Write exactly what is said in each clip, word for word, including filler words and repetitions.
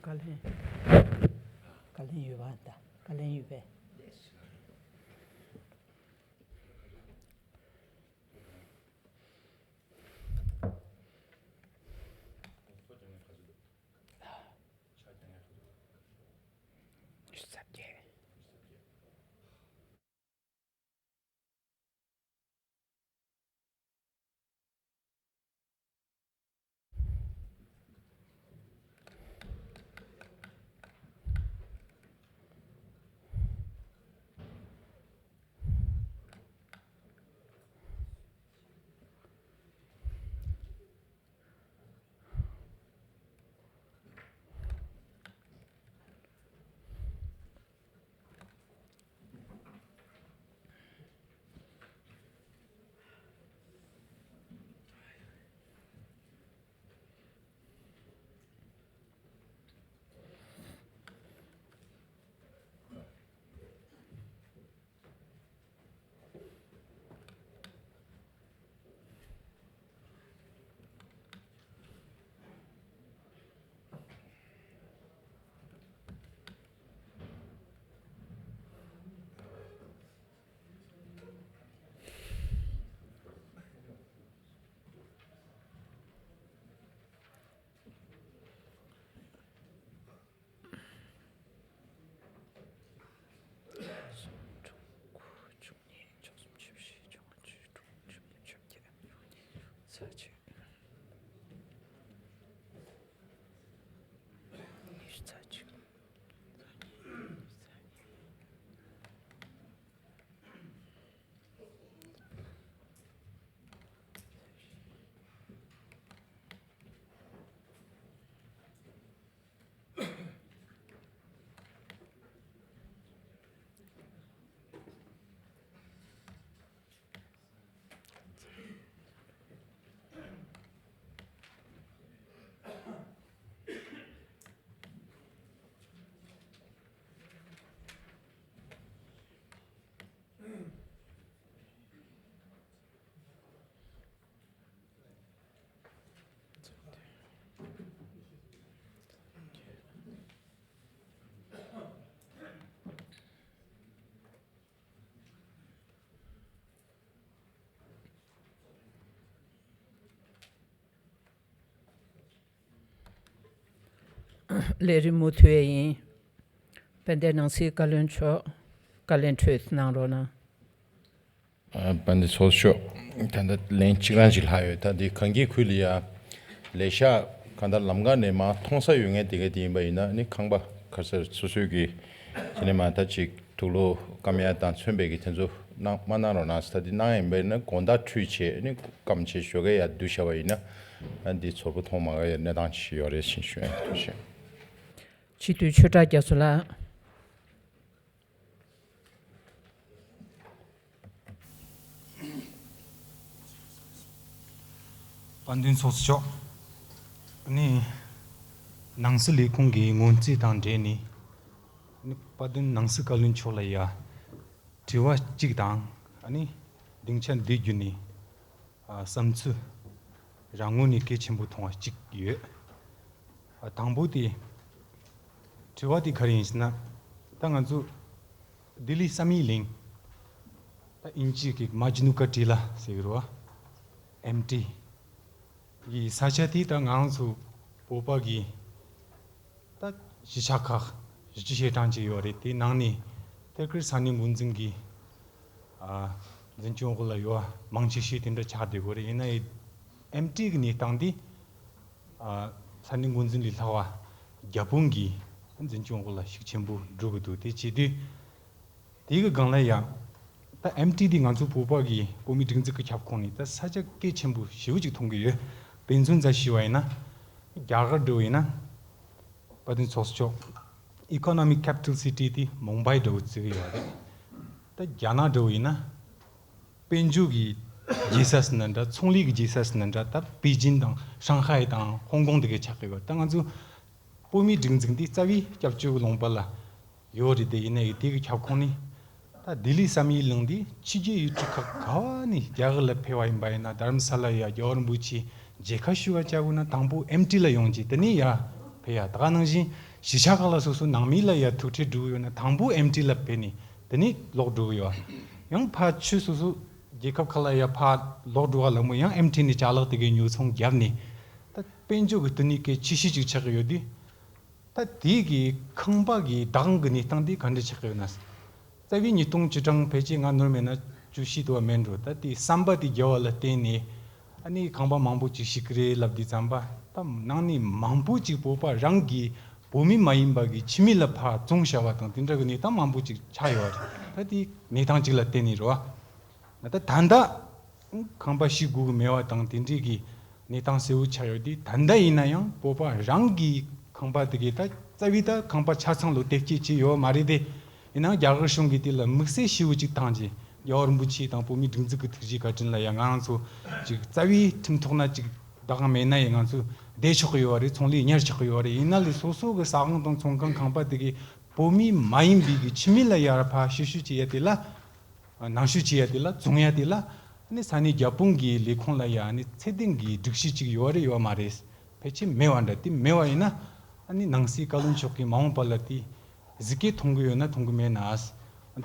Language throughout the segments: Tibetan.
བཀའ་ལན། བཀའ་ལན་ཡོད་པ་ད། བཀའ་ལན་ཡོད་པས། ལས་རིམ་མུ་མཐུད་ཡིན། དཔལ་ལྡན་ནང་སྲིད་བཀའ་བློན་མཆོག་བཀའ་ལན་འཕྲོས་གནང་རོགས་གནང་། ཨ། དཔལ་ལྡན་ཚོགས་གཙོ་མཆོག་ད་ལྟ་ལན་གཅིག་རང་ཅིག་ལྷག་ཡོད། ད་འདི་གངས་སྐྱིད་ཁུལ་ལ་ཡ་ལས་ཤག་གང་ལྟར་ལམ་ཁ་ནས་མར་མཐོང་ས་ཡོད་མཁན་དེ་ག་དེ་ཡིན་པ་ཡིན་ན་ནི་ཁང་པ་ག་ས་སོ་སོའི་གི་དེ་ནས་མ་ད་ཅིག་དུག་ལོག་སྐམ་ཡ་དང་མཚོན་པའི་གི་དེ་ཚོ་གནང་མ་གནང་རོགས་གནང་ཟེར། ད་འདི་གནང་ཡིན་པ་ཡིན་ན་དགོང་དག་ཁྲུས་བྱས་ནི་སྐམ་བྱས་ཞོགས་ཀས་ཡར་བསྡུ་བཞག་པ་ཡིན་ན་ཨ་འདི་ཚོར་པོ་མཐོང་མ་དགོས་ཡ་གནས་སྟངས་ཅིག་ཡོད་རེད་ཅེས་ཞུ་ཡ་ཡིན། ཐུགས་རྗེ་ཆེ། སྤྱི་འཐུས་ཆོས་གྲགས་རྒྱ་མཚོ་ལགས། དཔལ་ལྡན་ཚོགས་གཙོ་མཆོག་ནི་ནང་སྲིད་ལས་ཁུངས་ཀྱི་སྔོན་རྩིས་དང་འབྲེལ་ནས་ནི་དཔལ་ལྡན་ནང་སྲིད་བཀའ་བློན་མཆོག་ལ་ཡ་དྲི་བ་གཅིག་དང་ཨ་ནི་སྡིངས་ཆ་འདི་བརྒྱུད་ནས་ཨ་བསམ་ཚུལ་རང་ངོས་ནས་གལ་ཆེན་པོ་མཐོང་བ་གཅིག་ཡོད། ཨ་དང་པོ་དེ་དྲི་བ་དེ་ག་རེ་ཡིན་ཟེར་ན། ད་ང་ཚོ་ལྡི་ལི་བསམ་ཡས་གླིང་། ད་ཨིན་ཇི་གི་མ་ཇི་ནུ་ཀ་ཊི་ལ་ཟེར་གི་རེད་བ། ཨེམ་ཊི་གི་ས་ཆ་དེ་ད་ང་རང་ཚོ་བོད་པ་གི་ད་གཞིས་ཆགས་ཁག་བཞི་བཅུ་ཞེ་གྲངས་ཅིག་ཡོད་རེད། དེའི་ནང་ནས་ཐད་ཀར་ས་གནས་འགོ་འཛིན་གི་ཨ་འཛིན་སྐྱོང་འོག་ལ་ཡོད་པ་མང་ཆེ་ཤོས་དེ་འདྲ་ཆགས་བསྡད་ཡོད་རེད། ཡིན་ན་ཡང་ཨེམ་ཊི་གི་གནས་སྟངས་དེ་ཨ་ས་གནས་འགོ་འཛིན་ལས་ལྷག་པ་རྒྱ་དཔོན་གྱི་འཛིན་སྐྱོང་འོག་ལ་ཤུགས་ཆེན་པོ་འགྲོ་གི་འདུག་དེ་བྱེད་དུས་དེ་གི་སྒང་ལ་ཡང་ད་ཨེམ་ཊི་དེ་ང་ཚོ་བོད་པ་གི་བོད་མིའི་སྒྲིག་འཛུགས་ཀྱི་ཁྱབ་ཁོངས་ནས་ད་ས་ཆ་གལ་ཆེན་པོ་ཞེ་པོ་ཅིག་མཐོང་གི་ཡོད། དཔེ་མཚོན་རྩ་ཞུས་པ་ཡིན་ན་རྒྱ་གར་འགྲོ་བ་ཡིན་ན་དཔལ་ལྡན་ཚོགས་གཙོ་མཆོག Economic Capital City དེ་མུམ་བྷའི་འདྲ་བོ་བརྩི་གི་ཡོད་རེད། ད་རྒྱ་ནག་འདྲ་བོ་ཡིན་ན། དཔལ་འབྱོར་གྱི་རྒྱལ་ས་ཟེར་ན་འདྲ། ཚོང་ལས་ཀྱི་རྒྱལ་ས་ཟེར་ན་འདྲ། ད་པེ་ཅིན་དང་ཧྲང་ཧའེ་དང་ཧོང་ཀོང་དེ་གའི་ཆགས་ཀྱི་ཡོད། ད་ང་ཚོ་བོད་མིའི་སྒྲིག་འཛུགས་འདི་རྩ་བའི་སྐྱབས་བཅོལ་གྱི་ལུང་པ་ལ་ཡོད་རེད་དེ། ཡིན་ནའི་དེ་གི་ཁྱབ་ཁོངས་ནི་ད་ལྡི་ལི་བསམ་ཡས་གླིང་འདི་ཕྱི་རྒྱལ་ཡུལ་གྲུ་ཁག་ག་བ་ནས་རྒྱ་གར་ལ་ཕེབས་པ་ཡིན་པ་ཡིན་ན། དྷ་རམ་ས་ལ་ཡ་རྒྱལ་བ་རིན་པོ་ཆེ་མཇལ་ཁ་ཞུ་བ་བཅར་དགོས་ན་དང་པོ་ཨེམ་ཊི་ལ་ཡོང་རྗེས་དེ་ནས་ཡར་ཕེབས་ཡ། ད་ག་ནང་བཞིན་ གཞིས་ཆགས་ཁག་ལ་སོ་སོ་ནང་མི་ལ་ཡ་ཐུག་འཕྲད་འགྲོ་གི་ཡོད་ན་དང་པོ་ཨེམ་ཊི་ལ་ཕེབས་ནས་དེ་ནས་ལོག་འགྲོ་གི་ཡོད། ཡང་ཕར་ཆུ་སོ་སོ་རྒྱལ་ཁབ་ཁག་ལ་ཡ་ཕར་ལོག་འགྲོ་བ་ལ་མོ་ཡང་ཨེམ་ཊི་ནས་ཅ་ལག་དེ་གའི་ཉོ་ཚོང་བརྒྱབ་ནས་ད་དཔལ་འབྱོར་གྱི་བསྟི་གནས་སྐད་ཆེ་ཤོས་ཅིག་ཆགས་ཀྱི་ཡོད་དུས། ད་དེ་གི་ཁང་པ་གི་བདག་དབང་གི་གནས་སྟངས་དེ་ག་འདྲ་ཆགས་ཀྱི་ཡོད་ན། རྩ་བའི་ཉིས་སྟོང་བཅུ་གྲངས་ཕལ་ཆེར་ང་ནོར་མེད་ན་བཅུ་བཞི་དུ་བ་མེད་འགྲོ། ད་དེ་བསམ་པ་དེ་རྒྱལ་བ་ལ་བརྟེན་ནས་ཨ་ནི་ཁང་པ་མང་པོ་ཅིག་ཞིག་གི་རེད་ལབ་དུས་ཙམ་པ་ད་ནང་ནས་མང་པོ་ཅིག་བོད་པ་རང་གི་བོད་མི་མ་ཡིན་པ་གི་ཕྱི་མི་ལ་ཕར་བཙོང་བྱ་བ་དང་དེ་འདྲ་གི་གནས་སྟངས་མང་པོ་ཅིག་ཆགས་ཡོད་རེད། ད་དེ་གནས་སྟངས་ཅིག་ལ་བརྟེན་ནས་རེད་བ། ད་ད་ལྟ་ཁང་པ་ཞིག་དགོས་གི་མེད་པ་དང་དེ་འདྲའི་གི་གནས་སྟངས་གསལ་བོ་ཆགས་ཡོད་དུས། ད་ལྟ་ཡིན་ན་ཡང་བོད་པ་རང་གི་ཁང་པ་དེ་གའི་ད་རྩ་བའི་ད་ཁང་པ་ཆ་ཚང་ལོ་དེབ་སྐྱེལ་བྱས་ཡོད་མ་རེད་དེ། ཡིན་ནའང་རྒྱ་གར་གཞུང་གིས་དེ་ལ་དམིགས་བསལ་ཞེ་པོ་ཅིག་བཏང་རྗེས་རྒྱལ་བ་རིན་པོ་ཆེ་དང་བོད་མིའི་སྒྲིག་འཛུགས་ཀྱི་ཐུགས་རྗེ་བཀའ་དྲིན་ལ་ཡང་ང་རང་ཚོ་ཅིག་རྩ་བའི་ཁྲིམས་ཐོག་ན་ཅིག་བདག་དབང་མེད་ན་ཡང་ང་ཚོ་བསྡད་ཆོག་གི་ཡོད་རེད། ཚོང་ལས་གཉེར་ཆོག་གི་ཡོད་རེད། ཡིན་ན་ལས་སོ་སོ་གི་ཟ་ཁང་དང་ཚོང་ཁང་ཁང་པ་དེ་གའི་བོད་མི་མ་ཡིན་པའི་གི་ཕྱི་མི་ལ་ཡར་ཕར་ཞུ་ཞུ་བྱེད་ཡ་དེ་ལ། ནང་ཞུ་བྱེད་ཡ་དེ་ལ་བཙོང་ཡ་དེ་ལ་ཨ་ནི་ས་གནས་རྒྱ་དཔུང་གི་ལས་ཁུངས་ལ་ཡ་ཨ་ནི་ཚད་ལྡན་གྱི་སྒྲིག་གཞི་ཅིག་ཡོད་རེད་ཡོད་མ་རེད། ཕལ་ཆེར་མེད་པ་འདྲ། དེ་མེད་པ་ཡིན་ན་ཨ་ནི་ནང་སྲིད་བཀའ་བློན་མཆོག་གིས་མ་འོངས་པ་ལ་དེ་གཟིགས་སྐད་མཐོང་གི་ཡོད་ན་མཐོང་གི་མེད་ན།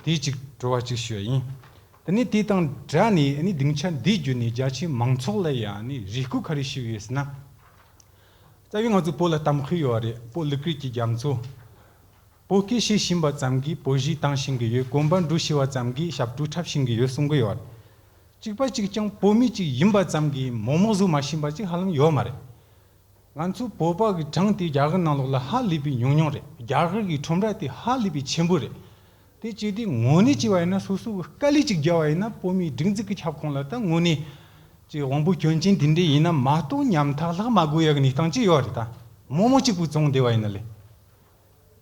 དེ་ཅིག་དྲི་བ་ཅིག་ཞུ་ཡ་ཡིན། དེ་ནས་དེ་དང་སྦྲགས་ནས་ཨ་ནི་སྡིངས་ཆ་འདི་བརྒྱུད་ནས་རྒྱ་ཆེའི་མང་ཚོགས་ལ་ཡ་ཨ་ནི་རེ་སྐུལ་ག་རེ་ཞུ་གི་ཡོད་ཟེར་ན། རྩ་བའི་ང་ཚོ་བོད་ལ་གཏམ་དཔེ་ཡོད་རེད། བོད་ལུགས་རིགས་ཀྱི་རྒྱ་མཚོ། བོད་སྐད་བཤད་ཤེས་པ་ཙམ་གྱིས་བོད་གཞས་བཏང་ཤེས་ཀྱི་ཡོད། གོམ་པ་འགྲོ་ཤེས་པ་ཙམ་གྱིས་ཞབས་བྲོ་འཁྲབ་ཤེས་ཀྱི་ཡོད་གསུང་གི་ཡོད། གཅིག་པ་གཅིག་རྐྱང་བོད་མི་གཅིག་ཡིན་པ་ཙམ་གྱིས་མོག་མོག་བཟོ་མ་ཤེས་པ་གཅིག་ཧ་ལམ་ཡོད་མ་རེད། ང་ཚོ་བོད་པ་གི་གྲངས་དེ་རྒྱ་གར་ནང་ལོགས་ལ་ཧ་ལས་པའི་ཉུང་ཉུང་རེད། རྒྱ་གར་གི་ཁྲོམ་ར་དེ་ཧ་ལས་པའི་ཆེན་པོ་རེད། དེ་བྱས་དུས་དངོས་གནས་བྱས་པ་ཡིན་ན་སོ་སོ་གི་དཀའ་ལས་གཅིག་རྒྱབ་པ་ཡིན་ན་བོད་མིའི་སྒྲིག་འཛུགས་ཀྱི་ཁྱབ་ཁོངས་ལ་ད་དངོས་གནས་ཀྱི་དབང་པོ་སྐྱོན་ཅན་དེ་འདྲས་ཡིན་ན་མ་གཏོགས་ཉམ་ཐག་ལྷག་མ་དགོས་ཡ་གི་གནས་སྟངས་ཅིག་ཡོད་རེད། ད་མོག་མོག་གཅིག་པུ་བཙོང་བསྡད་པ་ཡིན་ན་ལས།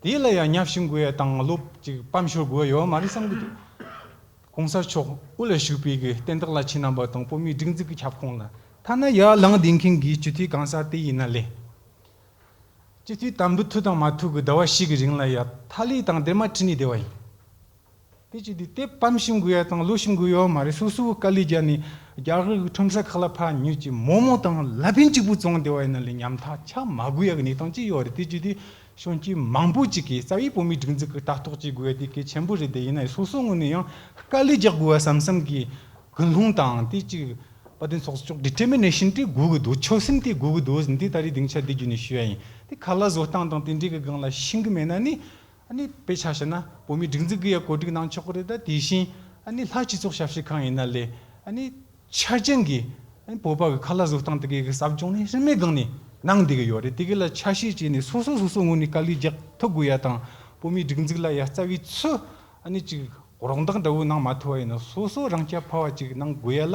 དེ་ལ་ཡང་ཉམས་ཞིབ་དགོས་ཡ་དང་སློབ་ཅིག་སྤམ་ཤོར་དགོས་ཡ་ཡོད་མ་རེད་བསམ་གི་འདུག་གོང་ས་མཆོག་དབུ་ལ་བཞུགས་པའི་གི་བསྟན་བདག་བླ་ཆེན་རྣམ་པ་དང་བོད་མིའི་སྒྲིག་འཛུགས་ཀྱི་ཁྱབ་ཁོངས་ལ་ཐ་ན་ཡར་ལངས་བསྡད་མཁན་གྱི་སྤྱི་འཐུས་གང་ཟག་དེ་ཡིན་ན་ལས། སྤྱི་འཐུས་དམ་འབུལ་ཐུབ་དང་མ་ཐུབ་ཀྱི་ཟླ་བ་བཞི་གི་རིང་ལ་ཡ་ཐ་ལི་དང་སྡེར་མ་ཁྲིད་ནས་བསྡད་པ་ཡིན། དེ་བྱས་དུས་དེ་སྤམ་ཤེས་དགོས་ཡ་དང་ལོ་ཤེས་དགོས་ཡོད་མ་རེད། སོ་སོ་གི་དཀའ་ལས་རྒྱབ་ནས་རྒྱ་གར་གི་ཁྲོམ་ས་ཁག་ལ་ཕར་ཉོས་ཀྱི་མོག་མོག་དང་ལ་ཕན་གཅིག་པུ་བཙོང་བསྡད་པ་ཡིན་ན་ལས་ཉམ་ཐག་ཆགས་མ་དགོས་ཡ་གི་གནས་སྟངས་ཅིག་ཡོད་རེད། དེ་བྱས་དུས་གཞོན་སྐྱེས་མང་པོ་ཅིག་གིས་རྩ་བའི་བོད་མིའི་སྒྲིག་འཛུགས་ཀྱི་ལྟ་རྟོག་བྱེད་དགོས་ཡ་དེ་གལ་ཆེན་པོ་རེད། དེ་ཡིན་ན་སོ་སོ་ངོས་ནས་ཡང་དཀའ་ལས་རྒྱག་དགོས་པ་བསམ་བསམ་གྱི་ཀུན་སློང་དང་དེ་གཅིག་དཔལ་ལྡན་ཚོགས་གཙོ་མཆོག་ཌི་ཊར་མི་ནེ་ཤན་དེ་དགོས་ཀྱི་འདུག་ཆོད་སེམས་དེ་དགོས་ཀྱི་འདུག་ཟེར་འདི་ད་རེས་སྡིངས་ཆ་འདི་བརྒྱུད་ནས་ཞུ་ཡ་ཡིན། དེ་ཁ་ལག་བཟོ་སྟངས་དང་དེ་འདྲའི་གི་སྒང་ལ་ཤེས་ཀྱི་མེད་ན་ནི། ཨ་ནི་དཔེ་ཆ་བཞག་ན་བོད་མིའི་སྒྲིག་འཛུགས་ཀྱིས་ཡ་གོ་སྒྲིག་གནང་ཆོག་གི་རེད། ད་དེ་བཞིན་ཨ་ནི་ལྷ་སྤྱི་ཚོགས་ཞབས་ཞུ་ཁང་ཡིན་ན་ལས་ཨ་ནི་ཆ་རྐྱེན་གྱིས་ཨ་ནི་བོད་པ་གི་ཁ་ལག་བཟོ་སྟངས་དེ་གའི་གི་ཟབ་སྦྱོང་ནི་རིན་མེད་སྒང་ནས་གནང་བསྡད་ཀྱི་ཡོད་རེད། དེ་གའི་ལ་ཆ་ཤས་བྱས་ནས་སོ་སོ་སོ་སོ་ངོས་ནས་དཀའ་ལས་རྒྱག་ཐུབ་དགོས་ཡ་དང་བོད་མིའི་སྒྲིག་འཛུགས་ལ་ཡ་རྩ་བའི་ཚུལ་ཨ་ནི་ཅིག་རོགས་འདེགས་འདྲ་བོ་གནང་མ་ཐུབ་པ་ཡིན་ན་སོ་སོ་རང་རྐྱ་འཕེར་བ་ཅིག་གནང་དགོས་ཡ་ལ་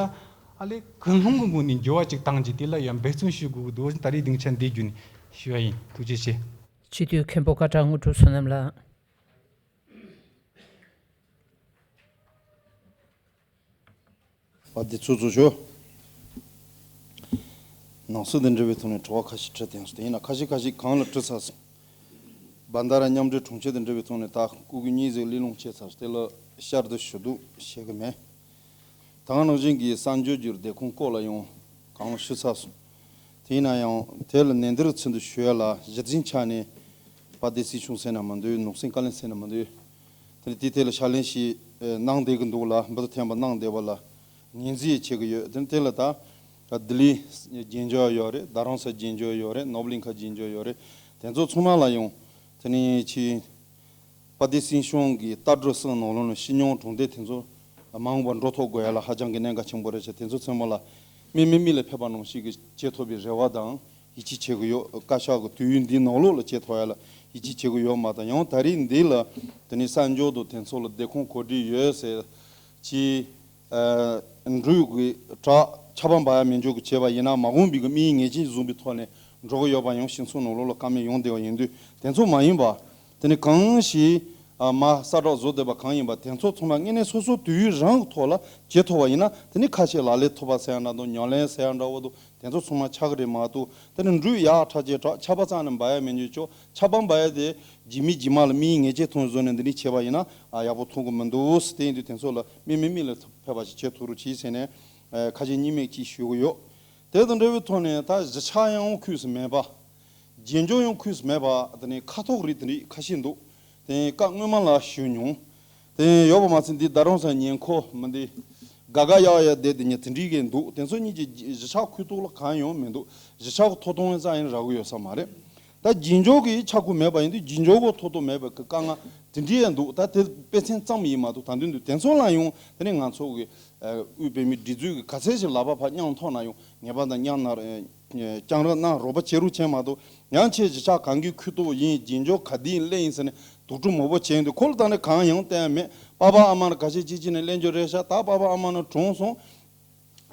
ཨ་ལས་ཀུན་སློང་གི་ངོས་ནས་འགྱུར་བ་ཅིག་བཏང་རྗེས་དེ་ལ་ཡ་འབད་བརྩོན་ཞུ་དགོས་ཀྱི་འདུག་ད་རེས་སྡིངས་ཆ་འདི་བརྒྱུད་ནས་ཞུ་ཡ་ཡིན། ཐུགས་རྗེ་ཆེ། སྤྱི་འཐུས་མཁན་པོ་བཀའ་གྲགས་དངོས་གྲུབ་བསོད་ནམས་ལགས། བ་འདི་ཚོ་ཚོ་ཞུ། ནང་སྲིད་དང་འབྲེལ་བའི་ཐོག་ནས་དྲི་བ་ཁ་ཤས་དྲི་དེང་སོ་དེ་ཡིན་ན་ཁ་ཤས་ཁ་ཤས་གང་ལ་དྲི་ཚར་སོང་། བན་ད་ར་མཉམ་འབྲེལ་དྲུང་ཆེ་དང་འབྲེལ་བའི་ཐོག་ནས་ད་སྐུ་གི་གཉིས་ཟིག་གླེང་སློང་བྱས་ཚར་སོང་། དེ་ལ་བསྐྱར་དུ་ཞུ་གཏུག་བྱེད་གི་མེད། ད་ག་ནང་བཞིན་གྱི་གསར་འགྱུར་གྱི་སྡེ་ཁག་སྐོར་ལ་ཡང་གང་ལ་ཞུ་ཚར་སོང་། དེ་ཡིན་ན་ཡང་དེ་ལ་ནན་ཏན་ཚུལ་དུ་ཞུ་ཡ་ལ་གཞི་འཛིན་ཆ་ནས་པ་དེ་སྲིད་སྐྱོང་ཟེར་ན་མི་འདུག་ནོར་སྲིད་བཀའ་བློན་ཟེར་ན་མི་འདུག་དེ་ནས་དེ་ཐད་ལ་ཕྱག་ལེན་ཞིག་གནང་བསྡད་ཀྱི་འདུག་ལ་འབུ་ཐེམ་པ་གནང་བསྡད་པ་ལ་ངོས་འཛིན་བྱེད་ཀྱི་ཡོད། དེ་ནས་དེ་ལ་ད་ལྡི་ལི་རྒྱན་ཆ་ཡོད་རེད། རྡ་རམ་ས་རྒྱན་ཆ་ཡོད་རེད། ནོར་བུ་གླིང་ཁ་རྒྱན་ཆ་ཡོད་རེད། དེ་ཚོ་ཚང་མ་ལ་ཡང་དེ་ནས་ཆེས། པ་དེ་སྲིད་སྐྱོང་གི་ལྟ་གྲུབ་གསུམ་ནང་ལོགས་ནས་སྤྱི་ནོར་གྲོང་སྡེ་དེ་ཚོ་མ་འོངས་པར་འགྲོ་ཐུབ་དགོས་ཡ་ལ་ཧ་ཅང་གི་གནད་འགག་ཆེན་པོ་རེད་ཅེས་དེ་ཚོ་ཚང་མ་ལ་དམིགས་མེད་དམིགས་ལ་ཕེབས་པ་ནང་བཞིན་གྱི་བྱེད་ཐུབ་པའི་རེ་བ་དང་ཡིད་ཆེས་བྱེད་ཀྱི་ཡོད། བཀའ་ཤག་གི་དུས་ཡུན་འདིའི་ནང་ལོགས་ལ་བྱེད་ཐུབ་ཡ་ལ་ཡིད་ཆེས་བྱེད་ཀྱི་ཡོད་མ་གཏོགས་ཡང་ད་རེས་འདི་ལ་དེ་ནས་གསར་འགྱུར་དུ་དེ་ཚོ་ལ་སྡེ་ཁག་གོ་སྒྲིག་ཡོད་ཟེར་གྱི་འགྲུལ་གྱི་བྲག་ཆར་པ་འབབ་ཡ་མེད་འཇོག་གི་བྱས་པ་ཡིན་ན་མ་འོངས་པའི་གི་དམིགས་ཡུལ་ངེས་ཅན་བཟུང་པའི་ཐོག་ནས་འགྲོ་གི་ཡོད་པ་ཡང་སྤྱི་ཚོགས་ནང་ལོགས་ལ་བཀའ་མོལ་ཡོང་བསྡད་པ་ཡིན་དུས་དེ་ཚོ་མ་ཡིན་པ། དེ་ནི་གང་ཞིག་ཨ་མ་གསལ་བསྒྲགས་བཟོ་བསྡད་པ་གང་ཡིན་པ་དེ་ཚོ་ཚང་མ་དངོས་གནས་སོ་སོ་དུས་ཡུན་རིང་གི་ཐོག་ལ་བྱེད་ཐུབ་པ་ཡིན་ན་དེ་ནི་ཁ་ཤས་ལག་ལེན་ཐུབ་པ་ཟེར་ཡ་འདྲ་འདུག་ཉམས་ལེན་ཟེར་ཡ་འདྲ་བོ་འདུག་དེ་ཚོ་ཚང་མ་ཆགས་ཀྱི་རེད་མ་གཏོགས་དེ་ནི་འགྲུལ་ཡག་ཁྲ་ཆེ་དྲག་ཆར་པ་རྩ་ནས་འབབ་ཡ་མེད་འཇོག་ཆོག་ཆར་པ་འབབ་ཡ་དེ་རྗེས་མའི་རྗེས་མ་ལ་དམིགས་ཡུལ་ངེས་ཅན་ཐོན་བཟོ་ནས་འདི་ནི་བྱས་པ་ཡིན་ན་ཨ་ཡག་པོ་ཐོན་གི་མི་འདུག་དེ་ཡིན་དུས་དེ་ཚོ་ལ་དམིགས་མེད་དམིགས་ལ་ཕེབས་པ་ཞིག་བྱེད་ཐུབ་རོགས་གྱིས་ཟེར་ནས་ཨ་ཁ་ཞེ་གཉིས་མེད་ཅིག་ཞུ་གི་ཡོད། དེ་དང་འབྲེལ་བའི་ཐོག་ནས་ད་གཞིས་ཆགས་ཡང་ཁུལ་སུ་མེད་པ། རྗེས་འཇོག་ཡང་ཁུངས་སུ་མེད་པ་དེ་ནས་ཁ་ཐོག་རིགས་དེ་འདྲ་ཁ་ཤས་འདུག་དེ་བཀའ་སྔོན་མ་ལ་ཞུས་མྱོང་། དེ་ཡོད་པ་མ་ཚད་འདི་ད་རུང་སང་ཉེ་འཁོར་མི་འདི་དགའ་དགའ་ཡག་ཡག་བསྡད་དེ་ཉེ་དེ་འདྲའི་གི་འདུག་དེ་ཚོ་གཉིས་ཀྱི་གཞིས་ཆགས་ཁུངས་གཏུགས་ལ་གང་ཡང་མི་འདུག་གཞིས་ཆགས་ཀྱི་ཐོབ་ཐང་ཡང་རྩ་ཡིན་རག་གི་ཡོད་ས་མ་རེད། ད་རྗེས་འཇོག་གི་ཆག་སྒོ་མེད་པ་ཡིན་དུས་རྗེས་འཇོག་གི་ཐོབ་ཐང་མེད་པའི་གི་དཀའ་ངལ་དེ་འདྲའི་ཡང་འདུག་ད་དེ་དཔེ་མཚོན་ཙམ་ཡིན་མ་གཏོགས་ད་དུང་འདུག་དེ་ཚོ་ལ་ཡང་དེ་ནས་ང་ཚོ་གི་དབུས་བོད་མིའི་སྒྲིག་འཛུགས་ཀྱི་ག་ཚད་ཞིག་ལག་པ་ཕར་མཉམ་ཐོག་ན་ཡང་ངེས་པར་དུ་མཉམ་ན་སྐྱང་ར་གནང་རོགས་པ་བྱེད་རོགས་བྱས་མ་གཏོགས་ཡང་ཆེ་གཞིས་ཆགས་གང་གི་ཁུངས་གཏུགས་ཡིན་རྗེས་འཇོག་ག་དུས་སླེབས་ཡིན་ཟེར་ནས་དུག་སྦྲུལ་མང་པོ་བྱས་ཡོང་དུས་ཁོ་ལ་ད་ནས་གང་ཡང་བསྟན་ཡ་མེད། པ་ཕ་ཨ་མ་ལ་ག་ཤེད་ཅིག་ཅིག་ནས་གླེང་རྒྱུ་རེད་ཤག་ད་པ་ཕ་ཨ་མ་ནི་གྲོངས་སོང་།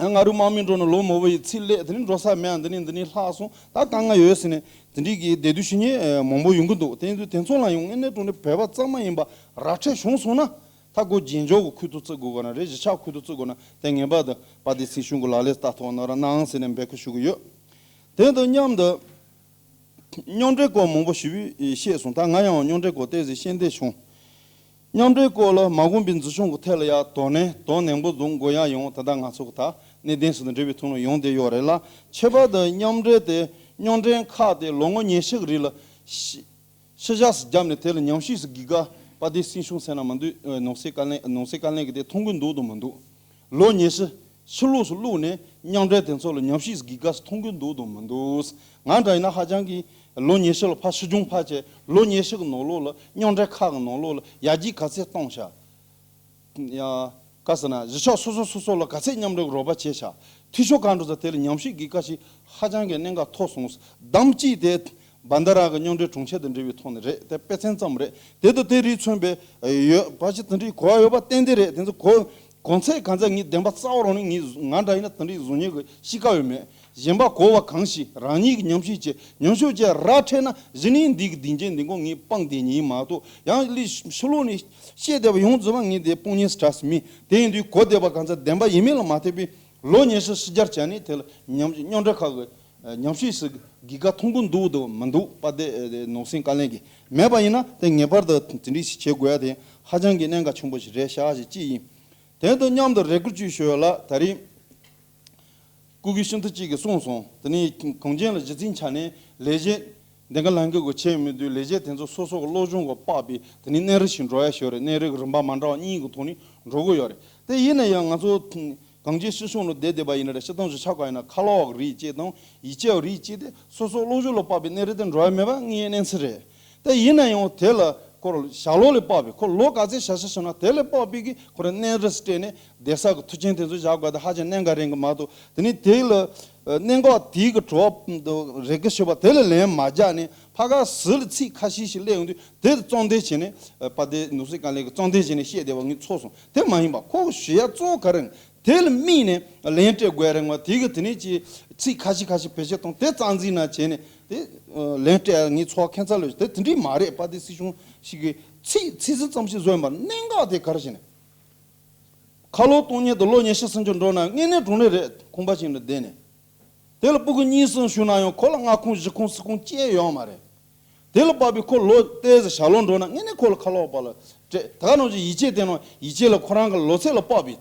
ང་རུ་དམག་མི་འགྲོ་ནས་ལོ་མང་པོ་ཡི་ཚིག་ལས་དེ་ནི་འགྲོ་ས་མེད་ཨ་འདི་ནི་འདི་ནི་ལྷག་སོང་ད་དཀའ་ངལ་ཡོད་ཟེར་ནས་དེ་འདྲའི་གི་བདེ་སྡུག་ཞུ་མཁན་མང་པོ་ཡོང་གི་འདུག་དེ་ཡིན་དུས་དེ་ཚོ་ལ་ཡང་དངོས་གནས་དྲང་གནས་བོད་པ་གཙང་མ་ཡིན་པ་ར་འཕྲོད་བྱུང་སོང་ན། ད་ཁོ་རྗེས་འཇོག་གི་ཁུངས་གཏུགས་བརྩི་དགོས་ག་ན་རེད། གཞིས་ཆགས་ཁུངས་གཏུགས་བརྩི་དགོས་ན་དེ་ངེས་པར་དུ་དཔལ་ལྡན་སྲིད་གཞུང་གི་ལག་ལེན་ལྟ་ཐོག་ནོར་གནང་ཟེར་ནས་འབོད་སྐུལ་ཞུ་གི་ཡོད། དེ་དང་མཉམ་དུ་མཉམ་འབྲེལ་སྐོར་མང་པོ་ཞུ་བཤད་སོང་། ད་ང་ཡང་མཉམ་འབྲེལ་སྐོར་ཏོག་ཙམ་ཤེས་འདོད་བྱུང་། མཉམ་འབྲེལ་སྐོར་ལ་མ་དགོངས་པའི་འཛིན་སྐྱོང་གི་ཐད་ལ་ཡང་དོ་ནན་དོ་ནན་པོ་བཟུང་དགོས་ཡ་ཡོང་ད་ལྟ་ང་ཚོ་གི་ད་གནད་དོན་སོགས་དང་འབྲེལ་བའི་ཐོག་ནས་ཡོང་བསྡད་ཡོད་རེད་ལ། ཁྱད་པར་དུ་མཉམ་འབྲེལ་དེ་མཉམ་འབྲེལ་ཁག་དེ་ལོ་ངོ་ཉི་ཤུ་གི་རིང་ལ་ཤི་ཤི་བཞག་སུ་བརྒྱབ་ནས་དེ་ལ་ཉམས་ཞིབ་སུ་དགེ་ག་པ་དེ་སྲིད་གཞུང་ཟེར་ན་མ་འདུག་ནང་སྲིད་བཀའ་བློན་ནང་སྲིད་བཀའ་བློན་གྱི་དེ་མཐོང་གི་འདུག་དང་མི་འདུག་ལོ་ཉི་ཤུ་ཕྱི་ལོགས་སུ་བླུགས་ནས་མཉམ་འབྲེལ་དེ་ཚོ་ལ་ཉམས་ཞིབ་སུ་དགེ་ག་སུ་མཐོང་གི་འདུག་དང་མི་འདུག་ང་འདྲ་ཡིན་ན་ཧ་ཅང་གི་ལོ་ཉི་ཤུ་ལ་ཕར་ཕྱིར་སྦྱོང་ཕར་བྱས་ལོ་ཉི་ཤུ་གི་ནང་ལོགས་ལ་མཉམ་འབྲེལ་ཁག་གི་ནང་ལོགས་ལ་ཡར་རྒྱས་ག་ཚད་གཏོང་བྱ། ཡང་། ག་ཟེར་ན་གཞིས་ཆགས་སོ་སོ་སོ་སོ་ལ་ག་ཚད་མཉམ་འབྲེལ་རོགས་པ་བྱས་ཤག་འཐུས་ཤོར་གང་འགྲོ་ས་དེ་ལ་ཉམས་ཞིབ་དགེ་ག་ཞིག་ཧ་ཅང་གི་གནད་འགག་མཐོ་སོང་། བདམས་ཀྱིས་དེ་བན་ད་ར་གི་མཉམ་འབྲེལ་དྲུང་ཆེ་དང་འབྲེལ་བའི་ཐོག་ནས་རེད། དེ་དཔེ་མཚོན་ཙམ་རེད། དེ་དང་དེ་རིགས་མཚོན་པའི་ཡོད་པ་ཞིག་དེ་འདྲའི་གོ་བ་ཡོད་པ་ཏན་ཏན་རེད། དེ་ཚོ་གོ་གོང་ཚད་གང་ཚད་ངས་བདེན་པ་རྩ་བ་རང་ནས་ངས་ང་འདྲ་ཡིན་ན་དེ་འདྲའི་བཟོ་མཁན་གྱི་གཤིས་ཀ་ཡོད་མེད། གཞན་པ་གོ་བ་གང་ཞིག་རང་ཉིད་ཀྱི་ཉམས་ཞིབ་བྱས་ཉམས་ཞིབ་བྱས་ར་འཕྲད་ན་གཞི་ནས་འདི་གི་སྡིངས་ཆའི་འདི་མགོ་ངས་སྤང་བསྡད་ཉིན་མ་གཏོགས་ཡང་ལི་ཕྱི་ལོགས་ནས་བཤད་བསྡད་པ་ཡོངས་རྫོགས་པ་ངས་དེ་དཔང་ཉན་སི་ཊ་སི་མིན། དེ་ཡིན་དུས་གོ་བསྡད་པ་གང་ཚ་བདེན་པ་ཡིན་མིན་ལ་མ་ལྟོས་པའི་ལོ་ཉི་ཤུ་ཕྱི་གྱར་བྱས་ནས་དེ་ལ་ཉམས་མཉམ་འབྲེལ་ཁག་གི་ཉམས་ཞིབ་སི་དགེ་ག་མཐོང་གི་འདུག་འདུག་མི་འདུག་པ་དེ་ནོར་སྲིད་བཀའ་བློན་གྱིས་མེད་པ་ཡིན་ན་དེ་ངེས་པར་དུ་དེ་འདྲའི་ཞིག་བྱེད་དགོས་ཡ་དེ་ཧ་ཅང་གི་གནད་འགག་ཆེན་པོ་ཞིག་རེད་ཤག་ཞིག་ཅིག་ཡིན། དེ་དང་མཉམ་དུ་རེ་སྐུལ་ཅིག་ཞུ་ཡོད་ལ་ད་རེས། སྐུ་སྒེར་ཤིན་ཏུ་གཅིག་གིས་གསུངས་སོང་། དེ་ནས་གངས་ཅན་ལ་གཞི་རྩའི་ཆ་ནས་ལས་བྱེད་འདི་ག་ལང་གི་གོ་ཆེ་མི་འདུག་ལས་བྱེད་དེ་ཚོ་སོ་སོ་གི་སློབ་སྦྱོང་གི་དཔག་པའི་དེ་ནས་གནས་རི་ཞིག་འགྲོ་ཡ་ཞོར་རེད། གནས་རི་གི་རིམ་པ་མ་འདྲ་བ་གཉིས་ཀྱི་ཐོག་ནས་འགྲོ་གི་ཡོད་རེད། དེ་ཡིན་ན་ཡང་ང་ཚོ་གངས་ཅན་སྤྱི་ཚོགས་ནང་བསྡད་བསྡད་པ་ཡིན་ན་རེད། སྤྱི་བཏང་གཞིས་ཆགས་ཁག་ཡིན་ན་ཁ་ལོ་བ་གི་རིགས་གཅིག་དང་ཡིད་ཆེས་པ་རིགས་གཅིག་དེ་སོ་སོ་སློབ་སྦྱོང་ལ་དཔག་པའི་གནས་རི་དེ་འགྲོ་ཡ་མེད་པ་ངའི་གནས་ཚུལ་རེད། ད་ཡིན་ན་ཡང་དེ་ལ་ཁོ་ཞྭ་ལོ་ལས་དཔག་པའི་ཁོ་ལོ་ག་ཚད་ཞྭ་ཞྭ་ཞོན་ན་དེ་ལས་དཔག་པའི་གི་ཁོ་རང་གནས་རི་སྤྲད་ནས་བསྡད་ས་གི་མཐུན་རྐྱེན་དེ་ཚོ་བཞག་དགོས་ད་ཧ་ཅང་གནད་འགག་རེད་གི་མ་གཏོགས་དེ་ནི་དེ་ལ་གནད་འགག་དེའི་གི་དྲི་བ་རེ་གི་ཞུ་བ་དེ་ལ་ལན་མ་རྒྱག་ནས་ཕ་ག་ཟི་ལ་ཚིག་ཁ་ཤས་ཤིག་སླེབས་ཡོང་དུས་དེ་ལ་གཙང་འདེད་བྱས་ནས་པ་དེ་ནོར་སྲིད་བཀའ་བློན་གི་གཙང་འདེད་བྱས་ནས་བཤད་བསྡད་པ་ངས་ཚོར་སོང་། དེ་མ་ཡིན་པ་ཁོ་གི་ཞུ་ཡ་གཙོ་བོ་ག་རེ་ནི། དེ་ལ་དམིགས་ནས་ལན་སྤྲད་དགོས་རེད་ང་། དེ་གི་དེ་ནས་ཀྱི་ཚིག་ཁ་ཤས་ཁ་ཤས་བེད་སྤྱོད་བཏང་དེ་རྩ་འཛིན་ན་བྱས་ནས་དེ་ལན་སྤྲད་ངས་ཚོར་ཁྱད་མཚར་ལོས་དེ་དེ་འདྲས་མ་རེད་པ། དེ་སྲིད་གཞུང་ཞིག་གིས་ཚིག་ཚིག་ཟིན་ཙམ་ཞིག་བཟོས་པ་གནད་འགག་དེ་ག་རེ་བྱས་ནས་ཁ་ལོ་གཏོང་མཁན་དུ་ལོ་ཉི་ཤུ་སུམ་ཅུ་འགྲོ་ན་དངོས་གནས་དྲང་གནས་རེད། ཁང་པ་ཞིག་ནས་བསྡད་ནས་དེ་ལ་སྤུ་གུ་གཉིས་གསུམ་བྱུང་ན་ཡང་ཁོ་ལ་མངའ་ཁོངས་གཞིས་ཁོངས་སྲིད་ཁོངས་ཅི་ཡང་ཡོད་མ་རེད། དེ་ལ་དཔག་པའི་ཁོ་ལོ་ཏོག་ཙམ་ཞྭ་ལོ་འགྲོ་ན་དངོས་གནས་ཁོ་ལ་ཁ་ལོ་བ་ལ་སྤྲད་ད་ག་ནང་བཞིན་ཡིད་ཆེས་བསྟན་ནོ་ཡིད་ཆེས་ལ་ཁོ་རང་གི་ལོ་ཚད་ལ་དཔག་པའི་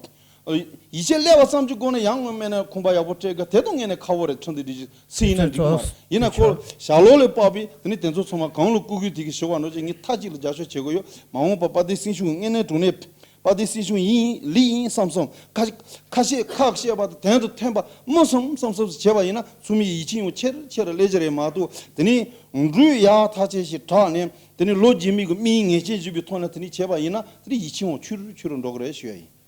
ཡིད་ཆེས་སླེབས་པ་ཙམ་གྱི་སྒོ་ནས་ཡང་སྔོན་མེད་ན་ཁང་པ་ཡག་པོ་སྤྲད་དགོས་དེ་དང་དངོས་གནས་ཁག་པོ་རེད། ཁྲིམས་དང་སྒྲིག་གཞི་སྲིད་ཡིན་ན་འགྲིག་གི་མ་རེད། ཡིན་ན་ཁོ་ཞྭ་ལོ་ལ་དཔག་པའི་དེ་ནི་དེ་ཚོ་ཚང་མ་གང་ལ་སྐུ་སྒེར་དེ་གི་ཞུ་བ་འགྲོ་ཅིག་ངས་མཐའ་གཅིག་ལ་རྒྱབ་སྐྱོར་བྱེད་དགོས་ཡོད། མ་འོངས་པ་པ་དེ་སྲིད་གཞུང་གི་དངོས་གནས་དྲང་གནས་པ་དེ་སྲིད་གཞུང་ཡིན་ལི་ཡིན་བསམ་བསམ་ཁ་ཁ་ཤས་ཁག་བཤད་པ་དང་དོན་དུ་ཐོན་པ་མུ་སུམ་བསམ་བསམ་བྱས་པ་ཡིན་ན་ཚུགས་མི་ཡིད་ཆེས་ཡང་ཆེར་ཆེར་སླེབས་ཀྱི་རེད་མ་གཏོགས་དེ་ནི་འགྲུལ་ཡག་ཐག་ཆད་ཞིག་དྲག་ནས་དེ་ནི་ལོ་རྗེས་མའི་གི་མིའི་ངེས་ཅན་བཞུགས་པའི་ཐོག་ནས་དེ་ནི་བྱས་པ་ཡིན་ན་དེ་ནི་ཡིད་ཆེས་ཡང་ཆུ་རུ་ཆུ་རུ་འགྲོ་གི་རེད་ཞུ་ཡ་ཡིན།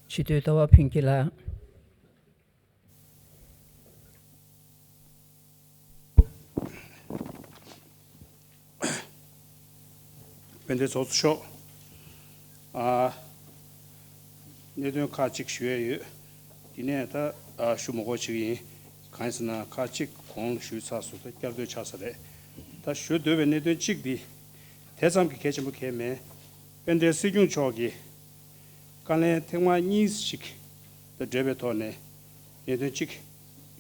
ཆེས་མཐོའི་ལྟ་བ་ཕུན་སྐྱིད་ལགས། དཔལ་ལྡན་ཚོགས་གཙོ་མཆོག་ཨ། གནད་དོན་ཁག་ཅིག་ཞུ་ཡས་ཡོད། དེ་ནས་ད་ཨ་ཞུ་མ་དགོས་ཅིག་ཡིན། གང་ཡིན་ཟེར་ན་ཁག་ཅིག་གོང་ལ་ཞུས་ཚར་སོང་། ད་བསྐྱར་ཟློས་ཆགས་ས་རེད། ད་ཞུ་འདོད་པའི་གནད་དོན་གཅིག་འདི་དེ་ཙམ་གྱི་གལ་ཆེན་པོ་གང་ཡང་མེད། དཔལ་ལྡན་སྲིད་སྐྱོང་མཆོག་གིས་བཀའ་ལན་ཐེངས་མ་གཉིས་ཤིག་དང་འབྲེལ་བའི་ཐོག་ནས་གནད་དོན་གཅིག་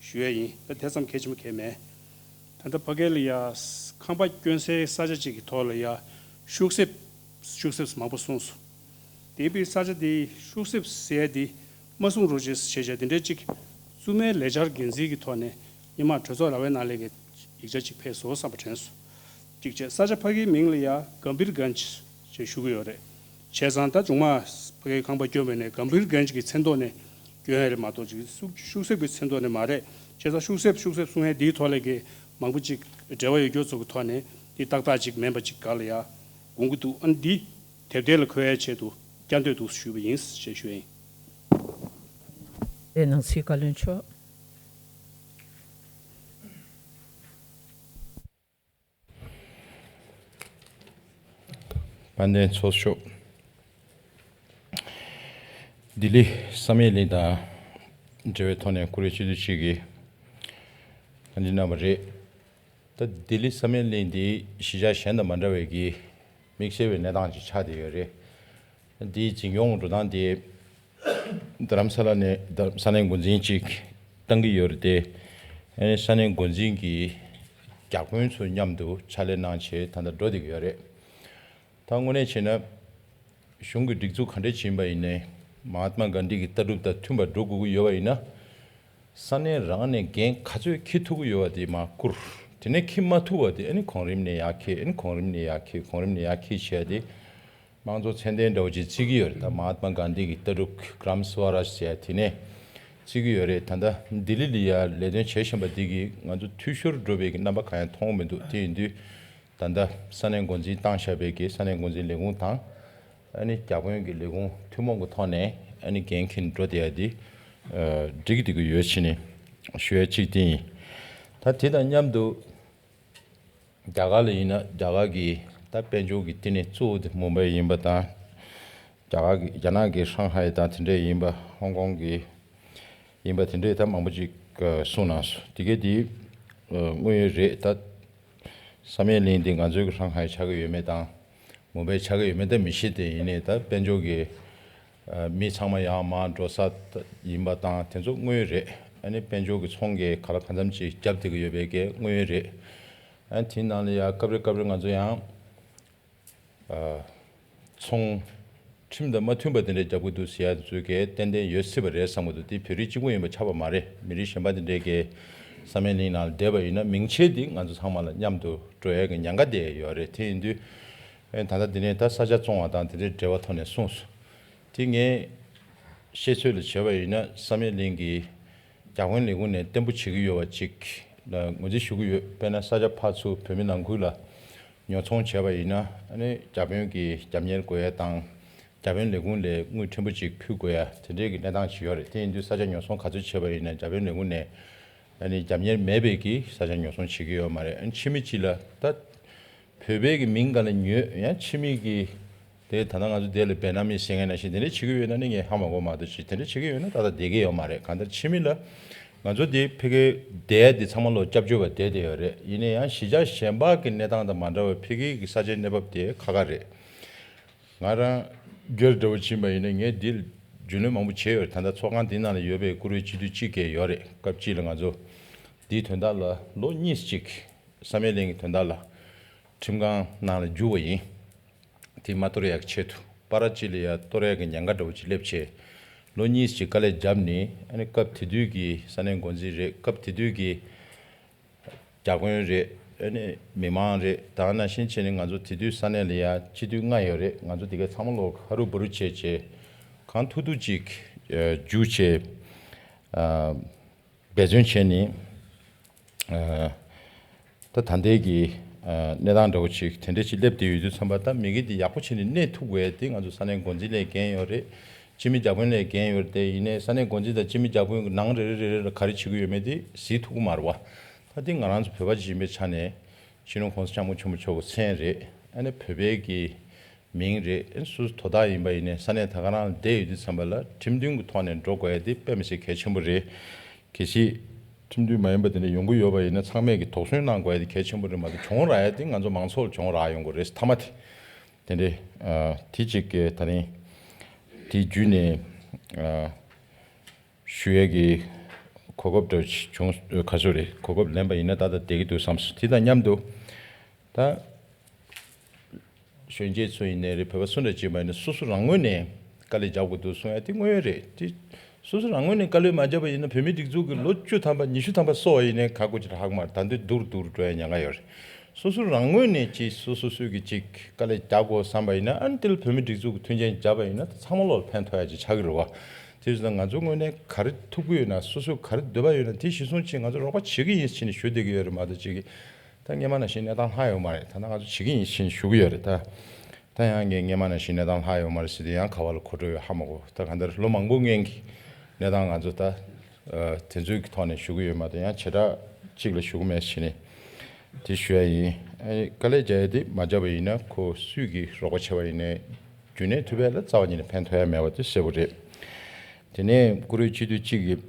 ཞུ་ཡས་ཡིན། ད་དེ་ཙམ་གལ་ཆེན་པོ་གང་ཡང་མེད། ད་ལྟ་ཕ་གི་ལ་ཡ་ཁང་པ་སྐྱོན་སའི་ས་ཆ་གཅིག་གི་ཐོག་ལ་ཡ་ཤུག་གསེབ་ཤུག་གསེབ་མང་པོ་གསུངས་སོང་། དེ་བའི་ས་ཆ་དེ་ཤུག་གསེབ་ཟེར་ཡ་དེ་མ་གསུང་རོགས་བྱེད་ཟེར་བྱས་བྱས་དེ་འདྲའི་གཅིག་བཙུན་མའི་ལས་འཆར་འགན་འཛིན་གྱི་ཐོག་ནས་སྔོན་མ་གྲོས་ཚོགས་ར་བའི་ནང་ལས་ཀྱི་ ཡིག་ཆ་ཅིག་ཕེབས་སོང་བསམ་པ་དྲན་སོང་། གཅིག་བྱས་ས་ཆ་ཕ་གིའི་མིང་ལ་ཡ་གམ་བིར་གན་ཇི་ཞེས་ཞུ་གི་ཡོད་རེད། བྱས་ཙང་ད་ཇུང་མ་ཕ་གིའི་ཁང་པ་སྐྱོན་པ་ནས་གམ་བིར་གན་ཇི་གི་མཚན་ཐོག་ནས་སྐྱོན་ཡ་རེད་མ་གཏོགས་ཅིག་ཤུགས་ཤུགས་གསེབ་ཀྱི་མཚན་ཐོག་ནས་མ་རེད། བྱས་ཙང་ཤུགས་གསེབ་ཤུགས་གསེབ་གསུང་ཡ་འདིའི་ཐོག་ལ་གི་མང་པོ་ཅིག་འབྲེལ་བ་ཡོད་རྒྱུ་ཚོ་གི་ཐོག་ནས་འདི་ཏག་ཏག་ཅིག་མིན་པ་ཅིག་ག་ལ་ཡ་དགོངས་ཀྱི་འདུག་ཨ་ནི་འདི་དེབ་ཐེར་ལ་འཁོད་ཡ་ཆེད་དུ་བསྐྱར་ཟློས་འདུག་ཞུས་པ་ཡིན་ཞེས་ཞུ་ཡ་ཡིན། ནང་སྲིད་བཀའ་བློན་མཆོག་དཔལ་ལྡན་ཚོགས་གཙོ་མཆོག་ལྡི་ལི་བསམ་ཡས་གླིང་དང་འབྲེལ་བའི་ཐོག་ནས་བཀུར་འོས་སྤྱི་འཐུས་གཅིག་གིས་གནང་སྦྱིན་གནང་བ་རེད། ད་ལྡི་ལི་བསམ་ཡས་གླིང་འདི་གཞིས་ཆགས་གཞན་དང་མ་འདྲ་བའི་གི་དམིགས་བསལ་བའི་གནས་སྟངས་ཅིག་ཆགས་བསྡད་ཡོད་རེད། འདིའི་འཛིན་སྐྱོང་འགྲོ་སྟངས་དེ་རྡ་རམ་ས་ལ་ནས་ས་གནས་འགོ་འཛིན་ཅིག་བཏང་གི་ཡོད་རེད་དེ། ས་གནས་འགོ་འཛིན་གྱི་བརྒྱ་དཔོན་ཚོ་མཉམ་དུ་ཕྱག་ལས་གནང་བྱས་ད་ལྟ་འགྲོ་བསྡད་ཀྱི་ཡོད་རེད། ད་དངོས་གནས་བྱས་ན་གཞུང་གི་སྒྲིག་འཛུགས་ག་འདྲས་ཡིན་པ་ཡིན་ནའི་མ་ཧཱ་ཏྨ་གྷན་དྷི་གི་ལྟ་གྲུབ་དང་མཐུན་པར་འགྲོ་དགོས་ཀྱི་ཡོད་པ་ཡིན་ན། ས་གནས་རང་ནས་འགན་ག་ཚོད་འཁྱེར་ཐུབ་ཀྱི་ཡོད་པ་དེ་མར་བསྐུར། དེ་ནས་འཁྱེར་མ་ཐུབ་པ་དེ་ཨ་ནི་གོང་རིམ་ནས་ཡར་འཁྱེར། ཨ་ནི་གོང་རིམ་ནས་ཡར་འཁྱེར། གོང་རིམ་ནས་ཡར་འཁྱེར་བྱས་ཏེ་དམངས་གཙོ་ཚད་ལྡན་འདྲ་བོ་ཅིག་བརྩི་གི་ཡོད་རེད། ད་མ་ཧཱ་ཏྨ་གྷན་དྷི་གི་ལྟ་གྲུབ་གྷ་རམ་སྭ་རཱཇ་ཟེར་ཡ་དེ་ནས་བརྩི་གི་ཡོད་རེད། ད་ལྟ་ལྡི་ལི་ལ་ཡ་ལས་དོན་བྱེད་བཞིན་པ་འདི་གིས་ང་ཚོ་འཐུས་ཤོར་འགྲོ་བའི་གི་རྣམ་པ་གང་ཡང་མཐོང་མི་འདུག་དེ་ཡིན་དུས་ད་ལྟ་ས་གནས་འགོ་འཛིན་བཏང་བཞག་པའི་གི་ས་གནས་འགོ་འཛིན་ལས་ཁུངས་དང་། ཨ་ནི་བརྒྱ་དཔོན་གྱི་ལས་ཁུངས་ཐུན་མོང་གི་ཐོག་ནས་ཨ་ནི་འགན་འཁྱེར་འགྲོ་བསྡད་ཡ་འདི་ཨ་འགྲིག་བསྡད་ཀྱི་ཡོད་ཕྱིན་ནས་ཞུ་ཡ་གཅིག་དེ་ཡིན། ད་དེ་དང་མཉམ་དུ་རྒྱ་གར་ལ་ཡིན་ན་རྒྱ་གར་གྱི་ད་དཔལ་འབྱོར་གྱི་བསྟི་གནས་གཙོ་བོ་དེ་མུམ་བྷའི་ཡིན་པ་དང་། རྒྱ་གར་གྱི་རྒྱ་ནག་གི་ཧྲང་ཧའེ་དང་དེ་འདྲས་ཡིན་པ། ཧོང་ཀོང་གི་ཡིན་པ་དེ་འདྲས་ད་མང་པོ་ཅིག་གསུངས་གནང་སོང་། དེ་གས་དེ་དངོས་ཡོད་རེད། ད་བསམ་ཡས་གླིང་འདི་ང་ཚོའི་གི་ཧྲང་ཧའེ་ཆགས་ཀྱི་ཡོད་མེད་དང་། མུམ་བྷའི་ཆགས་ཀྱི་ཡོད་མེད་ད་མི་ཤེས། དེ་ཡིན་ནའི་ད་དཔལ་འབྱོར་གྱི་མི་ཚང་མ་ཡར་མར་འགྲོ་ས་ཡིན་པ་དང་དེ་ཚོ་དངོས་ཡོད་རེད། ཨ་ནི་དཔལ་འབྱོར་གྱི་ཚོང་གི་ག་ལ་གང་འཚམ་ཅིག་རྒྱབ་བསྡད་ཀྱི་ཡོད་པའི་གི་དངོས་ཡོད་རེད། ཨ་ནི་དེའི་ནང་ལ་ཡ་སྐབས་རེ་སྐབས་རེ་ང་ཚོ་ཡང་ཚོང་ཁྲིམས་དང་མ་མཐུན་པ་དེ་འདྲ་རྒྱབ་ཀྱི་འདུག་ཟེར་ཡ་དེ་ཚོའི་གི་ཏན་ཏན་ཡོད་སྲིད་པ་རེད་བསམ་གྱི་འདུག་དེ་བོད་རིགས་གཅིག་པུ་ཡིན་པ་ཆགས་པ་མ་རེད། མི་རིགས་གཞན་པ་དེ་འདྲའི་གི་བསམ་ཡས་གླིང་ནང་ལ་བསྡད་པ་ཡིན་ན་མིང་ཆད་དེ་ང་ཚོ་ཚང་མ་ལ་མཉམ་དུ་འགྲོ་ཡ་གི་ཉེན་ཁ་དེ་ཡོད་རེད། དེ་ཡིན་དུས་ཨེ་ད་ལྟ་འདི་ནས་ད་ས་ཆ་བཙོང་བ་དང་དེ་འདྲའི་འབྲེལ་བ་ཐོག་ནས་གསུངས་སོང་། དེ་ངས་ཤེས་ཚོད་ལ་བྱས་པ་ཡིན་ན་བསམ་ཡས་གླིང་གི་བརྒྱ་དཔོན་ལས་ཁུངས་ནས་བརྟན་པོ་བྱེད་ཀྱི་ཡོད་པ་ཅིག་ལ་ངོས་འཛིན་ཞུ་གི་ཡོད། དཔེར་ན་ས་ཆ་ཕར་ཚུར་བོད་མི་ནང་ཁུལ་ལ་ཉོ་ཚོང་བྱས་པ་ཡིན་ན་ཨ་ནི་བརྒྱ་དཔོན་གྱིས་རྒྱབ་གཉེར་དགོས་ཡ་དང་། བརྒྱ་དཔོན་ལས་ཁུངས་ལས་དངུལ་ཕྲན་བུ་ཅིག་ཕུལ་དགོས་ཡ་དེ་འདྲའི་གི་གནས་སྟངས་ཅིག་ཡོད་རེད། དེ་ཡིན་དུས་ས་ཆ་ཉོ་ཚོང་ག་ཚོད་བྱས་པ་ཡིན་ན་བརྒྱ་དཔོན་ལས་ཁུངས་ནས་ཨ་ནི་རྒྱབ་གཉེར་མེད་པའི་གི་ས་ཆ་ཉོ་ཚོང་བྱེད་ཀྱི་ཡོད་མ་རེད། ཨ་ནི་ཕྱི་མི་ཅིག་ལ་ད་བོད་པའི་གི་མིང་སྒང་ལ་ཉོས་ཡང་ཕྱི་མི་གི་དེ་ད་ལྟ་ང་ཚོ་དེ་ལ་བེ་ན་མི་ཟེར་མཁན་ནང་བཞིན་དེ་འདྲ་བྱེད་ཀྱི་ཡོད་ན་ནི་ངས་ཧ་མ་གོ་མ་གཏོགས་ཅིག་དེ་འདྲ་བྱེད་ཀྱི་ཡོད་ན་ཏག་ཏག་བསྡད་ཀྱི་ཡོད་མ་རེད། གང་ལྟར་ཕྱི་མི་ལ་ང་ཚོ་དེ་ཕ་གིར་བསྡད་དེ་ཚང་མ་ལོ་སྐྱབས་བཅོལ་བ་བསྡད་དེ་ཡོད་རེད། ཡིན་ན་ཡང་གཞིས་ཆགས་གཞན་པ་གི་གནས་སྟངས་དང་མ་འདྲ་བའི་ཕ་གི་གི་ས་ཆའི་གནས་བབ་དེ་ཁག་ཁག་རེད། ང་རང་སྒེར་འདྲ་བོ་ཕྱིན་པ་ཡིན་ན་ངས་འདི་རྒྱུས་ལོན་མང་པོ་བྱས་ཡོད་རེད། ད་ལྟ་ཚོགས་ཁང་འདི་ནང་ལ་ཡོད་པའི་བཀུར་འོས་སྤྱི་འཐུས་གཅིག་གས་ཡོད་རེད། སྐབས་གཅིག་ལ་ང་ཚོ་འདིའི་དོན་དག་ལ་ལོ་གཉིས་གཅིག་བསམ་ཡས་གླིང་གི་དོན་དག་ལ་ཁྲིམས་ཁང་ནང་ལ་བསྒྱུར་བ་ཡིན། དེ་མ་གཏོར་ཡག་ཆེད་དུ་པ་ར་གཅིག་ལ་ཡ་གཏོར་ཡག་གི་ཉེན་ཁ་འདྲ་བོ་ཅིག་སླེབས་བྱས་ལོ་གཉིས་ཅིག་དཀའ་ལས་བརྒྱབ་ནས་ཨ་ནི་སྐབས་དེ་དུས་ཀྱི་ས་གནས་འགོ་འཛིན་རེད། སྐབས་དེ་དུས་ཀྱི་བརྒྱ་དཔོན་རེད། ཨ་ནི་མི་མང་རེད། ད་ག་ནང་བཞིན་བྱས་ནས་ང་ཚོ་དེ་དུས་ས་གནས་ལ་ཡ་སྤྱི་འཐུས་ལྔ་ཡོད་རེད། ང་ཚོ་དེ་ག་ཚང་མ་ལོ་ཧ་རུ་བ་རུ་བྱས་བྱས་གང་ཐུབ་ཐུབ་ཅིག་ཨ་བསྒྱུར་བྱས་ཨ། འབད་བརྩོན་བྱས་ནས། ཨ། ད་ད་ལྟའི་གི་ཨ་གནས་སྟངས་འདྲ་བོ་ཅིག་དེ་འདྲ་ཅིག་སླེབས་བསྡད་ཡོད་དུས་ཙམ་པ་ད་མི་གི་འདི་ཡག་པོ་བྱས་ནས་གནས་ཐུབ་དགོས་ཡ་དེ་ང་ཚོ་ས་གནས་འགོ་འཛིན་ལ་འགན་ཡོད་རེད། སྤྱི་མི་བརྒྱ་དཔོན་ལ་འགན་ཡོད་རེད། དེ་ཡིན་ནའི་ས་གནས་འགོ་འཛིན་དང་སྤྱི་མི་བརྒྱ་དཔོན་གྱི་ནང་རེ་རེ་རེ་རེ་ལ་ག་རེ་བྱེད་ཀྱི་ཡོད་མེད་དེ་གཟིགས་ཐུབ་ཀྱི་མ་རེད་བ། ད་དེ་ང་རང་ཚོ་བོད་པ་ཅིག་ཡིན་པའི་ཆ་ནས་སྤྱི་ནོར་༸གོང་ས་༸སྐྱབས་མགོན་ཆེན་པོ་མཆོག་གི་མཚན་རེད། ཨ་ནི་བོད་པའི་གི་མིང་རེད། ཨ་ནི་སོ་སོ་དོ་བདག་ཡིན་པ་ཡིན་ནའི་ས་གནས་ད་ག་རང་ལ་བསྡད་ཡོད་དུས་ཙམ་པ་ལ་ཁྲིམས་མཐུན་གྱི་ཐོག་ནས་འགྲོ་དགོས་ཡ་དེ་དཔེ་མི་སྲིད་གལ་ཆེན་པོ་རེད། གལ་སྲིད་ཁྲིམས་མཐུན་མ་ཡིན་པ་དེ་འདྲ་ཡོང་གི་ཡོད་པ་ཡིན་ན་ཚང་མས་ཀྱི་དོགས་ཟོན་གནང་དགོས་ཡ་དེ་གལ་ཆེན་པོ་རེད་མ་གཏོགས་གྱོང་རག་ཡ་དེ་ང་ཚོ་མང་ཚོགས་ལ་གྱོང་རག་ཡོང་གི་རེད། མཐའ་མ་དེ་དེ་འདྲ་ཨ་དེ་གཅིག་གི་ད་རིང་དེ་བརྒྱུད་ནས་ཨ་ཞུ་ཡ་གི་གོ་སྐབས་འདྲ་བྱུང་ག་ཚོད་རེད། གོ་སྐབས་ལེན་པ་ཡིན་ན་ཏག་ཏག་བསྡད་ཀྱི་འདུག་བསམ་སོང་། དེ་དང་མཉམ་དུ་ད། གཞོན་སྐྱེས་ཚོ་ཡིན་ནའི་རེད། བོད་པ་སུ་འདྲ་ཅིག་མ་ཡིན་ན་སོ་སོ་རང་ངོས་ནས་དཀའ་ལས་རྒྱག་དགོས་འདུག་གསུང་ཡ་དེ་དངོས་ཡོད་རེད། དེ་ སོ་སོ་རང་ངོས་ནས་དཀའ་ལས་མ་བརྒྱབ་པ་ཡིན་ན་བོད་མིའི་སྒྲིག་འཛུགས་ཀྱི་ལོ་བཅུ་ཐམ་པ་ཉི་ཤུ་ཐམ་པ་གསོ་བ་ཡིན་ནའི་ཁག་པོ་ཅིག་ལ་ཧ་གོ་མ་རེད། ད་འདི་སྡུག་རུ་སྡུག་རུ་འགྲོ་ཡ་ཉེན་ཁ་ཡོད་རེད། སོ་སོ་རང་ངོས་ནས་ཅིག་སོ་སོ་སོས་ཀྱི་ཅིག་དཀའ་ལས་རྒྱག་དགོས་བསམ་པ་ཡིན་ན་ཨ་ནི་དེ་ལ་བོད་མིའི་སྒྲིག་འཛུགས་ཀྱི་མཐུན་རྐྱེན་བརྒྱབ་པ་ཡིན་ན་ད་ཚང་མ་ལོག་ལ་ཕན་ཐོགས་ཡ་ཅིག་ཆགས་ཀྱི་རེད་བ། དེ་བཞིན་ང་ཚོའི་ངོས་ནས་ག་རེ་ཐུབ་ཀྱི་ཡོད་ན་སོ་སོས་ག་རེ་འདོད་པ་ཡོད་ན་དེ་གཞིར་བཟུང་ཅིག་ང་ཚོ་རོགས་པ་བྱེད་ཀྱི་ཡིན་ཟེར་ནས་ཞུ་བསྡད་ཀྱི་ཡོད་རེད་མ་གཏོགས་ཅིག་གིས་ད་སྔོན་མ་ནང་བཞིན་གནས་སྟངས་ལྷག་ཡོད་མ་རེད། ད་ལྟ་ང་ཚོ་བྱེད་ཀྱི་ཡིན་ཟེར་ནས་ཞུ་གི་ཡོད་རེད་ད། ད་ཡང་ངས་སྔོན་མ་ནང་བཞིན་གནས་སྟངས་ལྷག་ཡོད་མ་རེད་ཟེར་དུས་ཡང་ག་བ་ལ་གོ་འགྲོ་ཡོད་ཧ་མ་གོ། ད་གང་ལྟར་ལོ་མང་པོ་སྔོན་གྱི་གནས་སྟངས་ང་ཚོ་ད་ཨ་དེ་ཚོའི་གི་ཐོག་ནས་ཞུ་གི་ཡོད་མ་གཏོགས་ཡང་བྱེ་བྲག་གཅིག་ལ་ཞུ་གི་མེད་ཟེར་ནས་དེ་ཞུ་ཡ་ཡིན། ཨ་ནི་དཀའ་ལས་རྒྱག་ཡ་དེ་མ་རྒྱབ་པ་ཡིན་ན་ཁོ་སུས་ཀྱི་རོགས་པ་བྱས་པ་ཡིན་ནའི་རྒྱུན་གནས་ཐུབ་པ་ལ་རྩ་བ་ཉིད་ནས་ཕན་ཐོགས་ཡ་མེད་པ་དེ་གསལ་པོ་རེད། དེ་ནས་བཀུར་འོས་སྤྱི་འཐུས་གཅིག་གིས་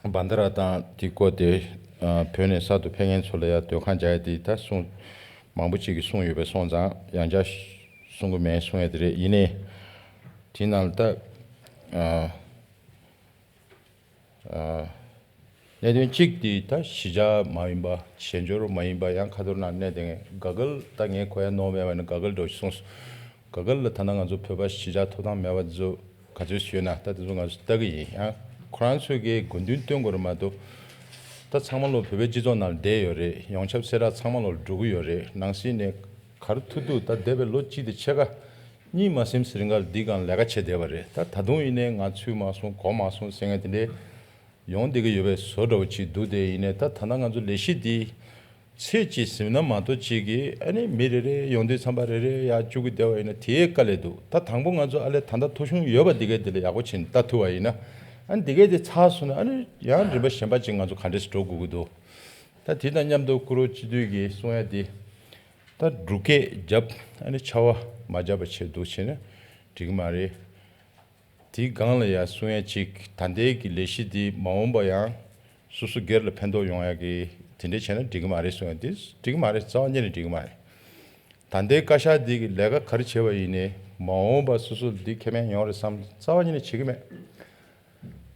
བན་དྷ་ར་དང་དེ་བསྐོར་ཏེ་ཨ་བོད་ནས་གསར་དུ་ཕེབས་མཁན་ཚོ་ལ་ཡང་སྡོད་ཁང་རྒྱག་ཡ་དེ་ད་གསུང་མང་པོ་ཅིག་གིས་གསུངས་ཡོད་པས་སོང་ཙང་ཡང་བསྐྱར་གསུང་གི་མེད་གསུང་ཡ་དེ་རེད། ཡིན་ནའི་དེའི་ནང་ལ་ད་ཨ་ཨ་གནད་དོན་གཅིག་དེ་ད་གཞིས་ཆགས་མ་ཡིན་པ་བྱེས་འབྱོར་མ་ཡིན་པ་ཡང་ཁ་ཐོར་ནང་གནས་དེ་ངས་ག་གལ་ད་ངས་གོ་ཡ་ནོར་མེད་པ་ནི་ག་གལ་འགྲོ་ཞིག་གསུངས་སོང་། ག་གལ་ལ་ད་ལྟ་ང་ཚོ་བོད་པ་གཞིས་ཆགས་ཐོབ་ཐང་མེད་པ་ཚོ་ག་ཚོད་ཞུས་ན་ད་དེ་ཚོ་ང་ཚོ་ལྟ་གི་ཡིན། ཡང་ཁོ་རང་ཚོས་ཀྱི་དགོས་འདུན་བཏོན་དགོས་རེད་མ་གཏོགས་ད་ཚང་མ་ལོ་བོད་པའི་སྤྱི་ཚོགས་ནང་བསྡད་ཡོད་རེད། ཡོངས་ཁྱབ་གསལ་བསྒྲགས་ཚང་མ་ལོ་འགྲོ་གི་ཡོད་རེད། ནང་སྲིད་ནས་ག་རེ་ཐུབ་ཐུབ་ད་འདས་པའི་ལོ་གཅིག་དང་ཕྱེད་ཀ་གཉིས་མ་ཟིན་ཟིན་ག་ལ་འདི་སྒང་ལས་ཀ་བྱས་བསྡད་པ་རེད། ད་ད་དུང་ཡིན་ནའི་ང་ཚུད་མ་སོང་གོ་མ་སོང་ཟེར་མཁན་དེ་འདྲའི་ཡོང་བསྡད་ཀྱི་ཡོད་པའི་བཟོ་འདྲ་བོ་ཅིག་འདུག་དེ་ཡིན་ནའི་ད་ད་ལྟ་ང་ཚོ་ལས་གཞི་འདི་ཚེས་གཅིག་ཟིན་ན་མ་གཏོགས་ཅིག་གིས་ཨ་ནི་མི་རེ་རེ་ཡོང་དུས་ཙམ་པ་རེ་རེ་ཡར་བཅུག་གི་བསྡད་པ་ཡིན་ན་དེའི་དཀའ་ལས་འདུག་ད་དང་པོ་ང་ཚོ་ཨ་ལས་ད་ལྟ་ཐོ་གཞུང་ཡོད་པ་འདི་གའི་དེ་ལ་ཡག་པོ་བྱས་ནས་ལྟ་ཐུབ་པ་ཡིན་ན་ཨ་ནི་འདི་གའི་དེ་ཚར་སོང་ན་ཨ་ནི་ཡང་རིམ་པ་གཞན་པ་ཅིག་ང་ཚོ་ག་འདྲས་སེ་འགྲོ་དགོས་ཀྱི་འདུག་ད་དེ་དང་མཉམ་དུ་བཀུར་འོས་སྤྱི་འཐུས་ཀྱིས་གསུང་ཡ་དེ་ད་སྒྲུབ་སྐད་བརྒྱབ་ཨ་ནི་ཕྱར་བ་མ་བརྒྱབ་པ་བྱས་འདུག་བྱས་ན་འགྲིག་གི་མ་རེད། དེའི་སྒང་ལ་ཡ་གསུང་ཡ་གཅིག་ད་ལྟའི་གི་ལས་གཞི་འདི་མ་འོངས་པ་ཡང་སོ་སོ་སྒེར་ལ་ཕན་ཐོགས་ཡོང་ཡ་གི་དེ་འདྲས་བྱས་ན་འགྲིག་གི་མ་རེད་གསུང་ཡ་འདི་འགྲིག་གི་མ་རེད། རྩ་བ་ཉིད་ནས་འགྲིག་གི་མ་རེད། ད་ལྟའི་བཀའ་ཤག་འདི་གི་ལས་ཀ་ག་རེ་བྱས་པ་ཡིན་ནའི་མ་འོངས་པ་སོ་སོ་འདི་ཁེ་ཕན་ཡོང་རེད་བསམ་རྩ་བ་ཉིད་ནས་བྱེད་ཀྱི་མེད།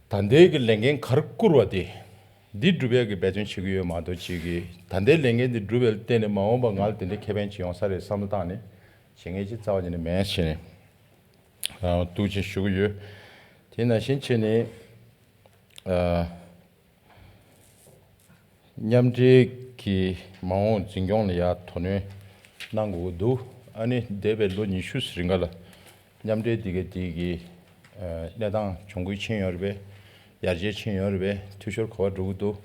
ད་ལྟའི་གི་ལས་འགན་ག་རེ་བསྐུར་བ་དེ་འདི་སྒྲུབ་ཡ་གི་འབད་བརྩོན་བྱེད་ཀྱི་ཡོད་མ་གཏོགས་ཅིག་གི་ད་ལྟའི་ལས་འགན་འདི་སྒྲུབ་པ་ལ་བརྟེན་ནས་མ་འོངས་པ་ང་ལ་དེ་འདྲའི་ཁེ་ཕན་ཅིག་ཡོང་ས་རེད་བསམ་བློ་བཏང་ནས་བྱེད་མཁན་ཅིག་རྩ་བ་ཉིད་ནས་མེད་ཟེར་ནས། ཨ་འདུག་ཅེས་ཞུ་གི་ཡོད། དེ་ནང་བཞིན་བྱས་ནས་ཨ་མཉམ་འབྲེལ་གྱི་མ་འོངས་འཛིན་སྐྱོང་ལ་ཡང་དོ་སྣང་གནང་དགོས་ཀྱི་འདུག་ཨ་ནི་འདས་པའི་ལོ་ཉི་ཤུ་ཟིན་ག་ལ་མཉམ་འབྲེལ་འདི་གའི་འདི་གི་ཨ་གནས་སྟངས་གྱོང་གུན་ཕྱིན་ཡོད་རེད་པས། ཡར་རྒྱས་ཕྱིན་ཡོད་རེད་པས། འཐུས་ཤོར་ག་པར་འགྲོ་གི་འདུག་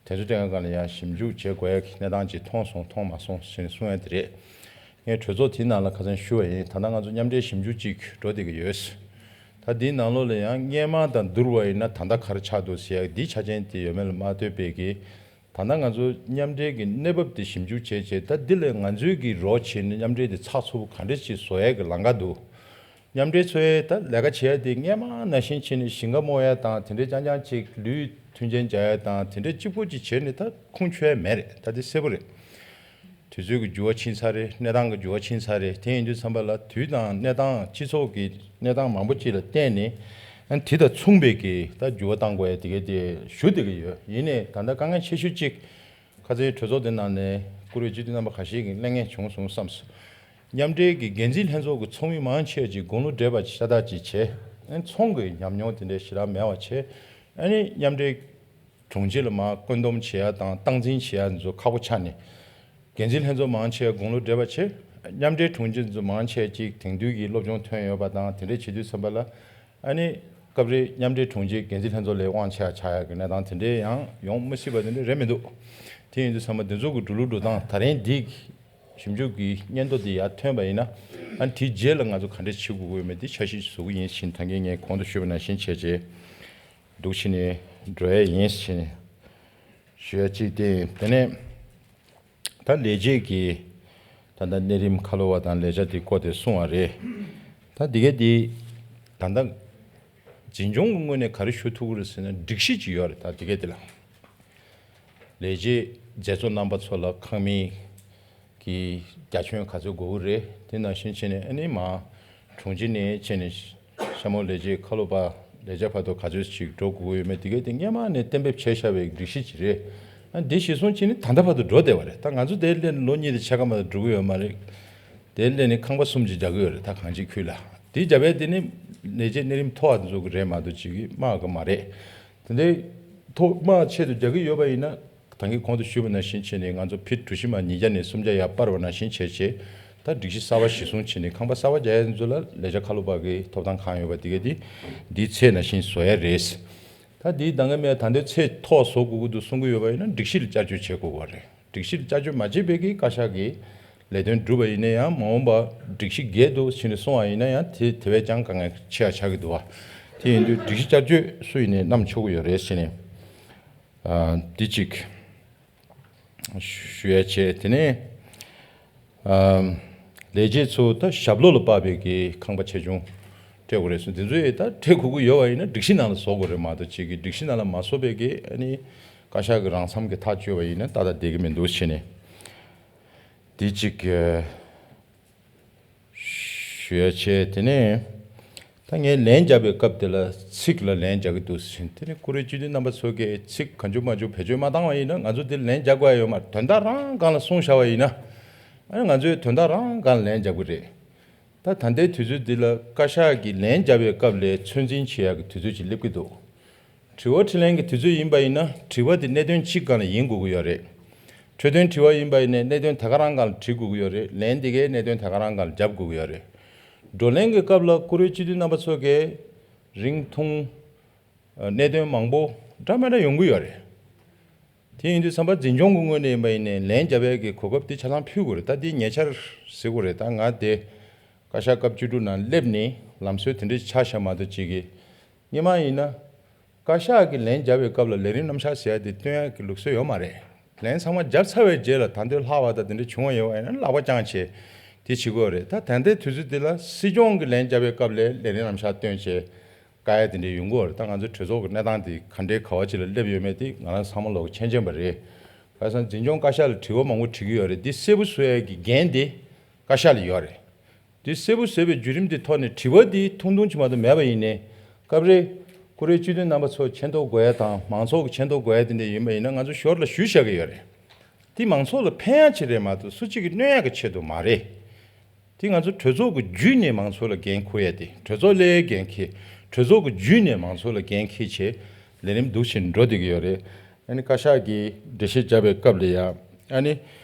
དེ་ཚོ་སྟེང་སྒང་ལ་ཡང་ཞིབ་འཇུག་བྱེད་དགོས་ཡ་གི་གནས་སྟངས་ཅིག་མཐོང་སོང་མཐོང་མ་སོང་ཞེས་གསུང་ཡ་དེ་རེད། ངས་གྲོས་ཚོགས་དེའི་ནང་ལ་ཁ་སང་ཞུ་བ་ཡིན། ད་ལྟ་ང་ཚོ་མཉམ་འབྲེལ་ཞིབ་འཇུག་ཅིག་འགྲོ་བསྡད་ཀྱི་ཡོད། ད་དེའི་ནང་ལོགས་ལ་ཡང་སྔོན་མ་དང་བསྡུར་བ་ཡིན་ན་ད་ལྟ་ག་རེ་ཆགས་འདུག་ཟེར་ཡ་འདིའི་ཆ་རྐྱེན་དེ་ཡོད་མེད་ལ་མ་ལྟོས་པའི་གི་ད་ལྟ་ང་ཚོ་མཉམ་འབྲེལ་གྱི་གནས་བབ་དེ་ཞིབ་འཇུག་བྱས་རྗེས་ད་འདི་ལས་ང་ཚོས་ཀྱི་རོགས་བྱས་ནས་མཉམ་འབྲེལ་དེ་ཚགས་ཚུད་པོ་ག་འདྲས་ཅིག་བཟོ་ཡ་གི་ལམ་ཁ་འདུག་མཉམ་འབྲེལ་ཚོའི་ད་ལས་ཀ་བྱེད་ཡ་དེ་སྔོན་མ་ནང་བཞིན་བྱས་ནས་ཞིང་ཁ་རྨོ་ཡ་དང་དེ་འདྲའི་རྐྱང་རྐྱང་ཅིག་ལུས་མཐུན་རྐྱེན་སྦྱར་ཡ་དང་དེ་འདྲའི་གཅིག་པོ་ཅིག་བྱས་ནས་ད་ཁུངས་འཁྱོལ་ཡ་མེད་རེད། ད་དེ་གསལ་པོ་རེད། དུས་ཚོད་ཀྱི་འགྱུར་བ་ཕྱིན་ཚར་རེད། གནས་སྟངས་ཀྱི་འགྱུར་བ་ཕྱིན་ཚར་རེད། དེ་ཡིན་དུས་ཙམ་པ་ལ་དུས་དང་གནས་སྟངས་སྤྱི་ཚོགས་ཀྱི་གནས་སྟངས་མང་པོ་ཅིག་ལ་བརྟེན་ནས་ཨ་དེ་དང་མཚུངས་པའི་གི་ད་འགྱུར་བ་གཏང་དགོས་ཡ་དེ་གའི་དེ་ཞུ་བསྡད་ཀྱི་ཡོད། ཡིན་ནའི་ད་ལྟ་དཀའ་ངལ་ཆེ་ཤོས་གཅིག་ཁ་སང་གྲོས་ཚོགས་དེ་ནང་ནས་བཀུར་འོས་སྤྱི་འཐུས་རྣམ་པ་ཁ་ཤས་ཀྱིས་གླེང་མཁན་བྱུང་སོང་བསམ་སོང་། མཉམ་འབྲེལ་གྱི་འགན་འཛིན་ལྷན་ཚོགས་ཀྱི་ཚོགས་མི་མང་ཆེ་ཅིག་དགུང་ལོ་བགྲེས་པ་ཤ་སྟག་ཅིག་བྱས། ཨ་ཚོང་གི་ཉམས་མྱོང་དེ་འདྲའི་ཞེ་དྲག་མེད་པ་བྱས། ཨ་ནི་མཉམ་འབྲེལ་དྲུང་ཆེ་ལ་མར་བཀོད་འདོམས་བྱེད་ཡ་དང་སྟངས་འཛིན་བྱེད་ཡ་ཚོ་ཁག་པོ་ཆགས་ནས། འགན་འཛིན་ལྷན་ཚོགས་མང་ཆེ་དགུང་ལོ་བགྲེས་པ་བྱས། མཉམ་འབྲེལ་དྲུང་ཆེ་ཚོ་མང་ཆེ་གཅིག་དེང་དུས་ཀྱི་སློབ་སྦྱོང་ཐོན་ཡོད་པ་དང་དེ་འདྲས་བྱེད་དུས་ཙམ་པ་ལ་ཨ་ནི་སྐབས་རེ་མཉམ་འབྲེལ་དྲུང་ཆེ་འགན་འཛིན་ལྷན་ཚོགས་ལས་དབང་ཆེ་བ་ཆགས་ཡ་གི་གནས་སྟངས་དེ་འདྲས་ཡང་ཡོང་མི་སྲིད་པ་དེ་འདྲས་རེད་མི་འདུག་དེ་ཡིན་དུས་ཚང་མ་འདི་ཚོ་གི་འགྲོ་ལུགས་འགྲོ་སྟངས་ད་རིང་འདི་ཞིབ་འཇུག་གི་སྙན་ཐོ་འདི་ཡར་ཐོན་པ་ཡིན་ན་ཨ་ནི་དེའི་རྗེས་ལ་ང་ཚོ་ག་འདྲས་བྱེད་དགོས་ཀྱི་ཡོད་མེད་དེ་འཆར་གཞི་བཟོ་གི་ཡིན་ཕྱིན་ད་གིན་ངས་གོང་དུ་ཞུས་པ་ནང་བཞིན་བྱས་རྗེས། འདུག་ཕྱིན་ནས་འགྲོ་ཡས་ཡིན་ཕྱིན་ཞུ་ཡ་གཅིག་དེ་ཡིན། དེ་ནས་ད་ལས་བྱེད་ཀྱི་ད་ལྟ་གནས་རིམ་ཁ་ལོ་བ་དང་ལས་བྱ་དེ་བསྐོ་སྟེ་གསུང་བ་རེད། ད་འདི་ག་དེ་ད་ལྟ་འཛིན་སྐྱོང་གི་ངོས་ནས་ག་རེ་ཞུ་ཐུབ་ཀྱི་རེད་ཟེར་ན་སྒྲིག་གཞི་ཅིག་ཡོད་རེད། ད་འདི་ག་དེ་ལ་ལས་བྱེད་མཛད་གཙོ་རྣམ་པ་ཚོ་ལ་ཁང་མིག་གི་རྒྱ་ཁྱོན་ག་ཚོད་དགོས་ཀྱི་རེད། དེ་ནང་བཞིན་བྱས་ནས་ཨ་ནི་མ་དྲུང་ཆེ་ནས་བྱས་ནས་ཤ་མོ་ལས་བྱེད་ཁ་ལོ་པ་ལས་བྱ་བར་དུ་ག་ཚོད་ཅིག་འགྲོ་དགོས་ཀྱི་ཡོད་མེད་དེ་གས་དེ་སྔོན་མ་ནས་གཏན་འབེབས་བྱས་བཞག་པའི་སྒྲིག་གཞི་ཅིག་རེད། ཨ་འདི་གཞིར་བཟུང་བྱས་ནས་ད་ལྟ་བར་དུ་འགྲོ་བསྡད་པ་རེད། ད་ང་ཚོ་དེར་སླེབས་ནས་ལོ་གཉིས་དང་ཕྱེད་ཀ་མ་གཏོགས་འགྲོ་གི་ཡོད་མ་རེད། དེར་སླེབས་ནས་ཁང་པ་གསུམ་ཅིག་རྒྱག་གི་ཡོད་རེད། ད་གངས་སྐྱིད་ཁུལ་ལ་དེ་རྒྱབ་པས་དེ་ནི་ ལས་བྱེད་གནས་རིམ་མཐོ་བ་ཚོ་གི་རེད་མ་གཏོགས་ཅིག་གི་དམའ་གི་མ་རེད། དེ་འདྲའི་མཐོ་དམའ་ཆེད་དུ་རྒྱག་གི་ཡོད་པ་ཡིན་ན། ད་གིན་གོང་དུ་ཞུས་པ་ནང་བཞིན་བྱས་ནས་ང་ཚོ་ཕིཊ་གྲུ་བཞི་མ་ཉིས་བརྒྱ་ནས་སུམ་བརྒྱ་ཡར་སྤར་བ་ནང་བཞིན་བྱས་བྱས། ད་སྒྲིག་གཞི་གསར་བ་གཞིར་བཟུང་བྱས་ནས་ཁང་པ་གསར་བ་རྒྱག་ཡ་ཚོ་ལ་ལས་བྱ་ཁ་ལོ་པ་གི་ཐོབ་ཐང་གང་ཡོད་པ་དེ་ག་དེ་འདིའི་ཚད་ནང་བཞིན་བཟོ་ཡ་རེད། ད་འདིའི་ད་གིན་མེད་ད་འདོད་ཚད་མཐོ་བཟོ་དགོས་ཀྱི་འདུག་གསུང་གི་ཡོད་པ་ཡིན་ན་སྒྲིག་གཞི་ལ་བསྐྱར་བཅོས་བྱེད་དགོས་པ་རེད། སྒྲིག་གཞི་ལ་བསྐྱར་བཅོས་མ་བྱས་པའི་གི་བཀའ་ཤག་གི་ལས་དོན་བསྒྲུབས་པ་ཡིན་ན་ཡང་མ་འོངས་པ་སྒྲིག་གཞི་འགལ་འདུག་ཕྱིན་ནས་སོང་བ་ཡིན་ན་ཡང་དེ་དེ་བས་ཀྱང་དཀའ་ངལ་ཆེ་བ་ཆགས་ཀྱི་འདུག་བ། དེ་ཡིན་དུས་སྒྲིག་གཞི་བསྐྱར་བཅོས་སུ་ཡིན་ནས་བསྣམས་ཆོག་གི་ཡོད་རེད་ཟེར་ནས། ཨ། འདི་གཅིག་ཞུ་ཡ་བྱས། དེ་ནས་ཨ་ལས་བྱེད་ཚོ་ད་ཞབས་ལོགས་ལ་དཔག་པའི་གི་ཁང་པ་ཆེ་ཆུང་སྤྲད་དགོས་རེད་གསུངས། དེ་ཚོ་ཡིས་ད་སྤྲད་དགོས་ཀྱི་ཡོད་པ་ཡིན་ན་སྒྲིག་གཞི་ནང་ལ་བཟོ་དགོས་རེད་མ་གཏོགས་གཅིག་གི་སྒྲིག་གཞི་ནང་ལ་མ་བཟོ་བའི་གི་ཨ་ནི་བཀའ་ཤག་གི་རང་འཚམ་གི་ཐག་གཅོད་པ་ཡིན་ན་ཏག་ཏག་བསྡད་ཀྱི་མི་འདུག་བྱས་ནས། འདི་གཅིག་ཞུ་ཡ་བྱས། དེ་ནས་ད་ངས་ལན་རྒྱག་པའི་སྐབས་དེ་ལ་ཚིག་ལ་ལན་རྒྱག་གི་འདུག་ཟེར། དེ་ནས་བཀུར་འོས་སྤྱི་འཐུས་རྣམ་པ་ཚོ་གིས་ཚིག་གང་བྱུང་མང་བྱུང་བེད་སྤྱོད་མ་བཏང་བ་ཡིན་ན་ང་ཚོ་དེ་ལན་རྒྱག་དགོས་ཡ་ཡོད་མ་རེད། དོན་དག་རང་སྒང་ལ་གསུངས་བཞག་པ་ཡིན་ན། ཨ་ནི་ང་ཚོས་དོན་དག་རང་སྒང་ལ་ལན་རྒྱག་གི་རེད། ད་ད་ལྟའི་དུས་ཚོད་འདི་ལ་བཀའ་ཤག་གིས་ལན་བརྒྱབ་པའི་སྐབས་ལ་ཚོད་འཛིན་བྱེད་ཡག་གི་དུས་ཚོད་ཅིག་སླེབས་ཀྱི་འདུག་དྲི་བ་དྲིས་ལན་གྱི་དུས་ཚོད་ཡིན་པ་ཡིན་ན་དྲི་བ་དེ་གནད་དོན་གཅིག་སྒང་ལ་ཡིན་དགོས་ཀྱི་ཡོད་རེད། འཕྲོས་དོན་དྲི་བ་ཡིན་པ་ཡིན་ན་གནད་དོན་དེ་ག་རང་སྒང་ལ་དྲི་དགོས་ཀྱི་ཡོད་རེད། ལན་དེ་གའི་གནད་དོན་དེ་ག་རང་སྒང་ལ་རྒྱབ་དགོས་ཀྱི་ཡོད་རེད། བགྲོ་གླེང་གི་སྐབས་ལ་བཀུར་འོས་སྤྱི་འཐུས་རྣམ་པ་ཚོ་གིས་རིང་ཐུང་། གནད་དོན་མང་པོ་འདྲ་མི་འདྲ་ཡོང་གི་ཡོད་རེད། དེ་ཡིན་དུས་ཙམ་པ་འཛིན་སྐྱོང་གི་ངོས་ནས་ཡིན་པ་ཡིན་ནའི་ལན་རྒྱབ་ཡས་ཀྱི་གོ་སྐབས་དེ་ཆ་ཚང་ཕུལ་དགོས་རེད། ད་དེ་ཉེ་ཆར་ཟེར་དགོས་རེད། ད་ང་དེ་བཀའ་ཤག་སྐབས་བཅུ་དྲུག་ནང་སླེབས་ནས་ལམ་སྲོལ་དེ་འདྲ་ཆགས་བཞག་མ་གཏོགས་གཅིག་གི་སྔོན་མ་ཡིན་ན་བཀའ་ཤག་གིས་ལན་རྒྱབ་པའི་སྐབས་ལ་ལས་རིམ་རྣམ་གཞག་ཟེར་ཡ་དེ་སྟོན་ཡ་གི་ལུགས་སྲོལ་ཡོད་མ་རེད། ལན་ཚང་མ་རྒྱབ་ཚར་བའི་རྗེས་ལ་ད་འདོད་ལྷག་པ་དང་དེ་འདྲ་བྱུང་བ་ཡོད་པ་ཡིན་ན་ལག་པ་བརྐྱངས་བྱས་དེ་བྱེད་དགོས་རེད། ད་ད་ལྟའི་དུས་ཚོད་འདི་ལ་སྲིད་སྐྱོང་གིས་ལན་རྒྱབ་པའི་སྐབས་ལ་ལས་རིམ་རྣམ་གཞག་སྟོན་བྱས། བཀའ་ཡ་དེ་འདྲའི་ཡོང་གི་ཡོད་རེད། ད་ང་ཚོའི་གྲོས་ཚོགས་ཀྱི་གནས་སྟངས་དེ་ག་འདྲའི་ག་བ་ཅིག་ལ་སླེབས་ཡོད་མེད་དེ་ང་རང་ཚང་མ་ལོག་མཁྱེན་མཁྱེན་པ་རེད། ག་རེ་ཟེར་ན་འཛིན་སྐྱོང་བཀའ་ཤག་ལ་དྲི་བ་མང་པོ་དྲི་གི་ཡོད་རེད། འདི་གསལ་པོ་བཟོ་ཡ་གི་འགན་དེ་བཀའ་ཤག་ལ་ཡོད་རེད། འདི་གསལ་པོ་བཟོས་པའི་བརྒྱུད་རིམ་དེ་ཐོག་ནས་དྲི་བ་འདི་ཐུང་ཐུང་ཅིག་མ་གཏོགས་མེད་པ་ཡིན་ནའི་སྐབས་རེ་བཀུར་འོས་སྤྱི་འཐུས་རྣམ་པ་ཚོ་མཁྱེན་རྟོགས་དགོས་ཡ་དང་མང་ཚོགས་ཀྱི་མཁྱེན་རྟོགས་དགོས་ཡ་དེ་འདྲ་ཡིན་པ་ཡིན་ན་ང་ཚོ་ཞོར་ལ་ཞུས་བཞག་གི་ཡོད་རེད། དེ་མང་ཚོགས་ལ་ཕན་ཡ་ཆེད་རེད་མ་གཏོགས་སུ་གཅིག་གིས་གནོད་ཡ་གི་ཆེད་དུ་མ་རེད། དེ་ང་ཚོ་གྲོས་ཚོགས་ཀྱི་བརྒྱུད་ནས་མང་ཚོགས་ལ་འགན་འཁུར་ཡ་དེ་གྲོས་ཚོགས་ལའི་འགན་འཁྱེར། གྲོས་ཚོགས་ཀྱི་བརྒྱུད་ནས་མང་ཚོགས་ལ་འགན་འཁྱེར་བྱས་ལས་རིམ་འདུག་བཞིན་འགྲོ་བསྡད་ཀྱི་ཡོད་རེད། ཨ་ནི་བཀའ་ཤག་གིས་འགྲེལ་བཤད་བརྒྱབ་པའི་སྐབས་ལ་ཡ་ཨ་ནི་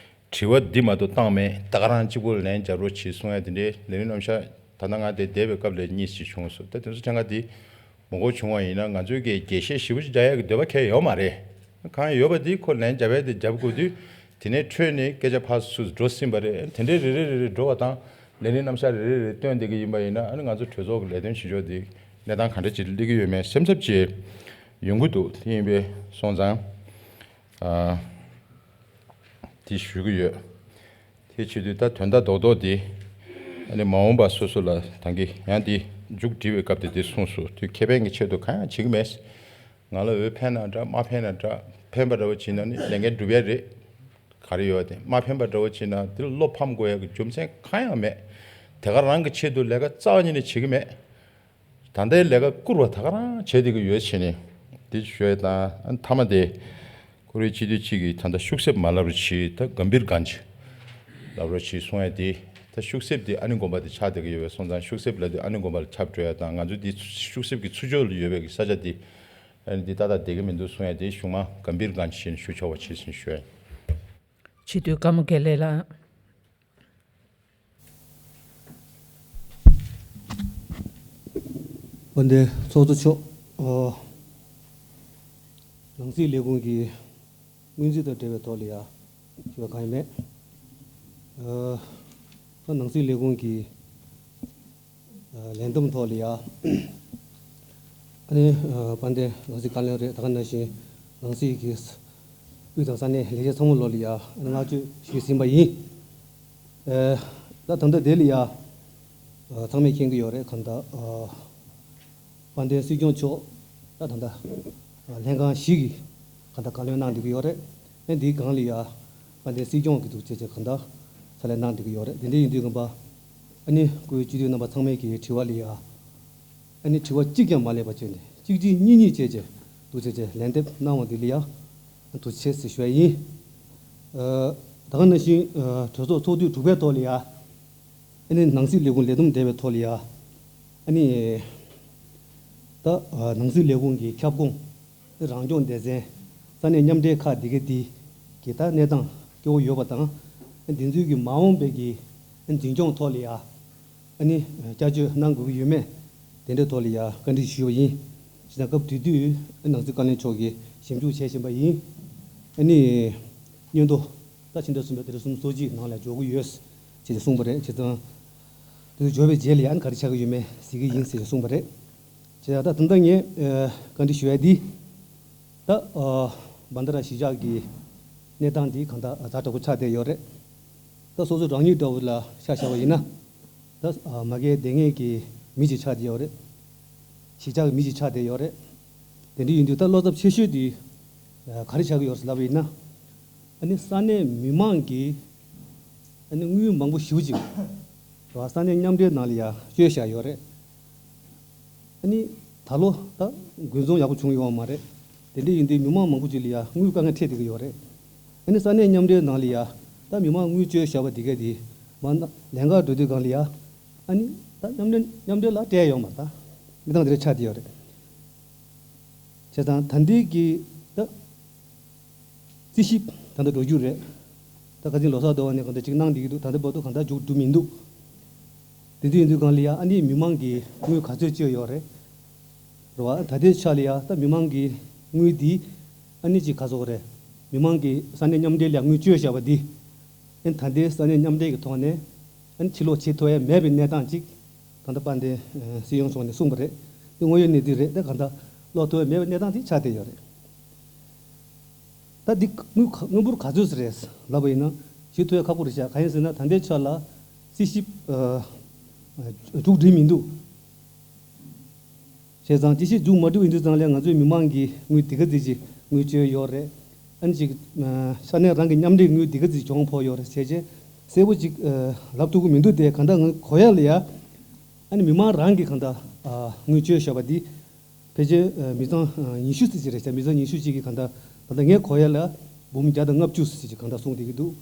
དྲི་བ་འདི་མ་གཏོགས་བཏང་མེད། ད་ག་རང་གཅིག་པུ་ལན་རྒྱག་རོགས་བྱེད་གསུང་ཡ་དེ་འདྲའི་ལས་རིམ་རྣམ་གཞག་ད་ལྟ་ང་དེ་བསྡད་པའི་སྐབས་ལ་གཉིས་ཤིག་བྱུང་སོང་། ད་དེ་ཚོ་ཆ་ཚང་དེ་མ་གོ་བྱུང་བ་ཡིན་ན་ང་ཚོའི་གི་རྒྱས་བཤད་ཞིབ་པོ་ཞིག་རྒྱག་ཡ་གི་འདོད་པ་གང་ཡང་ཡོད་མ་རེད། གང་ཡོད་པ་དེ་ཁོ་ལན་རྒྱབ་ཡ་དེ་རྒྱབ་དགོས་དུས་དེ་ནས་འཕྲོས་ནས་སྐད་ཆ་ཕར་ཚུར་འགྲོ་ཟིན་པ་རེད། དེ་འདྲའི་རེ་རེ་རེ་རེ་འགྲོ་བ་དང་ལས་རིམ་རྣམ་གཞག་རེ་རེ་རེ་བཏོན་བསྡད་ཀྱི་ཡིན་པ་ཡིན་ན་ཨ་ནི་ང་ཚོ་གྲོས་ཚོགས་ཀྱི་ལས་དོན་བྱེད་ཕྱོགས་དེ་གནས་སྟངས་ག་འདྲ་ཅིག་སླེབས་ཀྱི་ཡོད་མེད་སེམས་འཚབ་ཅིག་ཡོང་གི་འདུག་དེ་ཡིན་པས་སོང་ཙང་ཨ། དེ་ཞུ་གི་ཡོད། དེ་བྱེད་དུས་ད་དོན་དག་རྡོག་རྡོག་དེ་ཨ་ནི་མ་འོངས་པ་སོ་སོ་ལ་ད་གིན་ཡང་དེ་མཇུག་སྒྲིལ་བའི་སྐབས་དེ་དེ་གསུངས་སོང་། དེ་ཁེ་ཕན་གྱི་ཆེད་དུ་གང་ཡང་བྱེད་ཀྱི་མེད། ང་ལ་འོས་ཕན་ན་འདྲ་མ་ཕན་ན་འདྲ། ཕན་པ་འདྲ་བོ་བྱེད་ན་ནི་ལས་འགན་སྒྲུབ་ཡ་རེད། ག་རེ་ཡོད་དེ་མ་ཕན་པ་འདྲ་བོ་བྱེད་ན་དེ་ལ་བློ་ཕམ་དགོས་ཡ་གི་རྒྱུ་མཚན་གང་ཡང་མེད། དེ་ག་རང་གི་ཆེད་དུ་ལས་ཀ་རྩ་བ་ཉིད་ནས་བྱེད་ཀྱི་མེད། ད་ལྟའི་ལས་ཀ་བསྐུར་བ་ད་ག་རང་བྱས་བསྡད་ཀྱི་ཡོད་བྱས་ནས་འདི་ཞུ་ཡ་དང་ཨ་མཐའ་མ་དེ་བཀུར་འོས་སྤྱི་འཐུས་གཅིག་གིས་ད་ལྟ་ཤུགས་གསེབ་མ་ལབ་རོགས་གྱིས། ད་གམ་བིར་གན་ཇི་ལབ་རོགས་གྱིས་གསུང་ཡ་དེ་ད་ཤུགས་གསེབ་དེ་ཨ་ནི་དགོན་པ་དེ་ཆགས་བསྡད་ཀྱི་ཡོད་པས་སོང་ཙང་ཤུགས་གསེབ་ལབ་དུས་ཨ་ནི་དགོན་པ་ལ་ཁྱབ་འགྲོ་ཡ་དང་ང་ཚོ་འདི་ཤུགས་གསེབ་ཀྱི་ཚུར་ཕྱོགས་ལ་ཡོད་པའི་གི་ས་ཆ་དེ་ཨ་ནི་འདི་ཏག་ཏག་བསྡད་ཀྱི་མི་འདུག་གསུང་ཡ་དེ་གཞུག་མ་གམ་བིར་གན་ཇི་ཞེས་ཞུ་ཆོག་པ་བྱས་ཟིན་ཞུ་ཡ་ཡིན། སྤྱི་འཐུས་ཀརྨ་དགེ་ལེགས་ལགས། དཔལ་ལྡན་ཚོགས་གཙོ་མཆོག་ཨོ། ནང་སྲིད་ལས་ཁུངས་ཀྱི་སྔོན་རྩིས་དང་འབྲེལ་བའི་ཐོག་ལ་ཡ་ཞུ་བ་གང་ཡང་མེད། ཨོ། ད་ནང་སྲིད་ལས་ཁུངས་ཀྱི་ཨ་ལས་བསྡོམས་ཐོག་ལ་ཡ། ཨ་ནི་ཨ་དཔལ་ལྡན་ནང་སྲིད་བཀའ་བློན་རེད། ད་ག་ནང་བཞིན་ནང་སྲིད་ཀྱི་དབུས་དང་ས་གནས་ལས་བྱེད་ཚང་མ་ལོག་ལ་ཡ་ཨ་ནི་བསྔགས་བརྗོད་ཞུས་ཟིན་པ་ཡིན། ཨ་ད་ད་ལྟ་དེ་ལ་ཡ་ཨ་ཚང་མས་མཁྱེན་གྱི་ཡོད་རེད། གང་ལྟར་ཨ་དཔལ་ལྡན་སྲིད་སྐྱོང་མཆོག་ད་ད་ལྟ་ཨ་ལྷན་ཁང་བཞི་གི་གང་ལྟར་བཀའ་བློན་གནང་བསྡད་ཀྱི་ཡོད་རེད། ཨ་འདིའི་སྒང་ལ་ཡ་དཔལ་ལྡན་སྲིད་སྐྱོང་གི་འདུག་བྱས་བྱས་གང་ལྟར་ཕྱག་ལས་གནང་བསྡད་ཀྱི་ཡོད་རེད། དེ་འདྲ་ཡིན་དུས་ངོ་མ་ཨ་ནི་བཀུར་འོས་སྤྱི་འཐུས་རྣམ་པ་ཚང་མས་ཀྱི་དྲི་བ་ལ་ཡ་ཨ་ནི་དྲི་བ་གཅིག་ཀྱང་མ་ལས་པ་བྱས་ནས་གཅིག་གཅིག་གཉིས་གཉིས་བྱས་བྱས་འདུག་བྱས་བྱས་ལན་འདེབས་གནང་བ་འདི་ལ་ཡ་ཐུགས་རྗེ་ཆེ་ཟེར་ཞུ་ཡ་ཡིན། ཨ་ད་ག་ནང་བཞིན་ཨ་གྲོས་ཚོགས་ཚོགས་དུས་དྲུག་པའི་ཐོག་ལ་ཡ་ཨ་ནི་ནང་སྲིད་ལས་ཁུངས་ལས་བསྡོམས་བསྡད་པའི་ཐོག་ལ་ཡ་ཨ་ནི་ ད་ནང་སྲིད་ལས་ཁུངས་ཀྱི་ཁྱབ་ཁོངས། རང་སྐྱོང་སྡེ་ཚན། ས་གནས་མཉམ་འབྲེལ་ཁག་འདི་ག་འདི་གི་ད་གནས་སྟངས་སྐྱོ་བོ་ཡོད་པ་དང་། འདི་ཚོའི་གི་མ་འོངས་པའི་གི་འཛིན་སྐྱོང་ཐོག་ལ་ཡ། ཨ་ནི་བསྐྱར་བཅོས་གནང་དགོས་ཀྱི་ཡོད་མེད། དེ་འདྲའི་ཐོག་ལ་ཡ་བཀའ་འདྲི་ཞུས་པ་ཡིན། བྱས་ཙང་སྐབས་དེ་དུས་ནང་སྲིད་བཀའ་བློན་མཆོག་གིས་ཞིབ་འཇུག་བྱས་བཞིན་པ་ཡིན། ཨ་ནི་སྔོན་དུ་ད་ཕྱི་ཟླ་གསུམ་པའི་ཏ་རིག་སུམ་ཅུ་སོ་གཅིག་ནང་ལ་འཇོག་གི་ཡོད་ཅེས་གསུངས་པ་རེད། བྱས་ཙང་དེ་ཚོ་འབྱོར་བའི་རྗེས་ལ་ཡང་ག་རེ་ཆགས་ཀྱི་ཡོད་མེད་གཟིགས་ཀྱི་ཡིན་ཟེར་གསུངས་པ་རེད། བྱས་ཙང་ད་ད་ལྟ་ངས་ཨ་བཀའ་འདྲི་ཞུ་ཡ་འདི། ད་ཨ་བན་ད་ར་གཞིས་ཆགས་ཀྱི་གནས་སྟངས་འདི་གང་ལྟར་ཛ་དྲག་པོ་ཆགས་བསྡད་ཡོད་རེད། ད་སོ་སོ་རང་ཉིད་འདྲ་བོ་ལ་ཆ་བཞག་པ་ཡིན་ན། ད་ཨ་མ་གིའི་སྡོད་མཁན་གྱི་མི་ཅིག་ཆགས་བསྡད་ཡོད་རེད། གཞིས་ཆགས་ཀྱི་མི་ཅིག་ཆགས་བསྡད་ཡོད་རེད། དེ་འདྲ་ཡིན་དུས་ད་བློ་འཚབ་ཆེ་ཤོས་དེ་ཨ་ག་རེ་ཆགས་ཀྱི་ཡོད་ཟེར་ལབ་པ་ཡིན་ན། ཨ་ནི་ས་གནས་མི་མང་གིས་ཨ་ནི་དངུལ་མང་པོ་ཞེ་པོ་ཅིག་རེད་བ། ས་གནས་མཉམ་འབྲེལ་ནང་ལ་ཡ་བཅོལ་བཞག་ཡོད་རེད། ཨ་ནི་ད་ལོ་ད་དགུན་ཚོང་ཡག་པོ་བྱུང་ཡོད་མ་རེད། དེ་འདྲ་ཡིན་དུས་མི་མང་མང་པོ་ཅིག་ལ་ཡ་དངུལ་དཀའ་ངལ་འཕྲད་བསྡད་ཀྱི་ཡོད་རེད། ཨ་ནི་ས་གནས་མཉམ་འབྲེལ་ནང་ལ་ཡ་ད་མི་མང་དངུལ་བཅོལ་བཞག་པ་འདི་ག་དེ་མ་ན་ལེན་གར་འགྲོ་དུས་སྒང་ལ་ཡ། ཨ་ནི་ད་མཉམ་འབྲེལ་མཉམ་འབྲེལ་ལ་སྤྲད་ཡོད་མ་རེད། ད་གནས་སྟངས་འདི་འདྲ་ཆགས་བསྡད་ཡོད་རེད། བྱས་ཙང་ད་ལྟའི་གི་ད་རྩིས་ཞིབ་ད་ལྟ་འགྲོ་རྒྱུ་རེད། ད་ཁ་སང་ལོ་གསར་དུས་ནས་གང་ལྟར་ཅིག་གནང་བསྡད་ཀྱི་འདུག་ད་ལྟ་བར་དུ་གང་ལྟར་མཇུག་བསྒྲིལ་མི་འདུག་དེ་འདྲ་ཡིན་དུས་སྒང་ལ་ཡ་ཨ་ནི་མི་མང་གིས་དངུལ་ག་ཚོད་བཅོལ་ཡོད་རེད། རེད་བ། ད་ལྟའི་ཆ་ལ་ཡ་ད་མི་མང་གི་དངུལ་འདི་ཨ་ནི་ཅིག་ག་ཟེར་དགོས་རེད། མི་མང་གིས་ས་གནས་མཉམ་འབྲེལ་ལ་དངུལ་བཅོལ་བཞག་པ་འདི། ཨ་ནི་ད་ལྟའི་ས་གནས་མཉམ་འབྲེལ་གྱི་ཐོག་ནས་ཨ་ནི་ཕྱིར་སློག་བྱེད་ཐུབ་ཡ་མེད་པའི་གནས་སྟངས་ཅིག་ད་ལྟ་དཔལ་ལྡན་ཨ་སྲིད་སྐྱོང་མཆོག་ནས་གསུངས་པ་རེད། འདི་དངོས་ཡོད་གནས་ཚུལ་རེད། ད་གང་ལྟར་སློག་ཐུབ་ཡ་མེད་པའི་གནས་སྟངས་ཅིག་ཆགས་བསྡད་ཡོད་རེད། ད་འདི་དངུལ་ག་དངུལ་འབོར་ག་ཚོད་ཙམ་རེད་ལབ་པ་ཡིན་ན་ཞུ་ཐུབ་ཡ་ཁག་པོ་རེད་ཤག་གང་ཡིན་ཟེར་ན་ད་ལྟའི་ཆ་ལ་རྩིས་ཞིབ་ཨ་མཇུག་བསྒྲིལ་མི་འདུག་བྱས་ཙང་དེ་བཞིན་མཇུག་མ་སྒྲིལ་བ་ཡིན་དུས་ཙང་ལ་ང་ཚོའི་མི་མང་གིས་དངུལ་འདི་ག་ཙམ་ཅིག་དངུལ་བཅོལ་ཡོད་རེད། ཨ་ནི་ཅིག་ས་གནས་རང་གི་མཉམ་འབྲེལ་དངུལ་འདི་ག་ཙམ་གྱོང་ཕོག་ཡོད་རེད་ཟེར་བྱས་གསལ་པོ་ཅིག་ལབ་ཐུབ་ཀྱི་མི་འདུག་དེ་གང་ལྟར་ང་གོ་ཡ་ལ་ཡ། ཨ་ནི་མི་མང་རང་གིས་གང་ལྟར་དངུལ་བཅོལ་བཞག་པ་འདི་ཕལ་ཆེར་མི་ཚང་ཉི་ཤུ་ཙམ་ཅིག་རེད་ཤག་མི་ཚང་ཉི་ཤུ་ཅིག་གིས་གང་ལྟར་ད་ལྟ་ངས་གོ་ཡ་ལ་འབུམ་བརྒྱ་དང་ལྔ་བཅུ་ཙམ་ཅིག་གང་ལྟར་གསུངས་བསྡད་ཀྱི་འདུག་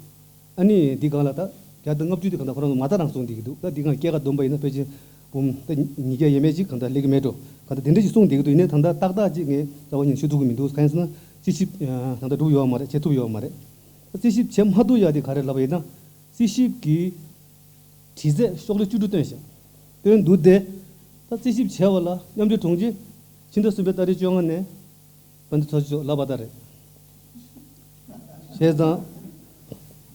ཨ་ནི་འདི་སྒང་ལ་ད་བརྒྱ་དང་ལྔ་བཅུ་དེ་གང་ལྟར་ཁོ་རང་ཚོ་མ་རྩ་རང་གསུངས་བསྡད་ཀྱི་འདུག་ད་འདི་སྒང་སྐྱེད་ཀ་བསྡོམས་པ་ཡིན་ན་ཕལ་ཆེར་འབུམ་ད་ཉིས་བརྒྱ་ཡས་མས་ཅིག་གང་ལྟར་སླེབས་ཀྱི་མེད་འགྲོ། གང་ལྟར་དེ་འདྲ་ཞིག་གསུངས་བསྡད་ཀྱི་འདུག་ཡིན་ནའི་ད་ལྟ་ཏག་ཏག་ཅིག་ངས་རྩ་བ་ཉིད་ནས་ཞུ་ཐུབ་ཀྱི་མི་འདུག་གང་ཡིན་ཟེར་ན་རྩིས་ཞིབ་ད་ལྟ་གྲུབ་ཡོད་མ་རེད། བྱེད་ཐུབ་ཡོད་མ་རེད། རྩིས་ཞིབ་བྱེད་མ་ཐུབ་ཡ་དེ་ག་རེ་ལབ་པ་ཡིན་ན་རྩིས་ཞིབ་ཀྱི་དྲི་རྩད་ཤོག་ལྷེ་བཅུ་དྲུག་བཏོན་ཤག་བཏོན་འདུག་སྟེ། ད་རྩིས་ཞིབ་བྱས་པ་ལ་མཉམ་འབྲེལ་དྲུང་ཆེ་ཕྱི་ཟླ་གསུམ་པའི་ཏ་རིག་བཅོ་ལྔ་ནས་དཔལ་ལྡན་ཚོགས་གཙོ་མཆོག་ལབ་པ་ལྟར་རེད། བྱས་ཙང་།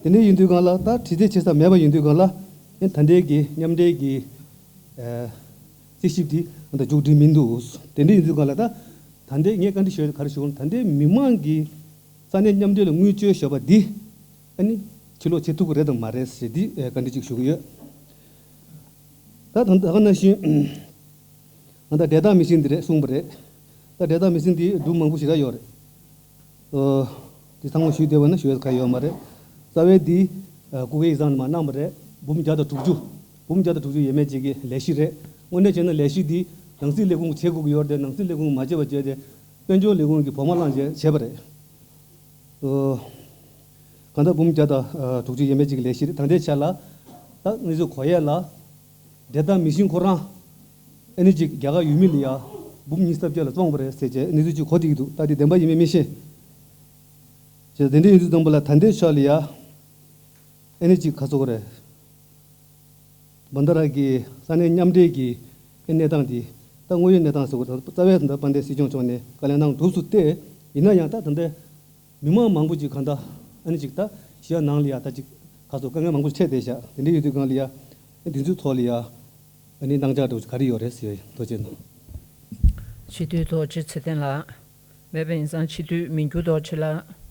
དེ་འདྲ་ཡིན་དུས་སྒང་ལ་ད་དྲི་རྩད་བྱེད་ས་མེད་པ་ཡིན་དུས་སྒང་ལ་ཨེ་ད་ལྟའི་གི་མཉམ་འབྲེལ་གྱི་ཨ་རྩིས་ཞིབ་འདི་ད་མཇུག་སྒྲིལ་མི་འདུག་དེ་འདྲ་ཡིན་དུས་སྒང་ལ་ད་ད་ལྟའི་ངས་བཀའ་འདྲི་ཞུ་ཡ་ག་རེ་ཞུ་དགོས་ན་ད་ལྟའི་མི་མང་གི་ས་གནས་མཉམ་འབྲེལ་ལ་དངུལ་བཅོལ་བཞག་པ་འདི་ཨ་ནི་ཕྱིར་སློག་བྱེད་ཐུབ་ཀྱི་རེད་དམ་མ་རེད་ཟེར་འདི་ཨ་བཀའ་འདྲི་ཅིག་ཞུ་གི་ཡོད། ད་ད་ད་ག་ནང་བཞིན་ང་ད་འབྲེལ་ཐག་མི་ཤེས་འདི་རེད་གསུངས་པ་རེད། ད་འབྲེལ་ཐག་མི་ཤེས་འདི་སྒྲུང་མང་པོ་ཞེ་དྲག་ཡོད་རེད། ཨོ། འདི་ཚང་མ་ཞུས་བསྡད་པ་ན་ཞུ་ཡ་ག་ཡོད་མ་རེད། རྩ་བའི་འདི་ཨ་སྐུ་སྒེར་ཡིག་ཚང་ནས་མར་གནང་བ་རེད། འབུམ་བརྒྱ་དང་དྲུག་ཅུ། འབུམ་བརྒྱ་དང་དྲུག་ཅུ་ཡས་མས་ཅིག་གི་ལས་གཞི་རེད། དངོས་གནས་བྱས་ན་ལས་གཞི་འདི་ནང་སྲིད་ལས་ཁུངས་བྱེད་དགོས་ཀྱི་ཡོད་རེད་དེ་ནང་སྲིད་ལས་ཁུངས་མ་བྱས་པ་བྱས་ཏེ་དཔལ་འབྱོར་ལས་ཁུངས་ཀྱི་བོགས་མ་བླངས་བྱས་བྱས་པ་རེད། ཨོ། གང་ལྟར་འབུམ་བརྒྱ་དང་དྲུག་ཅུ་ཡས་མས་ཅིག་ལས་གཞི་རེད། ད་ལྟའི་ཆ་ལ་ད་ང་ཚོས་གོ་ཡས་ལ་འབྲེལ་ཐག་མི་ཤེས་ཁོ་རང་ཨ་ནི་ཅིག་རྒྱ་གར་ཡུལ་མི་ལ་ཡ་འབུམ་ཉི་ཤུ་རྩ་བརྒྱད་ལ་བཙོངས་པ་རེད་ཟེར་བྱས་ཨ་ནི་ཚོ་ཅིག་གོ་བསྡད་ཀྱི་འདུག་ད་དེ་བདེན་པ་ཡིན་མིན་མི་ཤེས། བྱས་དེ་འདྲ་ཡིན་དུས་ཙམ་པ་ལ་ད་ལྟའི་ཆ་ལ་ཡ་ཨ་ནི་ཅིག་ག་ཟེར་དགོས་རེད། བན་ད་ར་གི་ས་གནས་མཉམ་འབྲེལ་གྱི་གནས་སྟངས་དེ་ད་དངོས་ཡོད་གནས་སྟངས་ཟེར་དགོས་རེད། རྩ་བའི་ད་ལྟ་དཔལ་ལྡན་སྲིད་སྐྱོང་མཆོག་ནས་བཀའ་ལན་གནང་གྲུབ་སོང་སྟེ་ཡིན་ན་ཡང་ད་ད་ལྟ་མི་མང་མང་པོ་ཅིག་གང་ལྟར་ཨ་ནི་ཅིག་ད་ཤི་ཡ་ནང་ལ་ཡ་ད་ཅིག་ག་ཟེར་དཀའ་ངལ་མང་པོ་འཕྲད་བསྡད་ཤག་དེ་འདྲ་ཡོད་དུས་སྒང་ལ་ཡ་འདི་ཚོའི་ཐོག་ལ་ཡ་ཨ་ནི་གནང་འཆར་འདྲ་བོ་ག་རེ་ཡོད་རེད་ཟེར་ཡ་ཐུགས་རྗེ་གནང་། སྤྱི་འཐུས་རྡོ་རྗེ་ཚེ་བརྟན་ལགས། མེད་པ་ཡིན་ཙང་སྤྱི་འཐུས་མི་འགྱུར་རྡོ་རྗེ་ལགས།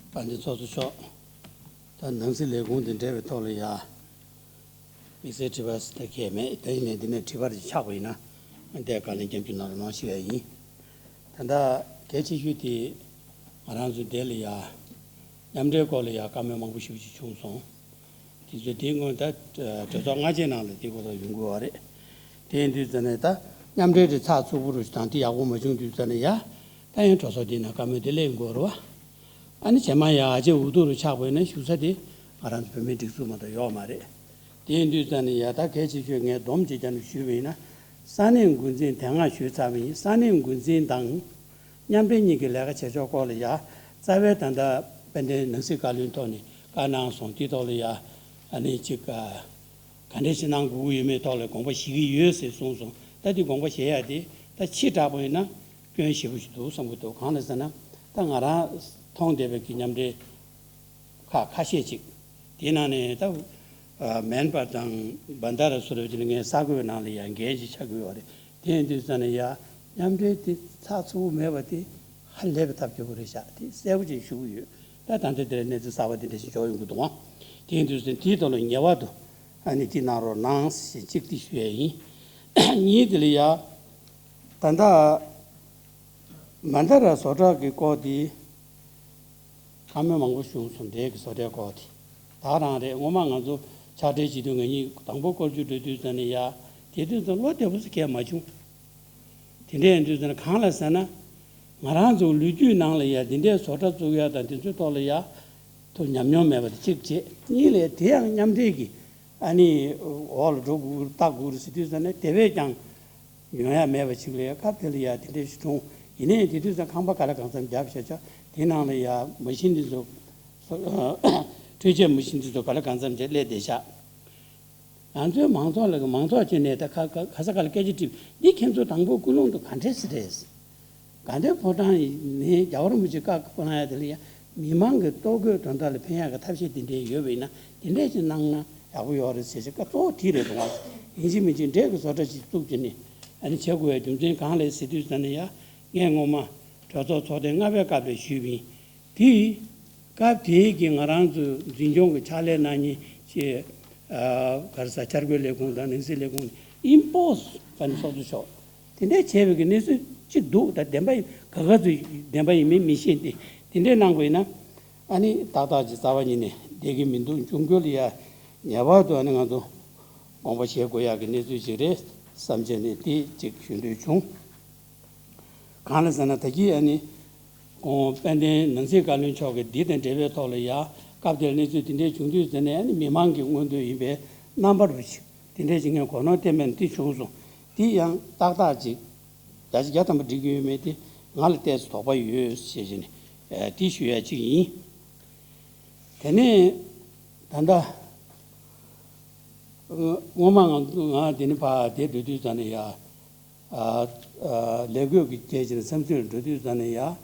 དཔལ་ལྡན་ཚོགས་གཙོ་མཆོག་ད་ནང་སྲིད་ལས་ཁུངས་དང་འབྲེལ་བའི་ཐོག་ལ་ཡ། དམིགས་བསལ་དྲི་བ་ཟེར་ད་གང་ཡང་མེད། ད་ཡིན་ནའི་འདི་ནས་དྲི་བ་རེ་ཆགས་པ་ཡིན་ན་འདི་བཀའ་ལན་སྐྱབས་འཇུག་གནང་རོགས་གནང་ཞུ་ཡ་ཡིན། ད་ལྟ་གལ་ཆེ་ཤོས་དེ་ང་རང་ཚོ་འདི་ལ་ཡ་མཉམ་འབྲེལ་སྐོར་ལ་ཡ་བཀའ་མོལ་མང་པོ་ཞེ་པོ་ཅིག་བྱུང་སོང་། དེ་ཚོ་དེའི་སྔོན་ད་གྲོས་ཚོགས་སྔ་རྗེས་ནང་ལ་དེ་ཁོ་ཐག་ཡོང་དགོས་པ་རེད། དེ་ཡིན་དུས་ཙ་ནས་ད་མཉམ་འབྲེལ་དེ་ཚགས་ཚུད་པོ་རུ་དང་དེ་ཡག་པོ་མ་བྱུང་དུས་ཙ་ནས་ཡ་ད་ཡང་གྲོས་ཚོགས་འདི་ནང་བཀའ་མོལ་དེ་སླེབས་དགོས་རེད་བ། ཨ་ནི་རྗེས་མ་ཡ་ཨ་ཅེ་འུ་ཐུག་རུ་ཆགས་པ་ཡིན་ན་བཞུགས་ས་དེ་ ང་རང་ཚོ་བོད་མིའི་སྒྲིག་འཛུགས་མ་གཏོགས་ཡོད་མ་རེད། དེ་ཡིན་དུས་ཙང་ནས་ཡ་ད་གལ་ཆེ་ཤོས་ངས་སྡོམ་གཅིག་ཀྱང་ཞུས་པ་ཡིན་ན། ས་གནས་འགོ་འཛིན་དེ་སྔ་ཞུས་ཚར་བ་ཡིན། ས་གནས་འགོ་འཛིན་དང་མཉམ་འབྲེལ་གཉིས་ཀྱི་ལས་ཀ་བྱེད་ཕྱོགས་སྐོར་ལ་ཡ། རྩ་བའི་ད་ལྟ་དཔལ་ལྡན་ནང་སྲིད་བཀའ་བློན་ཐོག་ནས་བཀའ་གནང་སོང་། དེའི་ཐོག་ལ་ཡ། ཨ་ནི་གཅིག་ག་ག་འདྲས་ཞིག་གནང་དགོས་ཀྱི་ཡོད་མེད་ཐོག་ལ་དགོངས་པ་བཞེས་ཀྱི་ཡོད་ཟེར་གསུངས་སོང་། ད་དེ་དགོངས་པ་བཞེས་ཡ་དེ་ད་ཕྱི་དྲགས་པ་ཡིན་ན་སྐྱོན་ཞེ་པོ་ཞིག་འདུག་བསམ་གྱི་འདུག་གང་ལ་ཟེར་ན། ད་ང་རང་མཐོང་བསྡད་པའི་གི་མཉམ་འབྲེལ་ཁག་ཁ་ཤས་ཅིག་དེའི་ནང་ནས་ད་ཨ་མན་པར་དང་བན་དྷ་ར་སུ་ར་བ་ཅིག་ནི་ངའི་ས་ཁུལ་ནང་ལ་ཡང་འགན་ཅིག་ཆགས་ཀྱི་ཡོད་རེད། དེ་ཡིན་དུས་ཙང་ནས་ཡ་མཉམ་འབྲེལ་དེ་ཚགས་ཚུད་པོ་མེད་པ་དེ་ཧ་ལས་པའི་ཐབས་སྐྱོ་པོ་རེད་ཤག་དེ་གསལ་པོ་ཅིག་ཞུ་གི་ཡོད། ད་ད་ལྟ་དེར་གནས་ཚུལ་གསར་པ་དེ་འདྲ་ཞིག་འབྱོར་ཡོང་གི་འདུག་ཨང་། དེ་ཡིན་དུས་ཙང་དེའི་ཐོག་ལ་ངེས་པར་དུ་ཨ་ནི་དེ་གནང་རོགས་གནང་ཞེས་གཅིག་དེ་ཞུ་ཡ་ཡིན། གཉིས་དེ་ལ་ཡ། ད་ལྟ་མན་དྷ་ར་བཟོ་གྲྭ་གི་སྐོར་དེ་བཀའ་མོལ་མང་པོ་བྱུང་སོང་། འབྲས་ཀྱི་བཟོ་གྲྭའི་སྐོར་དེ། ད་རང་རེད། སྔོན་མ་ང་ཚོ་ཕྱག་སྦྲེལ་བྱེད་དུས་ང་གཉིས་དང་པོ་སྐོར་ཞུ་འགྲོ་དུས་ཙམ་ནས་ཡ། དེ་དུས་ཙམ་བློ་བདེ་པོ་ཞིག་གས་མ་བྱུང་། དེ་འདྲ་ཡིན་དུས་ཙམ་ནས་གང་ལ་ཟེར་ན། ང་རང་ཚོ་ལོ་རྒྱུས་ནང་ལ་ཡ་དེ་འདྲའི་བཟོ་གྲྭ་བཙུགས་ཡ་དང་དེ་ཚོའི་ཐོག་ལ་ཡ། ཐུགས་ཉམས་མྱོང་མེད་པ་དེ་གཅིག་བྱས། གཉིས་ལས་དེ་ཡང་མཉམ་འབྲེལ་གྱི་ཨ་ནི་འོག་ལ་འགྲོ་དགོས་ལྟ་དགོས་རེད་ཟེར་དུས་ཙམ་ནས་དེ་བས་ཀྱང་ཡོང་ཡ་མེད་པ་ཅིག་ལ་ཡ། སྐབས་དེ་ལ་ཡ་དེ་འདྲ་ཞིག་བྱུང་། ཡིན་ནའི་དེ་དུས་ཙམ་ཁང་པ་ག་ལ་གང་འཚམ་བརྒྱབ་བྱས་བྱས་དེ་ནང་ལ་ཡ་མ་ཤིན་དེ་ཚོ་འཕྲུལ་ཆས་མ་ཤིན་དེ་ཚོ་ག་ལ་གང་འཚམ་བྱས་སླེབས་བསྡད་ཤག་ང་ཚོའི་མང་ཚོགས་ལ་མང་ཚོགས་བྱས་ནས་ད་ཁ་ཁ་ཁ་ས་ཁ་ལ་སྐད་ཆ་དྲིས། འདི་ཁྱེད་ཚོ་དང་པོ་ཀུན་སློང་དུ་ག་འདྲས་སེ་རེད། དགའ་ལྡན་ཕོ་བྲང་ནས་རྒྱལ་བ་རིན་པོ་ཆེ་བཀའ་བསྒོ་གནང་ཡ་དེ་ལ་ཡང་མི་མང་གི་ལྟོ་གོས་དོན་དག་ལ་ཕན་ཡག་གི་ཐབས་ཤེས་དེ་འདྲས་ཡོད་པ་ཡིན་ན་དེ་འདྲས་ཅིག་གནང་ན་ཡག་པོ་ཡོད་རེད་ཟེར་ཞིག་བཀའ་གཙོ་བོ་དེ་རེད་འདུག་ཨང་། ཡིན་གཅིག་མིན་གཅིག་འབྲས་ཀྱི་བཟོ་གྲྭ་ཅིག་བཙུགས་བྱས་ནས་ཨ་ནི་བྱེད་དགོས་པའི་རྒྱུ་མཚན་གང་རེད་ཟེར་དུས་ཙམ་ནས་ཡ། ངས་སྔོན་མ་གྲོས་ཚོགས་ཚོགས་ཐེངས་ལྔ་པའི་སྐབས་ལ་ཞུས་པ་ཡིན། དེ་སྐབས་དེའི་གི་ང་རང་ཚོའི་འཛིན་སྐྱོང་གི་ཕྱག་ལས་གནང་མཁན་གྱི་ཨ་ག་རེ་ཟ་འཆར་འགོད་ལས་ཁུངས་དང་ནང་སྲིད་ལས་ཁུངས་ཨིན་པོ་སི་ཨ་ནི་ཚོགས་གཙོ་མཆོག་དེ་འདྲས་བྱས་པའི་གི་གནས་ཚུལ་གཅིག་འདུག་ད་བདེན་པ་ཡིན་ག་ག་ཚོད་བདེན་པ་ཡིན་མིན་མི་ཤེས་ཏེ། དེ་འདྲས་གནང་དགོས་ཡིན་ན་ཨ་ནི་ཏག་ཏག་ཅིག་རྩ་བ་ཉིད་ནས་བསྡད་ཀྱི་མི་འདུག་འབྱུང་འགྱུར་ལ་ཡ་ངེས་པར་དུ་ཨ་ནི་ང་ཚོ་དགོངས་པ་བཞེས་དགོས་ཡག་གི་གནས་ཚུལ་ཅིག་རེད་བསམ་བྱས་ནས་དེ་གཅིག་ཞུ་འདོད་བྱུང་། གང་ལ་ཟེར་ན་ད་གིན་ཨ་ནི་ཁོང་དཔལ་ལྡན་ནང་སྲིད་བཀའ་བློན་མཆོག་གིས་འདི་དང་འབྲེལ་བའི་ཐོག་ལ་ཡ་སྐབས་དེར་གནས་ཚུལ་དེ་འདྲས་བྱུང་དུས་ཟེར་ནས་ཨ་ནི་མི་མང་གི་མངོན་འདོད་ཡིན་པའི་རྣམ་པ་རུ་ཞིག་དེ་འདྲས་ཞིག་ངས་གོ་ནོར་བསྟན་པས་འདི་བྱུང་སོང་། འདི་ཡང་ཏག་ཏག་ཅིག་བརྒྱ་ཆ་བརྒྱ་ཐམ་པ་འགྲིག་གི་ཡོད་མེད་དེ་ང་ལ་ཏོག་ཙམ་དོགས་པ་ཡོད་ཞེས་བྱས་ནས་ཨ་འདི་ཞུ་ཡ་གཅིག་ཡིན། དེ་ནས་ད་ལྟ་སྔོན་མ་ང་ང་དེ་ནས་ཕར་དེ་འགྲོ་དུས་ཙམ་ནས་ཡ། ཨ་ཨ་ལས་བགོས་ཀྱི་སྐད་ཆ་ནས་བསམ་ཚུལ་འགྲོ་དུས་ཙམ་ནས་ཡ།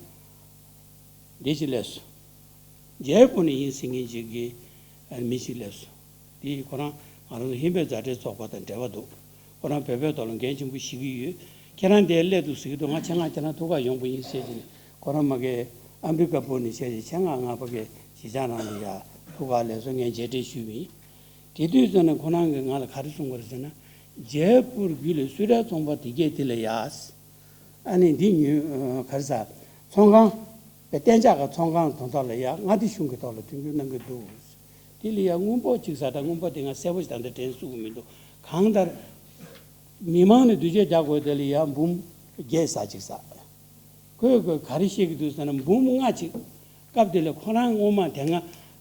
འདི་ཅི་ལས་སོ། རྒྱའི་སྐོར་ནས་ཡིན་ཟེར་མཁན་ཅིག་གིས་ཨ་མི་ཞིག་སླེབས་སོང་། དེ་ཁོ་རང་ང་རང་ཚོ་ཧིན་བོད་མཛའ་འབྲེལ་ཚོགས་པ་དང་འབྲེལ་བ་འདུག་ཁོ་རང་བོད་པའི་ཐོག་ལ་འགན་ཆེན་པོ་བཞེས་ཀྱི་ཡོད། ཁྱེད་རང་འདིར་སླེབས་འདུག་ཟེར་གྱི་འདུག་ང་ཆེད་མངགས་ཁྱེད་རང་ཐུག་ག་ཡོང་པ་ཡིན་ཟེར་གྱི་ནས་ཁོ་རང་མ་གིར་ཨ་མི་རི་ཀ་སྤོ་ནས་བྱས་ཏེ་ཆེད་མངགས་ང་ཕ་གིར་གཞིས་ཆགས་ནང་ལ་ཡ་ཐུག་ག་སླེབས་སོང་། ངས་མཇལ་འཕྲད་ཞུས་པ་ཡིན། དེ་དུས་ཙམ་ནས་ཁོ་རང་གིས་ང་ལ་ག་རེ་གསུངས་པ་རེད་ཟེར་ན། རྒྱལ་པོའི་རྒྱུད་ལ་སུ་རའི་ཚོང་པ་དེ་གས་དེ་ལ་ཡ། ཨ་ནི་འདི་ཉོས་ག་རེ་ཟ། ཚོང་ཁང་། པའི་གཏན་འཇགས་ཀྱི་ཚོང་ཁང་དོན་དག་ལ་ཡ་མངའ་སྡེ་གཞུང་གི་ཐོག་ལ་མཐུན་འགྱུར་གནང་གི་འདུག་དེ་ལ་ཡ་དངུལ་ཕོགས་གཅིག་ཟ། ད་དངུལ་ཕོགས་དེ་ང་གསལ་པོ་ཞིག་ད་ལྟ་དྲན་ཚུགས་ཀྱི་མི་འདུག་གང་ལྟར། མི་མང་ནས་འདུས་བྱས་རྒྱག་དགོས་དེ་ལ་ཡ་འབུམ་བརྒྱད་ཟ་གཅིག་ཟ། ཁོས་ཁོས་ག་རེ་བཤད་ཀྱི་འདུག་ཟེར་ན་འབུམ་ལྔ་གཅིག་སྐབས་དེ་ལ་ཁོ་རང་སྔོན་མ་དེ་སྔ་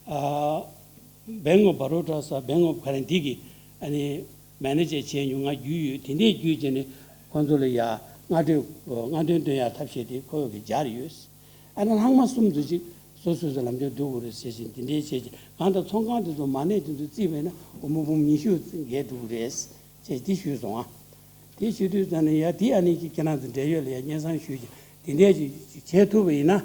ཨ་Bank of Baroda ཟེར་Bank of ག་རེ་འདི་གི་ཨ་ནི་མེ་ནེ་ཇར་བྱས་མྱོང་། ང་རྒྱུས་ཡོད། དེ་འདྲས་རྒྱུས་བྱས་ནས་ཁོང་ཚོ་ལ་ཡ་སྔ་གྲོས་སྔ་འདོན་སྟོན་ཡ་ཐབས་ཤེས་དེ་ཁོ་གིས་སྦྱར་ཡོད། ཨ་ནི་ལྷག་མ་གསུམ་ཙམ་ཅིག་སོ་སོ་སོ་ལམ་སྟོན་སྡུག་དགོས་རེད་ཟེར་བཞིན་དེ་འདྲས་བྱས་ཀྱི་གང་ལྟར་ཚོང་ཁང་དེ་ཚོ་མ་གནས་དེ་ཚོ་རྩིས་པས་ན་སྒོར་མོ་འབུམ་ཉི་ཤུ་བརྒལ་འདུག་རེད། ཅེས་འདི་ཞུས་སོང་ཨ། དེ་ཞུ་དུས་ཙམ་ནས་ཡ་འདི་ཨ་ནི་ཀྱི་ཁྱེད་རང་ཚོ་འབྲེལ་ཡོད་ལ་ཡ་སྙན་སེང་ཞུས་ཀྱི་དེ་འདྲས་ཅིག་བྱེད་ཐུབ་པ་ཡིན་ན།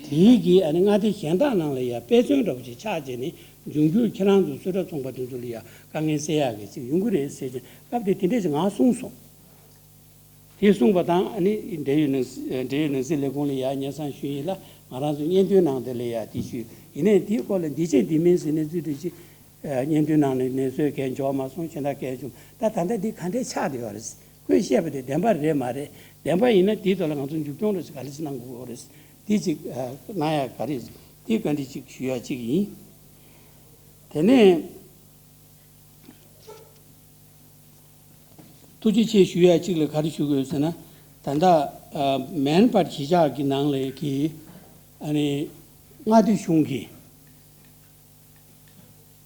དེའི་གི་ཨ་ནི་མངའ་སྡེ་གཞན་དག་ནང་ལ་ཡ་དཔེ་མཚོན་འདྲ་པོ་ཅིག་ཆགས་བྱས་ནས་འབྱུང་འགྱུར་ཁྱེད་རང་ཚོ་སུ་ར་ཚོང་པ་དེ་ཚོ་ལ་ཡ་དཀའ་ངལ་སེལ་ཡག་གི་ཅིག་ཡོང་གི་རེད་ཟེར་ཅིག་སྐབས་དེ་དེ་འདྲས་ཅིག་ང་གསུངས་སོང་། དེ་གསུངས་པ་དང་ཨ་ནི་འབྲེལ་ཡོད་ནང་འབྲེལ་ཡོད་ནང་སྲིད་ལས་ཁུངས་ལ་ཡ་སྙན་སེང་ཞུས་ཡིན་ལ་ང་རང་ཚོ་སྙན་ཐོའི་ནང་དེ་ལ་ཡ་དེ་ཞུས་ཡིན་ནའི་དེའི་སྐོར་ལ་འདི་བྱས་འདི་མིན་ཟེར་ནས་ཚུལ་དེ་ཅིག་སྙན་ཐོའི་ནང་ནས་ནས་བཟོས་སྐད་འབྱོར་མ་སོང་། གཞན་དག་སྐད་བྱུང་། ད་ད་ལྟ་འདི་ག་འདྲས་ཆགས་བསྡད་ཡོད་རེད། ཁོས་བཤད་པ་དེ་བདེན་པ་རེད་མ་རེད། བདེན་པ་ཡིན་ན་དེའི་ཐོག་ལ་ང་ཚོ་མཇུག་སྐྱོང་རེ་ཞིག་ག་རེ་ཞིག་གནང་དགོས་རེད། དེ་ཅིག་གནང་ཡ་ག་རེ་དེ་བཀའ་འདྲི་ཅིག་ཞུ་ཡ་ཅིག་ཡིན། དེ་ནས་ཐུགས་རྗེ་ཆེ་ཞུ་ཡ་ཅིག་ལ་ག་རེ་ཞུ་དགོས་ཟེར་ན། ད་ལྟ་མན་པར་གཞིས་ཆགས་ཀྱི་ནང་ལ་གི་ཨ་ནི་མངའ་སྡེ་གཞུང་གི་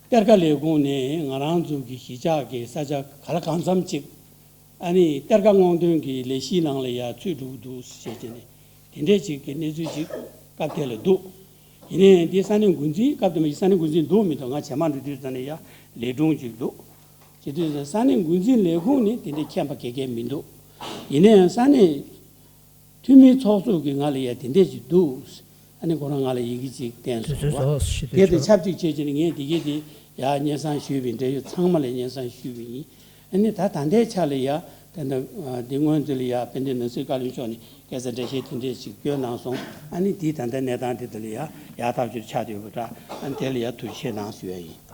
གཏེར་ཁ་ལས་ཁུངས་ནས་ང་རང་ཚོ་གི་གཞིས་ཆགས་ཀྱི་ས་ཆ་ག་ལ་གང་འཚམ་ཅིག་ཨ་ནི་གཏེར་ཁ་སྔོག་འདོན་གྱི་ལས་གཞིའི་ནང་ལ་ཡ་ཚུད་འགྲོ་གི་འདུག་ཟེར་བྱས་ནས་དེ་འདྲས་ཅིག་གི་གནས་ཚུལ་ཅིག་སྐབས་དེ་ལ་འདུག་ཡིན་ནའི་འདི་ས་གནས་འགོ་འཛིན་སྐབས་དེ་མ་ཡིན་ས་གནས་འགོ་འཛིན་འདུག་མི་འདུག་ང་ཇེ་མང་འགྲོ་དུས་ཙ་ནས་ཡ་ལས་དྲུང་ཅིག་འདུག་བྱེད་དུས་ཙ་ས་གནས་འགོ་འཛིན་ལས་ཁུངས་ནས་དེ་འདྲས་མཁྱེན་པ་ག་གེ་མི་འདུག་ཡིན་ནའི་ས་གནས་འཐུས་མིའི་ཚོགས་གཙོ་གིས་ང་ལ་ཡ་དེ་འདྲས་ཅིག་འདུག་ཨ་ནི་ཁོ་རང་ང་ལ་ཡི་གེ་ཅིག་བསྟན་དུས་སོང་ཚོད་བ། ཟོག་ཞིག་དེ་དང་ཆབས་ཅིག་བྱས་བྱས་ནས་ངས་དེ་གས་དེ་ཡ་སྙན་སེང་ཞུས་པའི་འབྲེལ་ཡོད་ཚང་མ་ལ་སྙན་སེང་ཞུས་པ་ཡིན། ཨ་ནི་ད་ད་ལྟའི་ཆ་ལ་ཡ་དེ་འདྲ་འདི་སྔོན་དུ་ལ་ཡ་དཔལ་ལྡན་ནོར་སྲིད་བཀའ་བློན་མཆོག་ནས་སྐད་ཆ་འགྲེལ་བཤད་དེ་འདྲས་ཅིག་བསྐྱོན་གནང་སོང་། ཨ་ནི་དེ་ད་ལྟའི་གནས་སྟངས་དེ་དེ་ལ་ཡ་ཡག་ཐག་ཆོད་ཆགས་ཡོད་པ་འདྲ། ཨ་ནི་དེ་ལ་ཡ་ཐུགས་རྗེ་ཆེ་གནང་ཞུ་ཡ་ཡིན།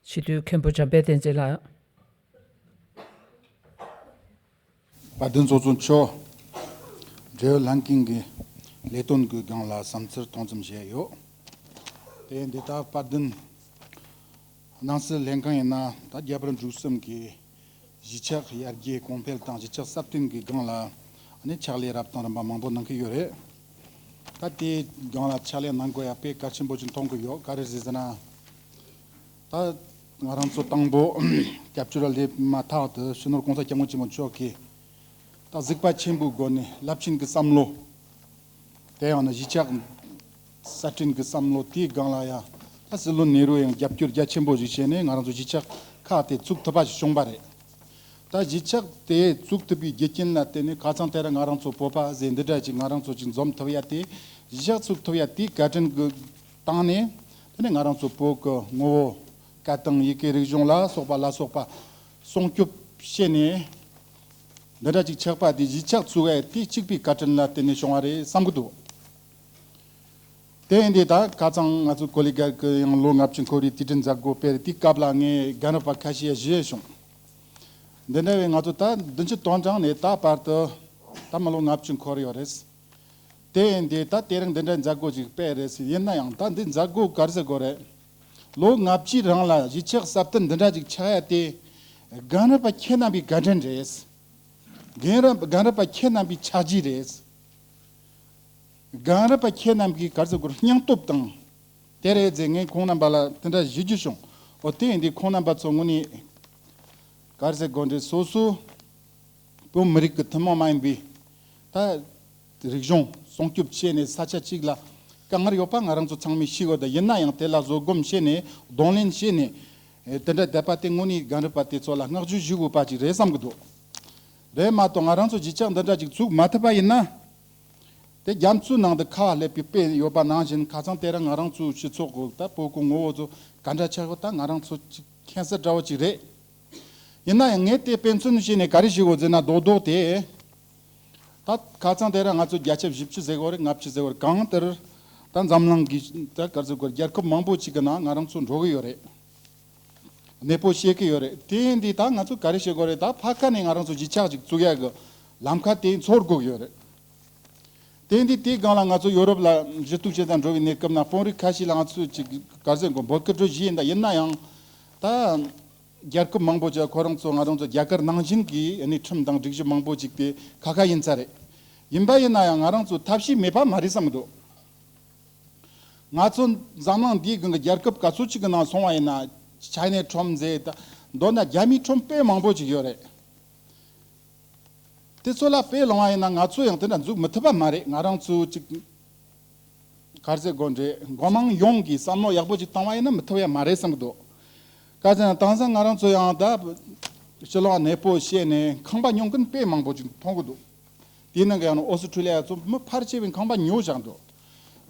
སྤྱི་འཐུས་མཁན་པོ་འཇམ་དཔལ་བསྟན་འཛིན་ལགས། དཔལ་ལྡན་ཚོགས་གཙོ་མཆོག་འབྲེལ་ཡོད་ལྷན་ཁང་གི་ལས་དོན་གྱི་སྒང་ལ་བསམ་ཚུལ་གཏོང་མཚམས་བཞག་ཡོད། དེ་འདི་ལྟར་དཔལ་ལྡན་སྣང་སྲིད་ལྷན་ཁང་ཡིན་ན་ད་རྒྱ་བལ་འབྲུག་གསུམ་གྱི་གཞིས་ཆགས་ཡར་རྒྱས་གོང་འཕེལ་དང་གཞིས་ཆགས་སྲ་བརྟན་གྱི་སྒང་ལ་ནི་ཕྱག་ལས་རབ་དང་རིམ་པ་མང་པོ་གནང་གི་ཡོད་རེད། ད་དེའི་སྒང་ལ་ཕྱག་ལས་གནང་དགོས་ཡ་དཔེ་གལ་ཆེན་པོ་ཅིག་མཐོང་གི་ཡོད། ག་རེ་རེད་ཟེར་ན། ད་ང་རང་ཚོ་དང་པོ་སྐྱབས་བཅོལ་ལ་སླེབས་མ་ཐག་ཏུ་སྤྱི་ནོར་༸གོང་ས་༸སྐྱབས་མགོན་ཆེན་པོ་མཆོག་གིས་ད་གཟིགས་པ་ཆེན་པོའི་སྒོ་ནས་རླབས་ཆེན་གྱི་བསམ་བློ། དེ་ཡང་ན་གཞིས་ཆགས་གསར་སྐྲུན་གྱི་བསམ་བློ་དེའི་སྒང་ལ་ཡང་ད་སྲིད་བློན་ནེ་རུ་ཡང་རྒྱབ་སྐྱོར་རྒྱ་ཆེན་པོ་ཞིག་བྱས་ནས་ང་རང་ཚོ་གཞིས་ཆགས་ཁག་དེ་བཙུགས་ཐུབ་པ་ཞིག་བྱུང་བ་རེད། ད་གཞིས་ཆགས་དེ་བཙུགས་ཐུབ་པའི་རྒྱུ་རྐྱེན་ལ་བརྟེན་ནས་ཁ་སང་དེ་རིང་ང་རང་ཚོ་བོད་པ་ཟེར་འདི་འདྲ་ཅིག་ང་རང་ཚོ་ཅིག་འཛོམས་ཐུབ་ཡ་དེ་གཞིས་ཆགས་བཙུགས་ཐུབ་ཡ་དེའི་བཀའ་དྲིན་གྱི་སྟེང་ནས་དེ་ནས་ང་རང་ཚོ་བོད་ཀྱི་ངོ་བོ་སྐད་དང་ཡི་གེ་རིག་གཞུང་ལ་སོགས་པ་ལ་སོགས་པ་སྲུང་སྐྱོབ་བྱས་ནས་འདི་འདྲ་ཅིག་ཆགས་པ་དེ་གཞིས་ཆགས་བཙུགས་ཡ་དེ་གཅིག་པའི་བཀའ་དྲིན་ལ་བརྟེན་ནས་བྱུང་བ་རེད་བསམ་གྱི་འདུག་དེ་ཡིན་དུས་ད་ཁ་སང་ང་ཚོ་ཀོ་ལི་གྷལ་གྱི་ཡང་ལོ་ལྔ་བཅུ་འཁོར་བའི་དུས་དྲན་མཛད་སྒོ་སྤེལ་དུས་སྐབས་ལ་ངས་རྒན་རབས་པ་ཁ་ཤས་ཞུས་བྱུང་། འདི་འདྲ་བའི་ང་ཚོ་ད་བདུན་ཅུ་དོན་གྲངས་ནས་ད་བར་དུ་ད་མི་ལོ་ལྔ་བཅུ་འཁོར་ཡོད་རེད། དེ་ཡིན་དུས་ད་དེ་རིང་འདི་འདྲའི་མཛད་སྒོ་ཅིག་སྤེལ་རེད་ཟེར། ཡིན་ན་ཡང་ད་འདི་མཛད་སྒོ་ག་རེ་ཟེར་དགོས་རེད། ལོ་ལྔ་བཅུའི་རིང་ལ་གཞིས་ཆགས་སྲ་བརྟན་འདི་འདྲ་ཅིག་ཆགས་ཡ་དེ་རྒན་རབས་པ་ཁྱེད་རྣམ་པའི་བཀའ་དྲིན་རེད། རྒན་རབས་རྒན་རབས་པ་ཁྱེད་རྣམ་པའི་ཕྱག་རྗེས་རེད། རྒན་རབས་པ་ཁྱེད་རྣམས་ཀྱིས་ག་རེ་ཟེར་དགོས་རེད། སྙིང་སྟོབས་དང་། དེ་རེད་ཟེར་ངས་ཁོང་རྣམ་པ་ལ་དེ་འདྲ་ཞུ་རྒྱུ་བྱུང་། འོ་དེ་ཡིན་དུས་ཁོང་རྣམ་པ་ཚོ་དངོས་གནས་ག་རེ་ཟེར་དགོས་རེད། སོ་སོ་བོད་མི་རིགས་ཀྱི་ཐུན་མོང་མ་ཡིན་པའི་ད་རིག་གཞུང་སྲུང་སྐྱོབ་བྱས་ནས་ས་ཆ་གཅིག་ལ་དཀའ་ངལ་ཡོད་པ་ང་རང་ཚོ་ཚང་མས་ཤེས་དགོས། ད་ཡིན་ན་ཡང་དེ་ལ་བཟོད་སྒོམ་བྱས་ནས་གདོང་ལེན་བྱས་ནས་དེ་འདྲ་བསྡད་པ་དེ་དངོས་གནས་རྒན་རབས་པ་དེ་ཚོ་ལ་བསྔགས་བརྗོད་ཞུ་དགོས་པ་ཅིག་རེད་བསམ་གྱི་འདུག་རེད་མ་གཏོགས་ང་རང་ཚོ་གཞིས་ཆགས་འདི་འདྲ་ཅིག་བཙུགས་མ་ཐུབ་པ་ཡིན་ན། དེ་རྒྱ་མཚོའི་ནང་དུ་ཁ་བ་ལེབ་པའི་དཔེ་ཡོད་པ་ནང་བཞིན། ཁ་སང་དེ་རིང་ང་རང་ཚོའི་སྤྱི་ཚོགས་ཀྱི་ད་བོད་ཀྱི་ངོ་བོ་ཚོ་ག་འདྲ་ཆགས་ཡོད་ད་ང་རང་ཚོ་ཅིག་མཁྱེན་གསལ་འདྲ་བོ་ཅིག་རེད། ཡིན་ན་ཡང་ངས་དེ་དཔེ་མཚོན་བྱས་ནས་ག་རེ་ཞུ་དགོས་ཟེར་ན། རྡོག་རྡོག་དེ་ད་ཁ་སང་དེ་རིང་ང་ཚོ་བརྒྱ་ཆ་བཞི་བཅུ་ཟེར་དགོས་རེད། ལྔ་བཅུ་ཟེར་དགོས་རེད། གང་ལྟར་ད་འཛམ་གླིང་གི་ད་ག་རེ་ཟེར་དགོས་རེད། རྒྱལ་ཁབ་མང་པོ་ཅིག་གི་ནང་ང་རང་ཚོ་འགྲོ་གི་ཡོད་རེད། གནས་སྤོ་བྱེད་ཀྱི་ཡོད་རེད། དེ་ཡིན་དུས་ད་ང་ཚོ་ག་རེ་བྱེད་དགོས་རེད། ད་ཕ་ཁ་ནས་ང་རང་ཚོ་གཞིས་ཆགས་ཅིག་བཙུགས་ཡག་གི་ལམ་ཁ་དེ་འཚོལ་དགོས་ཀྱི་ཡོད་རེད། དེ་ཡིན་དུས་དེའི་སྒང་ལ་ང་ཚོ་ཡོ་རོབ་ལ་གཞིས་སྡོད་བྱེད་དང་འགྲོ་བའི་གནས་སྐབས་ན་དཔོན་རིགས་ཁ་ཤས་ལ་ང་ཚོས་ཅིག་ག་རེ་ཟེར་དགོས། འབོད་སྐུལ་འགྲོ་བཞིན་ཡིན། ད་ཡིན་ན་ཡང་ད་རྒྱལ་ཁབ་མང་པོ་ཅིག་ཁོ་རང་ཚོ་ང་རང་ཚོ་རྒྱ་གར་ནང་བཞིན་གྱི་ཨ་ནི་ཁྲིམས་དང་སྒྲིག་གཞི་མང་པོ་ཅིག་དེ་ཁ་ཁ་ཡིན་ས་རེད། ཡིན་པ་ཡིན་ན་ཡང་ང་རང་ཚོ་ཐབས་ཤེས་མེད་པ་མ་རེད་བསམ་གྱི་འདུག་ང་ཚོ་འཛམ་གླིང་འདིའི་སྒང་གི་རྒྱལ་ཁབ་ག་ཚོད་ཅིག་གི་ནང་སོང་བ་ཡིན་ན། ཅའི་ནའི་ཁྲོམ་ཟེར་ད། མདོར་ན་རྒྱ་མིའི་ཁྲོམ་དཔེ་མང་པོ་ཅིག་ཡོད་རེད། དེ་ཚོ་ལ་དཔེ་ལོངས་བ་ཡིན་ན་ང་ཚོ་ཡང་དེ་འདྲ་འཛུགས་མི་ཐུབ་པ་མ་རེད། ང་རང་ཚོ་ཅིག་ག་རེ་ཟེར་དགོས་རེད། མགོ་མང་ཡོངས་ཀྱིས་བསམ་བློ་ཡག་པོ་ཅིག་བཏང་བ་ཡིན་ན་མི་ཐུབ་ཡ་མ་རེད་བསམ་གྱི་འདུག་ག་ཟེར་ན་དེང་སང་ང་རང་ཚོ་ཡང་ད་ཕྱི་ལོགས་གནས་སྤོ་བྱས་ནས་ཁང་པ་ཉོ་མཁན་དཔེ་མང་པོ་ཅིག་མཐོང་གི་འདུག་དེའི་ནང་གི་ཡང་ན་ཨོ་སི་ཁྲུ་ལི་ཡ་ཚོ་མི་ཕལ་ཆེ་བས་ཁང་པ་ཉོ་བཞག་འདུག་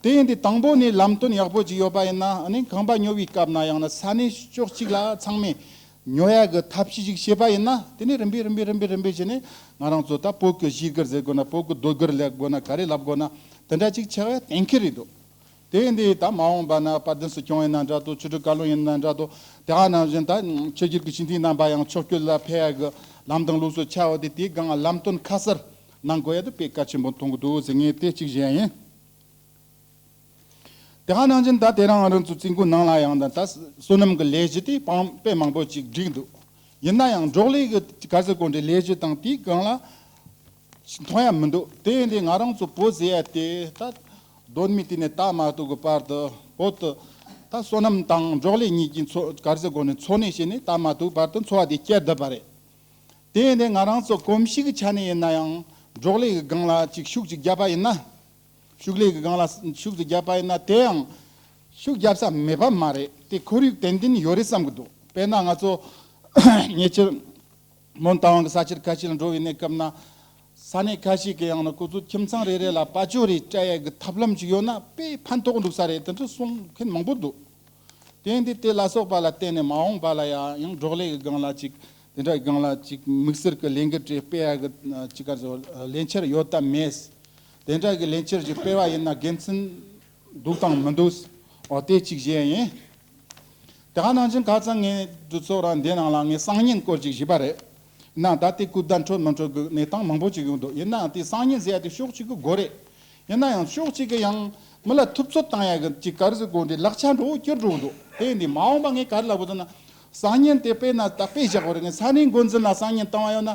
དེ་ཡིན་དུས་དང་པོ་ནས་ལམ་སྟོན་ཡག་པོ་ཅིག་ཡོད་པ་ཡིན་ན། ཨ་ནི་ཁང་པ་ཉོ་བའི་སྐབས་ན་ཡང་ན་ས་གནས་ཕྱོགས་གཅིག་ལ་ཚང་མས་ཉོ་ཡ་གི་ཐབས་ཤེས་ཅིག་བྱས་པ་ཡིན་ན། དེ་ནས་རིམ་པས་རིམ་པས་རིམ་པས་རིམ་པས་བྱས་ནས་ང་རང་ཚོ་ད་བོད་ཀྱི་གཞིས་སྒར་ཟེར་དགོས་ན། བོད་ཀྱི་སྡོད་སྒར་ལབ་དགོས་ན། ག་རེ་ལབ་དགོས་ན། དེ་འདྲ་ཅིག་ཆགས་ཡ་གཏན་འཁེལ་རེད་འདུག་དེ་ཡིན་དུས་ད་མ་འོངས་པ་ན་དཔལ་ལྡན་སྲིད་སྐྱོང་ཡིན་ན་འདྲ་འདུག་ཆོས་སྒྲོན་བཀའ་བློན་ཡིན་ན་འདྲ་འདུག་དེ་ག་ནང་བཞིན་ད་ཆོས་བརྒྱུད་ཀྱི་སྤྱི་འཐུས་རྣམ་པ་ཡང་ཕྱོགས་སྐྱོད་ལ་ཕེབས་ཡ་གི་ལམ་དང་ལུགས་སྲོལ་ཆགས་ཡོད་དེ། དེའི་སྒང་ལམ་སྟོན་ཁ་གསལ་གནང་དགོས་ཡ་དེ་དཔེ་གལ་ཆེན་པོ་མཐོང་གི་འདུག་ཟེར་ངས་དེ་གཅིག་བཤད་ཡིན། དེ་ག་ནང་བཞིན་ད་དེ་རིང་ང་རང་ཚོ་བཙུན་དགོན་ནང་ལ་ཡང་ད་ད་བསོད་ནམས་ཀྱི་ལས་གཞི་དེ་དཔེ་མང་པོ་ཅིག་བསྒྲིགས་འདུག་ཡིན་ན་ཡང་འབྲོག་ལས་ཀྱི་ག་རེ་ཟེར་དགོས་རེད། ལས་གཞི་དང་དེའི་སྒང་ལ་མཐོང་ཡ་མི་འདུག་དེ་ཡིན་དུས་ང་རང་ཚོ་བོད་ཟེར་ཡ་དེ་ད་གདོད་མའི་དུས་ནས་ད་མ་ཐུག་གི་བར་དུ་བོད་དུ་ ད་སོ་ནམ་དང་འབྲོག་ལས་གཉིས་ཀྱི་འཚོ་ག་རེ་ཟེར་དགོས་ནས་འཚོ་གནས་བྱས་ནས་ད་མ་ཐུག་བར་དུ་འཚོ་བ་དེ་སྐྱེལ་བསྡད་པ་རེད། དེ་ཡིན་དུས་ང་རང་ཚོ་གོམས་གཤིས་ཀྱི་ཆ་ནས་ཡིན་ན་ཡང་འབྲོག་ལས་ཀྱི་སྒང་ལ་ཅིག་ཤུགས་ཅིག་བརྒྱབ་པ་ཡིན་ན། ཕྱུགས་ལས་ཀྱི་སྒང་ལ་ཤུགས་ཅིག་བརྒྱབ་པ་ཡིན་ན་དེ་ཡང་ཤུགས་རྒྱབ་ས་མེད་པ་མ་རེད། དེ་ཁོར་ཡུག་ཏན་ཏན་ཡོད་རེད་བསམ་གྱི་འདུག་དཔེར་ན་ང་ཚོ་ཉེ་ཆར་མོན་རྟ་དབང་གི་ས་ཆར་ཁ་ཤས་ལ་འགྲོ་བའི་གནས་སྐབས་ན། ས་གནས་ཁ་ཤས་ཀྱི་ཡང་ན་ཁོ་ཚོ་ཁྱིམ་ཚང་རེ་རེ་ལ་པ་ཅོ་རེ་སྤྲད་ཡས་ཀྱི་ཐབས་ལམ་ཅིག་ཡོད་ན་དཔེ་ཕན་ཐོགས་འདུག་ས་རེད། དེ་འདྲ་གསུང་མཁན་མང་པོ་འདུག་དེ་ཡིན་དུས་དེ་ལ་སོགས་པ་ལ་བརྟེན་ནས་མ་འོངས་པ་ལ་ཡང་ཡང་འབྲོག་ལས་ཀྱི་སྒང་ལ་ཅིག་དེ་འདྲ་གི་སྒང་ལ་ཅིག་དམིགས་བསལ་གྱི་ལས་འགུལ་རེ་སྤེལ་ཡ་གི་ཅིག་ག་ཚོད་ལས་འཆར་ཡོད་དམ་མེད། དེ་འདྲ་གི་ལས་འཆར་ཅིག་སྤེལ་བ་ཡིན་ན་དགེ་མཚན་འདུག་དང་མི་འདུག་འོ་དེ་གཅིག་བཤད་ཡིན། དེ་ག་ནང་བཞིན་ཁ་སང་ངས་འདི་ཚོ་རང་འདི་ནང་ལ་ངས་སང་ཉིན་སྐོར་ཅིག་ཞུས་པ་རེད། ན་ད་ལྟའི་སྐུ་ཟླ་འཕྲོད་མི་འཕྲོད་ཀྱི་གནས་སྟངས་མང་པོ་ཅིག་ཡོང་འདུག་ཡིན་ནའང་དེ་སང་ཉིན་ཟེར་ཡ་དེ་ཕྱོགས་གཅིག་གི་དགོས་རེད། ཡིན་ན་ཡང་ཕྱོགས་གཅིག་གི་ཡང་མི་ལ་ཐུབ་ཚོད་བཏང་ཡ་གི་ཅིག་ག་རེ་ཟེར་དགོས་འདྲི་ལག་ཆ་འགྲོ་བོ་སྐྱུར་འགྲོ་གི་འདུག་དེ་ཡིན་དུས་མ་འོངས་པ་ངས་ག་རེ་ལབ་དགོས་ཟེར་ན། སང་ཉིན་དེ་དཔེར་ན་ད་དཔེ་བཞག་པ་རེད། ངས་ས་གནས་འགོ་འཛིན་ལ་སང་ཉིན་བཏང་བ་ཡོད་ན།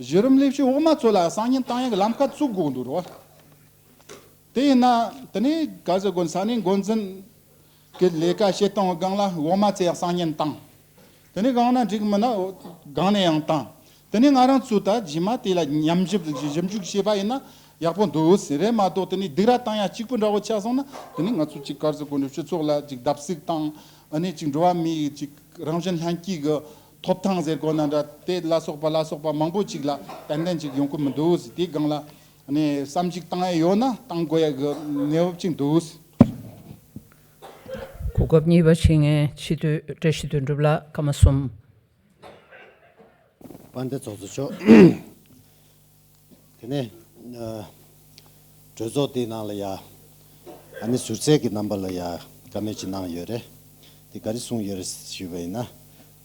གཞི་རིམ་ལས་བྱེད་འོག་མ་ཚོ་ལ་སང་ཉིན་བཏང་ཡ་གི་ལམ་ཁ་བཙུགས་དགོས་འདུག་རོ། དེ་ཡིན་ན་དེ་ནས་ག་ཟེར་དགོས་ས་གནས་འགོ་འཛིན་གྱི་ལས་ཀ་བྱེད་སྟངས་སྒང་ལ་འོག་མ་ཚོས་ཡང་སང་ཉིན་བཏང་། དེ་ནས་སྒང་ན་འགྲིག་མིན་ན་སྒང་ནས་ཡང་བཏང་། དེ་ནས་ང་རང་ཚོས་ད་རྗེས་མ་དེ་ལ་ཉམས་ཞིབ་ཞིབ་འཇུག་བྱས་པ་ཡིན་ན་ཡག་པོ་འདུག་ཟེར་རེད་མ་གཏོགས། དེ་ནས་སྡིགས་ར་བཏང་ཡ་གཅིག་པུ་འདྲ་བོ་ཆགས་སོང་ན་དེ་ནས་ང་ཚོ་གཅིག་ག་ཟེར་དགོས་འདུག་སྤྱི་ཚོགས་ལ་ཅིག་བརྡབ་གསིག་དང་ཨ་ནི་ཅིག་འགྲོ་བ་མིའི་ཅིག་རང་བཞིན་ལྷན་སྐྱེས་ཀྱི་ཐོབ་ཐང་ཟེར་དགོས་ན་འདྲ། དེ་ལ་སོགས་པ་ལ་སོགས་པ་མང་པོ་ཅིག་ལ་ཏན་ཏན་ཅིག་ཡོང་གི་མི་འདུག་ཟེར། དེའི་སྒང་ལ་ཨ་ནི་བསམ་གཞིག་བཏང་ཡ་ཡོད་ན་བཏང་དགོས་ཡ་གི་གནས་བབ་ཅིག་འདུག་གོ་སྐབས་གཉིས་པ་བྱེད་མཁན་སྤྱི་འཐུས་བཀྲ་ཤིས་དོན་གྲུབ་ལགས། སྐར་མ་གསུམ། དཔལ་ལྡན་ཚོགས་གཙོ་མཆོག་དེ་ནས་ཨ་གྲོས་ཚོགས་དེའི་ནང་ལ་ཡ་ཨ་ནི་ཟུར་ཚད་ཀྱི་རྣམ་པ་ལ་ཡ་བཀའ་མོལ་ཅིག་གནང་ཡོད་རེད། དེ་ག་རེ་གསུངས་ཡོད་རེད་ཞུས་པ་ཡིན་ན།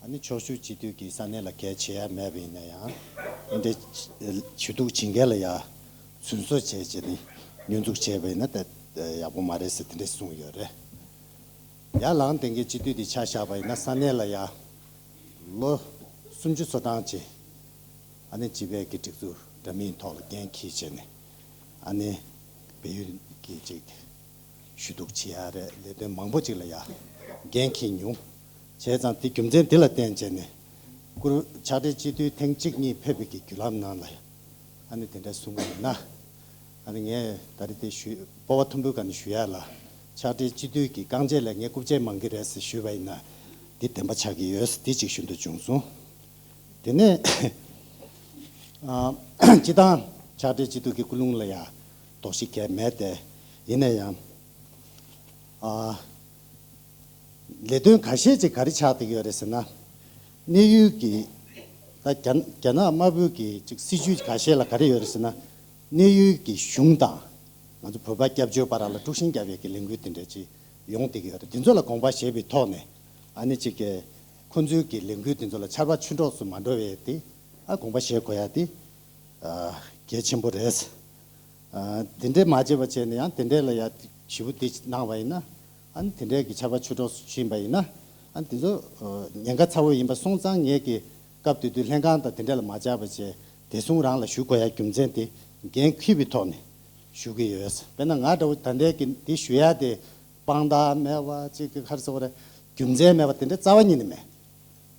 ཨ་ནི་ཕྱོགས་བཞུགས་སྤྱི་འཐུས་ཀྱིས་ས་གནས་ལ་གལ་ཆེ་ཡ་མེད་པ་ཡིན་ན་ཡང་ཨ་འདྲ་ཞུ་གཏུག་བྱེད་མཁན་ལ་ཡ་རྫུན་བཟོ་བྱས་བྱས་ནས་ཉོན་འཛུགས་བྱས་པ་ཡིན་ན་ད་ཡག་པོ་མ་རེད་ཟེར་དེ་འདྲ་གསུངས་ཡོད་རེད། ཡར་ལངས་བསྡད་མཁན་སྤྱི་འཐུས་དེ་ཆ་བཞག་པ་ཡིན་ན་ས་གནས་ལ་ཡ་ལོ་སུམ་ཅུ་སོ་གྲངས་ཅིག་ཨ་ནི་སྤྱི་པའི་གི་སྒྲིག་འཛུགས་འདྲ་མིན་ཐོག་ལ་འགན་འཁྱེར་བྱས་ནས་ཨ་ནི་བལ་ཡུལ་གྱི་ཅིག་ཞུ་གཏུག་བྱེད་ཡ་རེད། ལས་དོན་མང་པོ་ཅིག་ལ་ཡ་འགན་འཁྱེར་མྱོང་། བྱས་ཙང་དེ་རྒྱུ་མཚན་དེ་ལ་བརྟེན་བྱས་ནས་བཀུར་ཕྱག་སྦྲེལ་སྤྱི་འཐུས་ཐེངས་གཅིག་གཉིས་ཕེབས་པའི་གི་བརྒྱུད་ལམ་ནང་ལ་ཡ་ཨ་ནི་དེ་འདྲ་གསུང་གི་ཡིན་ན། ཨ་ནི་ངས་ད་རེས་དེ་ཞུ་སྤོབས་པ་མཐོན་པོའི་སྒང་ནས་ཞུ་ཡ་ལ་ཕྱག་སྦྲེལ་སྤྱི་འཐུས་ཀྱི་རྐང་རྗེས་ལ་ངས་རྐུབ་བཀྱག་མང་གི་རེད་ཟེར་ཞུས་པ་ཡིན་ན་འདི་བདེན་པ་ཆགས་ཀྱི་ཡོད་ཟེར་འདི་གཅིག་ཞུ་འདོད་བྱུང་སོང་། དེ་ནས་ཨ་སྤྱི་བཏང་ཕྱག་སྦྲེལ་སྤྱི་འཐུས་ཀྱི་སྐུ་རླུང་ལ་ཡ་དོགས་གཞི་གང་ཡང་མེད་དེ། ཡིན་ན་ཡང་ཨ། ལས་དོན་ཁ་ཤས་ཅིག་ག་རེ་ཆགས་བསྡད་ཀྱི་ཡོད་རེད་ཟེར་ན། གནས་ཡུལ་གྱི་ད་རྒྱ་རྒྱ་ནག་དམར་པོའི་གི་ཅིག་སྲིད་ཇུས་ཁ་ཤས་ལ་ག་རེ་ཡོད་རེད་ཟེར་ན། གནས་ཡུལ་གྱི་གཞུང་དང་ང་ཚོ་བོད་པ་སྐྱབས་བཅོལ་བར་ལ་དཀྲུག་ཤིང་རྒྱབ་ཡས་ཀྱི་ལས་འགུལ་དེ་འདྲ་ཅིག་ཡོང་བསྡད་ཀྱི་ཡོད་རེད། དེ་ཚོ་ལ་དགོངས་པ་བཞེས་པའི་ཐོག་ནས་ཨ་ནི་ཅིག་གི་ཁོ་ཚོའི་གི་ལས་འགུལ་དེ་ཚོ་ལ་ཆར་པ་ཆུ་གྲོགས་སུ་མ་འགྲོ་བའི་དེ་ཨ་དགོངས་པ་བཞེས་དགོས་ཡ་དེ་ཨ་གལ་ཆེན་པོ་རེད། ཨ་དེ་འདྲའི་མ་བྱས་པ་བྱས་ནས་ཡང་དེ་འདྲའི་ལ་ཡ་ཞེ་པོ་དེ་གནང་བ་ཡིན་ན་ཨ་ནི་དེ་འདྲའི་གི་ཆར་པ་ཆུ་གྲོགས་སུ་ཕྱིན་པ་ཡིན་ན་ཨ་ནི་དེ་ཚོ་ཨ་ཉེན་ཁ་ཚ་བོ་ཡིན་པ་སོང་ཙང་ངས་ཀྱི་སྐབས་དེ་དུས་ལྷན་ཁང་དང་དེ་འདྲ་ལ་མ་བཅར་བ་བྱས་བདེ་སྲུང་རང་ལ་ཞུ་དགོས་ཡ་རྒྱུ་མཚན་དེ་འགན་འཁྱེར་བའི་ཐོག་ནས་ཞུ་གི་ཡོད། དཔེར་ན་ང་འདྲ་བོ་ད་ལྟའི་གི་འདི་ཞུ་ཡ་དེ་དཔང་རྟགས་མེད་པ་ཅིག་གི་ག་རེ་ཟེར་དགོས་རེད། རྒྱུ་མཚན་མེད་པ་དེ་འདྲ་རྩ་བ་ཉིད་ནས་མེད།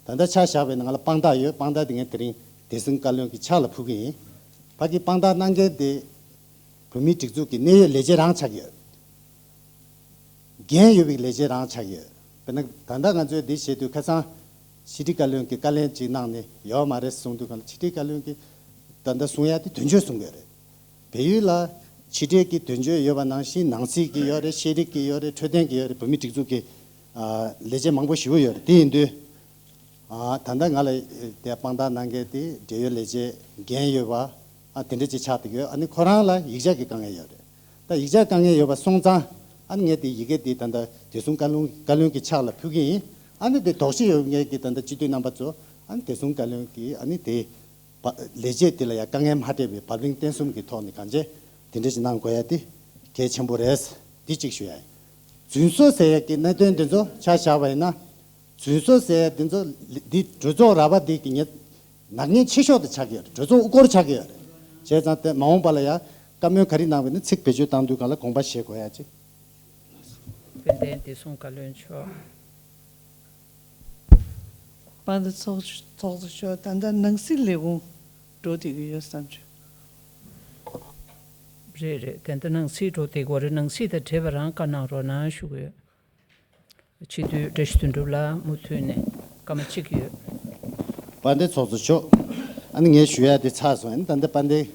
ད་ལྟ་ཆ་བཞག་པ་ཡིན་ན་ང་ལ་དཔང་རྟགས་ཡོད། དཔང་རྟགས་དེ་ངས་དེ་རིང་བདེ་སྲུང་བཀའ་བློན་གྱི་ཕྱག་ལ་ཕུལ་གྱི་ཡིན། ཕ་གི་དཔང་རྟགས་གནང་མཁན་དེ་བོད་མིའི་སྒྲིག་འཛུགས་ཀྱི་གནད་ཡོད་ལས་བྱེད་རང་ཆགས་ཀྱི་ཡོད། འགན་ཡོད་པའི་ལས་བྱེད་རང་ཆགས་ཀྱི་ཡོད། དཔེར་ན་ད་ལྟ་ང་ཚོས་འདི་བྱེད་དུས་ཁ་སང་ཕྱི་དྲིལ་བཀའ་བློན་གྱིས་བཀའ་ལན་ཅིག་གནང་ནས་ཡོད་མ་རེད་གསུངས་དུས་གང་ལ་ཕྱི་དྲིལ་བཀའ་བློན་གྱིས་ད་ལྟ་གསུང་ཡ་དེ་དོན་གཅོད་གསུང་གི་ཡོད་རེད། བལ་ཡུལ་ལ་ཕྱི་འབྲེལ་གྱི་དོན་གཅོད་ཡོད་པ་ནང་བཞིན་ནང་སྲིད་ཀྱི་ཡོད་རེད། ཤེས་རིག་གི་ཡོད་རེད། འཕྲོད་བསྟེན་གྱི་ཡོད་རེད། བོད་མིའི་སྒྲིག་འཛུགས་ཀྱི་ཨ་ལས་བྱེད་མང་པོ་ཞེ་པོ་ཡོད་རེད། དེ་ཡིན་དུས་ཨ་ད་ལྟ་ང་ལ་དེ་དཔང་རྟགས་གནང་མཁན་དེ་འབྲེལ་ཡོད་ལས་བྱེད་འགན་ཡོད་པ་ཨ་དེ་འདྲ་ཅིག་ཆགས་བསྡད་ཡོད། ཨ་ནི་ཁོ་རང་ལ་ཡིག་ཆ་གི་དཀའ་ངལ་ཡོད་རེད། ད་ཡིག་ཆ་དཀའ་ངལ་ཡོད་པ་སོང་ཙང་ཨ་ནི་ངས་དེ་ཡི་གེ་དེ་ད་ལྟ་བདེ་སྲུང་བཀའ་བློན་བཀའ་བློན་གྱི་ཕྱག་ལ་ཕུལ་གྱི་ཡིན། ཨ་ནི་དེ་དོགས་གཞི་ཡོད་མཁན་གྱི་ད་ལྟ་སྤྱི་འཐུས་རྣམ་པ་ཚོ་ཨ་ནི་བདེ་སྲུང་བཀའ་བློན་གྱིས་ཨ་ནི་དེ། བ་ལས་བྱེད་དེ་ལ་ཡང་དཀའ་ངལ་མ་འཕྲད་པའི་བབ་བརླིང་བརྟན་གསུམ་གྱི་ཐོག་ནས་གང་བྱས་དེ་འདྲ་ཞིག་གནང་དགོས་ཡ་དེ་གལ་ཆེན་པོ་རེད། འདི་གཅིག་ཞུ་ཡ་ཡིན། རྫུན་བཟོ་ཟེར་ཡ་གི་གནད་དོན་འདི་ཚོ་ཆ་བཞག་པ་ཡིན་ན། རྫུན་བཟོ་ཟེར་ཡ་འདི་ཚོ་འདི་གྲོས་ཚོགས་ར་བ་འདི་གི་ཉེ་ནག་ཉེས་ཆེ་ཤོས་དེ་ཆགས་ཀྱི་ཡོད་རེད། གྲོས་ཚོགས་དབུ་སྐོར་ཆགས་ཀྱི་ཡོད་རེད། བྱས་ཙང་དེ་མ་འོངས་པ་ལ་ཡང་བཀའ་མོལ་ག་རེ་གནང་བ་ཡིན་ན་ཚིག་བེད་སྤྱོད་བཏང་དུས་སྒང་ལ་དགོངས་པ་བཞེས་དགོས་ཡ་གཅིག་དཔལ་ལྡན་བདེ་སྲུང་བཀའ་བློན་མཆོག་དཔལ་ལྡན་ཚོགས་ཚོགས་གཙོ་མཆོག་ད་ལྟ་ནང་སྲིད་ལས་ཁུངས་འགྲོ་བསྡད་ཀྱི་ཡོད་བསམ་བྱུང་། རེད་རེད། དེ་འདྲ་ནང་སྲིད་འགྲོ་བསྡད་ཀྱི་ཡོད་རེད། ནང་སྲིད་དང་འབྲེལ་བ་རང་བཀའ་གནང་རོགས་གནང་ཞུ་གི་ཡོད། སྤྱི་འཐུས་བཀྲ་ཤིས་དོན་གྲུབ་ལགས་མུ་མཐུད་ནས་སྐར་མ་གཅིག་ཡོད། དཔལ་ལྡན་ཚོགས་གཙོ་མཆོག་ཨ་ནི་ངས་ཞུ་ཡ་དེ་ཚར་སོང་། ཨ་ནི་ད་ལྟ་དཔལ་ལྡན་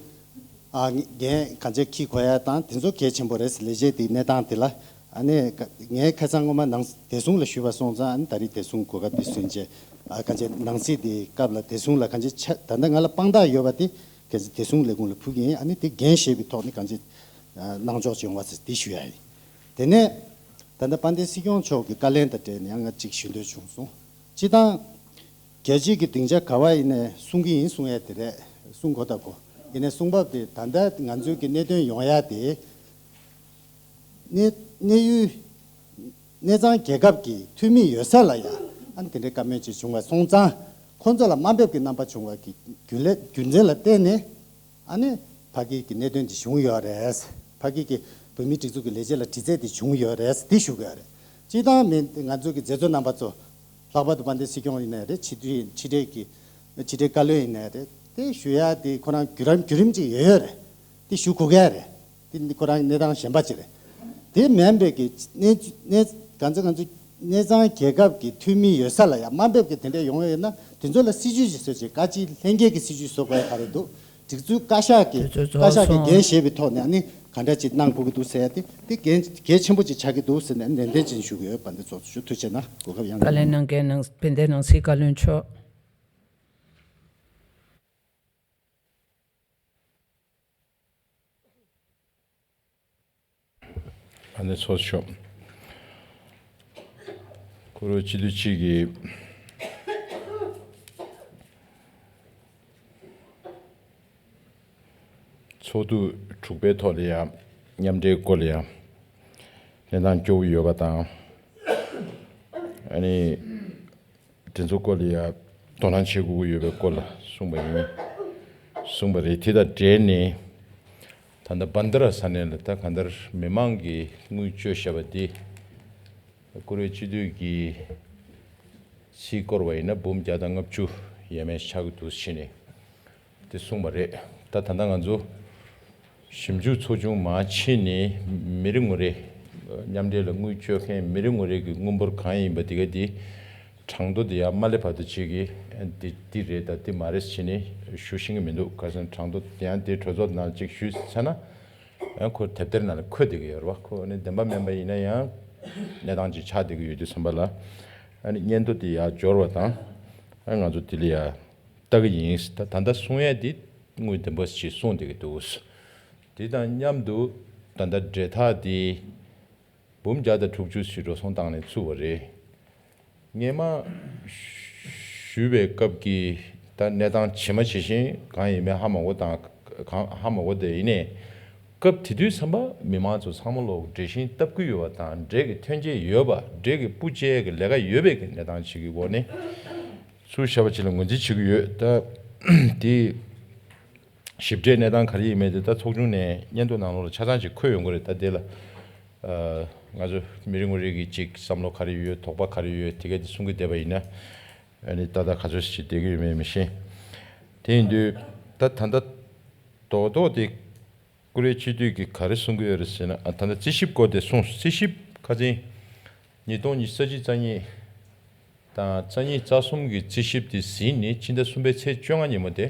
ཨ་འགན་གང་ཆེ་འཁྱེར་དགོས་ཡ་དང་དེ་ཚོ་གལ་ཆེན་པོ་རེད། ལས་བྱེད་དེའི་གནས་སྟངས་དེ་ལ་ཨ་ནི་ངས་ཁ་སང་སྔོན་མ་ནང་བདེ་སྲུང་ལ་ཞུས་པ་སོང་ཙང་། ཨ་ནི་ད་རེས་བདེ་སྲུང་གོ་སྐབས་དེ་སོན་བྱས་ཨ་གང་ཆེ་ནང་སྲིད་དེའི་སྐབས་ལ་བདེ་སྲུང་ལ་གང་ཆེ་ཆ་ད་ལྟ་ང་ལ་དཔང་རྟགས་ཡོད་པ་དེ་གལ་སྲིད་བདེ་སྲུང་ལས་ཁུངས་ལ་ཕུལ་གྱི་ཡིན། ཨ་ནི་དེ་འགན་བཞེས་པའི་ཐོག་ནས་གང་ཆེ་གནང་ཕྱོགས་ཅིག་ཡོང་བ་ཟེར་དེ་ཞུ་ཡ་ཡིན། དེ་ནས་ད་ལྟ་དཔལ་ལྡན་སྲིད་སྐྱོང་མཆོག་གི་བཀའ་ལན་དང་འབྲེལ་ནས་ཡང་ང་གཅིག་ཞུ་འདོད་བྱུང་སོང་། སྤྱིར་བཏང་རྒྱལ་སྤྱིའི་གི་སྡིངས་ཆ་ག་བ་ཡིན་ནའི་གསུང་གི་ཡིན་གསུང་ཡ་དེ་རེད། གསུང་དགོས་ད་དགོས། ཡིན་ནའི་གསུང་བབ་དེ་ད་ལྟ་ང་ཚོའི་གི་གནད་དོན་ཡོང་ཡ་དེ་གནས་གནས་ཡུལ་གནས་ཚང་རྒྱལ་ཁབ་ཀྱི་འཐུས་མི་ཡོད་ས་ལ་ཡ་ཨ་ནི་དེ་འདྲའི་བཀའ་མོལ་ཅིག་བྱུང་བ་སོང་ཙང་། ཁོང་ཚོ་ལ་དམའ་འབེབས་ཀྱི་རྣམ་པ་བྱུང་བ་གི་རྒྱུ་ལས་རྒྱུ་མཚན་ལ་བརྟེན་ནས། ཨ་ནི་ཕ་གི་གི་གནད་དོན་འདི་བྱུང་ཡོད་རེད། ཕ་གི་གི་བོད་མིའི་སྒྲིག་འཛུགས་ཀྱི་ལས་བྱེད་ལ་དྲི་རྩད་འདི་བྱུང་ཡོད་རེད། འདི་ཞུ་དགོས་རེད། སྤྱིར་བཏང་མི་ང་ཚོ་གི་མཛད་གཙོ་རྣམ་པ་ཚོ་ལྷག་པར་དུ་དཔལ་ལྡན་སྲིད་སྐྱོང་ཡིན་ནའི་རེད། ཕྱི་དྲིལ་ཕྱི་དྲིལ་གི་ཕྱི་དྲིལ་བཀའ་བློན་ཡིན་ནའི་རེད། དེ་ཞུ་ཡ་དེ་ཁོ་རང་བརྒྱུད་རིམ་བརྒྱུད་རིམ་ཅིག་ཡོད་ཡོད་རེད། དེ་ཞུ་དགོས་ཀྱི་རེད། དེ་ཁོ་རང་གནས་སྟངས་གཞན་པ་ཅིག་རེད། དེ་མིན་པའི་གི་གནས་གནས་གང་ཚེ་གང་ཚེ་གནས་ཚང་རྒྱལ་ཁབ་ཀྱི་འཐུས་མི་ཡོད་ས་ལ་ཡང་དམའ་འབེབས་ཀྱི་དེ་འདྲ་ཡོང་ཡོད་ན། དེ་ཚོ་ལ་སྲིད་ཇུས་ཅིག་བཟོ་བྱེད་བཀའ་སྤྱི་ལྷན་རྒྱས་ཀྱི་སྲིད་ཇུས་བཟོ་དགོས་ཡ་ག་རེ་འདུག་སྒྲིག་འཛུགས་བཀའ་ཤག་གི་དེ་ཚོ་བཀའ་ཤག་གི་སོང་འགན་བཞེས་པའི་ཐོག་ནས་ཨ་ནི་ག་འདྲ་ཅིག་གནང་དགོས་ཀྱི་འདུག་ཟེར་ཡ་དེ་དེ་འགན་གལ་ཆེན་པོ་ཅིག་ཆགས་ཀྱི་འདུག་ཟེར་ནས་ནན་ཏན་ཅིག་ཞུ་གི་ཡོད། དཔལ་ལྡན་ཚོགས་གཙོ་མཆོག་ཐུགས་རྗེ་གནང་། གོ་སྐབས་ཡང་བཀའ་ལན་གནང་མཁན་ནང་དཔལ་ལྡན་ནང་སྲིད་བཀའ་བློན་མཆོག་ཨ་ནེ་ཚོགས་གཙོ། ཁོ་རང་སྤྱི་འཐུས་གཅིག་གིས་ཚོགས་འདུ་དྲུག་པའི་ཐོག་ལ་ཡང་མཉམ་འབྲེལ་སྐོར་ལ་ཡང་གནས་སྟངས་སྐྱོ་བོ་ཡོད་པ་དང་། ཨ་ནི། དེ་ཚོ་སྐོར་ལ་ཡ་དོ་སྣང་བྱེད་དགོས་ཀྱི་ཡོད་པའི་སྐོར་ལ་གསུངས་པ་ཡིན། གསུངས་པ་རེད། དེ་དང་འབྲེལ་ནས་ད་ལྟ་བྷན་དྷ་ར་ས་གནས་ལ་ད་གང་ལྟར་མི་མང་གིས་དངུལ་བཅོལ་བཞག་པ་འདི་བཀུར་འོས་སྤྱི་འཐུས་ཀྱིས་རྩིས་བསྐོར་བ་ཡིན་ན་འབུམ་བརྒྱ་དང་ལྔ་བཅུ་ཡས་མས་ཆགས་ཀྱི་འདུག་ཟེར་ནས་དེ་གསུངས་པ་རེད། ད་ད་ལྟ་ང་ཚོ་ཞིབ་འཇུག་ཚོགས་ཆུང་མར་ཕྱིན་ནས་མི་རེ་ངོ་རེ་མཉམ་འབྲེལ་ལ་དངུལ་བཅོལ་མཁན་མི་རེ་ངོ་རེ་གི་དངུལ་འབོར་གང་ཡིན་པ་དེ་ག་དེ་གྲངས་ཐོ་དེ་ཡང་མ་སླེབས་བར་དུ་ཅིག་གི་དེ་དེ་རེད་ད་དེ་མ་རེད་ཟེར་ནས་ཞུ་ཤེས་ཀྱི་མི་འདུག་ག་ཟེར་ན་གྲངས་ཐོ་དེ་ཡང་དེ་གྲོས་ཚོགས་ནང་ཅིག་ཞུས་ཚར་ན་ཡང་ཁོ་དེབ་ཐེར་ནང་ལ་འཁོད་བསྡད་ཀྱི་ཡོད་རེད་བ། ཁོ་ནི་བདེན་པ་མིན་པ་ཡིན་ན་ཡང་གནས་སྟངས་ཅིག་ཆགས་བསྡད་ཀྱི་ཡོད་དུས་ཙམ་པ་ལ་ཨ་ནི་སྙན་ཐོ་དེ་ཡར་འབྱོར་བ་དང་ཨ་ང་ཚོ་དེ་ལ་ཡ། ལྟ་གི་ཡིན། ད་ད་ལྟ་གསུང་ཡས་འདི་དངོས་བདེན་པ་ཞིག་གསུངས་བསྡད་ཀྱི་འདུག་དེ་དང་མཉམ་དུ་ད་ལྟ་འབྲེལ་ཐག་འདི་འབུམ་བརྒྱ་དང་དྲུག་ཅུ་ཞིག་འགྲོ་སོང་བཏང་ནས་བཙུགས་པ་རེད། སྔས་མ་ཞུས་པའི་སྐབས་ཀྱི་ད་གནས་སྟངས་ཇི་མ་ཇི་བཞིན་གང་ཡིན་མིན་ཧ་མ་གོ་དང་གང་ཧ་མ་གོ་དེ་ཡིན་ནའི་སྐབས་དེ་དུས་ཙམ་པ་མི་མང་ཚོ་ཚང་མ་ལོག་འགྲེལ་བཤད་བཏབ་ཀྱི་ཡོད་པ་དང་འབྲེལ་གྱི་ཐོན་སྐྱེད་ཡོད་པ་འབྲེལ་གྱི་སྤུ་བཅད་ཀྱི་ལས་ཀ་ཡོད་པའི་གི་གནས་སྟངས་ཤིག་གི་སྒོ་ནས། ཚུར་བཞག་པ་ཅིག་ལ་ངོས་འཛིན་བྱེད་ཀྱི་ཡོད། ད་དེ་ཞིབ་ཕྲའི་གནས་སྟངས་ག་རེ་ཡིན་མིན་དེ་ད་ཚོགས་ཆུང་ནས་སྙན་ཐོ་ནང་ལོགས་ལ་ཆ་ཚང་ཅིག་འཁོད་ཡོང་གི་རེད། ད་དེ་ལ་ཨ་ང་ཚོ་མི་རེ་ངོ་རེ་གི་ཅིག་བསམ་བློ་ག་རེ་ཡོད་དོགས་པ་ག་རེ་ཡོད་དེ་ག་དེ་གསུང་གི་བསྡད་པ་ཡིན་ན་ཨ་ནི་ཏག་ཏག་ག་ཚོད་ཅིག་བསྡད་ཀྱི་ཡོད་མེད་མི་ཤེས། དེ་ཡིན་དུས་ད་ད་ལྟ་རྡོག་རྡོག་དེ། བཀུར་འོས་སྤྱི་འཐུས་ཀྱིས་ག་རེ་གསུང་གི་ཡོད་རེད་ཟེར་ན། ཨ་ད་ལྟ་རྩིས་ཞིབ་སྐོར་དེ་གསུངས། རྩིས་ཞིབ་ཁ་སང་ཉིས་སྟོང་ཉི་ཤུ་རྩ་གཅིག་རྩ་གཉིས་དང་རྩ་གཉིས་རྩ་གསུམ་གྱི་རྩིས་ཞིབ་དེ་ཟིན་ནས་ཕྱི་ཟླ་གསུམ་པའི་ཚེས་བཅོ་ལྔ་ཉིན་མོ་དེ་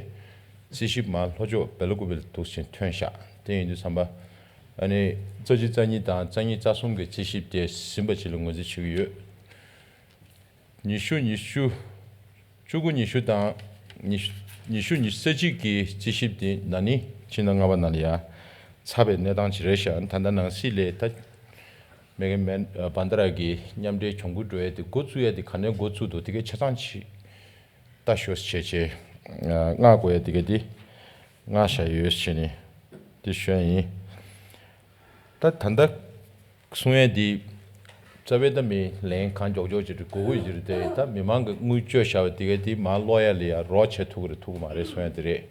རྩིས་ཞིབ་མར་ལྷོ་ཕྱོགས་སྦེལ་ཀོབ་ལ་འདུག་ཅིང་ཐོན་བཞག་དེ་ཡིན་དུས་ཙམ་པ་ཨ་ནི་རྩ་གཅིག་རྩ་གཉིས་དང་རྩ་གཉིས་རྩ་གསུམ་གྱི་རྩིས་ཞིབ་དེ་ཟིན་པ་ཅིག་ལ་ངོས་འཛིན་བྱེད་ཀྱི་ཡོད། ཉི་ཤུ་ཉི་ཤུ། བཅུ་དགུ་ཉི་ཤུ་དང་ཉི་ཤུ་ཉི་ཤུ་རྩ་གཅིག་གི་རྩིས་ཞིབ་དེ་ན་ནིང་ཕྱི་ཟླ་ལྔ་པ་ནང་ལ་ཡ་ཚར་བའི་གནས་སྟངས་ཅིག་རེད་ཤག་ད་ལྟ་ནང་སྲིད་ལས་ད་མེ་གེ་མེན་བྷན་དྷ་ར་གི་མཉམ་འབྲེལ་གྱོང་གུན་འགྲོ་ཡས་དེ་འགོ་བཙུགས་ཡས་དེ་ག་ནས་འགོ་བཙུགས་འདུག་དེ་གའི་ཆ་ཚང་ཅིག་ལྟ་ཞོག་བྱས་བྱས་མངགས་དགོས་ཡས་དེ་ག་དེ་མངགས་བཞག་ཡོད་བྱས་ནས་དེ་ཞུ་ཡ་ཡིན། ད་ད་ལྟ་གསུང་ཡས་འདི་རྩ་བའི་ད་མི་ལན་གང་མགྱོགས་མགྱོགས་ཅིག་དགོས་ཀྱི་ཡོད་རེད་དེ། ད་མི་མང་གི་དངུལ་བཅོལ་བཞག་པ་དེ་ག་དེ་མར་ལོག་ཡ་ལ་ཡ་རོགས་བྱེད་ཐུབ་ཀྱི་རེད་ཐུབ་ཀྱི་མ་རེད་གསུང་ཡ་དེ་རེད།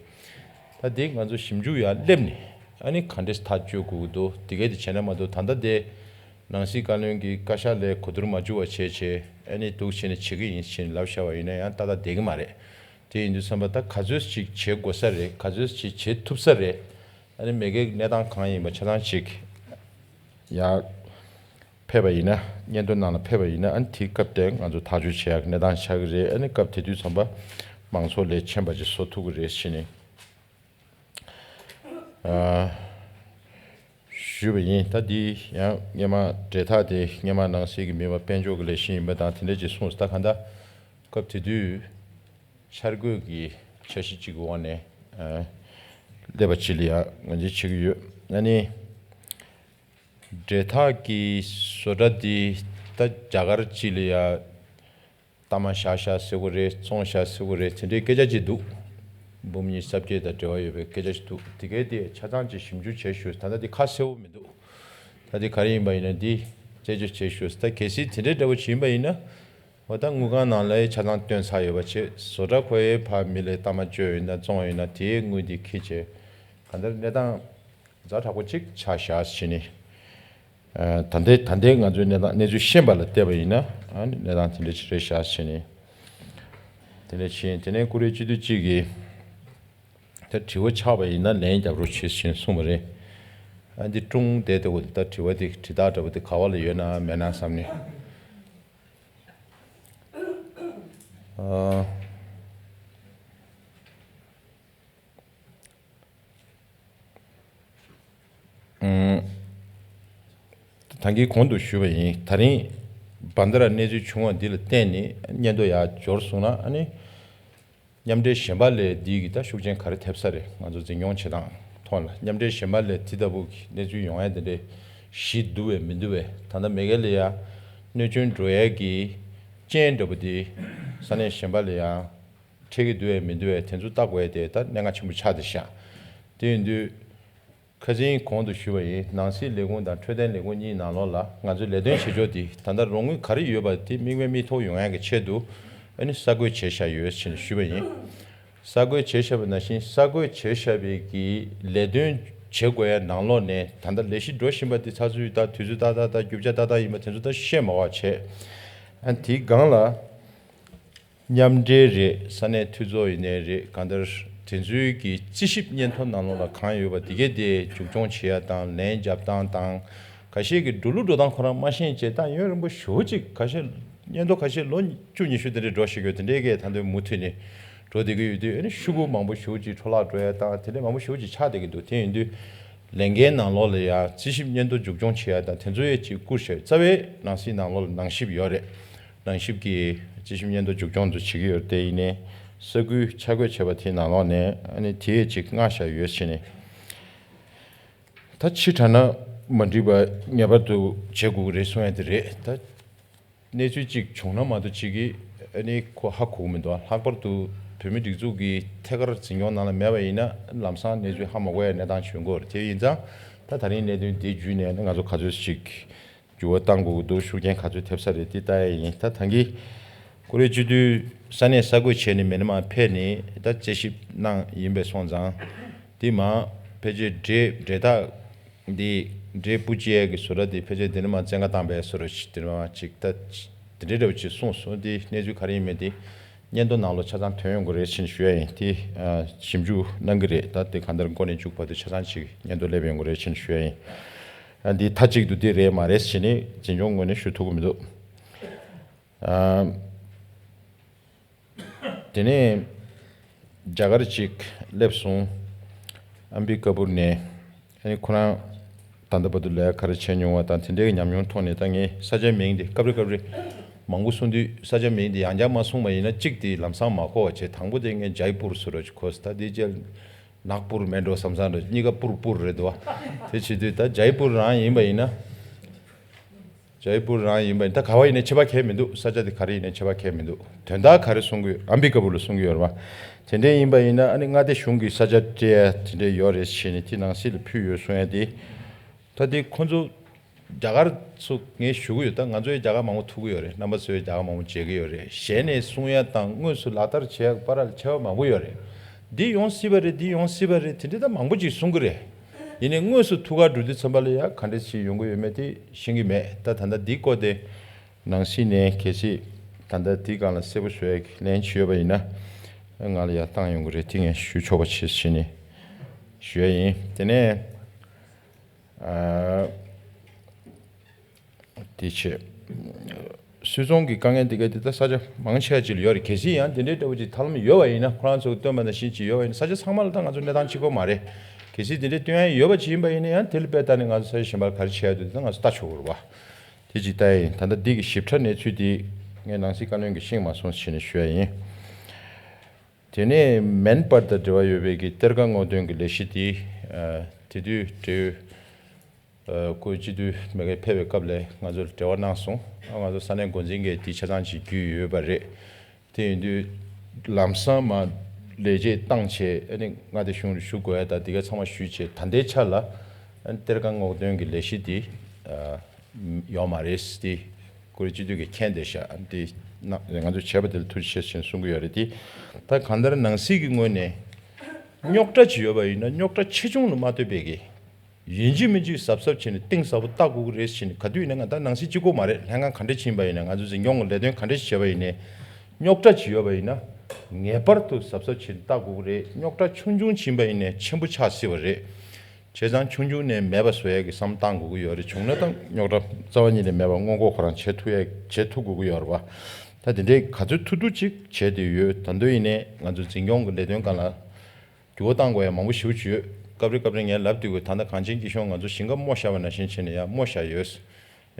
ད་དེ་ང་ཚོ་ཞིབ་འཇུག་ཡར་སླེབས་ནས་ཨ་ནི་ག་འདྲས་ཐག་གཅོད་དགོས་ཀྱི་འདུག་དེ་ག་དེ་བྱས་ན་མ་གཏོགས་ད་ལྟ་དེ་ ནང་སྲིད་བཀའ་བློན་གྱི་བཀའ་ཤག་ལས་གོ་བསྡུར་མ་བྱུང་བ་བྱས་བྱས་ཨ་ནི་འདུག་བྱས་ནས་བྱེད་ཀྱི་ཡིན་ཞེས་ལབ་བཞག་པ་ཡིན་ན་ཡང་ཏག་ཏག་བསྡད་ཀྱི་མ་རེད། དེ་ཡིན་དུས་ཙམ་པ་ད་ག་ཚོད་ཅིག་བྱེད་དགོས་ས་རེད། ག་ཚོད་ཅིག་བྱེད་ཐུབ་ས་རེད། ཨ་ནི་མེས་རྒྱལ་གྱི་གནས་སྟངས་གང་ཡིན་པ་ཆ་ཚང་ཅིག་ཡར་ཕེབས་པ་ཡིན་ན། སྙན་ཐོ་ནང་ལ་ཕེབས་པ་ཡིན་ན་ཨ་ནི་དེའི་སྐབས་དེ་ང་ཚོ་ཐག་གཅོད་བྱེད་ཡག་གི་གནས་སྟངས་ཆགས་ཀྱི་རེད། ཨ་ནི་སྐབས་དེ་དུས་ཙམ་པ་མང་ཚོགས་ལས་ཁྱད་པར་ཅིག་བཟོ་ཐུབ་ཀྱི་རེད་ཟེར་ནས། ཨ། ཞུས་པ་ཡིན། ད་འདི་ཡང་སྔོན་མ་འབྲེལ་ཐག་དེ་སྔོན་མ་ནང་སྲིད་ཀྱི་མི་མང་དཔལ་འབྱོར་གྱི་ལས་གཞི་ཡིན་པ་དང་དེ་འདྲ་ཅིག་གསུངས། ད་གང་ལྟར་སྐབས་དེ་དུས་འཆར་འགོད་ཀྱི་འཆར་གཞི་གཅིག་གི་འོག་ནས་ཨ་སླེབས་པ་ཅིག་ལ་ཡང་ངོས་འཛིན་བྱེད་ཀྱི་ཡོད། ཨ་ནི་འབྲེལ་ཐག་གི་བཟོ་གྲྭ་འདི་ད་རྒྱ་གར་སྤྱི་ལ་ཡང་གཏའ་མ་བཞག་བཞག་ཟེར་གྱི་རེད། བཙོང་བཞག་ཟེར་གྱི་རེད། དེ་འདྲའི་སྐད་ཆ་ཅིག་འདུག་འབུམ་གཉིས་ས་བརྒྱད་དང་འབྲེལ་བ་ཡོད་པའི་སྐད་ཆ་ཞིག་འདུག་དེ་གའི་དེ་ཆ་ཚང་ཅིག་ཞིབ་འཇུག་བྱས་ཞུས། ད་ལྟ་དེ་ཁ་གསལ་པོ་མི་འདུག་ད་དེ་ག་རེ་ཡིན་པ་ཡིན་ན་འདི་རྩད་གཅོད་བྱས་ཞུས། ད་གལ་སྲིད་དེ་འདྲའི་འདྲ་པོ་ཅིག་ཡིན་པ་ཡིན་ན། འོ་ད་དངུལ་ཁང་ནང་ལ་ཆ་ཚང་བཏོན་ཚར་ཡོད་པ་བྱས། བཟོ་གྲྭ་ཁོ་ཡའི་ཕར་མི་ལ་གཏའ་མ་བཅོལ་ཡོད་ན་བཙོང་ཡོད་ན་དེའི་དངུལ་དེ་འཁྱེར་བྱས་གང་ལྟར་གནས་སྟངས་ཛ་དྲག་པོ་ཅིག་ཆགས་བཞག་བྱས་ནས། ཨ། ད་ལྟའི་ད་ལྟའི་ང་ཚོའི་གནས་སྟངས་གནས་ཚུལ་ཤེས་པ་ལ་བལྟས་པ་ཡིན་ན་ཨ་ནི་གནས་སྟངས་དེ་འདྲ་ཅིག་རེད་བཞག་བྱས་ནས། དེ་འདྲ་བྱས། དེ་ནས་ཀུ་རེ་སྤྱི་འཐུས་གཅིག་གིས་ད་དྲི་བ་ཆགས་པ་ཡིན་ན་ལན་རྒྱབ་རོགས་བྱེད་ཞེས་གསུངས་པ་རེད། ཨ་འདི་ཀྲུང་བསྡད་དེ་འོ་ད་དྲི་བ་དེ་དྲི་རྟགས་འདྲ་པོ་དེ་ག་བ་ལ་ཡོད་ན་མེད་ན་བསམ་ནས། ཨ། ཨུམ། ད་གིན་གོང་དུ་ཞུས་པ་ཡིན། ད་རིང་བན་དྷ་ར་གནས་ཚུལ་བྱུང་བ་འདི་ལ་བརྟེན་ནས་སྙན་ཐོ་ཡར་འབྱོར་སོང་ན་ཨ་ནི་མཉམ་འབྲེལ་གཞན་པ་ལས་འདི་གི་ད་ཤུགས་རྐྱེན་ག་རེ་ཐེབས་ས་རེད། ང་ཚོ་འཛིན་སྐྱོང་བྱེད་སྟངས་ཐོག་ལ་མཉམ་འབྲེལ་གཞན་པ་ལས་དེ་ལྟ་བུ་གི་གནས་ཚུལ་ཡོང་ཡ་དེ་འདྲའི་གཞི་འདུག་བས་མི་འདུག་བས། ད་ལྟ་མེས་རྒྱལ་ལ་ཡ་གནོད་སྐྱོན་འགྲོ་ཡ་གི་རྐྱེན་འདྲ་པོ་དེ་ས་གནས་གཞན་པ་ལ་ཡ་འཕྲད་ཀྱི་འདུག་བས་མི་འདུག་བས། དེ་ཚོ་ལྟ་དགོས་ཡ་དེ་ད་གནད་འགག་ཆེན་པོ་ཆགས་བསྡད་ཤག་དེ་ཡིན་དུས། ཁ་སང་གོང་དུ་ཞུས་པ་ཡིན། ནང་སྲིད་ལས་ཁུངས་དང་འཕྲོད་བསྟེན་ལས་ཁུངས་གཉིས་ནང་ལོགས་ལ་ང་ཚོའི་ལས་དོན་བྱེད་ཕྱོགས་འདི་ད་ལྟ་རོགས་དངུལ་ག་རེ་ཡོད་པ་དེ་དམིགས་མེད་མིག་ཐོག་ཡོང་ཡག་གི་ཆེད་དུ་ཨ་ནི་གསར་འགོད་བྱས་བཞག་ཡོད་ཅེས་ཞུས་པ་ཡིན། གསར་འགོད་བྱས་བཞག་པ་ནང་བཞིན་གསར་འགོད་བྱས་བཞག་པའི་གི་ལས་དོན་བྱེད་དགོས་ཡ་ནང་ལོགས་ནས་ད་ལྟ་ལས་གཞི་འགྲོ་བཞིན་པ་དེ་ཚགས་ཚུད་ད་དུས་ཚོད་ཏག་ཏག་དང་རྒྱུ་ཆ་ཏག་ཏག་ཡིན་པ་དེ་ཚོ་ད་བཤད་མ་བ་བྱས། ཨ་དེའི་སྒང་ལ། མཉམ་འབྲེལ་རེད། ས་གནས་འཐུས་ཚོགས་ཡིན་ནའི་རེད། གང་ལྟར་དེ་ཚོའི་གི་རྩིས་ཞིབ་སྙན་ཐོ་ནང་ལོགས་ལ་གང་ཡོད་པ་དེ་གས་དེ་མཇུག་སྐྱོང་བྱེད་ཡ་དང་ལན་རྒྱབ་སྟངས་དང་། ཁ་ཤས་ཀྱི་འགྲོ་ལུགས་འགྲོ་སྟངས་ཁོ་རང་མ་ཤེས་བྱས་ད་ཡུན་རིང་པོ་ཞེ་པོ་ཅིག་ཁ་ཤས་སྙན་ཐོ་ཁ་ཤས་ལོ་བཅུ་ཉི་ཤུ་དེ་འདྲའི་འགྲོ་ཤེས་ཀྱི་ཡོད། དེ་འདྲའི་གས་ད་དུང་མུ་མཐུད་ནས་འགྲོ་བསྡད་ཀྱི་ཡོད་དུས་ཨ་ནི་ཤུ་གུ་མང་པོ་ཞེ་པོ་ཅིག་འཕྲོ་བརླག་འགྲོ་ཡ་དང་དེ་འདྲའི་མང་པོ་ཞེ་པོ་ཅིག་ཆགས་བསྡད་ཀྱི་འདུག་དེ་ཡིན་དུས་ལས་འགན་ནང་ལོགས་ལ་ཡ་རྩིས་ཞིབ་སྙན་ཐོ་མཇུག་སྐྱོང་བྱེད་ཡ་དང་དེ་ཚོ་ཡས་ཅིག་བསྐུར་བྱས་རྩ་བའི་ནང་སྲིད་ནང་ལོགས་ལ་ནང་ཞིབ་ཡོད་རེད། ནང་ཞིབ་ཀྱི་རྩིས་ཞིབ་སྙན་ཐོ་མཇུག་སྐྱོང་དུ་བྱེད་ཀྱི་ཡོད་རེད། དེ་ཡིན་ནའི་ས་ཁུལ་ཆ་བགོས་བྱས་པ་དེའི་ནང་ལོགས་ནས་ཨ་ནི་དེ་ཡས་ཅིག་མངགས་བཞག་ཡོད་ཟེར་ནས། ད་ཕྱི་དྲགས་ན་མ་འགྲིག་པ་ངེས་པར་དུ་བྱེད་དགོས་ཀྱི་རེད་གསུང་ཡ་དེ་རེད། ད་གནས་ཚུལ་གཅིག་བྱུང་ན་མ་གཏོགས་གཅིག་གིས་ཨ་ནི་ཁོ་ཧ་གོ་གི་མི་འདུག་ལྷག་པར་དུ་བོད་མི་སྒྲིག་འཛུགས་ཀྱི་ཐད་ཀར་འཛིན་སྐྱོང་ནང་ལ་མེད་པ་ཡིན་ན་ལམ་སང་གནས་ཚུལ་ཧ་མ་གོ་ཡ་གནས་སྟངས་བྱུང་གི་ཡོད་རེད། དེ་ཡིན་ཙང་ད་ད་རིང་གནད་དོན་འདི་བརྒྱུད་ནས་ང་ཚོ་ག་ཚོད་ཅིག་འགྱུར་བ་གཏང་དགོས་ཀྱི་འདུག་ཤུགས་རྐྱེན་ག་ཚོད་ཐེབས་ས་རེད་དེ་ལྟ་ཡ་ཡིན། ད་ད་གིན་ཀུ་རེ་སྤྱི་འཐུས་ས་གནས་གསར་འགོད་བྱས་ནས་མི་ནི་མར་ཕེབས་ནས་ད་དཔྱད་ཞིབ་གནང་ཡིན་པས་སོང་ཙང་། དེ་མ་ཕལ་ཆེར་འབྲེལ་འབྲེལ་ཐག་འདི་འབྲེལ་སྤུ་ཅི་ཡས་ཀྱི་བཟོ་གྲྭ་དེ་ཕལ་ཆེར་དེ་ནི་མ་བཙན་བཀའ་བཏང་པའི་བཟོ་འདྲ་ཞིག་དེ་ནི་མ་ཅིག་ད་དེ་འདྲའི་འདྲ་བ་ཅིག་གསུངས་སོང་། དེ་གནས་ཚུལ་ག་རེ་ཡིན་མིན་དེ་སྙན་ཐོ་ནང་ལོགས་ཆ་ཚང་ཐོན་ཡོང་གི་རེད་ཅེས་ཞུ་ཡ་ཡིན། དེ་ཞིབ་འཇུག་གནང་གི་རེད། ད་དེ་གང་ལྟར་མགོ་ནས་མཇུག་བར་དུ་ཆ་ཚང་ཅིག་སྙན་ཐོ་སླེབས་ཡོང་གི་རེད་ཅེས་ཞུ་ཡ་ཡིན། འདི་མཐའ་གཅིག་ཏུ་འདི་རེད་མ་རེད་ཅེས་ནི་འཛིན་སྐྱོང་ངོས་ནས་ཞུ་ཐུབ་ཀྱི་མི་འདུག་དེ་ནས་རྒྱ་གར་ཅིག་སླེབས་སོང་། ཨམ་བི་ཀ་པུར་ནས། ཨ་ནི་ཁོ་རང་ད་ལྟ་བར་དུ་ལས་ཀ་ག་རེ་བྱས་མྱོང་བ་དང་དེ་འདྲའི་ཉམས་མྱོང་ཐོག་ནས་ད་ངས་ས་ཆའི་མིང་དེ་སྐབས་རེ་སྐབས་རེ་མང་པོ་གསུང་དུས་ས་ཆའི་མིང་དེ་ཡང་བསྐྱར་མ་གསུངས་པ་ཡིན་ན་གཅིག་དེ་ལམ་སང་མ་གོ་བ་བྱས། དང་པོ་དེ་ངས་ཇའི་པུར་ཟེར་རོ་ཅིག་གོ་ད་དེ་རྗེས་ནག་པུར་མེད་འགྲོ་བསམ་བསམ་འགྲོ། གཉིས་ཀ་པུར་པུར་རེད་འདུག་བ། དེ་བྱེད་དུས་ད་ཇའི་པུར་རང་ཡིན་པ་ཡིན་ན། ཇའི་པུར་རང་ཡིན་པ་ཡིན་ད་ག་བ་ཡིན་ནའི་ཁྱད་པར་གང་ཡང་མི་འདུག་ས་ཆ་དེ་ག་རེ་ཡིན་ནའི་ཁྱད་པར་གང་ཡང་མི་འདུག་དོན་དག་ག་རེ་གསུང་གི་ཡོད། ཨམ་བི་ཀ་པུར་ལ་གསུང་གི་ཡོད་རེད་བ། དེ་འདྲའི་ཡིན་པ་ཡིན་ན་ཨ་ནི་མངའ་སྡེ་གཞུང་གི་ས་ཆ་སྤྲད་ཡ་དེ་འདྲ་ཡོད་རེད་ཟེར་ནས་དེ་ནང་སྲིད་ལ་ཕུལ་ཡོད་གསུང་ཡ་དེ། ད་དེ་ཁོ་ཚོ་རྒྱ་གར་ཚོ་ངས་ཞུ་གི་ཡོད། ད་ང་ཚོ་ཡང་རྒྱ་གར་མང་པོ་ཐུག་གི་ཡོད་རེད། རྣམ་པ་ཚོ་ཡང་རྒྱ་གར་མང་པོ་མཇལ་གི་ཡོད་རེད། གཞན་ནས་གསུང་ཡ་དང་དངོས་སུ་ལག་བསྟར་བྱེད་ཡ་བར་ལ་ཁྱད་པར་མང་པོ་ཡོད་རེད། འདི་ཡོང་སྲིད་པ་རེད། འདི་ཡོང་སྲིད་པ་རེད། དེ་འདྲ་ད་མང་པོ་ཅིག་གསུང་གི་རེད། ཡིན་ནའི་དངོས་སུ་ཐུག་གར་འགྲོ་དུས་ཙམ་པ་ལ་ཡང་ག་འདྲ་ཞིག་ཡོང་གི་ཡོད་མེད་དེ་ཤེས་ཀྱི་མེད། ད་ད་ལྟ་འདིའི་སྐོར་དེ་ནང་སྲིད་ནས་གལ་སྲིད་ད་ལྟ་འདིའི་སྒང་ལ་གསལ་པོ་བཟོ་ཡག་ལན་ཅིག་ཡོད་པ་ཡིན་ན་ང་ལ་ཡང་བཏང་ཡོང་གི་རེད། དེ་ངས་ཞུ་ཆོག་པ་བྱེད་ཟེར་ནས་ཞུ་ཡ་ཡིན། དེ་ནས་ཨ། དེ་བྱས། སུད་ཚོང་གི་དཀའ་ངལ་དེ་ག་དེ་ད་ས་ཆ་མང་ཆེ་བ་ཅིག་ལ་ཡོད་རེད། གལ་སྲིད་ཡང་དེ་འདྲའི་འདྲ་བོ་ཅིག་ཐབས་ལམ་ཡོད་པ་ཡིན་ན། ཁོ་རང་ཚོ་གིས་སྟོན་པ་ནང་བཞིན་ཅིག་ཡོད་པ་ཡིན་ན། ས་ཆ་ཚང་མ་ལ་ད་ང་ཚོ་གནས་སྟངས་གཅིག་པ་མ་རེད། གལ་སྲིད་དེ་འདྲའི་སྟོན་ཡ་ཡོད་པ་ཅིག་ཡིན་པ་ཡིན་ན་ཡང་། དེ་ལ་དཔེ་ལྟ་ནས་ང་ཚོ་ས་ཆ་གཞན་པར་ག་རེ་བྱེད་ཡ་འདུག་དེ་ད་ང་ཚོ་ལྟ་ཆོག་གི་རེད་པ། དེ་ཅིག་ལྟ་ཡ་ཡིན། ད་ལྟ་འདི་གི་ཞིབ་ཕྲ་གནས་ཚུལ་དེ་ངས་ནང་སྲིད་བཀའ་བློན་གྱིས་ཤེས་མ་སོང་ཞེས་ནས་ཞུ་ཡ་ཡིན། དེ་ནས་མེན་པར་དང་འབྲེལ་བ་ཡོད་པའི་གི་གཏེར་ཁ་སྔོག་འདོན་གྱི་ལས་གཞི་དེ་ཨ་དེ་དུས་འབྲེལ་ཡོད་ཨ་སྐུ་སྤྱི་འཐུས་མི་སྒེར་ཕེབས་པའི་སྐབས་ལ་ང་ཚོར་འབྲེལ་བ་གནང་སོང་། ཨ་ང་ཚོ་ས་གནས་འགོ་འཛིན་གྱིས་དེ་ཆ་ཚང་ཅིག་བརྒྱུད་ཡོད་པ་རེད། དེ་ཡིན་དུས་ལམ་སང་མར་ལས་བྱེད་བཏང་བྱས། ཨ་ནི་མངའ་སྡེ་གཞུང་ལ་ཞུ་དགོས་ཡ་དང་དེ་ག་ཚང་མ་ཞུས་བྱས། ད་ལྟའི་ཆ་ལ་ཨ་ནི་གཏེར་ཁ་སྔོག་འདོན་གྱི་ལས་གཞི་དེ་ཨ་ཡོད་མ་རེད། དེ་སྐུ་རེ་སྤྱི་འཐུས་ཀྱིས་མཁྱེན་བསྡད་ཤག་དེ་ན་ང་ཚོས་བྱས་པ་དེ་ལ་ཐུགས་རྗེ་ཆེ་ཞེས་གསུང་གི་ཡོད་རེད། དེ་ད་གང་ལྟར་ནང་སྲིད་ཀྱི་ངོས་ནས་རྙོག་དྲ་ཅིག་ཡོད་པ་ཡིན་ན་རྙོག་དྲ་ཆེ་ཆུང་ལ་མ་ལྟོས་པའི་གི་ཡིན་གཅིག་མིན་གཅིག་གཟབ་གཟབ་བྱས་ནས་གཏིང་ཟབ་པོ་ལྟ་དགོས་ཀྱི་རེད་ཟེར་ནས། ག་དུས་ཡིན་ན་ང་ད་ནང་སྲིད་གཅིག་པོ་མ་རེད། ལྷན་ཁང་ག་འདྲ་ཕྱིན་པ་ཡིན་ན། ང་ཚོ་འཛིན་སྐྱོང་གི་ལས་དོན་ག་འདྲ་ཞིག་བྱས་པ་ཡིན་ནའི་རྙོག་དྲ་ཅིག་ཡོད་པ་ཡིན་ན་ངེས་པར་དུ་གཟབ་གཟབ་བྱས་ནས་ལྟ་དགོས་ཀྱི་རེད། རྙོག་དྲ་ཆུང་ཆུང་ཕྱིན་པ་ཡིན་ནའི་ཆེན་པོ་ཆགས་སྲིད་པ་རེད། བྱས་ཙང་ཆུང་ཆུང་ནས་མེད་པ་བཟོ་ཡས་ཀྱི་བསམ་བློ་བཏང་དགོས་ཀྱི་ཡོད་རེད། བྱུང་ན་ད་རྙོག་དྲ་རྩ་བ་ཉིད་ནས་མེད་པ་སྔོན་འགོག་ཁོ་རང་བྱེད་ཐུབ་ཡས་བྱེད་ཐུབ་དགོས་ཀྱི་ཡོད་རེད་པ། ད་དེ་འདྲའི་ག་ཚོད་ཐུབ་ཐུབ་ཅིག་བྱས་བསྡད་ཡོད། ད་དུང་ཡིན་ནའི་ང་ཚོ་འཛིན་སྐྱོང་གི་ལས་དོན་སྒང་ལ་འགྱུར་བ་གཏང་དགོས་ཡ་མང་པོ་ཞེ་པོ་ཅིག་ཡོད། སྐབས་རེ་སྐབས་རེ་ངས་ལབ་བསྡད་དགོས། ད་ལྟ་གངས་ཅན་སྐྱིད་གཤོངས་ང་ཚོ་ཞིང་ཁ་རྨོ་བཞག་པ་ནང་བཞིན་བྱས་ནས་ཡར་རྨོ་བཞག་ཡོད།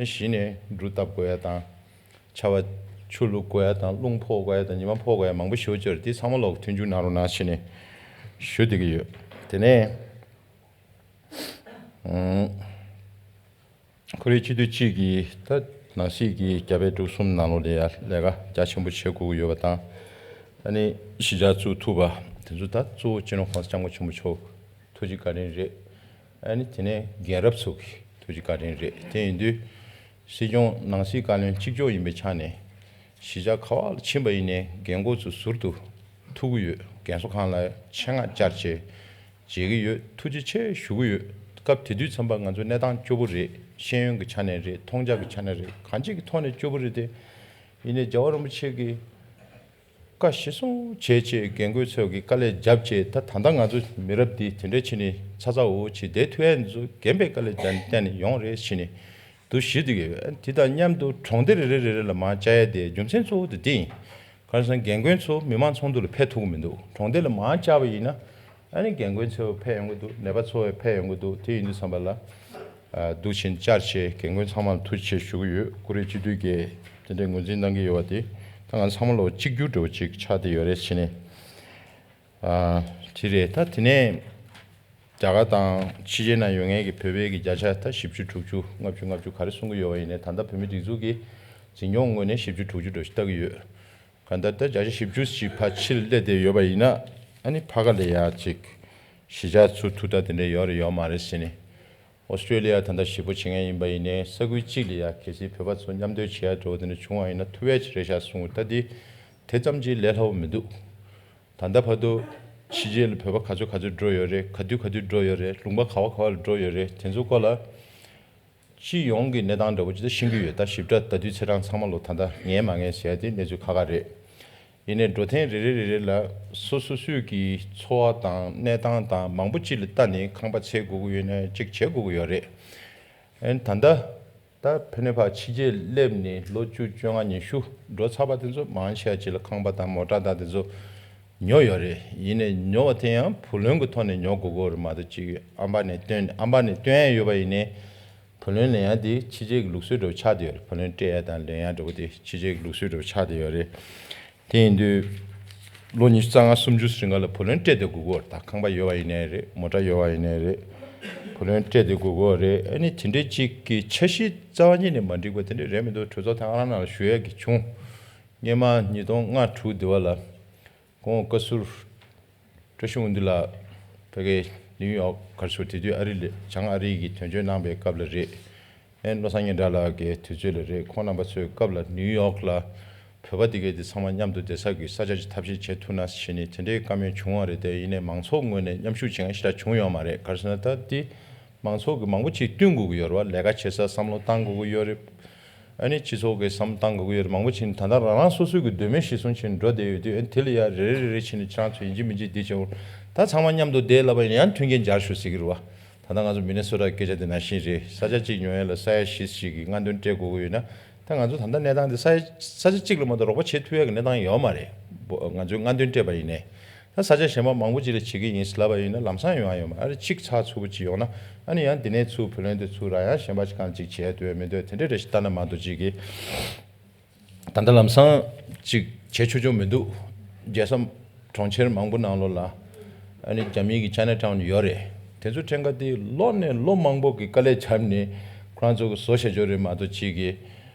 གཞི་ནས་འབྲུ་བཏབ་དགོས་ཡ་དང་། ཆར་པ་ཆུ་བླུག་དགོས་ཡ་དང་། རླུང་ཕོག་དགོས་ཡ་དང་། ཉི་མ་ཕོག་དགོས་ཡ་མང་པོ་ཞེ་པོ་ཅིག་ཡོད་རེད། དེ་ཚང་མ་ལོག་མཐུན་འགྱུར་གནང་རོགས་གནང་བྱས་ནས་ཞུ་བསྡད་ཀྱི་ཡོད། དེ་ནས་ཨང་། ཁོ་རའི་སྤྱི་འཐུས་གཅིག་གིས་ད་ནང་སྲིད་ཀྱི་རྒྱ་བལ་འབྲུག་གསུམ་ནང་ལོགས་ལ་ཡ་ལས་ཀ་རྒྱ་ཆེན་པོ་བྱེད་དགོས་ཀྱི་ཡོད་པ་དང་། ཨ་ནི་གཞིས་ཆགས་བཙུགས་ཐུབ་པ་དེ་ཚོ་ད་གཙོ་བོ་སྤྱི་ནོར་༸གོང་ས་༸སྐྱབས་མགོན་ཆེན་པོ་མཆོག་ཐུགས་རྗེ་བཀའ་དྲིན་རེད། ཨ་ནི་དེ་ནས་རྒན་རབས་ཚོ་གི་ཐུགས་རྗེ་བཀའ་དྲིན་རེད། དེ་ཡིན་དུས་སྲིད་སྐྱོང་ནང་སྲིད་བཀའ་བློན་གཅིག་ལྕོགས་ཡིན་པའི་ཆ་ནས། གཞིས་ཆགས་ག་པ་ལ་ཕྱིན་པ་ཡིན་ནའི་རྒན་རྒོན་ཚོ་ཟུར་དུ་ཐུག་གི་ཡོད། རྒན་གསོ་ཁང་ལ་ཆེད་མངགས་བཅར་བྱས་མཇལ་གྱི་ཡོད། ཐུགས་རྗེ་ཆེ་ཞུ་གི་ཡོད། སྐབས་དེ་དུས་ཙམ་པ་ང་ཚོ་གནས་སྟངས་སྐྱོ་པོ་རེད། ཤེས་ཡོན་གྱི་ཆ་ནས་རེད། མཐོང་རྒྱ་གི་ཆ་ནས་རེད། གང་ཅིའི་ཐོག་ནས་སྐྱོ་པོ་རེད་དེ། ཡིན་ནའི་རྒྱལ་བ་རིན་པོ་ཆེ་གིས་བཀའ་གཞི་བཟུང་བྱས་བྱས་རྒན་རྒོན་ཚོ་གིས་དཀའ་ལས་བརྒྱབ་བྱས། ད་ད་ལྟ་ང་ཚོ་མི་རབས་འདི་དེ་འདྲ་བྱས་ནས་ཚ་ཚ་འུར་འུར་བྱས་བསྡད་ཐུབ་ཡ་འདི་ཚོ་རྒན་པའི་དཀའ་ལས་བརྒྱབ་ནས་བརྟེན་ནས་ཡོང་རེད་ཟེར་ནས་འདུ་ཤེས་བསྡད་ཀྱི་ཡོད། དེ་དང་མཉམ་དུ་གྲོང་སྡེ་རེ་རེ་རེ་རེ་ལ་མར་བཅར་ཡ་དེ་རྒྱུ་མཚན་གཙོ་བོ་དེ་འདི་ཡིན། གང་ཟེར་ན་རྒན་རྒོན་ཚོ་མི་མང་ཚོགས་འདུ་ལ་ཕེབས་ཐུབ་ཀྱི་མི་འདུག་གྲོང་སྡེ་ལ་མར་བཅར་བ་ཡིན་ན། ཨ་ནི་རྒན་རྒོན་ཚོ་ཕེབས་ཡོང་གི་འདུག་ནད་པ་ཚོ་ཕེབས་ཡོང་གི་འདུག་དེ་ཡིན་དུས་ཙམ་པ་ལ་ཨ་འདུག་བྱས་བཅར་བྱས་རྒན་རྒོན་ཚང་མ་ལ་ཐུགས་རྗེ་ཆེ་ཞུ་གི་ཡོད། ཁོ་རའི་སྤྱི་འཐུས་ཀྱིས་དེ་འདྲའི་ངོས་འཛིན་གནང་གི་ཡོད་པ་དེ་ད་ང་ཚང་མ་ལོ་གཅིག་གྱུར་འདྲ་བོ་ཅིག་ཆགས་བསྡད་ཡོད་རེད་བྱས་ནས། ཨ་དེ་རེད། ད་དེ་ནས་རྒྱ་གར་དང་ཕྱི་རྒྱལ་ནང་ཡོད་མཁན་གྱི་བོད་པའི་གི་བརྒྱ་ཆ་ད་བཞི་བཅུ་དྲུག་ཅུ་ལྔ་བཅུ་ལྔ་བཅུ་ག་རེ་གསུང་གི་ཡོད་པ་ཡིན་ནའི། ད་ལྟ་བོད་མིའི་སྒྲིག་འཛུགས་ཀྱི་འཛིན་སྐྱོང་ངོས་ནས་བཞི་བཅུ་དྲུག་ཅུ་འདྲ་བོ་ཞིག་ལྟ་གི་ཡོད། གང་ལྟར་ད་བརྒྱ་ཆ་བཞི་བཅུ་ཞིག་ཕར་ཕྱིར་སླེབས་བསྡད་ཡོད་པ་ཡིན་ན། ཨ་ནི་ཕ་ག་ལ་ཡ་ཅིག་གཞིས་ཆགས་ཚུགས་ཐུབ་ཐབས་དེ་འདྲ་ཡོད་རེད་ཡོད་མ་རེད་ཟེར་ནས། ཨོ་སི་ཀྲེ་ལི་ཡ་ད་ལྟ་ཞེ་པོ་བྱེད་མཁན་ཡིན་པ་ཡིན་ནའི། ས་ཁུལ་གཅིག་ལ་ཡ་གལ་སྲིད་བོད་པ་ཚོ་མཉམ་སྡོད་བྱེད་ཡ་འདྲ་བོ་དེ་འདྲ་བྱུང་བ་ཡིན་ན་ཐུབ་ཡ་ཅིག་རེད་ཤག་གསུངས། ད་འདི་དེ་ཙམ་གྱིས་ལས་སླ་པོ་མི་འདུག་ད་ལྟ་བར་དུ་ཕྱི་རྒྱལ་ལ་བོད་པ་ག་ཚོད་ག་ཚོད་འགྲོ་ཡོད་རེད། ག་དུས་ག་དུས་འགྲོ་ཡོད་རེད། ལུང་པ་ག་བ་ག་བ་ལ་འགྲོ་ཡོད་རེད། དེ་ཚོ་སྐོར་ལ་སྤྱི་ཡོངས་ཀྱི་གནས་སྟངས་འདྲ་པོ་ཅིག་ད་ཤེས་ཀྱི་ཡོད། ད་ཞིབ་ཕྲ་ད་དུས་ཚེས་གྲངས་ཚང་མ་ལོ་ད་ལྟ་ངས་མ་ངས་ཟེར་ཡ་དེ་གནས་ཚུལ་ཁག་ཁག་རེད། ཡིན་ནའི་འགྲོ་ཐེངས་རེ་རེ་རེ་རེ་ལ་སོ་སོ་སོའི་གི་འཚོ་བ་དང་གནས་སྟངས་དང་མང་པོ་ཅིག་ལ་ལྟ་ནས་ཁང་པ་འཚོལ་དགོས་ཀྱི་ཡོད་ན་ཅིག་བྱེད་དགོས་ཀྱི་ཡོད་རེད། ཨ་ནི་ད་ལྟ་ད་ཕ་ནས་ཕར་ཕྱི་རྒྱལ་སླེབས་ནས་ལོ་བཅུ་བཅོ་ལྔ་ཉི་ཤུ་འགྲོ་ཚར་བ་དེ་ཚོ་མང་ཆེ་བ་ཅིག་ལ་ཁང་པ་དང་མོ་ཊ་དང་དེ་ཚོ་ཉོ་ཡོད་རེད། ཡིན་ནའི་ཉོ་བ་དེ་ཡང་བུ་ལོན་གྱི་ཐོག་ནས་ཉོ་དགོས་ཀྱི་ཡོད་རེད་མ་གཏོགས། ཅིག་ཨམ་པ་ནས་བཏོན་ཨམ་པ་ནས་བཏོན་ཡ་ཡོད་པ་ཡིན་ནའི་བུ་ལོན་ལེན་ཡ་དེ་ཕྱི་རྒྱལ་གྱི་ལུགས་སྲོལ་འདྲ་བོ་ཆགས་བསྡད་ཡོད་རེད། བུ་ལོན་སྤྲད་ཡ་དང་ལེན་ཡ་འདྲ་བོ་དེ་ཕྱི་རྒྱལ་གྱི་ལུགས་སྲོལ་འདྲ་བོ་ཆགས་བསྡད་ཡོད་རེད། དེ་ཡིན་དུས་ལོ་ཉི་ཤུ་རྩ་ལྔ་སུམ་ཅུ་རིང་ག་ལ་བུ་ལོན་སྤྲད་བསྡད་དགོས་ཀྱི་ཡོད་རེད། ད་ཁང་པ་ཡོད་པ་ཡིན་ནའི་རེད། མོ་ཊ་ཡོད་པ་ཡིན་ནའི་རེད། བུ་ལོན་སྤྲད་བསྡད་དགོས་ཀྱི་ཡོད་རེད། ཨ་ནི་དེ་འདྲའི་ཅིག་གི་འཆར་གཞི་རྩ་བ་ཉིད་ནས་མ་འགྲིག་པ་དེ་འདྲ་རེད་མི་འདུག་གྲོས་ཚོགས་ཐེངས་ཨ་རང་ནང་ལ་ཞུ་ཡ་གི་བྱུང་། སྔོན་མ་ཉིས་སྟོང་ལྔ་དྲུག་དེ་བ་ལ་ཁོང་བཀའ་ཟུར་བཀྲ་ཤིས་དབང་འདུས་ལགས་ཕ་གི་ནིའུ་ཡོག་གར་ཚུར་དེ་དུས་ཨ་རི་ལ་བྱང་ཨ་རི་གི་དོན་གཅོད་གནང་པའི་སྐབས་ལ་རེད། ཨེ་བློ་བཟང་སྙན་གྲགས་ལགས་ཀྱི་དུས་ཚོད་ལ་རེད། ཁོང་རྣམ་པ་ཚོའི་སྐབས་ལ་ནིའུ་ཡོག་ལ་བོད་པ་དེ་གའི་དེ་ཚང་མ་མཉམ་དུ་བསྡད་ས་གི་ས་ཆ་ཅིག་ཐབས་ཤེས་བྱེད་ཐུབ་ན་ཞེས་ནས་དེ་འདྲའི་བཀའ་མོལ་བྱུང་བ་རེད་དེ། ཡིན་ནའི་མང་ཚོགས་ངོས་ནས་མཉམ་ཞུགས་བྱེད་མཁན་ཞེ་དྲག་བྱུང་ཡོད་མ་རེད། ག་རེ་ཟེར་ན་ད་དེ་ མང་ཚོགས་ཀྱི་མང་པོ་ཅིག་བསྟུན་དགོས་ཀྱི་ཡོད་རེད་བ། ལས་ཀ་བྱེད་སར་བསམ་བློ་བཏང་དགོས་ཀྱི་ཡོད་རེད། ཨ་ནི་སྤྱི་ཚོགས་ཀྱི་བསམ་བློ་བཏང་དགོས་ཀྱི་ཡོད་རེད། མང་པོ་ཅིག་ནི་ད་ལྟ་རང་རང་སོ་སོའི་གི་འདོད་མོས་གཞིར་བཟུང་བྱས་ནས་འགྲོ་བསྡད་ཡོད་དུས། ཨ་ནི་དེ་ལ་ཡ་རེ་རེ་རེ་རེ་བྱས་ནས་ཁྱེད་རང་ཚོ་ཡིན་གཅིག་མིན་གཅིག་འདི་བྱས་འོང་། ད་ཚང་མ་མཉམ་དུ་བསྡད་ལབ་པ་ཡིན་ན་ཡང་མཐུན་རྐྱེན་སྦྱར་ཤོག་ཟེར་གྱི་རེད་བ། ད་ལྟ་ང་ཚོ་མི་ནི་སོ་ཊ་སྐད་ཆ་དེ་ནང་བཞིན་རེད། ས་ཆ་གཅིག་ཉོ་ཡ་ལ་ས་ཡ་བཞི་ཞིག་གི་སྔ་འདོན་སྤྲད་དགོས་ཀྱི་ཡོད་ན། ད་ང་ཚོ་ད་ལྟ་གནས་སྟངས་དེ་ས་ཡ་ས་ཆ་གཅིག་ལ་མ་གཏོགས་རོགས་པ་བྱེད་ཐུབ་ཡ་གི་གནས་སྟངས་ཡོད་མ་རེད། ང་ཚོས་སྔ་འདོན་སྤྲད་པ་ཡིན་ནའི། ད་ས་ཆ་གཞན་པ་མང་པོ་ཅིག་ལ་བྱེད་ཀྱི་ཡིན་ལབ་པ་ཡིན་ན་ལམ་སང་ཡོང་ཡ་ཡོད་མ་རེད། ཨ་རེ་གཅིག་ཚགས་ཚུད་པོ་ཅིག་ཡོང་ན། ཨ་ནི་ཡང་འདི་ནས་ཚུར་བུ་ལོན་དེ་ཚུར་ར་ཡང་གཞན་པ་ཞིག་གང་ཅིག་བྱས་འདུག་མི་འདུག་དེ་འདྲས་རེ་ཞིག་ལྟ་ན་མ་གཏོགས་ཅིག་གི་ད་ལྟ་ལམ་སང་ཅིག་བྱེད་ཆོག་ཆོག་མི་འདུག་རྒྱལ་ས་གྲོང་ཁྱེར་མང་པོ་ནང་ལོགས་ལ་ཨ་ནི་རྒྱ་མིའི་གི་ཅའི་ན་ཊའུན་ཡོད་རེད། དེ་ཚོ་ཕྲན་ཁ་དེ་ལོ་ནས་ལོ་མང་པོ་གི་དཀའ་ལས་བརྒྱབ་ནས་ཁོ་རང་ཚོ་གི་བཟོ་བྱ་ཆོག་རེད་མ་གཏོགས་ཅིག་གི་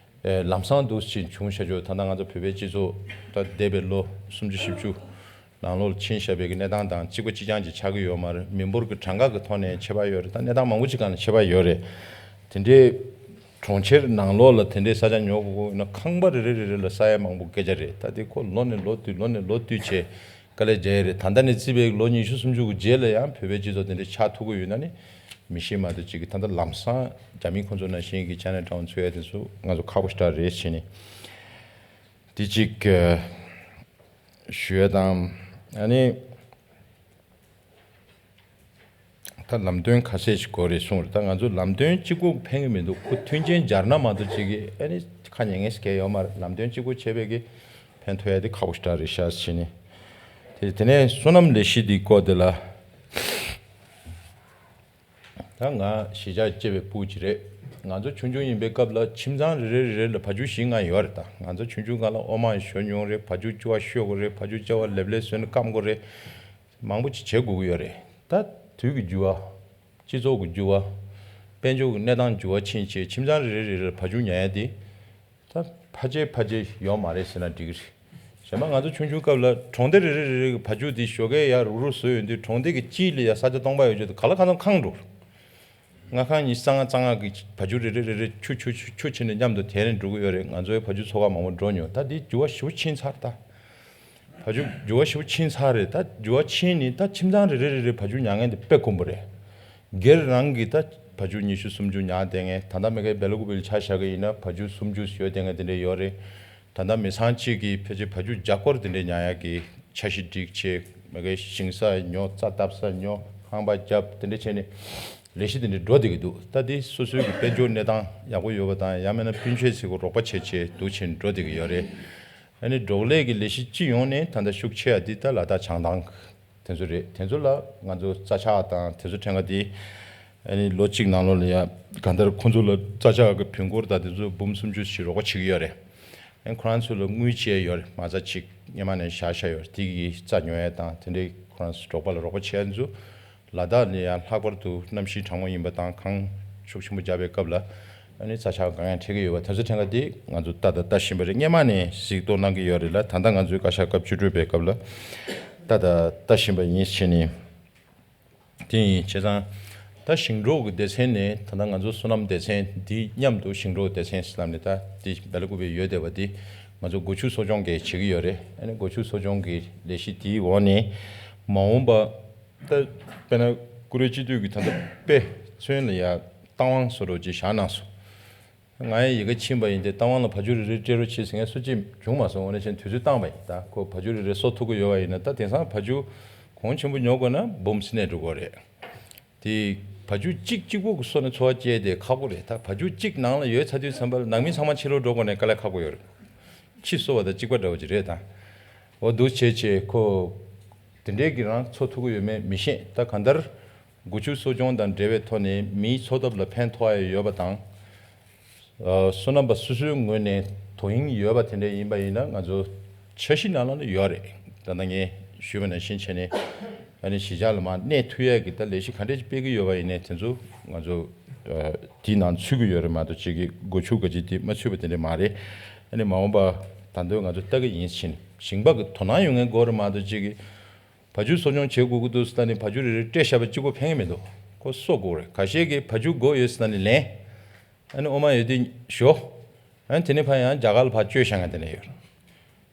ལམ་སང་འདུག་ཅིག་བྱུང་བྱ་ཆོག་ད་ལྟ་ང་ཚོ་བོད་པའི་སྤྱི་ཚོགས་ད་འདས་པའི་ལོ་སུམ་ཅུ་བཞི་བཅུ་ནང་ལོགས་ལ་ཕྱིན་བཞག་པའི་གི་གནས་སྟངས་དང་གཅིག་པ་གཅིག་རྐྱང་ཅིག་ཆགས་ཀྱི་ཡོད་མ་རེད། མི་འབོར་གྱི་གྲངས་ཀ་གི་ཐོག་ནས་ཁྱད་པར་ཡོད་རེད། ད་གནས་སྟངས་མང་པོ་ཅིག་སྒང་ལ་ཁྱད་པར་ཡོད་རེད། དེ་འདྲའི་གྲོང་ཁྱེར་ནང་ལོགས་ལ་དེ་འདྲའི་ས་ཆ་ཉོ་དགོས་ན་ཁང་པ་རེ་རེ་རེ་རེ་ལ་ས་ཡ་མང་པོ་སྐད་ཆ་རེད། ད་དེ་ཁོ་ལོ་ནས་ལོ་བསྟུད་ལོ་ནས་ལོ་བསྟུད་བྱས་དཀའ་ལས་རྒྱག་ཡ་རེད། ད་ལྟ་ནས་བརྩིས་པའི་ལོ་ཉི་ཤུ་སུམ་ཅུ་གི་རྗེས་ལ་ཡང་བོད་པའི་སྤྱི་ཚོགས་དེ་འདྲའི་ཆགས་ཐུབ་ཀྱི་ཡོད་ན་ནི་མི་ཤེས་མ་གཏོགས་ཅིག་གི་ད་ལྟ་ལམ་སང་རྒྱ་མི་ཁོང་ཚོ་ནང་བཞིན་གྱི་ཅའི་ན་ཊའུན་འཚོལ་ཡ་དེ་ཚོ་ང་ཚོ་ཁག་པོ་ཞེ་དྲག་རེད་བྱས་ནས། དེ་གཅིག་ཞུ་ཡ་དང་། ཨ་ནི་ད་ལམ་སྟོན་ག་ཚད་ཅིག་དགོས་རེད་གསུངས་རེད། ད་ང་ཚོ་ལམ་སྟོན་གཅིག་པོ་ཕན་གྱི་མི་འདུག་ཁོ་མཐུན་རྐྱེན་སྦྱར་ན་མ་གཏོགས་ཅིག་གི་ཨ་ནི་ཁ་ཉན་མཁན་ཞིག་གང་ཡོད་མ་རེད། ལམ་སྟོན་གཅིག་པོ་བྱས་པས་ཀྱི་ཕན་ཐོགས་ཡ་དེ་ཁག་པོ་ཞེ་དྲག་རེད་ཤག་བྱས་ནས། དེ་དེ་ནས་སོ་ནམ་ལས་གཞི་འདི་སྐོར་དེ་ལ། ད་ང་གཞིས་ཆགས་སྐྱེས་པའི་སྤུ་གུ་ཅིག་རེད། ང་ཚོ་ཆུང་ཆུང་ཡིན་པའི་སྐབས་ལ་ཁྱིམ་ཚང་རེ་རེ་རེ་རེ་ལ་བ་ཕྱུགས་བཞི་ལྔ་ཡོད་རེད། ད་ང་ཚོ་ཆུང་ཆུང་སྒང་ལ་འོ་མ་ཞོ་ཉུང་རེད། བ་ཕྱུགས་ཅུ་བ་བཤོ་དགོས་རེད། བ་ཕྱུགས་ཅུ་བ་ལེབ་ལེབ་བཟོས་ནས་སྐམ་དགོས་རེད། མང་པོ་ཅིག་བྱེད་དགོས་ཀྱི་ཡོད་རེད། ད་དུས་ཀྱི་འགྱུར་བ། སྤྱི་ཚོགས་ཀྱི་འགྱུར་བ། དཔལ་འབྱོར་གྱི་གནས་སྟངས་འགྱུར་བ་ཕྱིན་བྱས་ཁྱིམ་ཚང་རེ་རེ་རེ་རེ་ལ་བ་ཕྱུགས་ཉར་ཡ་དེ། ད་ཕལ་ཆེར་ཕལ་ཆེར་ཡོད་མ་རེད་ཟེར་ན་འགྲིག་གི་རེད། གཞན་པ་ང་ཚོ་ཆུང་ཆུང་སྐབས་ལ་གྲོང་སྡེ་རེ་རེ་རེ་རེ་གི་བ་ཕྱུགས་དེ་ཞོགས་ཀས་ཡར་རུག་རུག་བཟོས་ཡོང་དུས་གྲོང་སྡེ་གི་དཀྱིལ་ལ་ཡ་ས་ཆ་སྟོང་པ་ཡོད་ཆོག་དུས་ག་ལ་གང་འཚམ་ཁེངས་འགྲོ། ལྔ་ཁང་ཉི་ཤུ་རྩ་ལྔ་རྩ་ལྔ་གི་བ་ཕྱུགས་རེ་རེ་རེ་རེ་ཆུ་ཆུ་ཆུ་ཆུ་བྱས་ནས་མཉམ་དུ་དེད་ནས་འགྲོ་གི་ཡོད་རེད། ང་ཚོའི་བ་ཕྱུགས་ཚོ་ཁག་མང་པོ་འགྲོ་མྱོང་། ད་དེ་འགྱུར་བ་ཞེ་པོ་ཕྱིན་ཚར་ད། བ་ཕྱུགས་འགྱུར་བ་ཞེ་པོ་ཕྱིན་ཚར་རེད། ད་འགྱུར་བ་ཕྱིན་ནས་ད་ཁྱིམ་ཚང་རེ་རེ་རེ་རེ་བ་ཕྱུགས་ཉར་མཁན་དེ་དཔེ་དཀོན་པོ་རེད། སྒེར་རང་གིས་ད་བ་ཕྱུགས་ཉི་ཤུ་སུམ་ཅུ་ཉར་བསྡད་མཁན། ད་ལྟ་མ་གིའི་སྦེལ་ཀོབ་ལ་ཆ་བཞག་གི་ཡིན་ན་བ་ཕྱུགས་སུམ་ཅུ་ཡོད་བསྡད་མཁན་དེ་འདྲ་ཡོད་རེད། ད་ལྟ་མི་ཚང་གཅིག་གིས་ཕལ་ཆེར་བ་ཕྱུགས་བརྒྱ་སྐོར་དེ་འདྲ་ཉར་ཡག་གི་འཆར་གཞི་སྒྲིག་བྱས། མ་གིའི་ཞིང་ས་ཉོ། རྩྭ་བཏབ་ས་ཉོ། ཁང་པ་བརྒྱབ། དེ་འདྲ་བྱས་ནས་ལས་གཞི་དེ་འདྲ་འགྲོ་བསྡད་ཀྱི་འདུག་ད་དེ་སོ་སོའི་གི་དཔལ་འབྱོར་གནས་སྟངས་ཡག་པོ་ཡོད་པ་དང་། ཡང་མིན་ན་སྤུན་མཆེད་ཚོའི་གི་རོགས་པ་བྱས་བྱས་འདུག་བྱས་ནས་འགྲོ་བསྡད་ཀྱི་ཡོད་རེད། ཨ་ནི་འབྲོག་ལས་ཀྱི་ལས་གཞི་སྤྱི་ཡོངས་ནས་ད་ལྟ་ཤུགས་ཆེ་བ་འདི་ད་ལ་དྭགས་བྱང་ཐང་དེ་ཚོ་རེད། དེ་ཚོ་ལ་ང་ཚོ་རྩྭ་ཆག་དང་དེ་ཚོ་ཕྲན་ག་དེ་ཨ་ནི་ལོ་གཅིག་ནང་ལོགས་ལ་ཡ་གང་ལྟར་ཁོང་ཚོ་ལ་རྩྭ་ཆག་གི་བོན་སྐོར་དང་དེ་ཚོ་འབུམ་སུམ་ཅུ་ཞིག་རོགས་པ་བྱེད་ཀྱི་ཡོད་རེད། ཨ་ནི་ཁོ་རང་ཚོ་ལ་དངུལ་བཅལ་ཡོད་རེད། མ་རྩ་གཅིག་སྔོན་མ་ནས་བཞག་བཞག་ཡོད་རེད། དེ་གི་རྩྭ་ཉོ་ཡ་དང་དེ་འདྲའི་ཁོ་རང་ཚོ་འབྲོག་པ་ལ་རོགས་པ་བྱེད་ཡ་ཚོ། ལ་དྭགས་ནས་ཡང་ལྷག་པར་དུ་གནམ་གཤིས་གྲང་མོ་ཡིན་པ་དང་གངས་ཤུགས་ཆེན་པོ་བརྒྱབ་པའི་སྐབས་ལ་ཨ་ནི་རྩྭ་ཆག་དཀའ་ངལ་འཕྲད་ཀྱི་ཡོད་པ་དེ་ཚོ་ཕྲན་ག་དེ་ང་ཚོ་ལྟ་དང་ལྟ་བཞིན་པ་རེད། སྔོན་མ་ནས་གཟིགས་རྟོག་གནང་གི་ཡོད་རེད་ལ། ད་ལྟ་ང་ཚོའི་བཀའ་ཤག་སྐབས་བཅུ་དྲུག་པའི་སྐབས་ལ་ལྟ་དང་ལྟ་བཞིན་པ་ཡིན་ཕྱིན་ནས། དེ་ཡིན་བྱས་ཙང་ད་ཞིང་འབྲོག་གི་སྡེ་ཚན་ནས་ད་ལྟ་ང་ཚོ་སོ་ནམ་སྡེ་ཚན་འདི་མཉམ་དུ་ཞིང་འབྲོག་སྡེ་ཚན་ཟེར་ལབ་ནས་ད་འདི་སྦེལ་ཀོབ་ཡོད་བསྡད་པ་འདི་ང་ཚོ་སྒོ་ཕྱུགས་གསོ་སྐྱོང་གིས་བྱེད་ཀྱི་ཡོད་རེད། ཨ་ནི་སྒོ་ཕྱུགས་གསོ་སྐྱོང་གི་ལས་གཞི་འདིའི་འོག་ནས་མ་འོངས་པ། ད་དཔེར་ན་ཀུ་རེ་སྤྱི་འཐུས་ཀྱི་ད་ལྟ་དཔེ་མཚོན་ལ་ཡ་རྟ་དབང་བཟོ་འདྲ་ཅིག་བཞག་གནང་སོང་། ང་ཡི་ཡི་གེ་ཕྱིན་པ་ཡིན་ཏེ་རྟ་དབང་ལ་བ་ཕྱུགས་རེ་རེ་སྤྲད་རོགས་བྱེད་ཟེར་མཁན་སུ་གཅིག་བྱུང་མ་སོང་། འོ་ན་ཕྱིན་དུས་ཚོད་བཏང་བ་ཡིན། ད་ཁོ་བ་ཕྱུགས་རེ་རེ་གསོ་ཐུབ་ཀྱི་ཡོད་པ་ཡིན་ན། ད་དེང་སང་བ་ཕྱུགས་གོང་ཆེན་པོ་ཉོ་དགོས་ན་འབུམ་སྲིད་ནས་འགྲོ་དགོས་རེད། དེ་བ་ཕྱུགས་གཅིག་གཅིག་པོ་གི་གསོ་ནས་འཚོ་བ་སྐྱེལ་དེ་ཁག་པོ་རེད། ད་བ་ཕྱུགས་གཅིག་ནང་ལ་ཡོད་ཚར་དུས་ཙམ་པ་ལ་ནང་མི་ཚང་མ་ཕྱི་ལོགས་འགྲོ་དགོས་ནས་དཀའ་ལས་ཁག་པོ་ཡོད་རེད། ཕྱི་གསོ་བ་དང་གཅིག་པ་འདྲ་བོ་ཅིག་རེད་ད། འོ་འདུག་བྱས་བྱས་ཁོ། དེ་འདྲའི་གི་རང་འཚོ་ཐུབ་ཀྱི་ཡོད་མེད་མི་ཤེས། ད་གང་ལྟར་སྒོ་ཕྱུགས་གསོ་སྐྱོང་དང་འབྲེལ་བའི་ཐོག་ནས་མིའི་འཚོ་ཐབས་ལ་ཕན་ཐོགས་ཡ་ཡོད་པ་དང་། ཨ་སོ་ནམ་པ་སོ་སོའི་ངོས་ནས་དོ་དབྱིངས་ཡོད་པ་དེ་འདྲ་ཡིན་པ་ཡིན་ན་ང་ཚོ་འཆར་གཞི་ནང་ལ་ནི་ཡོད་རེད། ད་ལྟ་ངས་ཞུས་པ་ནང་བཞིན་བྱས་ནས་ཨ་ནི་གཞིས་ཆགས་ལ་མར་གནས་ཐུབ་ཡ་གི་ད་ལས་གཞི་ག་འདྲས་ཅིག་སྤེལ་གྱི་ཡོད་པ་ཡིན་ནའི་དེ་ཚོ་ང་ཚོ་ཨ་དེའི་ནང་ཚུད་ཀྱི་ཡོད་རེད་མ་གཏོགས་ཅིག་གི་སྒོ་ཕྱུགས་ག་ཅིག་དེ་མ་ཚུད་པ་དེ་འདྲས་མ་རེད། ཨ་ནི་མ་འོངས་པ་ད་དུང་ང་ཚོ་ལྟ་གི་ཡིན་ཕྱིན་ཞིང་པ་གི་དོ་སྣང་ཡོང་མཁན་དགོས་རེད་མ་གཏོགས་ཅིག་གི་བ་ཕྱུགས་གསོ་སྐྱོང་བྱེད་དགོས་ཀྱི་འདུག་ཟེར་ད་ནི་བ་ཕྱུགས་རེ་རེ་སྤྲད་བཞག་པ་གཅིག་པོ་ཕན་གྱི་མི་འདུག་ཁོ་གསོ་དགོས་རེད། ཁ་ཤས་ཀྱིས་བ་ཕྱུགས་དགོས་ཡོད་ཟེར་ད་ནི་ལེན། ཨ་ནི་འོ་མ་ཡོད་དུས་ཞོ། ཨ་ནི་དེ་ནས་ཕར་ཡང་རྒྱ་གར་ལ་ཕར་བཅོལ་བཞག་མཁན་དེ་འདྲ་ཡོད་རེད།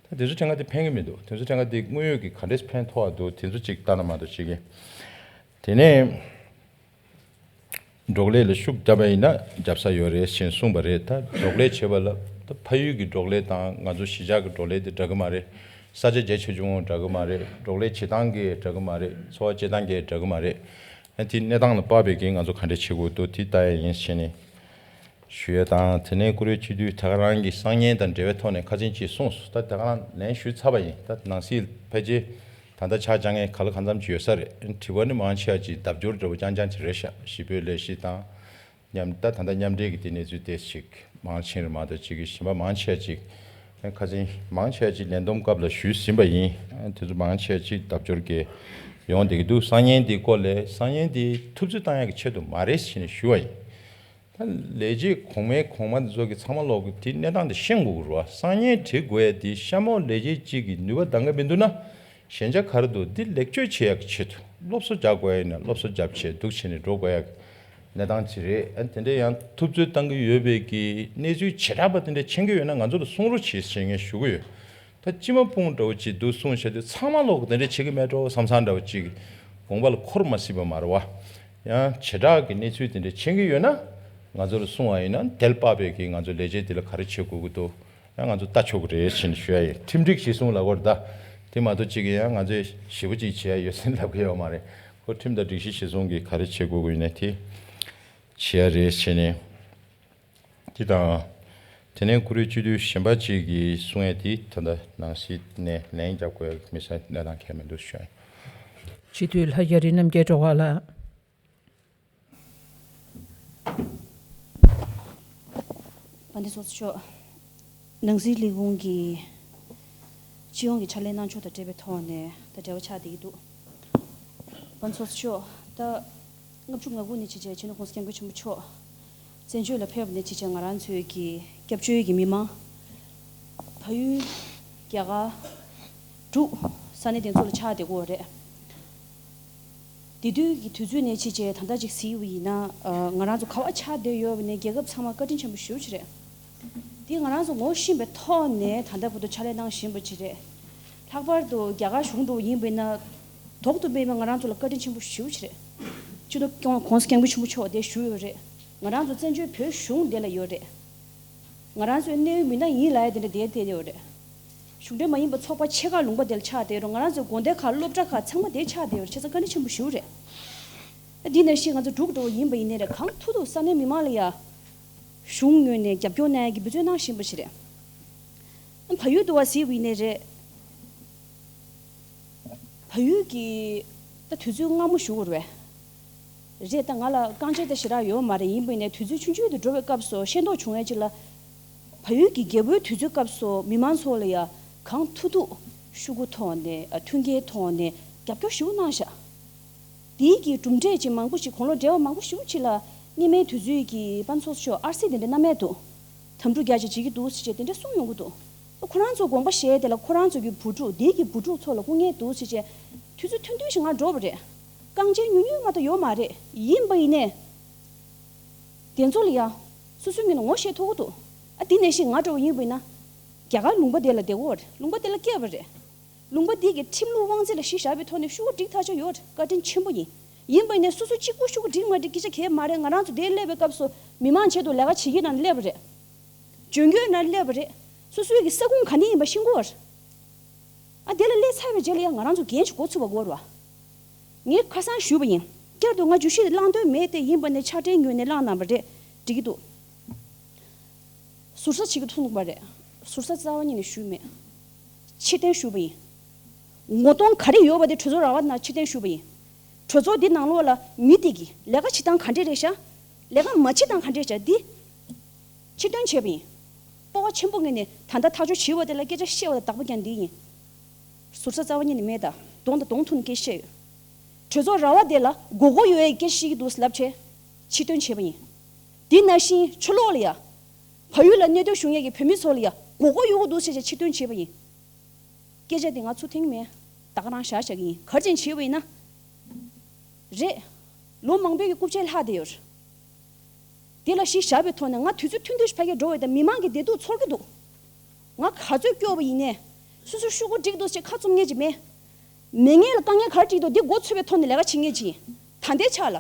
ད་དེ་ཚོ་ཕྲན་ག་དེ་ཕན་གྱི་མི་འདུག་དེ་ཚོ་ཕྲན་ག་དེ་དངོས་ཡོད་ཀྱི་ག་འདྲས་ཕན་ཐོགས་པ་འདུག་དེ་ཚོ་གཅིག་ལྟ་ན་མ་གཏོགས་ཅིག་གི། དེ་ནས། འབྲོག་ལས་ལ་ཤུགས་བརྒྱབ་པ་ཡིན་ན་རྒྱབ་ས་ཡོད་རེད་ཞེས་གསུངས་པ་རེད། ད་འབྲོག་ལས་བྱེད་པ་ལ་ད་ཕ་ཡུལ་གྱི་འབྲོག་ལས་དང་ང་ཚོ་གཞིས་ཆགས་ཀྱི་འབྲོག་ལས་དེ་འདྲ་གི་མ་རེད། ས་ཆ་རྒྱ་ཆེ་ཆུང་འདྲ་གི་མ་རེད། འབྲོག་ལས་བྱེད་སྟངས་ཀྱི་འདྲ་གི་མ་རེད། འཚོ་བ་སྐྱེལ་སྟངས་ཀྱི་འདྲ་གི་མ་རེད། ཨ་དེ་གནས་སྟངས་ལ་དཔག་པའི་གི་ང་ཚོ་ག་འདྲ་བྱེད་དགོས་འདུག་དེ་ལྟ་ཡ་ཡིན་ཞེས་ནས་ཞུ་ཡ་དང་། དེ་ནས་བཀུར་འོས་སྤྱི་འཐུས་ད་ག་རང་གི་གསར་རྙིང་དང་འབྲེལ་བའི་ཐོག་ནས་ཁ་ཚིག་ཅིག་གསུངས་སོང་། ད་ད་ག་རང་ལན་ཞུས་ཚར་བ་ཡིན། ད་ནང་སྲིད་ཕལ་ཆེར་ད་ལྟ་ཆ་བཅང་མཁན་ག་ལ་གང་འཚམ་ཅིག་ཡོད་ས་རེད། དྲི་བ་ནི་མང་ཆེ་བ་ཅིག་ལྡབ་སྐྱོར་འདྲ་བོ་རྐྱང་རྐྱང་ཅིག་རེད་ཤག་གཞིས་སྤོས་ལས་གཞི་དང་མཉམ། ད་ད་ལྟ་མཉམ་འབྲེལ་གྱི་དེ་གནས་ཚུལ་དེ་ཞིག་མང་ཆེ་རེད་མ་གཏོགས་ཅིག་གི་གཞན་པ་མང་ཆེ་བ་ཅིག་ཁ་སང་མང་ཆེ་བ་ཅིག་ལས་བསྡོམས་སྐབས་ལ་ཞུས་ཟིན་པ་ཡིན། དེ་ཚོ་མང་ཆེ་བ་ཅིག་ལྡབ་སྐྱོར་གྱི་ཡོང་བསྡད་ཀྱི་འདུག་གསར་རྙིང་དེའི་སྐོར་ལ་གསར་རྙིང་དེ་ཐུབ་ཚོད་བཏང་ཡག་གི་ཆེད་དུ་མ་རེད་ཟེར་ནས་ཞུ་བ་ཡིན། ད་ལས་བྱེད་གོང་མའི་གོང་མ་འདི་ཚོ་གི་ཚང་མ་ལོག་གི་དེ་གནས་སྟངས་དེ་ཤེས་དགོས་ཀྱི་རེད་བ། གསར་རྙིང་བྲིས་དགོས་ཡ་དེ་གཤམ་འོག་ལས་བྱེད་གཅིག་གི་ནུས་པ་འདང་གི་མི་འདུག་ན། ཞན་ཆ་ག་རེ་འདུག་འདི་ལེགས་བཅོས་བྱེད་ཡག་གི་ཆེད་དུ་སློབ་གསོ་རྒྱག་དགོས་ཡ་ཡིན་ན་སློབ་གསོ་རྒྱབ་བྱས་འདུག་བྱས་ནས་འགྲོ་དགོས་ཡག་གི་གནས་སྟངས་ཅིག་རེད། ཨ་དེ་འདྲ་ཡང་ཐུབ་ཚོད་བཏང་གི་ཡོད་པའི་གི་གནས་ཚུལ་བྱེ་བྲག་པ་དེ་འདྲ་མཁྱེན་གི་ཡོད་ན་ང་ཚོ་ལ་གསུང་རོགས་བྱེད་ཞེས་ངས་ཞུ་གི་ཡོད། ད་སྤྱི་མ་དཔུང་འདྲ་བོ་ཅིག་འདུག་གསུངས་བྱས་དུས་ཚང་མ་ལོག་གི་དེ་འདྲ་བྱེད་གི་མེད་འགྲོ་བསམ་བསམ་འདྲ་བོ་ཅིག་དགོངས་པ་ལ་འཁོར་མ་སྲིད་པ་མ་རེད་བ། ཡང་བྱེ་བྲག་གི་གནས་ཚུལ་དེ་འདྲ་མཁྱེན་གི་ཡོད་ན་ང་ཚོ་ལ་གསུང་བ་ཡིན་ན་དེ་ལ་དཔག་པའི་གི་ང་ཚོ་ལས་བྱེད་དེ་ལ་ག་རེ་བྱེད་དགོས་ཀྱི་འདུག་ཡང་ང་ཚོ་ལྟ་ཆོག་གི་རེད་ཞེས་ནས་ཞུ་ཡ་ཡིན། ཁྲིམས་སྒྲིག་གཞི་བཟུང་ལབ་དགོས་རེད་ད། དེ་མ་གཏོགས་གཅིག་གིས་ཡང་ང་ཚོས་ཞེ་པོ་ཅིག་བྱེད་ཡ་ཡོད་ཟེར་ལབ་གི་ཡོད་མ་རེད། ཁོ་ཁྲིམས་དང་སྒྲིག་གཞི་གཞི་བཟུང་གིས་ག་རེ་བྱེད་དགོས་ཀྱི་ཡོད་ན་དེ་བྱེད་ཡ་རེད་ཞེས་ནས། དེ་དང་། དེ་ནས་བཀུར་འོས་སྤྱི་འཐུས་གཞན་པ་གཅིག་གིས་གསུང་ཡ་དེ་ད་ལྟ་ནང་སྲིད་ནས་ལན་རྒྱག་དགོས་ཡ་མི་ས་གནས་སྟངས་གལ་མི་འདུག་ཞུ་ཡ་ཡིན། སྤྱི་འཐུས་ལྷ་རྒྱ་རི་རྣམ་རྒྱལ་སྒྲོལ་དཀར་ལགས། དཔལ་ལྡན་ཚོགས་གཙོ་མཆོག་ནང་སྲིད་ལས་ཁུངས་ཀྱི་སྤྱི་ཡོངས་ཀྱི་ཕྱག་ལས་གནང་ཕྱོགས་དང་འབྲེལ་བའི་ཐོག་ནས་ད་འབྲེལ་བ་ཆགས་བསྡད་ཀྱི་འདུག་དཔལ་ལྡན་ཚོགས་གཙོ་མཆོག་ད་ལྔ་བཅུ་ང་དགུ་ནས་བྱས་རྗེས་ཕྱི་ནང་གོང་ས་སྐྱབས་མགོན་ཆེན་པོ་མཆོག་བཙན་བྱོལ་ལ་ཕེབས་པ་ནས་བྱས་རྗེས་ང་རང་ཚོའི་གི་སྐྱབས་བཅོལ་གྱི་མི་མང་། ཕ་ཡུལ། རྒྱ་གར། འབྲུག་ས་གནས་དེ་ཚོ་ལ་ཆགས་བསྡད་ཀྱི་ཡོད་རེད། དེ་དུས་ཀྱི་དུས་ཚོད་ནས་ཕྱིན་ཆད་ད་ལྟ་ཅིག་གཟིགས་པ་ཡིན་ན། ང་རང་ཚོ་ག་བ་ཆགས་བསྡད་ཡོད་པ་ནས་རྒྱལ་ཁབ་ཚང་མ་བཀའ་དྲིན་ཆེན་པོ་ཞེ་པོ་ཅིག་རེད། དེ་ང་རང་ཚོ་ངོ་ཤེས་པའི་ཐོག་ནས་ད་ལྟ་བར་དུ་ཕྱག་ལས་གནང་བཞིན་པ་ཅིག་རེད། ལྷག་པར་དུ་རྒྱ་གར་གཞུང་འགྲོ་བ་ཡིན་པ་ཡིན་ན། ཐོག་ཏུ་སྤེལ་བའི་ང་རང་ཚོ་ལ་བཀའ་དྲིན་ཆེན་པོ་ཞེ་པོ་ཅིག་རེད། སྤྱི་ནོར་༸གོང་ས་༸སྐྱབས་མགོན་ཆེན་པོ་མཆོག་དེ་བཞུགས་ཡོད་རེད། ང་རང་ཚོ་བཙན་བྱོལ་བོད་གཞུང་དེ་ལ་ཡོད་རེད། ང་རང་ཚོའི་གནད་ཡོད་མི་སྣ་ཡིན་ལབ་ཡ་དེ་འདྲ་དེ་དེ་ཡོད་རེད། གཞུང་འབྲེལ་མ་ཡིན་པ་ཚོགས་པ་ཆེ་ཁག་ལུང་པ་དེ་ལ་ཆགས་བསྡད་རུང་ང་རང་ཚོའི་དགོན་སྡེ་ཁག་སློབ་གྲྭ་ཁག་ཚང་མ་དེ་ཆགས་བསྡད་ཡོད་རེད། བྱས་ཙང་བཀའ་དྲིན་ཆེན་པོ་ཞེ་པོ་རེད། ཨ་འདི་ནང་བཞིན་ང་ཚོ་འབྲུག་འགྲོ་བ་ཡིན་པ་ཡིན་ནའི་རེད། གང་ཐུབ་ཐུབ་ས་གནས་མི་མང་ལ་ཡ་གཞུང་ངོས་ནས་རྒྱབ་སྐྱོར་གནང་ཡ་གི་འབད་བརྩོན་གནང་བཞིན་པ་ཞིག་རེད། ཨ་བལ་ཡུལ་དུ་བ་གཟིགས་པ་ཡིན་ནའི་རེད། བལ་ཡུལ་གྱི་ད་དུས་ཚོད་སྔ་མོ་ཞུ་དགོས་རེད་པས། རེད། ད་ང་ལ་རྐང་རྗེས་ད་ཞེ་དྲག་ཡོད་མ་རེད། ཡིན་པ་ཡིན་ནའི་དུས་ཚོད་ཆུང་ཆུང་དུ་འགྲོ་བའི་སྐབས་སུ་ཤེས་རྟོགས་བྱུང་ཡ་ཅིག་ལ། བལ་ཡུལ་གྱི་རྒྱལ་པོའི་དུས་ཚོད་སྐབས་སུ་མི་མང་ཚོ་ལ་ཡ་གང་ཐུབ་ཐུབ་ཤོག་གུ་ཐོག་ནས་ཨ་མཐུན་རྐྱེན་ཐོག་ནས་རྒྱབ་སྐྱོར་ཞེ་པོ་གནང་ཤག་དེའི་གི་གྲུབ་འབྲས་ཅིག་མང་པོ་ཞིག་དགུང་ལོ་བགྲེས་པ་མང་པོ་ཞེ་པོ་ཅིག་ལ་སྔོན་མའི་དུས་ཚོད་ཀྱི་དཔལ་ཚོགས་གཙོ་མཆོག་ཨར་སི་དེ་འདྲ་གནང་མེད་འདུག་དམ་ཕྲུག་རྒྱ་ཆེ་བྱེད་ཀྱི་འདུག་ཟེར་བྱས་དེ་འདྲ་གསུངས་ཡོང་གི་འདུག་ཁོ་རང་ཚོ་དགོངས་པ་བཞེས་དེ་ལ་ཁོ་རང་ཚོ་གི་བུ་ཕྲུག་དེའི་གི་བུ་ཕྲུག་ཚོ་ལ་སྐུ་ངལ་འདུག་ཟེར་བྱས་དུས་ཚོད་ཐུང་ཐུང་ཞིག་ང་འགྲོ་བ་རེད། རྐང་རྗེས་ཉུང་ཉུང་མ་གཏོགས་ཡོད་མ་རེད། ཡིན་པ་ཡིན་ནའི། དེ་ཚོ་ལ་ཡ། སོ་སོའི་ངོས་ནས་ངོ་ཤེས་ཐུབ་ཀྱི་འདུག་ཨ་དེ་ནང་བཞིན་ང་འདྲ་བོ་ཡིན་པ་ཡིན་ན། རྒྱ་གར་ལུང་པ་དེ་ལ་བསྡད་ཡོད་རེད། ལུང་པ་དེ་ལ་སྐྱེས་པ་རེད། ལུང་པ་དེ་གི་ཁྲིམས་ལུགས་དབང་ཚད་ལ་གཞི་བཞག་པའི་ཐོག་ནས་ཤོག་གུ་སྒྲིག་ཐག་ཆོད་ཡོད་རེད། བཀའ་དྲིན་ཆེན་པོ་ཡིན། ཡིན་པ་ཡིན་ནའི་སོ་སོ་གཅིག་པུ་ཤོག་གུ་སྒྲིག་མ་སྒྲིག་སྐད་ཆ་གང་ཡང་མ་རེད། ང་རང་ཚོ་དེར་སླེབས་པའི་སྐབས་སུ་མི་མང་ཆེད་དུ་ལས་ཀ་བྱེད་ཀྱི་ནང་སླེབས་པ་རེད། འཇོན་སྐྱོང་ནང་སླེབས་པ་རེད། སོ་སོའི་གི་ས་ཁུངས་ག་ནས་ཡིན་པ་ཤེས་དགོས་པ་རེད། ཨ་དེ་ལ་སླེབས་ཚར་བའི་རྗེས་ལ་ཡང་ང་རང་ཚོ་འགན་ཞིག་འགོ་ཚུགས་པ་དགོས་རེད་བ། ངས་ཁ་སང་ཞུས་པ་ཡིན། བསྐྱར་དུ་ང་བརྗོད་གཞི་དེ་བླང་འདོད་མེད་དེ། ཡིན་པ་ནས་ཕྱག་སྦྲེལ་ངོས་ནས་བླངས་གནང་པ་རེད། འགྲིག་གི་འདུག་ཟུར་ཟ་བྱེད་ཀྱི་ཐུག་པ་རེད། ཟུར་ཟ་རྩ་བ་ཉིད་ནས་ཞུས་མེད། ཕྱིར་འདོན་ཞུས་པ་ཡིན། ངོ་གདོང་ག་རེ་ཡོད་པ་དེ་གྲོས་ཚོགས་ར་བ་ནང་ཕྱིར་འདོན་ཞུས་པ་ཡིན། གྲོས་ཚོགས་འདི་ནང་ལོགས་ལ་མི་དེ་གི་ལས་ཀ་བྱེད་སྟངས་ག་འདྲས་རེད་ཤག་ལས་ཀ་མ་བྱེད་སྟངས་ག་འདྲས་ཤག་འདི་ཕྱིར་འདོན་བྱས་པ་ཡིན། སྤོབས་པ་ཆེན་པོ་ངོས་ནས་ད་ལྟ་ཐག་གཅོད་བྱས་པ་དེ་ལ་སྐད་ཆ་བཤད་པ་དང་བདག་པོ་རྒྱག་འདི་ཡིན། ཟུར་ཟ་རྩ་བ་ཉིད་ནས་མེད་ད། གདོང་དང་གདོང་ཐུག་ནས་སྐད་ཆ་བཤད་ཡོད། གྲོས་ཚོགས་ར་བ་དེ་ལ་མགོ་སྐོར་ཡོད་ཡའི་སྐད་ཆ་བཤད་ཀྱི་འདུག་ལབ་བྱས། ཕྱིར་འདོན་བྱས་པ་ཡིན། དེ་ནང་བཞིན་ཕྱི་ལོགས་ལ་ཡ། བལ་ཡུལ་ལ་གནས་སྡོད་བྱུང་ཡས་ཀྱི་བོད་མི་ཚོ་ལ་ཡ་མགོ་སྐོར་ཡོང་གི་འདུག་ཟེར་བྱས་ཕྱིར་འདོན་བྱས་པ་ཡིན། སྐད་ཆ་དེ་ང་ཚུར་འཐེན་གྱི་མེད། ད་ག་རང་བཞག་བཞག་གི་ཡིན། ག་རེ་བྱས་ནས་བྱས་པ་ཡིན་ན། རེད། ལོ་མང་པོའི་གི་རྐུབ་ཆས་ལྷག་བསྡད་ཡོད་རེད། དེ་ལ་གཞི་བཞག་པའི་ཐོག་ནས་ང་དུས་ཚོད་ཐུང་ཐུང་ཞིག་ཕ་གིར་འགྲོ་བའི་ད་མི་མང་གི་བདེ་སྡུག་ཚོར་གྱི་འདུག་ང་ག་ཚོད་སྐྱོ་བ་ཡིན་ནའི། སོ་སོ་ཤོག་གུ་འགྲིག་འདུག་ཅེས་ཁ་བཙུམ་མཁན་ཅིག་མེད། མི་ངན་ལ་དཀའ་ངལ་ག་རེ་འཕྲད་འདུག་འདི་མགོ་ཚོས་པའི་ཐོག་ནས་ལས་ཀ་བྱེད་མཁན་ཅིག་ཡིན། ད་ལྟའི་ཆ་ལ།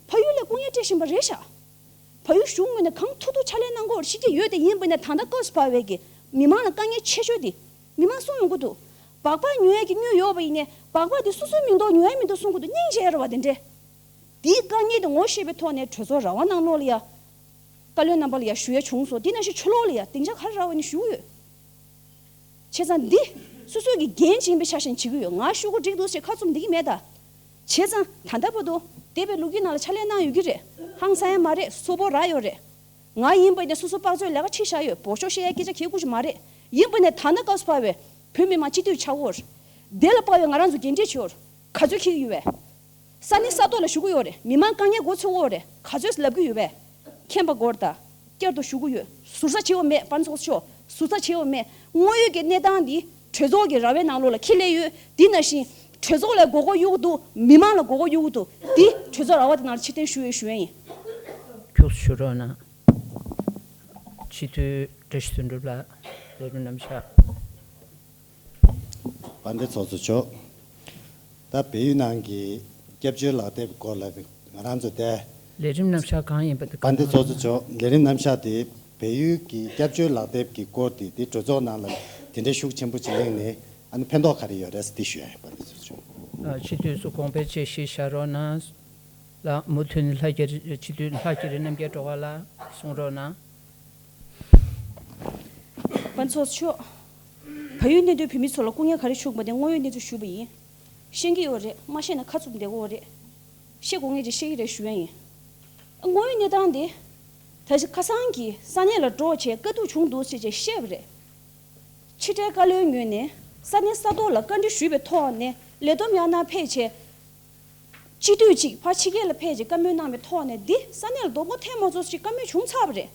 ཕ་ཡུལ་ལ་སྐུ་ངལ་སྤྲད་བཞིན་པ་རེད་ཤག་ཕ་ཡུལ་གཞུང་ངོས་ནས་གང་ཐུབ་ཐུབ་ཕྱག་ལས་གནང་དགོས་རེད། ཤེས་ཀྱི་ཡོད་དེ། ཡིན་པ་ནས་ད་ལྟ་སྐབས་སུ་བབས་པའི་གི་མི་མང་ལ་དཀའ་ངལ་ཆེ་ཤོས་དེ་མི་མང་གསུང་ཡོང་གི་འདུག་སྦག་སྦག་ཉོ་ཡ་གི་དངུལ་ཡོད་པ་ཡིན་ནའི་སྦག་སྦག་དེ་སོ་སོའི་མི་འདུག་ཉོ་ཡ་མི་འདུག་གསུང་གི་འདུག་སྙིང་རྗེ་རེད་བ། དེ་འདྲས་དེའི་དཀའ་ངལ་དེ་ངོ་ཤེས་པའི་ཐོག་ནས་གྲོས་ཚོགས་ར་བ་ནང་ལོགས་ལ་ཡ། བཀའ་བློན་རྣམ་པ་ལ་ཡ་ཞུ་ཡ་བྱུང་སོང་། དེ་ནང་བཞིན་ཕྱི་ལོགས་ལ་ཡ་སྡིངས་ཆ་ག་རེ་རག་པ་ཡིན་ན་ཞུ་གི་ཡོད། བྱས་ཙང་འདི་སོ་སོ་གི་འགན་ཅིག་ཡིན་པའི་ཆ་བཞིན་བྱེད་ཀྱི་ཡོད། ང་ཤོག་གུ་སྒྲིག་འདུག་ཅེས་ཁ་བཙུམ་བསྡད་ཀྱི་མེད་ད། བྱས་ཙང་ད་ལྟ་བར་དུ་འདས་པའི་ལོ་རྒྱུས་ནང་ལ་ཕྱག་ལས་གནང་ཡོད་ཀྱི་རེད། ཧང་སང་ཡ་མ་རེད། སོ་པོ་རག་ཡོད་རེད། ང་ཡིན་པ་ཡིན་ན་སོ་སོ་དཔག་ཚོད་ལས་ཀ་ཁྲིད་བཞག་ཡོད། འབོར་ཤོག་བཤད་ཡ་སྐད་ཆ་གལ་དགོས་ཀྱི་མ་རེད། ཡིན་པ་ཡིན་ན་ད་ལྟ་སྐབས་སུ་བབས་པའི་བོད་མི་མང་སྤྱི་འཐུས་ཆགས་ཡོད་རེད། དེ་ལ་དཔག་ཡོད་ང་རང་ཚོ་འགན་འཁྲི་ཆེ་ཡོད་རེད། ག་ཚོད་འཁྱེར་གྱི་ཡོད་པས། ས་གནས་ས་ཐོག་ལ་ཞུ་གི་ཡོད་རེད། མི་མང་དཀའ་ངལ་མགོ་ཚོས་ཀྱི་ཡོད་རེད། ག་ཚོད་ལབ་ཀྱི་ཡོད་པས། མཁྱེན་པ་དགོས་རེད་ད། བསྐྱར་དུ་ཞུ་གི་ཡོད། ཟུར་ཟ་བྱེད་ཡོད་མེད། དཔལ་འཛོམས་ཤོག་ཟུར་ཟ་བྱེད་ཡོད་མེད། དངོས་ཡོད་ཀྱི་གནས་སྟངས་འདི་གྲོས་ཚོགས་ཀྱི་ར་བའི་ནང་ལོགས་ལ་འཁྱེར་སླེབས་ཡོད། འདི་ནང་བཞིན་གྲོས་ཚོགས་ལ་མགོ་སྐོར་གཡུག་གི་འདུག་མི་མང་ལ་མགོ་སྐོར་གཡུག་གི་འདུག་འདི་གྲོས་ཚོགས་ར་བ་དེ་ནང་ལ་ཕྱིར་འཐེན་ཞུ་ཡས་ཞུ་ཡས་ཡིན། ཁྱོད་ཞུ་རོགས་གནང་། སྤྱི་འཐུས་བཀྲ་ཤིས་དོན་གྲུབ་ལགས། ལས་རིམ་རྣམ་གཞག་དཔལ་ལྡན་ཚོགས་གཙོ་མཆོག་ད་བལ་ཡུལ་ནང་གི་སྐྱབས་བཅོལ་ལག་དེབ་སྐོར་ལ་ང་རང་ཚོ་དེ། ལས་རིམ་རྣམ་གཞག་གང་ཡིན་པ་དེ། དཔལ་ལྡན་ཚོགས་གཙོ་མཆོག་ལས་རིམ་རྣམ་གཞག་དེ་བལ་ཡུལ་གྱི་སྐྱབས་བཅོལ་ལག་དེབ་ཀྱི་སྐོར་དེ་དེ་གྲོས་ཚོགས་ནང་ལ་དེ་འདྲའི་ཤུགས་ཆེན་པོ་ཅིག་གླེང་ནས་ཨ་ནི་ཕན་ཐོགས་ག་རེ་ཡོད་རེད་ཟེར་དེ་ཞུ་ཡ་ཡིན། དཔལ་ལྡན་ཚོགས་གཙོ་མཆོག་ཨ། སྤྱི་འཐུས་སུ་དགོངས་པའི་ཆེད་ཞིག་བཞག་རོགས་གནང་། ལགས། མུ་མཐུད་ནས་ལྷ་རྒྱ་རི། སྤྱི་འཐུས་ལྷ་རྒྱ་རི་རྣམ་རྒྱལ་སྒྲོལ་དཀར་ལགས་གསུང་རོགས་གནང་། དཔལ་ཚོགས་གཙོ་མཆོག་བལ་ཡུལ་གནས་སྡོད་བོད་མི་ཚོ་ལ་སྐུ་ངལ་ག་རེ་བྱུང་བ་དེ་དངོས་ཡོད་གནས་ཚུལ་ཞུས་པ་ཡིན། ཤེས་ཀྱི་ཡོད་རེད། མ་ཤེས་ན་ཁ་བཙུམ་བསྡད་དགོས་རེད། ཤེས་དགོས་ངེས་ཀྱི་ཤེས་ཀྱི་རེད་ཞུ་ཡ་ཡིན། དངོས་ཡོད་གནས་སྟངས་དེ། ད་ཆ་ཁ་སང་གི་ས་གནས་ལ་འགྲོ་བྱས་དཀའ་སྡུག་བྱུང་འདུག་ཅེས་བཤད་པ་རེད། ཕྱི་དྲིལ་བཀའ་བློན་ངོས་ནས་ས་གནས་ས་ཐོག་ལ་བཀའ་འདྲི་ཞུས་པའི་ཐོག་ནས་ལས་བསྡོམས་ཡང་ན་ཕེབས་བྱས། སྤྱི་འཐུས་གཅིག་ཕར་ཕྱི་རྒྱལ་ལ་ཕེབས་ཀྱི་བཀའ་མོལ་གནང་བའི་ཐོག་ནས་འདི་ས་གནས་ལ་རྡོག་པོ་ཐེབས་མ་ཚོགས་ཀྱི་བཀའ་མོལ་བྱུང་ཚར་བ་རེད།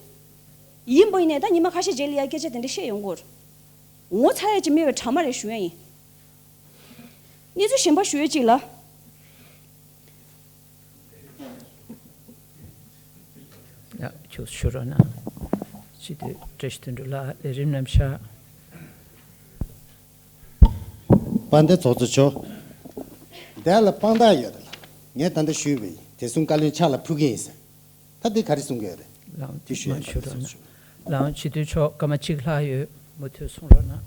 ཡིན་པ་ཡིན་ནའི་ད་ཉི་མ་ཁ་ཤས་རྗེས་ལ་ཡ་སྐད་ཆ་དེ་འདྲ་བཤད་ཡོང་གི་རེད། ངོ་ཚ་ཡ་ཅིག་མེད་པའི་དྲ་མ་རེད་ཞུ་ཡ་ཡིན། གནས་ཚུལ་གཞན་པ་ཞུ་ཡ་ཅིག་ལ། ཡ། ཁྱོད་ཞུ་རོགས་གནང་། སྤྱི་འཐུས་བཀྲ་ཤིས་དོན་གྲུབ་ལགས་ལས་རིམ་རྣམ་གཞག་དཔལ་ལྡན་ཚོགས་གཙོ་མཆོག་དེ་ལ་དཔང་རྟགས་ཡོད་རེད་ལ། ངས་ད་ལྟ་ཞུས་པ་ཡིན། དེ་གསུམ་བཀའ་བློན་ཕྱག་ལ་ཕུལ་གྱི་ཡིན་ཟེར། ད་འདི་ག་རེ་གསུང་གི་ཡོད་རེད། ལགས། དེ་ཞུ་ཡ་མ་ཞུ་རོགས་གནང་། ལགས། སྤྱི་འཐུས་མཆོག་སྐར་མ་གཅིག་ལྷག་ཡོད། མུ་མཐུད་གསུང་རོགས་གནང་།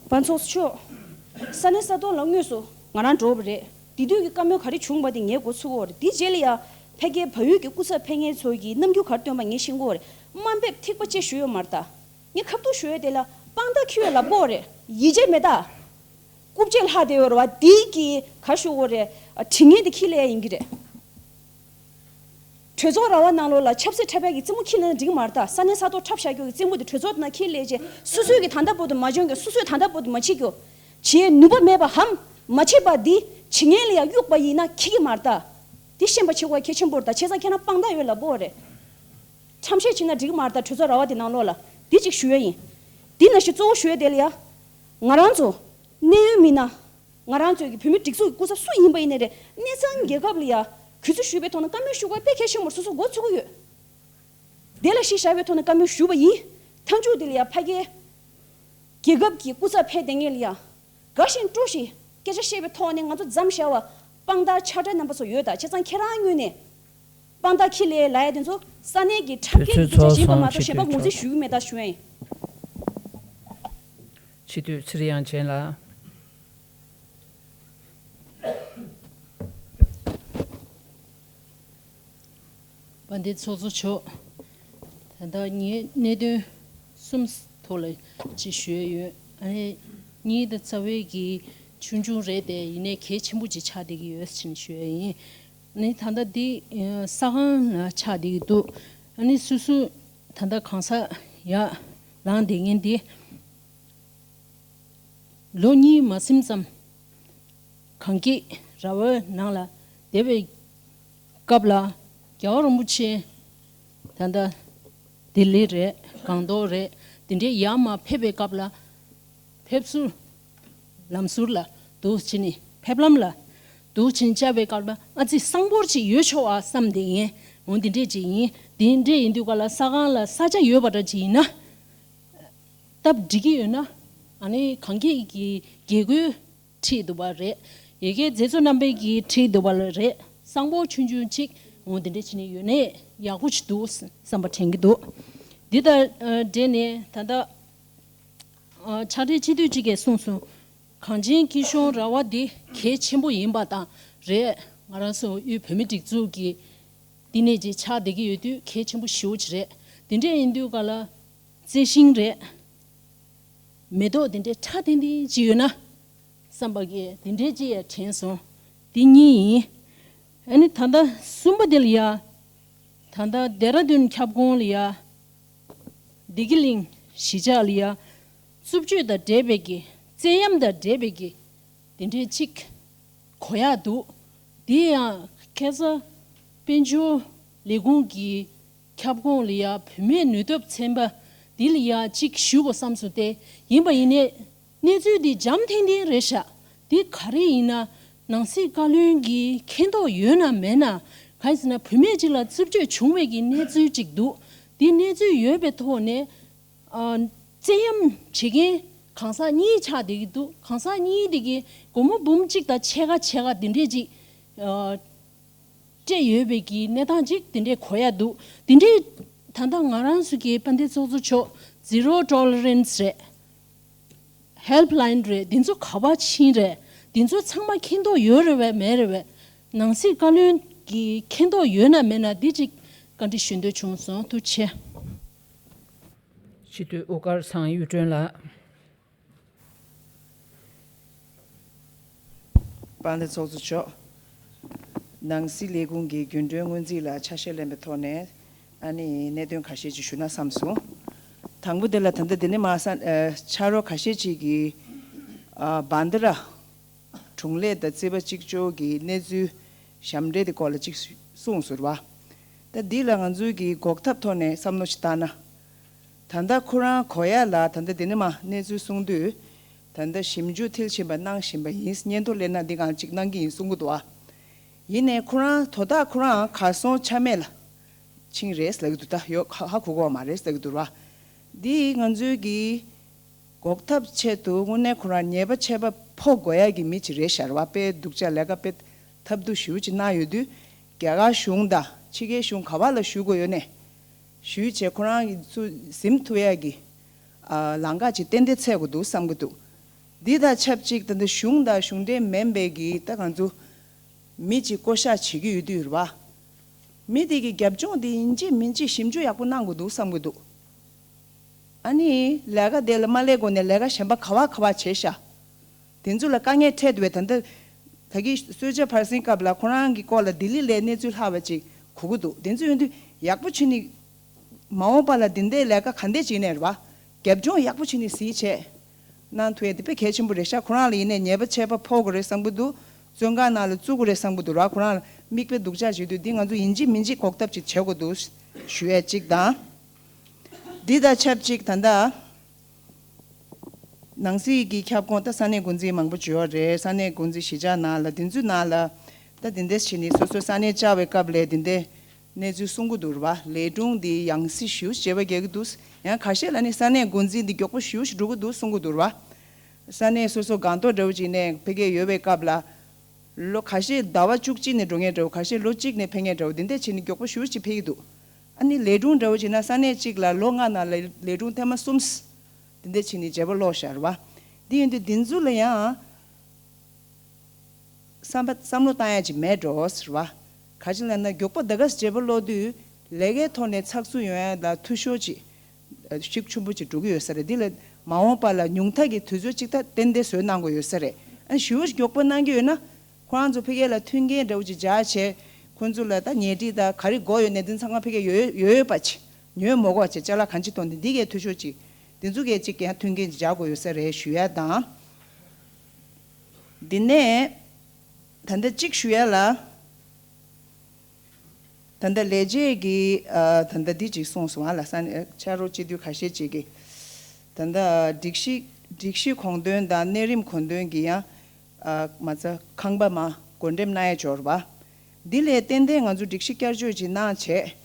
དཔལ་ཚོགས་གཙོ་མཆོག་ས་གནས་ས་ཐོག་ལ་དངོས་སུ་ང་རང་འགྲོ་བ་རེད། དེ་དུས་ཀྱི་བཀའ་མོལ་ག་རེ་བྱུང་བ་དེ་ངས་མགོ་ཚོས་ཀྱི་ཡོད་རེད། དེ་རྗེས་ལ་ཡ་ཕ་གིའི་བལ་ཡུལ་གྱི་སྐུ་ཚབ་ཕེབས་མཁན་ཚོ་གིས་རྣམ་འགྱུར་ག་རེ་སྟོན་པ་ངས་ཤེས་ཀྱི་ཡོད་རེད། དམའ་འབེབས་ཐིགས་པ་ཅིག་ཞུས་ཡོད་མ་རེད་ད། ངས་ཁ་ཐུག་ཞུ་ཡ་དེ་ལ་དཔང་རྟགས་འཁྱེར་ཡོད་ལབ་ཀྱི་ཡོད་རེད། ཡིད་ཆེས་མེད་ད། རྐུབ་ཆས་ལྷག་བསྡད་ཡོད་རེད་བ། དེ་གི་ག་རེ་ཞུ་དགོས་རེད། དྲི་ངན་དེ་འཁྱེར་སླེབས་ཡ་ཡིན་གྱི་རེད། གྲོས་ཚོགས་ར་བ་ནང་ལོགས་ལ་ཆབ་སྲིད་འཁྲབ་ཡ་གི་རྩེད་མོ་འཁྱེར་ན་འགྲིག་གི་མ་རེད་ད། ས་གནས་ས་ཐོག་འཁྲབ་བཞག་རྒྱུ་གི་རྩེད་མོ་དེ་གྲོས་ཚོགས་དེ་ནང་འཁྱེར་སླེབས་བྱས། སོ་སོའི་གི་ད་ལྟ་བར་དུ་མ་འཇོན་རྒྱུ། སོ་སོས་ད་ལྟ་བར་དུ་མ་བྱེད་རྒྱུ། བྱེད་ནུས་པ་མེད་པའམ་མ་བྱེད་པ་འདི་བྱེད་མཁན་ལ་ཡང་གཡུག་པ་ཡིན་ན་འཁྱེར་གྱི་མ་རེད་ད། འདི་ཤེས་པ་བྱེད་དགོས་གལ་ཆེན་པོ་རེད་ད། བྱས་ཙང་ཁྱེད་རང་དཔང་རྟགས་ཡོད་ལབ་ཀྱི་ཡོད་རེད། ཁྲམ་བཤད་བྱེད་ན་འགྲིག་གི་མ་རེད་ད། གྲོས་ཚོགས་ར་བ་དེ་ནང་ལོགས་ལ། འདི་གཅིག་ཞུ་ཡ་ཡིན། འདི་ནང་བཞིན་གཙོ་བོ་ཞུ་ཡ་དེ་ལ་ཡ། ང་རང་ཚོ་གནད་ཡོད་མི་སྣ། ང་རང་ཚོའི་གི་བོད་མི་སྒྲིག་འཛུགས་ཀྱི་སྐུ་ཚབ་སུ་ཡིན་པ་ཡིན་ནའི་རེད། གནས་ཚང་རྒྱལ་ཁབ་ལ་ཡ་གུས་བརྩི་ཞུ་བའི་ཐོག་ནས་བཀའ་མོལ་ཞུ་དགོས་དཔེ་གལ་ཆེན་པོར་སོ་སོ་མགོ་ཚོད་ཀྱི་ཡོད། དེ་ལ་གཞི་བཞག་པའི་ཐོག་ནས་བཀའ་མོལ་ཞུས་པ་ཡིན། མཐའ་མཇུག་དེ་ལ་ཡ་ཕ་གིའི་རྒྱལ་ཁབ་ཀྱི་སྐུ་ཚབ་ཕེབས་བསྡད་མཁན་ལ་ཡ། དགའ་བཞིན་སྤྲོ་བཞིན་སྐད་ཆ་བཤད་པའི་ཐོག་ནས་ང་ཚོ་མཚམས་བཞག་པ་དཔང་རྟགས་ཕྱག་སྦྲེལ་རྣམ་པ་ཚོ་ཡོད་ད། བྱས་ཙང་ཁྱེད་རང་ངོས་ནས་དཔང་རྟགས་འཁྱེར་སླེབས་ལབ་ཡ་དེ་ཚོ་ས་གནས་ཀྱི་འཁྲབ་མཁན་དེ་ཚོ་ཆ་ཞིག་ཡིན་པ་མ་གཏོགས་གཞན་པ་ངོས་འཛིན་ཞུ་གི་མེད་ད་ཞུ་ཡ་ཡིན། སྤྱི་འཐུས་ཚེ་རིང་དབྱངས་ཅན་ལགས། དཔལ་ལྡན་ཚོགས་གཙོ་མཆོག་ད་ལྟ་ངས་གནད་དོན་གསུམ་ཐོག་ལ་ཅིག་ཞུ་ཡས་ཡོད། ཨ་ནི་གཉིས་དེ་རྩ་བའི་གི་ཆུང་ཆུང་རེད་དེ། ཡིན་ནའི་གལ་ཆེན་པོ་ཅིག་ཆགས་བསྡད་ཀྱི་ཡོད་ཅེས་ཞུ་ཡས་ཡིན། ཨ་ནི་ད་ལྟ་འདི་ས་ཁང་ལ་ཆགས་བསྡད་ཀྱི་འདུག་ཨ་ནི་སོ་སོ་ད་ལྟ་གང་ཟག་ཡར་ལངས་བསྡད་མཁན་འདི། ལོ་གཉིས་མ་ཟིན་ཙམ་གངས་སྐྱིད་ར་བའི་ནང་ལ་བསྡད་པའི་སྐབས་ལ། རྒྱལ་བ་རིན་པོ་ཆེ་ད་ལྟ་ལྡི་ལི་རེད། སྒང་ཏོག་རེད། དེ་འདྲའི་ཡར་མར་ཕེབས་པའི་སྐབས་ལ། ཕེབས་བསུ་ལམ་ཟུར་ལ་འདུག་ཕྱིན་ནས། ཕེབས་ལམ་ལ་འདུག་ཕྱིན་བཅར་བའི་སྐབས་ལ་ཨ་ཙི་གསང་པོ་ཅིག་ཡོད་ཆོག་ཨ་བསམ་བསྡད་མཁན་འོ་འདི་འདྲས་ཅིག་ཡིན། འདི་འདྲས་ཡིན་དུས་ག་ལ་ས་ཁང་ལ་ས་ཆ་ཡོད་པ་འདྲ་ཅིག་ཡིན་ན། སྟབས་འགྲིག་གི་ཡོད་ན། ཨ་ནི་གངས་སྐྱིད་ཀྱི་རྒྱལ་སྒོའི་འཁྲིས་འདུག་པ་རེད། ཡ་གི་མཛད་གཙོ་རྣམ་པའི་གི་འཁྲིས་འདུག་པ་ལ་རེད། གསང་ཕོ་ཆུང་ཆུང་གཅིག་འོ་དེ་འདྲ་བྱས་ནས་ཡོད་ན་ཡག་པོ་ཅིག་འདུག་བསམ་པ་དྲན་གྱི་འདུག་འདི་དང་འབྲེལ་ནས་ད་ལྟ་ཕྱག་སྦྲེལ་སྤྱི་འཐུས་གཅིག་གིས་གསུངས་སོང་། གངས་ཅན་སྐྱིད་གཤོངས་ར་བ་འདི་གལ་ཆེན་པོ་ཡིན་པ་དང་རེད། ང་རང་ཚོ་དབུས་བོད་མིའི་སྒྲིག་འཛུགས་ཀྱི་བསྟི་གནས་ཅིག་ཆགས་བསྡད་ཀྱི་ཡོད་དུས་གལ་ཆེན་པོ་ཞེ་པོ་ཅིག་རེད། དེ་འདྲ་ཡིན་དུས་ག་ལ་རྩི་ཤིང་རེད། མེ་ཏོག་དེ་འདྲའི་ཁྲ་ལྡིང་ལྡིང་ཅིག་ཡོད་ན་བསམ་པ་གི་དེ་འདྲའི་ཅིག་ཡང་དྲན་སོང་། དེ་གཉིས་ཡིན། ཨ་ནི་ད་ལྟ་གསུམ་པ་དེ་ལ་ཡ། ད་ལྟ་ལྡེ་ར་ལྡུན་ཁྱབ་ཁོངས་ལ་ཡ། བདེ་སྐྱིད་གླིང་གཞིས་ཆགས་ལ་ཡ། རྩུབ་སྤྱོད་དང་འབྲེལ་བའི་གི་བཙན་གཡེམ་དང་འབྲེལ་བའི་གི་དེ་འདྲའི་ཅིག་གོ་ཡག་འདུག་དེ་ཡང་ཁ་སང་དཔལ་འབྱོར་ལས་ཁུངས་ཀྱི་ཁྱབ་ཁོངས་ལ་ཡ་བུད་མེད་ནུས་སྟོབས་ཚན་པ་འདི་ལ་ཡ་ཅིག་ཞུ་དགོས་བསམ་སོང་སྟེ། ཡིན་པ་ཡིན་ནའི་གནས་ཚུལ་འདི་འཇམ་ཐིང་ཐིང་རེད་ཤག་འདི་ག་རེ་ཡིན་ན་ནང་སྲིད་བཀའ་བློན་གྱིས་མཁྱེན་རྟོགས་ཡོད་ན་མེད་ན། གང་ཡིན་ཟེར་ན་བུད་མེད་ཅིག་ལ་རྩུབ་སྤྱོད་བྱུང་བའི་གི་གནས་ཚུལ་ཅིག་འདུག་འདི་གནས་ཚུལ་ཡོད་པའི་ཐོག་ནས། ཨ། བཙན་གཡེམ་བྱེད་མཁན་གང་ཟག་གཉིས་ཆགས་བསྡད་ཀྱི་འདུག་གང་ཟག་གཉིས་དེ་གི་སྒོར་མོ་འབུམ་གཅིག་དང་ཕྱེད་ཀ་ཕྱེད་ཀ་དེ་འདྲས་ཅིག་ཨ། སྤྲད་ཡོད་པའི་གི་གནས་སྟངས་ཅིག་དེ་འདྲས་གོ་ཡ་འདུག་དེ་འདྲས་ད་ལྟ་ང་རང་ཚོ་གི་དཔལ་ལྡན་ཚོགས་གཙོ་མཆོག Zero Tolerance རེད། Helpline རེད། འདི་ཚོ་ག་པར་ཕྱིན་རེད། འདི་ཚོ་ཚང་མ་མཁྱེན་རྟོགས་ཡོད་རེད་བས་མེད་རེད་བས། ནང་སྲིད་བཀའ་བློན་གྱིས་མཁྱེན་རྟོགས་ཡོད་ན་མེད་ན་འདི་ཅིག་བཀའ་འདྲི་ཞུ་འདོད་བྱུང་སོང་། ཐུགས་རྗེ་ཆེ། སྤྱི་འཐུས་དབུ་དཀར་ཚང་གཡུ་སྒྲོན་ལགས། དཔལ་ལྡན་ཚོགས་གཙོ་མཆོག་ནང་སྲིད་ལས་ཁུངས་ཀྱི་རྒྱུན་གྲོན་སྔོན་རྩིས་ལ་ཆ་ཤས་ལེན་པའི་ཐོག་ནས་ཨ་ནི་གནད་དོན་ཁ་ཤས་ཅིག་ཞུ་ན་བསམ་སོང་། དང་པོ་དེ་ལ་ད་ལྟ་འདི་ནས་མར་ས་ཨ་ཕྱག་རོགས་ཁ་ཤས་ཅིག་གིས་ཨ་བྷན་དྷ་ར་གྲོང་ལས་དང་རྩིས་པ་གཅིག་ལྕོགས་ཀྱི་གནས་ཚུལ་ཞབས་འདྲེན་དེ་སྐོར་ལ་གཅིག་གསུངས་ཟེར་བ། ད་འདི་ལ་ང་ཚོའི་གི་འགོག་ཐབས་ཐོག་ནས་བསམ་བློ་ཞིག་བཏང་ན། ད་ལྟ་ཁོ་རང་གོ་ཡ་ལ་ད་ལྟ་འདི་ནས་མར་གནས་ཚུལ་གསུང་དུས། ད་ལྟ་ཞིབ་འཇུག་མཐིལ་ཕྱིན་པ་གནང་བཞིན་པ་ཡིན། སྙན་ཐོ་སླེབས་ན་འདི་གང་ཅིག་གནང་གི་ཡིན་གསུང་གི་འདུག་ཨ། ཡིན་ནའི་ཁོ་རང་དོ་བདག་ཁོ་རང་གར་སོང་ཆ་མེད་ལ་ཕྱིན་རེད་ལབ་ཀྱི་འདུག་ད་ཡོད་ཧ་ཧ་གོ་གོ་བ་མ་རེད་ལབ་ཀྱི་འདུག་ར། འདི་ང་ཚོའི་གི་འགོག་ཐབས་ཆེད་དུ་དངོས་གནས་ཁོ་རང་ཉེས་པ་ཆད་པ་ཕོག་དགོས་ཡ་གི་མི་ཅིག་རེད་ཤག་ར་བ། དཔེ་སྡུག་ཅག་ལས་ཀ་དཔེ་ཐབས་སྡུག་ཞེ་པོ་ཅིག་གནང་ཡོད་དུས། རྒྱ་གར་གཞུང་དང་ཕྱི་རྒྱལ་གཞུང་ག་བ་ལ་ཞུ་དགོས་ཡོད་ནས། ཞུས་བྱས་ཁོ་རང་གི་ཚུར་ཟིན་ཐུབ་ཡ་གི་ཨ་ལམ་ཁ་ཅིག་ཏན་ཏན་འཚོལ་དགོས་འདུག་བསམ་གྱི་འདུག་འདི་དང་ཆབས་ཅིག་ད་ལྟ་གཞུང་དང་གཞུང་འབྲེལ་མིན་པའི་གི་ད་ང་ཚོ་མི་ཅིག་བསྐོ་བཞག་བྱེད་ཀྱི་ཡོད་དུས་རེད་བ། མི་དེ་གི་རྒྱབ་ལྗོངས་དེ་ཡིན་གཅིག་མིན་གཅིག་ཞིབ་འཇུག་ཡག་པོ་གནང་དགོས་འདུག་བསམ་གྱི་འདུག་ཨ་ནི་ལས་ཀ་དེ་ལ་མ་སླེབས་གོང་ནས་ལས་ཀ་གཞན་པ་ག་བ་ག་བ་བྱས་ཤག་དེ་ཚོ་ལ་དཀའ་ངལ་འཕྲད་འདུག་བས། ད་ལྟ་ད་གི་གསོལ་ཇ་ཕར་ཕྱིན་སྐབས་ལ་ཁོ་རང་གི་སྐོར་ལ་ལྡི་ལི་ལ་གནས་ཚུལ་ལྷག་པ་ཅིག་གོ་གི་འདུག་དེ་ཚོ་ཡིན་དུས་ཡག་པོ་བྱས་ནས་མ་འོངས་པ་ལ་འདི་འདྲའི་ལས་ཀ་ག་འདྲས་བྱས་ནས་རེད་བ། རྒྱབ་ལྗོངས་ཡག་པོ་བྱས་ནས་གཟིགས་བྱས་གནང་ཐུབ་ཡ་དེ་དཔེ་གལ་ཆེན་པོ་རེད་ཤག་ཁོ་རང་ལ་ཡིན་ནའི་ཉེས་པ་ཆད་པ་ཕོག་དགོས་རེད་བསམ་གི་འདུག་བཙོན་ཁང་ནང་ལ་བཙུགས་དགོས་རེད་བསམ་གི་འདུག་ར། ཁོ་རང་ལ་མིག་དཔེ་སྡུག་ཅག་བྱེད་དུས་འདི་ང་ཚོ་ཡིན་གཅིག་མིན་གཅིག་འགོག་ཐབས་ཅིག་བྱེད་དགོས་འདུག་ཞུ་ཡ་གཅིག་དང་། འདི་དང་ཆབས་ཅིག་ད་ལྟ་ནང་སྲིད་ཀྱི་ཁྱབ་ཁོངས་ད་ས་གནས་འགོ་འཛིན་མང་པོ་བྱོས་རེད། ས་གནས་འགོ་འཛིན་གཞིས་ཆགས་ནང་ལ་འདི་ཚོའི་ནང་ལ་ད་འདི་འདྲས་བྱས་ནས་སོ་སོ་ས་གནས་བཅར་བའི་སྐབས་ལ་འདི་འདྲས་གནས་ཚུལ་གསུང་གི་འདུག་ར་བ། ལས་དྲུང་འདི་ཡང་སྲིད་ཞེ་པོ་བྱེད་པ་རྒྱག་གི་འདུག་ཡང་ཁ་ཤས་ལ་ནི་ས་གནས་འགོ་འཛིན་འདི་མགྱོགས་པོ་ཞེ་པོ་ཞིག་འགྲོ་གི་འདུག་གསུང་གི་འདུག་ར་བ། ས་གནས་སོ་སོ་སྒང་ཏོག་འདྲ་བོ་ཅིག་ནས་ཕ་གིར་ཡོད་པའི་སྐབས་ལ། ལོ་ཁ་ཤས་ཟླ་བ་བཅུ་གཅིག་ནས་འགྲོ་མཁན་འདྲ་བོ། ཁ་ཤས་ལོ་གཅིག་ནས་ཕེབས་མཁན་འདྲ་བོ། འདི་འདྲས་བྱས་ནས་མགྱོགས་པོ་ཞེ་པོ་ཅིག་ཕེབས་ཀྱི་འདུག་ཨ་ནི་ལས་དྲུང་འདྲ་བོ་བྱས་ན་ས་གནས་གཅིག་ལ་ལོ་ལྔ་ནང་ལ་ལས་དྲུང་ཐེངས་མ་གསུམ། འདི་འདྲས་བྱས་ནས་བརྗེ་པོ་སློག་ཤག་ར་བ། འདི་ཡིན་དུས་འདི་ཚོ་ལ་ཡང་བསམ་པ་བསམ་བློ་བཏང་ཡ་ཅིག་མེད་འགྲོ་ཟེར་བ། ག་ཅི་ལབ་ན་མགྱོགས་པོ་ད་ག་སེ་བརྗེ་པོ་སློག་དུས་ལས་ཀའི་ཐོག་ནས་ཚགས་ཚུད་ཡོང་ཡ་ལ་འཐུས་ཤོར་ཅིག་ཤུགས་ཆེན་པོ་ཅིག་འགྲོ་གི་ཡོད་ས་རེད། འདི་ལ་མ་འོངས་པ་ལ་ཉུང་མཐའ་གི་དུས་ཚོད་ཅིག་ད་ཏན་ཏན་བཟོས་གནང་དགོས་ཡོད་ས་རེད། ཨ་ནི་ཞེ་པོ་ཅིག་མགྱོགས་པོ་གནང་གི་ཡོད་ན། ཁོ་རང་ཚོ་ཕ་གི་ལ་མཐུན་རྐྱེན་འདྲ་བོ་ཅིག་སྦྱར་བྱས། ཁོ་ཚོ་ལ་ད་ཉལ་ཁྲི་དང་ག་རེ་དགོས་ཡོད་ནའི་འདི་ཚང་མ་ཕ་གི་ཡོད་ཡོད་པ་ཅིག་ཉོས་མོ་གོ་ཅིག་ཅ་ལག་གང་ཅི་གཏོང་དེ་འདི་གའི་འཐུས་ཤོར་ཅིག་འདི་ཚོ་གའི་ཅིག་ཡང་མཐུན་རྐྱེན་ཅིག་སྦྱར་དགོས་ཡོད་ས་རེད་ཞུ་ཡ་དང་། འདི་ནས་ད་ལྟ་གཅིག་ཞུ་ཡ་ལ། ད་ལྟ་ལས་བྱེད་ཀྱི་ཨ་ད་ལྟ་འདི་ཅིག་གསུངས་སོང་ང་ལ། ས་གནས་ཕྱག་རོགས་སྤྱི་འཐུས་ཁ་ཤས་ཅིག་གིས་ད་ལྟ་སྒྲིག་གཞི་སྒྲིག་གཞི་དགོངས་དོན་དང་གནས་རིམ་དགོངས་དོན་གྱི་ཡང་ཨ་མ་རྩ་ཁང་པ་མ་བགོ་འགྲེམས་གནང་ཡ་འབྱོར་བ། འདི་ལས་ཏན་ཏན་ང་ཚོ་སྒྲིག་གཞི་བསྐྱར་བཅོས་ཅིག་གནང་བྱས།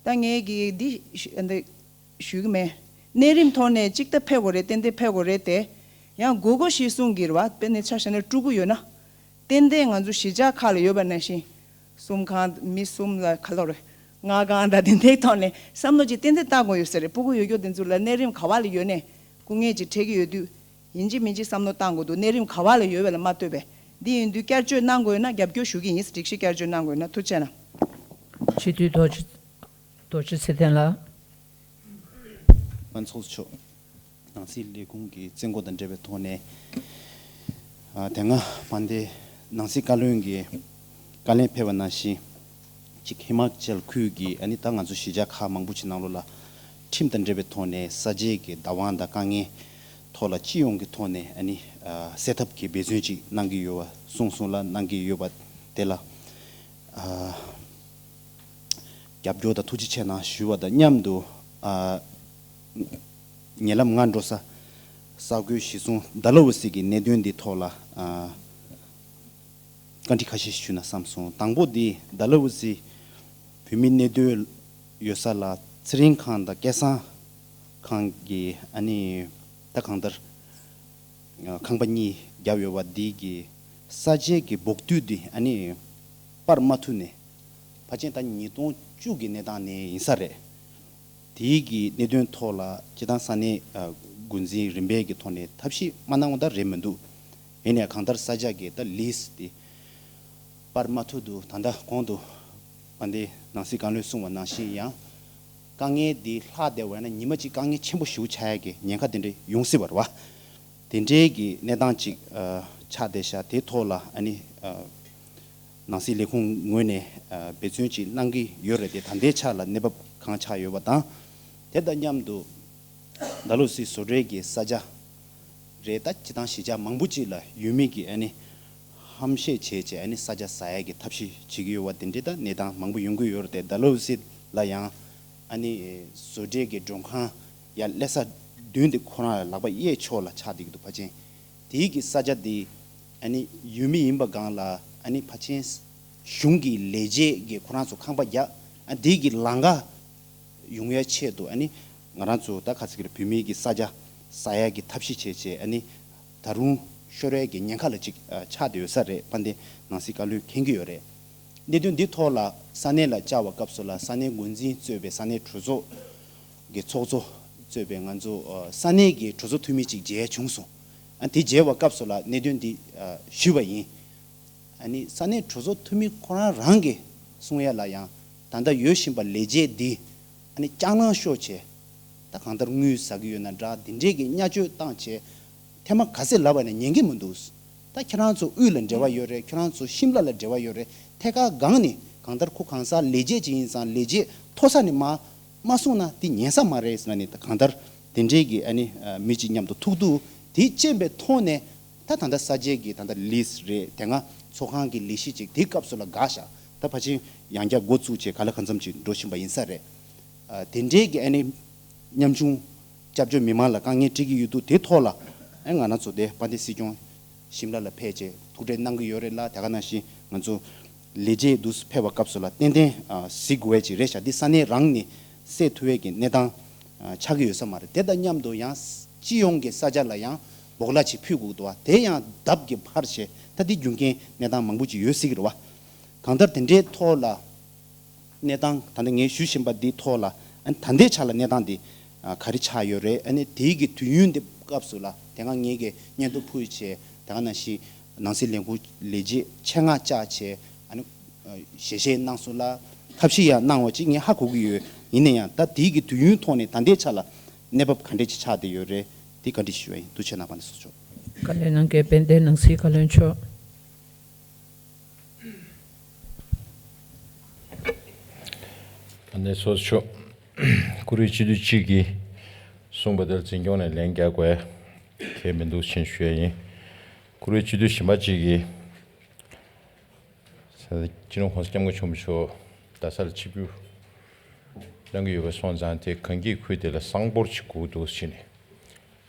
ད་ངས་ཀྱིས་འདི་ཞུ་འདི་ཞུ་གི་མེད། གནས་རིམ་ཐོག་ནས་གཅིག་ད་ཕེབས་དགོས་རེད། ཏན་ཏན་ཕེབས་དགོས་རེད་དེ། ཡང་དགོས་མཁོ་ཞིག་གསུངས་ཀྱི་རེད་བ། དཔེར་ན་ཆ་བཞག་ན་སྤྲུལ་སྐུ་ཡོད་ན། ཏན་ཏན་ང་ཚོ་གཞིས་ཆགས་ཁག་ལ་ཡོད་པ་ནང་བཞིན། གསུམ་གང་མི་གསུམ་ལ་ག་ལོར་ལྔ་གང་དང་དེ་འདྲའི་ཐོག་ནས་བསམ་བློ་ཅིག་ཏན་ཏན་བཏང་དགོས་ཡོད་ས་རེད། སྤུ་གུ་ཡོད་རྒྱུ་དེ་ཚོ་ལ་གནས་རིམ་ག་བ་ལ་ཡོད་ནས་སྐུ་ངལ་ཅིག་འཕྲད་ཀྱི་ཡོད་དུས། ཡིན་གཅིག་མིན་གཅིག་བསམ་བློ་བཏང་དགོས་འདུག་གནས་རིམ་ག་བ་ལ་ཡོད་པ་ལ་མ་ལྟོས་པས། འདི་ཡིན་དུས་བསྐྱར་བཅོས་གནང་དགོས་ན་རྒྱབ་སྐྱོར་ཞུ་གི་ཡིན། སྒྲིག་གཞི་བསྐྱར་བཅོས་གནང་དགོས་ན། ཐུགས་རྗེ་གནང་། སྤྱི་འཐུས་རྡོ་རྗེ་རྡོ་རྗེ་ཚེ་བརྟན་ལགས། དབང་ཚོགས་ཆོག་ནང་སྲིད་ལས་ཁུངས་ཀྱི་བཙོན་འགོག་དང་འབྲེལ་བའི་ཐོག་ནས། ཨ། དེ་སྔ་བན་དེ་ནང་སྲིད་བཀའ་བློན་གྱི་བཀའ་ལན་ཕེབས་པ་ནང་བཞིན། གཅིག་ཧི་མ་ཅལ་ཁུལ་གྱི་ཨ་ནི་ད་ང་ཚོ་གཞིས་ཆགས་ཁག་མང་པོ་ཅིག་ནང་ལོགས་ལ་ཁྲིམས་དང་འབྲེལ་བའི་ཐོག་ནས་ས་དཔྱད་ཀྱི་བདག་དབང་དང་དཀའ་ངལ་ཐོག་ལ་སྤྱི་ཡོངས་ཀྱི་ཐོག་ནས་ཨ་ནི་ཨ་སེལ་ཐབས་ཀྱི་འབད་བརྩོན་ཅིག་གནང་གི་ཡོད་པ་གསུངས་སོང་ལ། གནང་གི་ཡོད་པ་དེ་ལ་ཨ་རྒྱབ་སྐྱོར་དང་ཐུགས་རྗེ་ཆེ་གནང་ཞུ་བ་དང་མཉམ་དུ། ཨ་ཉེ་ལམ་ང་འགྲོ་ས་ས་ཁུལ་གཞིས་སྲུང་ཌལ་ཧོ་སི་གི་གནད་དོན་འདི་ཐོག་ལ་ཨ་བཀའ་འདྲི་ཁ་ཤས་ཞུ་ན་བསམ་སོང་། དང་པོ་འདི་ཌལ་ཧོ་སི་བོད་མི་གནས་སྡོད་ཡོད་ས་ལ་ཚེ་རིང་ཁང་དང་སྐལ་བཟང་ཁང་གི་ཨ་ནི་ད་གང་ལྟར་ཨ་ཁང་པ་གཉིས་བརྒྱབ་ཡོད་པ་འདི་གི་ས་དཔྱད་ཀྱི་འབོག་དུས་འདི་ཨ་ནི་སྤར་མ་ཐུབ་ནས། ཕལ་ཆེར་ད་ཉིས་སྟོང་བཅུ་གི་གནས་སྟངས་ནས་ཡིན་ས་རེད། དེའི་གི་གནད་དོན་ཐོག་ལ་སྤྱིར་བཏང་ས་གནས་ཨ་འགོ་འཛིན་རིམ་པས་ཀྱི་ཐོག་ནས་ཐབས་ཤེས་མ་གནང་བ་ད་རེད་མི་འདུག་ཡིན་ནའི་གང་ལྟར་ས་དཔྱད་ཀྱི་ད་ལིས་དེ་སྤར་མ་ཐུབ་འདུག་ད་ལྟ་གོང་དུ་བན་དེ་ནང་སྲིད་བཀའ་བློན་གསུངས་པ་ནང་བཞིན་ཡང་དཀའ་ངལ་འདི་ལྷག་བསྡད་པ་ཡིན་ན་ཉི་མ་གཅིག་དཀའ་ངལ་ཆེན་པོ་ཞིག་ཆགས་ཡ་གི་ཉེན་ཁ་དེ་འདྲ་ཡོང་སྲིད་པ་རེད་བ། དེ་འདྲའི་གི་གནས་སྟངས་ཅིག་ཨ་ཆགས་བསྡད་ཤག་དེའི་ཐོག་ལ་ཨ་ནི་ཨ་ནང་སྲིད་ལས་ཁུངས་ངོས་ནས་ཨ་འབད་བརྩོན་ཅིག་གནང་གི་ཡོད་རེད་དེ། ད་ལྟའི་ཆ་ལ་གནས་བབ་གང་ཆགས་ཡོད་པ་དང་། དེ་དང་མཉམ་དུ་ཌལ་ཧོ་སི་བཟོ་གྲྭའི་གི་ས་ཆ་རེད། ད་སྤྱིར་བཏང་གཞིས་ཆགས་མང་པོ་ཅིག་ལ་ཡུལ་མི་གི་ཨ་ནི་ཧམ་བཤད་བྱས་བྱས་ཨ་ནི་ས་ཆ་ཟ་ཡ་གི་ཐབས་ཤེས་བྱེད་ཀྱི་ཡོད་པ་དེ་འདྲའི་ད་གནས་སྟངས་མང་པོ་ཡོང་གི་ཡོད་རེད་དེ། ཌལ་ཧོ་སི་ལ་ཡང་ཨ་ནི་བཟོ་གྲྭའི་གི་མགྲོན་ཁང་ཡ་སླེབས་ས་མདུན་དེ་ཁོ་རང་ལ་ལག་པ་གཡས་ཕྱོགས་ལ་ཆགས་བསྡད་ཀྱི་འདུག་ཕལ་ཆེར་དེའི་གི་ས་ཆ་དེ་ཨ་ནི་ཡུལ་མི་ཡིན་པ་སྒང་ལ་ཨ་ནི་ཕལ་ཆེར་གཞུང་གི་ལས་བྱེད་ཀྱི་ཁོ་རང་ཚོ་ཁང་པ་རྒྱག་ཨ་དེའི་གི་ལམ་ཁ་ཡོང་ཡ་ཆེད་དུ་ཨ་ནི་ང་རང་ཚོ་ད་ག་ཚོད་ཀྱི་བོད་མིའི་གི་ས་ཆ་ཟ་ཡ་གི་ཐབས་ཤེས་བྱས་བྱས་ཨ་ནི་ད་རུང་ཤོར་ཡ་གི་ཉེན་ཁ་ལ་ཅིག་ཨ་ཆགས་བསྡད་ཡོད་ས་རེད། བན་དེ་ནང་སྲིད་བཀའ་བློན་མཁྱེན་གྱི་ཡོད་རེད། གནད་དོན་འདི་ཐོག་ལ་ས་གནས་ལ་བཅར་བ་སྐབས་སུ་ལ་ས་གནས་འགོ་འཛིན་གཙོས་པའི་ས་གནས་གྲོས་ཚོགས་ཀྱི་ཚོགས་གཙོ་གཙོས་པའི་ང་ཚོ་ཨ་ས་གནས་ཀྱི་གྲོས་ཚོགས་འཐུས་མི་ཅིག་མཇལ་བྱུང་སོང་། ཨ་དེ་མཇལ་བ་སྐབས་སུ་ལ་གནད་དོན་འདི་ཨ་ཞུས་པ་ཡིན། ཨ་ནི་ས་གནས་གྲོས་ཚོགས་འཐུས་མི་ཁོ་རང་རང་གིས་གསུང་ཡ་ལ་ཡང་ད་ལྟ་ཡོད་བཞིན་པ་ལས་བྱེད་འདི་ཨ་ནི་ལྕགས་ནང་ཤོར་བྱས་ད་གང་ལྟར་དངུལ་ཟ་གི་ཡོད་ན་འདྲ་འདི་འདྲས་ཀྱི་བརྙས་བཅོས་བཏང་བྱས་ཐེངས་མ་ག་ཚད་ལབ་པ་ནས་ཉན་གི་མི་འདུག་ད་ཁྱེད་རང་ཚོ་དབུས་ལ་འབྲེལ་བ་ཡོད་རེད། ཁྱེད་རང་ཚོ་ཤིམ་ལ་ལ་འབྲེལ་བ་ཡོད་རེད། ཐད་ཀར་སྒང་ནས་གང་ལྟར་ཁོ་གང་ཟག་ལས་བྱེད་ཅིག་ཡིན་ཙང་ལས་བྱེད་མཐོ་ས་ནས་མ་མ་གསུངས་ན་དེ་ཉན་ས་མ་རེད་ཟེར་ན་ནི་ད་གང་ལྟར་དེ་འདྲས་ཀྱི་ཨ་ནི་ཨ་མི་གཅིག་མཉམ་དུ་ཐུག་འདུག་དེ་རྐྱེན་པའི་ཐོག་ནས་ད་ད་ལྟ་ས་དཔྱད་ཀྱི་ད་ལྟ་ལིས་རེད། དེ་སྔ་ཚོགས་ཁང་གི་ལས་གཞི་ཅིག་དེ་སྐབས་སུ་ལ་འགག་ཤག་ད་ཕལ་ཆེར་ཡང་བསྐྱར་འགོ་བཙུགས་བྱས་ག་ལ་གང་འཚམ་ཅིག་འགྲོ་བཞིན་པ་ཡིན་ས་རེད། ཨ་དེ་འདྲའི་གི་ཨ་ནི་ཉམ་ཆུང་སྐྱབས་བཅོལ་མི་མང་ལ་དཀའ་ངལ་འཕྲད་ཀྱི་ཡོད་དུས་དེ་ཐོག་ལ་ཨ་ང་རང་ཚོ་དེ་དཔལ་ལྡན་སྲིད་སྐྱོང་ཤིམ་ལ་ལ་ཕེབས་བྱས་ཐུག་འཕྲད་གནང་གི་ཡོད་རེད་ལ། དེ་ག་ནང་བཞིན་ང་ཚོ་ལས་བྱེད་དུ་ཕེབས་པ་སྐབས་སུ་ལ་ཏན་ཏན་ཨ་གཟིགས་དགོས་ཡ་ཅིག་རེད་ཤག་འདི་ས་གནས་རང་ནས་སེལ་ཐུབ་ཡས་ཀྱི་གནས་སྟངས་ཨ་ཆགས་ཀྱི་ཡོད་ས་མ་རེད། དེ་དང་མཉམ་དུ་ཡང་སྤྱི་ཡོངས་ཀྱི་ས་ཆ་ལ་ཡང་སྦོག་ལ་ཅིག་ཕུལ་དགོས་འདུག་བ། དེ་ཡང་ལྡབ་ཀྱིས་འཕར་བྱས་ད་འདི་རྒྱུ་རྐྱེན་གནས་སྟངས་མང་པོ་ཅིག་ཡོད་སྲིད་ཀྱི་རེད་བ། གང་ལྟར་དེ་འདྲའི་ཐོག་ལ་གནས་སྟངས་ད་ལྟ་ངས་ཞུ་བཞིན་པ་འདི་ཐོག་ལ་ཨ་ནི་ད་ལྟའི་ཆ་ལ་གནས་སྟངས་འདི་ཨ་ག་རེ་ཆགས་ཡོད་རེད། ཨ་ནི་དེའི་གི་དུས་ཡུན་འདི་སྐབས་སུ་ལ་དེ་སྔ་ངས་གི་སྙན་ཐོ་ཕུལ་བྱས་དེ་ག་ནང་བཞིན་ནང་སྲིད་ལས་ཁུངས་ལས་བྱེད་ཆེད་མངགས་བཅར་བྱས་ཨ་ནི་ཨ་ཞལ་བཞེས་གནང་སོང་ལ་ཐབས་ཤེས་ཡང་གནང་བ་ཅིག་ངས་ཧ་གོ་གི་ཡོད། ཡིན་ན་ཡང་ད་དེའི་གི་དུས་ཡུན་ཐོག་ནས་ད་ལྟའི་ཆ་ལ་གནས་བབ་ག་འདྲས་ཅིག་ཆགས་བསྡད་ཡོད་རེད། དེ་བཀའ་འདྲི་ཞུ་བ་ཡིན། ཐུགས་རྗེ་གནང་། བན་དེ་ཚོགས་ཆོག་བཀའ་ལན་གནང་མཁན་དཔལ་ལྡན་ནང་སྲིད་བཀའ་བློན་མཆོག་བན་དེ་ཚོགས་ཆོག་བཀུར་འོས་སྤྱི་འཐུས་གཅིག་གིས་གསུངས་པ་དེར་འཛིན་སྐྱོང་ནས་ལན་རྒྱག་དགོས་གལ་མི་འདུག་ཕྱིན་ཞུ་ཡ་ཡིན། བཀུར་འོས་སྤྱི་འཐུས་གཞན་པ་གཅིག་གིས་སྤྱི་ནོར་༸གོང་ས་༸སྐྱབས་མགོན་ཆེན་པོ་མཆོག་རྡ་ས་ལ་ཆིབས་བསྒྱུར་གནང་གི་ཡོད་པ་སོང་ཙང་དེ་གངས་སྐྱིད་ཁུལ་དེ་ལ་གསང་སྤོར་ཅིག་དགོས་འདུག་ཟེར་ནས་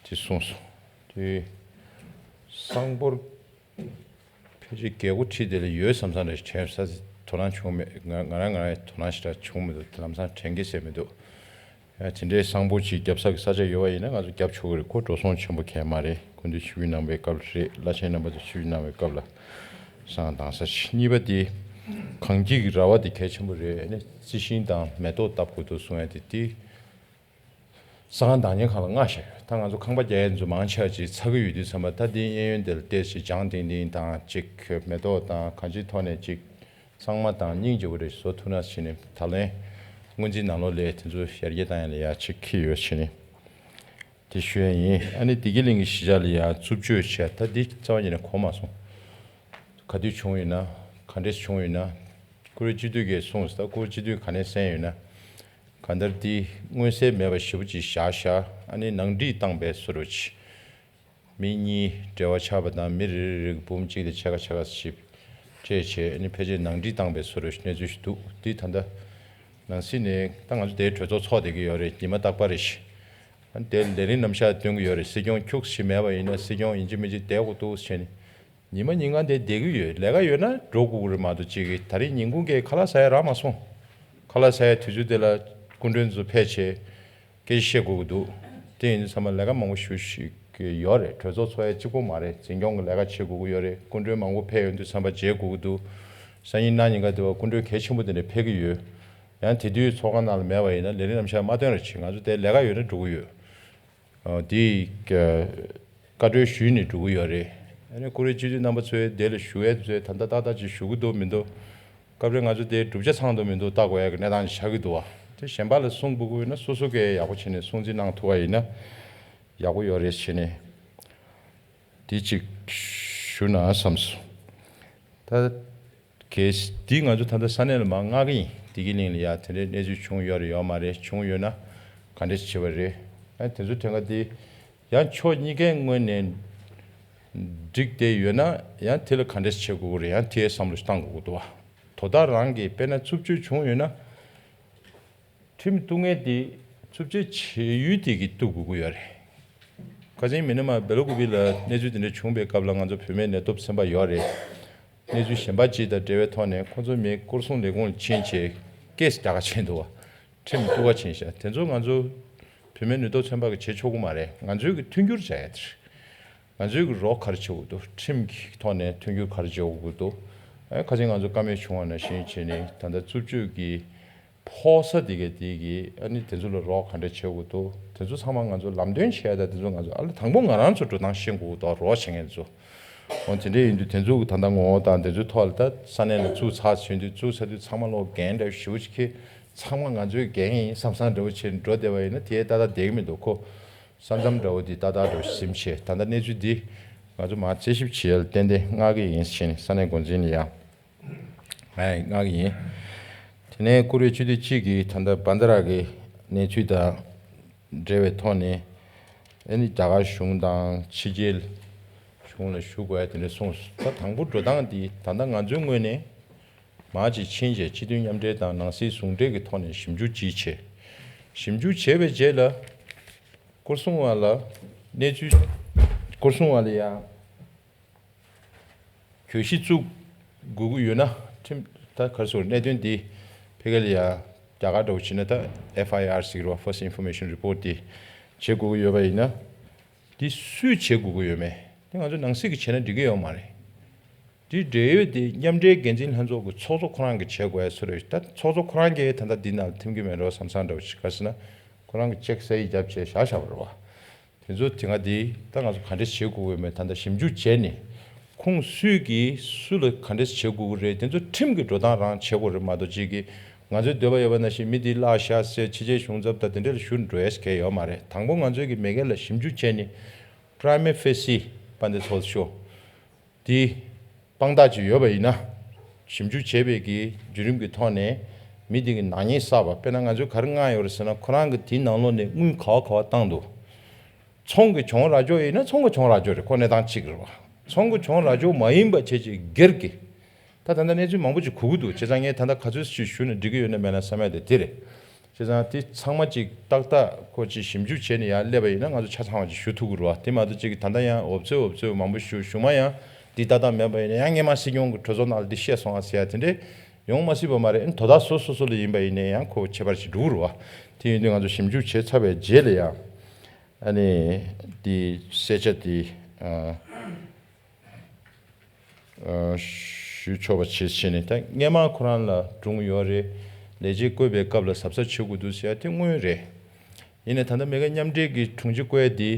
དེ་གསུངས་སོང་། དེ་གསང་སྤོར་ཕལ་ཆེར་རྒྱལ་སྒོ་ཁྲི་དེ་ལ་ཡོད་བསམ་བསམ་རེད། དྲན་ས་དོ་སྣང་བྱུང་མེད། ང་ང་རང་ང་རང་དོ་སྣང་ཞེ་དྲག་བྱུང་མི་འདུག་ལམ་སང་དྲན་གི་ཟེར་མི་འདུག་ཡང་དེ་འདྲའི་གསང་སྤོ་ཅིག་རྒྱབ་ས་གི་ས་ཆ་ཡོད་པ་ཡིན་ན་ང་ཚོ་རྒྱབ་ཆོག་གི་རེད། ཁོ་འགྲོ་སོང་ཆེན་པོ་གང་ཡང་མ་རེད། སྐུ་མདུན་ཆིབས་བསྒྱུར་གནང་བའི་སྐབས་ལ་རེད། བླ་ཆེན་རྣམ་པ་ཚོ་ཆིབས་བསྒྱུར་གནང་བའི་སྐབས་ལ་བསང་བཏང་ས་ཅིག་གཉིས་པ་དེ་ གངས་སྐྱིད་ཀྱི་ར་བ་དེ་གལ་ཆེན་པོ་རེད། ཨ་ནི་རྩི་ཤིང་དང་མེ་ཏོག་བཏབ་དགོས་འདུག་གསུང་ཡ་དེ་དེ། ས་ཁང་བདག་གཉེར་ཁང་ལ་མངགས་བཞག་ཡོད། ད་ང་ཚོ་ཁང་པ་རྒྱག་ཡ་ཚོ་མང་ཆེ་བ་ཅིག་ཚ་གི་ཡོད་དུས་ཙམ་པ། ད་དེའི་གཡས་གཡོན་དེ་ལ་ཏོག་ཙམ་ལྗང་ཐིང་ཐིང་དང་ཅིག་མེ་ཏོག་དང་གང་ཅིའི་ཐོག་ནས་ཅིག་གཙང་མ་དང་སྙིང་རྗེ་པོ་རེ་བཟོ་ཐུབ་ན་བྱས་ནས། ད་ལན་སྔོན་རྩིས་ནང་ལོགས་ལ་དེ་ཚོ་ཡར་རྒྱས་བཏང་ཡ་ལ་ཡ་ཅིག་འཁྱེར་ཡོད་བྱས་ནས། དེ་ཞུ་ཡ་ཡིན། ཨ་ནི་བདེ་སྐྱིད་གླིང་གི་གཞིས་ཆགས་ལ་ཡ་རྩུབ་སྤྱོད་བྱས། ད་འདི་རྩ་བ་ཉིད་ནས་གོ་མ་སོང་། ག་དུས་བྱུང་ཡོད་ན། ག་འདྲས་བྱུང་ཡོད་ན། བཀུར་འོས་སྤྱི་འཐུས་ཀྱིས་གསུངས་སོང་། ད་བཀུར་འོས་སྤྱི་འཐུས་ག་ནས་གསན་ཡོད་ན། གང་ལྟར་འདི་མངོན་གསལ་མེད་པ་ཞེ་པོ་ཅིག་བཞག་བཞག་ཨ་ནི་ནང་འགྲིག་བཏང་པའི་བཟོ་འདྲ་ཅིག་མི་གཉིས་འབྲེལ་བ་ཆགས་པ་དང་། མི་རེ་རེ་རེ་གི་འབུམ་གཅིག་དང་ཕྱེད་ཀ་ཕྱེད་ཀ་ཞིག་སྤྲད་བྱས། ཨ་ནི་ཕལ་ཆེར་ནང་འགྲིག་བཏང་པའི་བཟོ་འདྲ་ཞིག་གནས་ཚུལ་ཞིག་འདུག་འདི་ད་ལྟ་ནང་སྲིད་ནས། ད་ང་ཚོ་དེའི་གྲོས་ཚོགས་ཚོགས་བསྡད་ཀྱི་ཡོད་རེད། ཉི་མ་རྟག་པར་རེ་བཞིན། ཨ་ནི་དེར་ལས་རིམ་རྣམ་གཞག་སྟོན་གྱི་ཡོད་རེད། སྲིད་སྐྱོང་ཁྱུག་ཞིག་མེད་པ་ཡིན་ན། སྲིད་སྐྱོང་ཡིན་གཅིག་མིན་གཅིག་བསྡད་དགོས་འདུག་བྱས་ནས། ཉི་མ་ཉིན་གང་དེ་བསྡད་ཀྱི་ཡོད། ལས་ཀ་ཡོད་ན་འགྲོ་དགོས་ཀྱི་རེད་མ་གཏོགས། ཅིག་གིས་ད་རིང་ཉིན་གུང་གི་ཁ་ལག་ཟ་ཡ་རག་མ་སོང་། ཁ་ལག་ཟ་ཡའི་དུས་ཚོད་དེ་ལ་སྐུ་མགྲོན་ཚོ་ཕེབས་བྱས་སྐད་ཆ་བཤད་དགོས་ཀྱི་འདུག་དེ་ཡིན་དུས་ཚང་མ་ལས་ཀ་མང་པོ་ཞེ་པོ་ཅིག་ཡོད་རེད། གྲོས་ཚོགས་ཚོགས་ཡ་གཅིག་པོ་མ་རེད། འཛིན་སྐྱོང་གི་ལས་ཀ་བྱེད་དགོས་ཀྱི་ཡོད་རེད། སྐུ་མགྲོན་མང་པོ་ཕེབས་ཡོང་དུས་ཙམ་པ་མཇལ་དགོས་ཀྱི་འདུག་སང་ཉིན་གནངས་ཉིན་ག་དེ་བ་སྐུ་མགྲོན་གལ་ཆེན་པོ་དེ་འདྲ་ཕེབས་ཀྱི་ཡོད། ཡང་དེ་དུས་ཚོགས་ཁང་ནང་ལ་མེད་པ་ཡིན་ན། ལས་རིམ་རྣམ་གཞག་མ་སྟོན་རོགས་བྱེད། ང་ཚོ་དེ་ལས་ཀ་ཡོད་ན་འགྲོ་གི་ཡོད། ཨ། དེ་བཀའ་འཁྲོལ་ཞུས་ནས་འགྲོ་གི་ཡོད་རེད། ཨ་ནི་བཀུར་འོས་སྤྱི་འཐུས་རྣམ་པ་ཚོས་དེ་ལ་ཞུ་ཡས་དེ་ཚོས་ད་ལྟ་ཏག་ཏག་ཅིག་ཞུ་གི་འདུག་མི་འདུག་སྐབས་རེ་ང་ཚོ་དེ་གྲུབ་ཆ་ཚང་འདུག་མི་འདུག་ལྟ་དགོས་ཡ་གི་གནས་སྟངས་ཤིག་ཆགས་ཀྱི་འདུག་བ། དེ་གཞན་པ་ལ་གསུང་དགོས་ཀྱི་ཡོད་ན། སོ་སོ་གིས་ཡག་པོ་བྱས་ནས་སྲུང་བརྩི་གནང་ཐུབ་པ་ཡིན་ན་ཡག་པོ་ཡོད་རེད་བྱས་ནས། དེ་གཅིག་ཞུ་ན་བསམ་སོང་། ད་གལ་སྲིད་འདི་ང་ཚོ་ད་ལྟ་ས་གནས་ལ་མར་མངགས་ཀྱི་ཡིན། བདེ་སྐྱིད་གླིང་ལ་ཡ་དེ་འདྲའི་གནས་ཚུལ་བྱུང་ཡོད་རེད་ཡོད་མ་རེད། བྱུང་ཡོད་ན་ག་འདྲས་བྱེད་པ་རེད། ཨ། དེ་ཚོ་དེ་ག་དེ་ཡང་ཕྱོགས་གཉིས་ཀའི་ངོས་ནས་འགྲིག་བསྡད་ཡོད་ན། ཡང་དེ་ལ་ག་འདྲས་བྱེད་དགོས་ཀྱི་རེད། ཡང་དེའི་བསམ་བློ་ཞིག་བཏང་དགོས་ཀྱི་འདུག་བ། དོ་བདག་རང་གིས་དཔེར་ན་རྩུབ་སྤྱོད་བྱུང་ཡོད་ན། ཁྲིམས་གཏུག་མཁན་དེ་རྩུབ་སྤྱོད་བྱེད་ཡུལ་དེ་གིས་གཏུག་དགོས་ཀྱི་ཡོད་རེད། ཁ་སང་མི་ནི་མ་སྦེ་ལ་ཀུ་པི་ལ་གནས་ཚུལ་དེ་འདྲ་བྱུང་པའི་སྐབས་ལ་ང་ཚོ་བུད་མེད་ནུས་སྟོབས་ཚན་པ་ཡོད་རེད། གནས་ཚུལ་གཞན་པ་ཅིག་དང་འབྲེལ་བའི་ཐོག་ནས་ཁོ་ཚོ་མི་སྐོར་སྲུང་ལས་ཁུངས་ལ་ཕྱིན་བྱས་ཀེ་སི་རྒྱག་ག་ཕྱིན་འདུག་བ། ཁྲིམས་གཏུག་ག་ཕྱིན་ཤག་དེ་ཚོ་ང་ཚོ་བུད་མེད་ནུས་སྟོབས་ཚན་པ་གིས་བྱེད་ཆོག་གི་མ་རེད། ང་ཚོའི་གི་མཐུན་འགྱུར་བྱ་ཡ་དེ་རེད། ང་ཚོའི་གི་རོགས་ག་རེ་བྱེད་དགོས་འདུག་ཁྲིམས་ཀྱི་ཐོག་ནས་མཐུན་འགྱུར་ག་རེ་བྱེད་དགོས་འདུག་ཨ། ཁ་སང་ང་ཚོ་བཀའ་མོལ་བྱུང་བ་ནང་བཞིན་བྱས་ནས། ད་ལྟ་རྩུབ་སྤྱོད་ཀྱི་ཕོག་ས་དེ་ག་དེ་གི། ཨ་ནི་དེ་ཚོ་ལ་རོགས་ག་འདྲ་བྱེད་དགོས་འདུག་དེ་ཚོ་ཚང་མ་ང་ཚོ་ལམ་སྟོན་བྱས། ད་དེ་ཚོ་ང་ཚོ། ཨ་ལ་དང་པོ་ང་རང་ཚོ་འགྲོ་སྟངས་ཤེས་དགོས་འདུག་རོགས་བྱེད་མཁན་ཚོ། འོ། དེ་འདྲ་ཡིན་དུས་དེ་ཚོ་གི་ད་ལྟ་ངོ་བོ་དང་དེ་ཚོའི་ཐོག་ལ་ད་ས་གནས་ལ་བཙུགས་ཚར་ཟིན་དུས། བཙུགས་ཚར་དུས་ཚང་མ་ལོག་འགན་འདྲ་ཞེ་པོ་ཅིག་འཁྱེར། ཚང་མ་ང་ཚོའི་འགན་ཡིན་བསམ་བསམ་འདྲ་བོ་བྱས་འགྲོ་བསྡད་པ་ཡིན་ན། དེ་ཏག་ཏག་བསྡད་ཀྱི་མི་འདུག་ཁོ་ས་མཚམས་འདྲ་བོ་འདི་ཏག་ཏག་འདྲ་བོ་ཟིན་བྱས། ད་ལྟ་གནས་ཚུལ་འདི་ང་ཚོ་མར་རྩད་ཞིབ་བྱེད་ཡ་ལ་ཏན་ཏན་མངགས་ཀྱི་ཡིན་ཟེར་ནས་ས་གནས་འགོ་འཛིན་ལ་ཡ། ཨ། མངགས་ཀྱི་ཡིན། དེ་ནས་བཀུར་འོས་སྤྱི་འཐུས་གཅིག་གིས་ད་ལྟ་བྷན་དྷ་ར་གི་གནས་ཚུལ་དང་འབྲེལ་བའི་ཐོག་ནས། ཨ་ནི་རྒྱ་གར་གཞུང་དང་ཕྱི་རྒྱལ་གཞུང་ལ་ཞུ་དགོས་ཡ་དེ་འདྲ་གསུངས་སོང་། ད་དང་པོ་འགྲོ་སྟངས་འདི་ད་ལྟ་ང་ཚོའི་ངོས་ནས་མར་ཅིག་ཕྱིན་བྱས་སྤྱི་འཐུས་མཉམ་འབྲེལ་དང་ནང་སྲིད་ཟུང་འབྲེལ་གྱི་ཐོག་ནས་ཞིབ་འཇུག་ཅིག་བྱས། ཞིབ་འཇུག་བྱས་པའི་རྗེས་ལ་སྐོར་སྲུང་བ་ལ་གནས་ཚུལ། སྐོར་སྲུང་བ་ལ་ཡང་གྱོད་གཞི་བཙུགས་དགོས་ཀྱི་ཡོད་ན། ཁྲིམས་ད་ག་རེ་ཟེར། གནད་དོན་འདི་ཕ་གི་ལ་ཡ་རྒྱ་གར་འདྲ་བོ་བྱས་ན་ད་ཨེཕ་ཨའི་ཨར་ཟེར་གྱི་རེད་བ། First Information Report དེ་བྱེད་དགོས་ཀྱི་ཡོད་པ་ཡིན་ན། འདི་སུས་བྱེད་དགོས་ཀྱི་ཡོད་མེད་དེ་ང་ཚོ་ནང་སྲིད་ཀྱིས་བྱས་ན་འགྲིག་གི་ཡོད་མ་རེད། འདི་འབྲེལ་ཡོད་དེ་མཉམ་འབྲེལ་འགན་འཛིན་ལྷན་ཚོགས་ཀྱི་ཚོགས་གཙོ་ཁོ་རང་གིས་བྱེད་དགོས་ཡ་ཚོད་རེད། ད་ཚོགས་གཙོ་ཁོ་རང་གིས་ད་ལྟ་འདི་ནང་ལ་འཐེན་གྱི་མེད་འགྲོ་བསམ་བསམ་འདྲ་བོ་ཞིག་ག་རེ་ཟེར་ན། ཁོ་རང་གིས་ཅེག་གསལ་ཡིག་བརྒྱབ་བྱས་བཞག་བཞག་པ་རེད་བ། དེ་ཚོ་དེ་སྔ་དེ་ད་ང་ཚོ་ག་འདྲས་བྱེད་དགོས་ཀྱི་མེད། ད་ལྟ་ཞིབ་འཇུག་བྱས་ནས་ཁོང་སུས་ཀྱིས་སུ་ལ་ག་འདྲས་བྱེད་དགོས་ཀྱི་རེད། དེ་ཚོ་ཁྲིམས་ཀྱི་འགྲོ་སྟངས་རང་བྱེད་དགོས་རེད་མ་གཏོགས། གཅིག་གིས་ང་ཚོའི་འདོད་པ་ཡོད་པ་ནང་བཞིན་མི་དེ་བརླག་བཞག་ཟེར་ཕྱི་རྒྱལ་གཞུང་ཚབ་དང་དེ་འདྲས་ལ་ཞུ་འགྲོ་ཡས་གལ་ཡོད་མ་རེད། དང་པོ་ང་ཚོས་ཀྱི་མེས་རྒྱལ་ལ་ཞིབ་འཇུག་བྱས་ནས་པྲ་མི་ཕེ་སི་དཔལ་ལྡན་ཚོགས་གཙོ་མཆོག་དེ་དཔང་རྟགས་ཅིག་ཡོད་པ་ཡིན་ན། ཞིབ་འཇུག་བྱས་པའི་གི་བརྒྱུད་རིམ་གྱི་ཐོག་ནས་མི་དེ་གི་ནག་ཉེས་བསགས་པ། དཔེར་ན་ང་ཚོས་ག་རེ་མངགས་ཡོད་རེད་ཟེར་ན། ཁོ་རང་གི་དེའི་ནང་ལོགས་ནས་དངུལ་ག་བ་ག་བ་བཏང་འདུག་ཚོང་གི་གྱོང་རག་འཇོག་ཡིན་ན་ཚོང་གི་གྱོང་རག་འཇོག་རེད། ཁོ་གནས་སྟངས་གཅིག་རེད་བ། ཚོང་གི་གྱོང་རག་འཇོག་མ་ཡིན་པ་བྱས་བྱས་སྒེར་གྱི། ད་ད་ལྟ་གནས་ཚུལ་མང་པོ་ཅིག་གོ་གི་འདུག་བྱས་ཙང་ངས་ད་ལྟ་ག་ཚོད་ཅིག་ཞུས་ན་འགྲིག་གི་ཡོད་ན་མེད་ན་བསམ་ཡ་དེ་དེ་རེད། བྱས་ཙང་དེ་ཚང་མ་ཅིག་ཏག་ཏག་ཁོ་ཅིག་ཞིབ་འཇུག་བྱས་ནས་ཡར་སླེབས་པ་ཡིན་ན་ང་ཚོ་ཆ་ཚང་བ་ཅིག་ཞུ་ཐུབ་ཀྱི་རེད་བ། དེ་མ་གཏོགས་ཅིག་ད་ལྟ་ཡང་འོབ་ཚོད་འོབ་ཚོད་མང་པོ་ཞུ། གཞུག་མ་ཡང་འདི་ཏག་ཏག་མེད་པ་ཡིན་ན་ཡང་སྔས་མ་སྲིད་སྐྱོང་གི་གྲོས་ཚོགས་ནང་ལ་འདི་བཤད་སོང་ཨ་ཟེར་ཡ་དེ་འདྲས་ཡོང་མ་སྲིད་པ་མ་རེད། ཨ་ནི་དོ་བདག་སོ་སོ་སོ་ལ་ཡིན་པ་ཡིན་ནའི་ཡང་ཁོ་ཁྱད་པར་ཅིག་འགྲོ་གི་རེད་བ། དེ་ཡིན་དུས་ང་ཚོ་ཞིབ་འཇུག་བྱས་ཚར་བའི་རྗེས་ལ་ཡང་ཨ་ནི་འདི་གསལ་ཆ་འདི། ཨ། ཨ། ཞུས་ཆོག་པ་བྱེད་བྱས་ནས། ད་སྔས་མ་ཁོ་རང་ལ་སྒྲུང་ཡོད་རེད། ལས་བྱེད་བསྐོས་པའི་སྐབས་ལ་གཟབ་གཟབ་བྱེད་དགོས་འདུག་ཟེར་ཡ་དེ་དངོས་ཡོད་རེད། ཡིན་ནའི་ད་ལྟ་མི་ཁ་མཉམ་འབྲེལ་གྱི་དྲུང་ཆེ་བསྐོས་ཡ་དེ།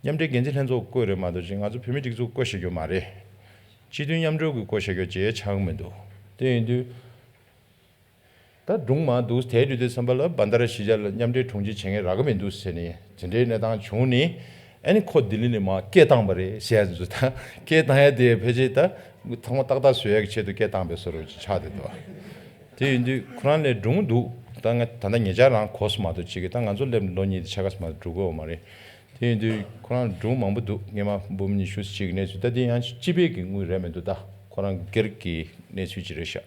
མཉམ་འབྲེལ་འགན་འཛིན་ལྷན་ཚོགས་བསྐོས་རེད་མ་གཏོགས་ཅིག་ང་ཚོ་བོད་མི་སྒྲིག་འཛུགས་བསྐོས་བཞག་རྒྱུ་མ་རེད། སྤྱི་མཐུན་མཉམ་འབྲེལ་གྱི་བསྐོས་བཞག་རྒྱུ་ཅིག་ཆགས་ཀྱི་མི་འདུག་དེ་ཡིན་དུས། ད་སྒྲུང་མང་འདུག་དེའི་དུས་དེ་བསམ་པ་ལ་བན་དྷ་ར་གཞིས་ཆགས་ལ་མཉམ་འབྲེལ་དྲུང་ཆེ་བྱེད་མཁན་རག་གི་མི་འདུག་ཟེར་ནས་དེ་འདྲའི་གནས་སྟངས་བྱུང་ནས། ཨ་ནི་ཁོ་ལྡི་ལི་ནས་མར་སྐད་བཏང་བ་རེད་ཟེར་ཡ་ཚོ། ད་སྐད་བཏང་ཡ་དེ་ཕལ་ཆེར་ད་ཚང་མ་ཏག་ཏག་བཟོ་ཡ་གི་ཆེད་དུ་སྐད་བཏང་བའི་བཟོ་འདྲ་ཅིག་ཆགས་བསྡད་འདུག་དེ་ཡིན་དུས་ཁོ་རང་ལ་སྒྲུང་འདུག་ད་ང་ད་ལྟ་ཉེ་ཆར་རང་གོ་སོང་མ་གཏོགས་ཅིག་གི། ད་ང་ཚོ་སླེབས་ལོ་གཉིས་དེ་ཕྱེད་ཀ་ཙམ་མ་གཏོགས་འགྲོ་གི་ཡོད་མ་རེད། དེ་ཡིན་དུས་ཁོ་རང་སྒྲུང་མང་པོ་འདུག་སྔས་མ་འབུམ་ཉི་ཤུ་ཅིག་གི་གནས་ཚུལ། ད་དེ་ཡང་སྤྱི་པའི་གི་དངུལ་རེད་མི་འདུག་ད་ཁོ་རང་སྒེར་གྱི་གནས་ཚུལ་ཅིག་རེད་ཤག་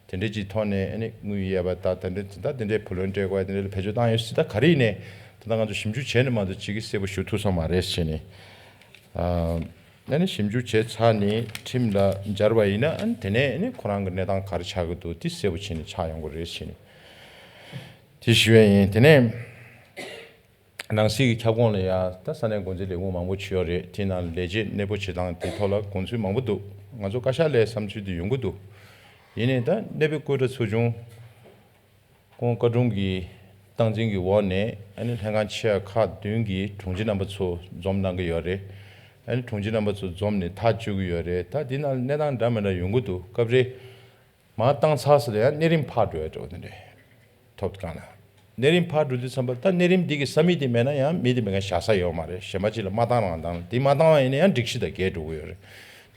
དེ་འདྲ་ཅིག་ཐོག་ནས་ཨ་ནི་དངུལ་གཡར་བ་ད་དེ་འདྲ་ད་དེ་འདྲའི་བུ་ལོན་སྤྲད་དགོས་ཡ་དེ་འདྲ་ལ་བེད་སྤྱོད་བཏང་ཡོད་སྲིད། ད་ག་རེ་ཡིན་ནའི་ད་ལྟ་ང་ཚོ་ཞིབ་འཇུག་བྱས་ནས་མ་གཏོགས་ཅིག་གི་གསལ་པོ་ཞུ་ཐུབ་སོང་མ་རེད་ཟེར་ནས། ཨ་ནི་ཞིབ་འཇུག་བྱས་ཚར་ནས་ཁྲིམས་ལ་འབྱར་བ་ཡིན་ན། ཨ་ནི་དེ་ནས་ཨ་ནི་ཁོ་རང་གི་གནས་སྟངས་ག་རེ་ཆགས་ཀྱི་འདུག་དེ་གསལ་པོ་བྱས་ནས་ཆགས་ཡོང་གི་རེད་ཟེར་ནས་དེ་ཞུ་ཡ་ཡིན། དེ་ནས། ནང་སྲིད་ཀྱི་ཁྱབ་ཁོངས་ལ་ཡང་ད་ས་གནས་འགོ་འཛིན་ལས་ཁུངས་མང་པོ་ཅིག་ཡོད་རེད། དེའི་ནང་ལས་བྱེད་གནས་སྤོ་བྱེད་སྟངས་དེ་ཐོག་ལ་དགོངས་ཚུལ་མང་པོ་འདུག་ང་ཚོ་བཀའ་ཤག་ལ་བསམ་ཚུལ་དེ་ཡོང་གི་འདུག་ཡིན་ནའི་ད་གནས་སྤོ་བཀོད་འདྲ་ཚོགས་ཆུང་ཁོང་བཀའ་དྲུང་གི་སྟངས་འཛིན་གྱི་འོག་ནས་ཨ་ནི་ལྷན་ཁང་ཆེ་བ་ཁག་བདུན་གྱི་དྲུང་ཆེ་རྣམ་པ་ཚོ་འཛོམས་གནང་གི་ཡོད་རེད། ཨ་ནི་དྲུང་ཆེ་རྣམ་པ་ཚོ་འཛོམས་ནས་ཐག་གཅོད་ཀྱི་ཡོད་རེད། ད་དེའི་ནང་གནས་སྟངས་འདྲ་མི་འདྲ་ཡོང་གི་འདུག་སྐབས་རེ། མར་བཏང་ཚར་ཟེར་ཡང་གནས་རིམ་ཕར་འགྲོ་ཡ་འགྲོ་དེ་འདྲས་ཐོབ་གང་ན། གནས་རིམ་ཕར་འགྲོ་དུས་ཙམ་པ་ད་གནས་རིམ་འདི་གི་ས་མིག་དེ་མེད་ན་ཡང་མི་དེ་མེད་མཁན་བཞག་ས་ཡོད་མ་རེད། གཞན་པ་ཅིག་ལ་མ་བཏང་རང་བཏང་། དེ་མ་བཏང་བ་ཡིན་ན་ཡང་སྒྲིག་གཞི་དང་འགལ་འགྲོ་གི་ཡོད་རེད།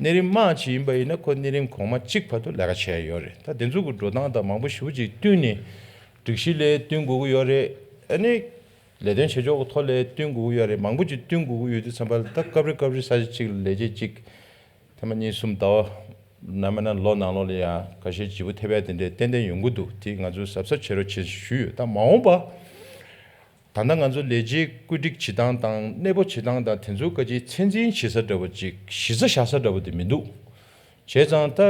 གནས་རིམ་དམའ་ཅིག་ཡིན་པ་ཡིན་ན་ཁོ་གནས་རིམ་གོང་མ་གཅིག་བར་དུ་ལས་ཀ་བྱས་ཡོད་རེད། ད་དེ་ཚོ་གི་འགྲོ་སྟངས་དང་མང་པོ་ཞེ་པོ་ཅིག་བསྟུན་ནས། སྒྲིག་གཞི་ལ་བསྟུན་དགོས་ཀྱི་ཡོད་རེད། ཨ་ནི། ལས་དོན་བྱེད་ཕྱོགས་ཀྱི་ཐོག་ལ་བསྟུན་དགོས་ཀྱི་ཡོད་རེད། མང་པོ་ཅིག་བསྟུན་དགོས་ཀྱི་ཡོད་དུས་ཙམ་པ་ལ་ད་སྐབས་རེ་སྐབས་རེ་ས་ཆ་གཅིག་ལ་ལས་བྱེད་གཅིག་ཐེངས་མ་གཉིས་གསུམ་ཟླ་བ་ན་མིན་ན་ལོ་ནང་ལོགས་ལ་ཡང་ཁ་ཤས་བརྗེ་པོ་ཐེབས་ཡ་དེ་འདྲའི་ཏན་ཏན་ཡོང་གི་འདུག་དེ་ང་ཚོས་གཟབ་གཟབ་བྱེད་རོགས་བྱེད་ཞུས་ཡོད། ད་མ་འོངས་པ་ད་ལྟ་ང་ཚོ་ལས་བྱེད་བཀོད་སྒྲིག་བྱེད་སྟངས་དང་གནས་སྤོ་བྱེད་སྟངས་དང་དེ་ཚོའི་སྐད་ཆའི་ཚད་འཛིན་བྱེད་ས་འདྲ་པོ་ཅིག་གཞི་རྩ་བཞག་ས་འདྲ་པོ་དེ་མི་འདུག་བྱས་ཙང་ད་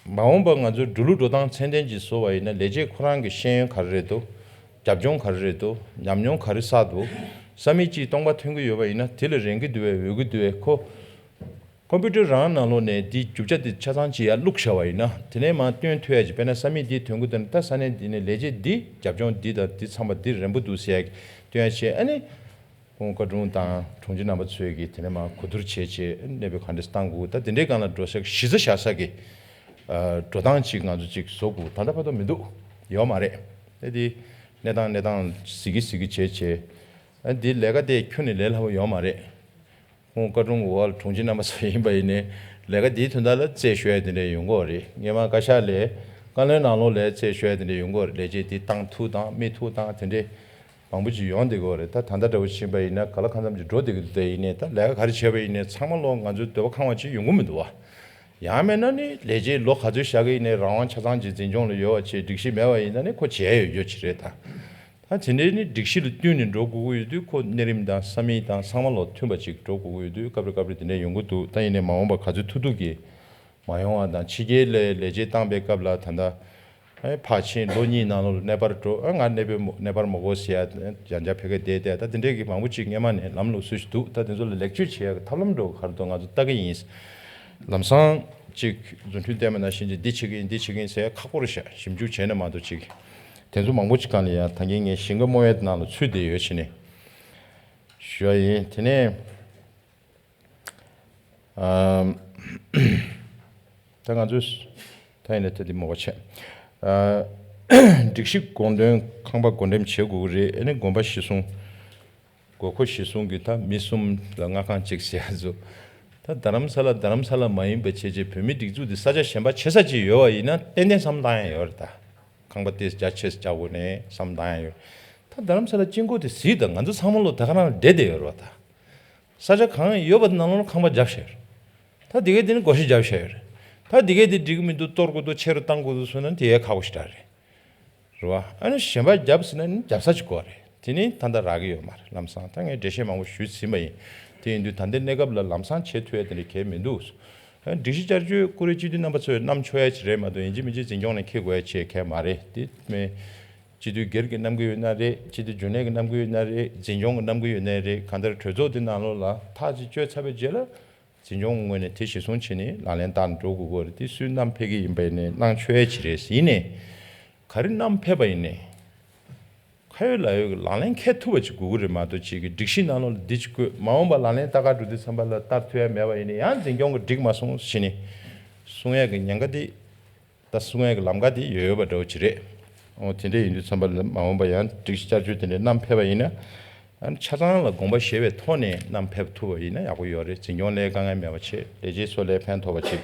མ་འོངས་པ་ང་ཚོའི་འགྲོ་ལུགས་འགྲོ་སྟངས་ཚད་ལྡན་ཅིག་བཟོ་བ་ཡིན་ན་ལས་བྱེད་ཁོ་རང་གི་ཤེས་ཡོན་ག་རེ་རེད་འདུག་རྒྱབ་ལྗོངས་ག་རེ་རེད་འདུག་ཉམས་མྱོང་ག་རེ་བསགས་འདུག་ས་མིག་ཅིག་སྟོང་པ་ཐོན་གྱི་ཡོད་པ་ཡིན་ན་དེ་ལ་རན་གྱི་འདུག་བས་འོས་ཀྱི་འདུག་བས་ཁོ། ཀོམ་པུ་ཊར་རང་ནང་ལོགས་ནས་འདིའི་རྒྱུ་ཆ་དེ་ཆ་ཚང་ཅིག་ཡར་བླུགས་བཞག་པ་ཡིན་ན་དེ་ནས་མར་སྟོན་ཐུབ་ཡ་ཅིག་དཔེར་ན་ས་མིག་འདི་ཐོན་གྱི་འདུག་ན་ད་ས་གནས་འདི་ནས་ལས་བྱེད་འདི་རྒྱབ་ལྗོངས་འདི་དང་འདི་ཚང་མ་འདི་རན་པོ་འདུག་ཟེར་ཡ་སྟོན་ཡ་བྱས། ཨ་ནི་ཁོང་བཀའ་དྲུང་དང་དྲུང་ཆེ་རྣམ་པ་ཚོས་ཀྱིས་དེ་ནས་མར་གོ་བསྡུར་བྱས་བྱས་གནས་སྤོ་ག་འདྲས་བཏང་དགོས། ད་དེ་འདྲའི་སྒང་ལ་འགྲོ་ས་གཞི་རྩ་བཞག་ས་གི་འགྲོ་སྟངས་ཅིག་ང་ཚོ་ཅིག་བཟོ་དགོས། ད་ལྟ་བར་དུ་མི་འདུག་ཡོད་མ་རེད། ཨེ་དེ་གནས་སྟངས་གནས་སྟངས་གཟིགས་ཀྱི་གཟིགས་ཀྱི་བྱས་བྱས། ཨ་འདི་ལས་ཀ་དེ་ཁྱོན་ནས་ལས་སླ་པོ་ཡོད་མ་རེད། ཁོང་བཀའ་དྲུང་འོག་ལ་དྲུང་ཆེ་རྣམ་པ་ཚོ་ཡིན་པ་ཡིན་ནའི་ལས་ཀ་འདིའི་དོན་དག་ལ་རྩད་ཤོད་ཡ་དེ་འདྲ་ཡོང་གི་ཡོད་རེད། སྔས་མ་བཀའ་ཤག་ལས་བཀའ་བློན་ནང་ལོགས་ལ་རྩད་ཤོད་ཡ་དེ་འདྲ་ཡོང་གི་ཡོད་རེད། ལས་བྱེད་འདི་བཏང་ཐུབ་དང་མི་ཐུབ་དང་དེ་འདྲའི་མང་པོ་ཅིག་ཡོང་བསྡད་ཀྱི་ཡོད་རེད། ད་ད་ལྟ་འདྲ་བོ་ཕྱིན་པ་ཡིན་ན་ག་ལ་གང་འཚམ་ཅིག་འགྲོ་བསྡད་ཀྱི་འདུག་དེ་ཡིན་ནའི་ད་ལས་ཀ་ག་རེ་བྱས་པ་ཡིན་ནའི་ཚང་མ་ལོ་ང་ཚོའི་འདོད་པ་ཁེངས་པ་ཅིག་ཡོང་གི་མི་འདུག་བ། ཡང་མིན་ན་ནི་ལས་བྱེད་ལོ་ག་ཚོད་བཞག་གི་ཡིན་ནའི་རང་དབང་ཆ་ཚང་ཅིག་འཛིན་སྐྱོང་ལ་ཡོད་པ་བྱས་སྒྲིག་གཞི་མེད་པ་ཡིན་ན་ནི་ཁོ་བྱས་ཡོད་རྒྱུ་ཅིག་རེད་ད། ད་དེ་འདྲའི་ནི་སྒྲིག་གཞི་ལ་བསྟུན་ནས་འགྲོ་དགོས་ཀྱི་ཡོད་དུས་ཁོ་གནས་རིམ་དང་ས་མིག་དང་ཚང་མ་ལོ་མཐུན་པ་ཅིག་འགྲོ་དགོས་ཀྱི་ཡོད་དུས་སྐབས་རེ་སྐབས་རེ་དེ་འདྲ་ཡོང་གི་འདུག་ད་ཡིན་ནའི་མ་འོངས་པ་ག་ཚོད་ཐུབ་ཐུབ་ཀྱིས་མ་ཡོང་བ་དང་ཕྱི་རྒྱལ་ལ་ལས་བྱེད་བཏང་པའི་སྐབས་ལ་ད་ལྟ་ཨེ་ཕར་ཕྱིན་ལོ་གཉིས་ནང་ལོགས་ལ་གནས་སྤར་འགྲོ། ཨ་ང་གནས་སྤོ་མ་གནས་སྤར་མ་དགོས་ཟེར་ཡ་ཡང་བསྐྱར་ཕ་གིར་བསྡད་བསྡད། ད་དེ་འདྲའི་གི་མང་པོ་ཅིག་སྔས་མ་ནས་ལམ་ལུགས་སྲོལ་ཞིག་འདུག་ད་དེ་ཚོ་ལ་ལེགས་བཅོས་བྱེད་ཡ་གི་ཐབས་ལམ་འདྲ་བོ་ག་རེ་འདུག་ང་ཚོ་ལྟ་གི་ཡིན། ལམ་སང་ཅིག་རྫུ་འཕྲུལ་ལྡན་པ་ནང་བཞིན་ཅིག་འདི་བྱེད་ཀྱི་ཡིན་འདི་བྱེད་ཀྱི་ཡིན་ཟེར་ཡ་ཁག་པོ་རེད་ཤག་ཞིབ་འཇུག་བྱས་ན་མ་གཏོགས་ཅིག་དེ་ཚོ་མང་པོ་ཅིག་སྒང་ལ་ཡ་ད་གིན་ངས་ཞིང་ཁ་རྨོ་ཡ་དེ་ནང་ལ་ཚུད་བསྡད་ཡོད་བྱས་ནས་ཞུ་ཡ་ཡིན། དེ་ནས། ཨམ། ད་ང་ཚོས་ད་ཡིན་ན་ད་འདི་མོ་བ་བྱས། ཨ། སྒྲིག་གཞི་དགོངས་དོན་ཁང་པ་བགོ་འགྲེམས་བྱེད་དགོས་ཀྱི་རེད། ཨ་ནི་དགོན་པ་གཞི་བཟུང་། དགོས་མཁོ་གཞི་བཟུང་གི་ད་མི་གསུམ་ལ་མངའ་ཁང་གཅིག་ཟེར་ཡ་ཚོ། ད་རྡ་རམ་ས་ལ་རྡ་རམ་ས་ལ་མ་ཡིན་པ་བྱས་བྱས་བོད་མི་སྒྲིག་འཛུགས་འདི་ས་ཆ་གཞན་པ་ཆེ་ས་ཅིག་ཡོད་པ་ཡིན་ན་ཏན་ཏན་བསམ་བློ་བཏང་ཡ་ཡོད་རེད་ད། ཁང་པ་དེ་རྒྱ་ཆེ་ས་རྒྱག་དགོས་ནས་བསམ་བློ་བཏང་ཡ་ཡོད། ད་རྡ་རམ་ས་ལ་དཀྱིལ་འཁོར་དེ་གཟིགས་དང་ང་ཚོ་ཚང་མ་ལོ་ད་ག་རང་ལ་བསྡད་བསྡད་ཡོད་རེད་བ་ད། ས་ཆ་གང་ཡོད་པ་དེ་ནང་ལོགས་ཁང་པ་བརྒྱབ་བཞག་ཡོད་རེད། ད་དེ་གའི་དེ་ནི་སྒོ་ཕྱེ་བརྒྱབ་བཞག་ཡོད་རེད། ད་དེ་གའི་དེ་འགྲིག་གི་མི་འདུག་གཏོར་དགོས་འདུག་ཆེ་རུ་བཏང་དགོས་འདུག་ཟེར་ན་དེ་ཡང་ཁག་པོ་ཞེ་དྲག་རེད། རེད་བ། ཨ་ནི་གཞན་པ་བརྒྱབ་ཟེར་ན་ནི་བརྒྱབ་ས་ཅིག་དགོས་རེད། དེ་ནི་ད་ལྟ་རག་གི་ཡོད་མ་རེད། ལམ་སང་ད་ངས་འགྲེལ་བཤད་མང་པོ་ཞུས་ཟིན་པ་ཡིན། དེ་ཡིན་དུས་ད་ལྟའི་གནས་སྐབས་ལ་ལམ་སང་བྱེད་ཐུབ་ཡ་དེ་འདྲ་གལ་མི་འདུག་ཨ་ནི་སྒྲིག་གཞི་བསྐྱར་བཅོས་བཀུར་འོས་སྤྱི་འཐུས་རྣམ་པ་ཚོས་བསྣམས་ཆོག་ཡ་ཅིག་རེད་མ་གཏོགས་ཡིན་གཅིག་མིན་གཅིག་འཛིན་སྐྱོང་ནས་འཁྱེར་དགོས་ཡ་ཅིག་གལ་མ་རེད། དེ་མེད། སྤྱི་འཐུས་སྒེར་གྱི་གནང་གི་ཡོད་ན་རེད། སྤྱི་འཐུས་རྒྱུན་ལས་ཀྱི་གནང་གི་ཡོད་ན་རེད། འཛིན་སྐྱོང་གི་གནང་གི་ཡོད་ན་རེད། གང་ལྟར་གྲོས་ཚོགས་འདི་ནང་ལོགས་ལ་ཐག་ཅིག་གཅོད་ཚར་བའི་རྗེས་ལ་ འཛིན་སྐྱོང་ངོས་ནས་དེ་གཞིར་བཟུང་བྱས་ནས་ལག་ལེན་བསྟར་འགྲོ་དགོས་ཀྱི་རེད། དེ་སུས་བསྣམས་ཕེབས་ཀྱི་ཡིན་པ་ཡིན་ནའི་གནང་ཆོག་ཡ་ཅིག་རེད། ཡིན་ནའི་ག་རེ་བསྣམས་ཕེབས་པ་ཡིན་ནའི་ཁ་ཡོད་ལག་ཡོད་ཀྱི་ལག་ལེན་འཁེལ་ཐུབ་པ་ཅིག་དགོས་ཀྱི་རེད་མ་གཏོགས། ཅིག་གི་སྒྲིག་གཞི་ནང་ལོགས་ལ་འདི་ཅིག་དགོས། མ་འོངས་པ་ལག་ལེན་བསྟར་ག་འགྲོ་དུས་ཙམ་པ་ལ་བསྟར་ཐུབ་ཡ་མེད་པ་ཡིན་ནའི་ཡང་འཛིན་སྐྱོང་གིས་འགྲིག་མ་སོང་ཟེར་ནས་གསུང་ཡ་གི་ཉེན་ཁ་དེ། ད་གསུང་ཡ་གི་ལམ་ཁ་དེ་ཡོད་ཡོད་པ་འདྲ་བོ་ཅིག་རེད། འོ་དེ་འདྲ་ཡིན་དུས་ཙམ་པ་ལ་མ་འོངས་པ་ཡང་སྒྲིག་གཞི་བསྐྱར་བཅོས་དེ་འདྲ་བསྣམས་ཕེབས་པ་ཡིན་ན། ཨ་ནི་ཆ་ཚང་ལ་དགོངས་པ་བཞེས་པའི་ཐོག་ནས་བསྣམས་ཕེབས་ཐུབ་པ་ཡིན་ན་ཡག་པོ་ཡོད་རེད། འཛིན་སྐྱོང་ལ་དཀའ་ངལ་མེད་པ་བྱེད། ལས་བྱེད་ཚོ་ལ་ཕན་ཐོགས་པ་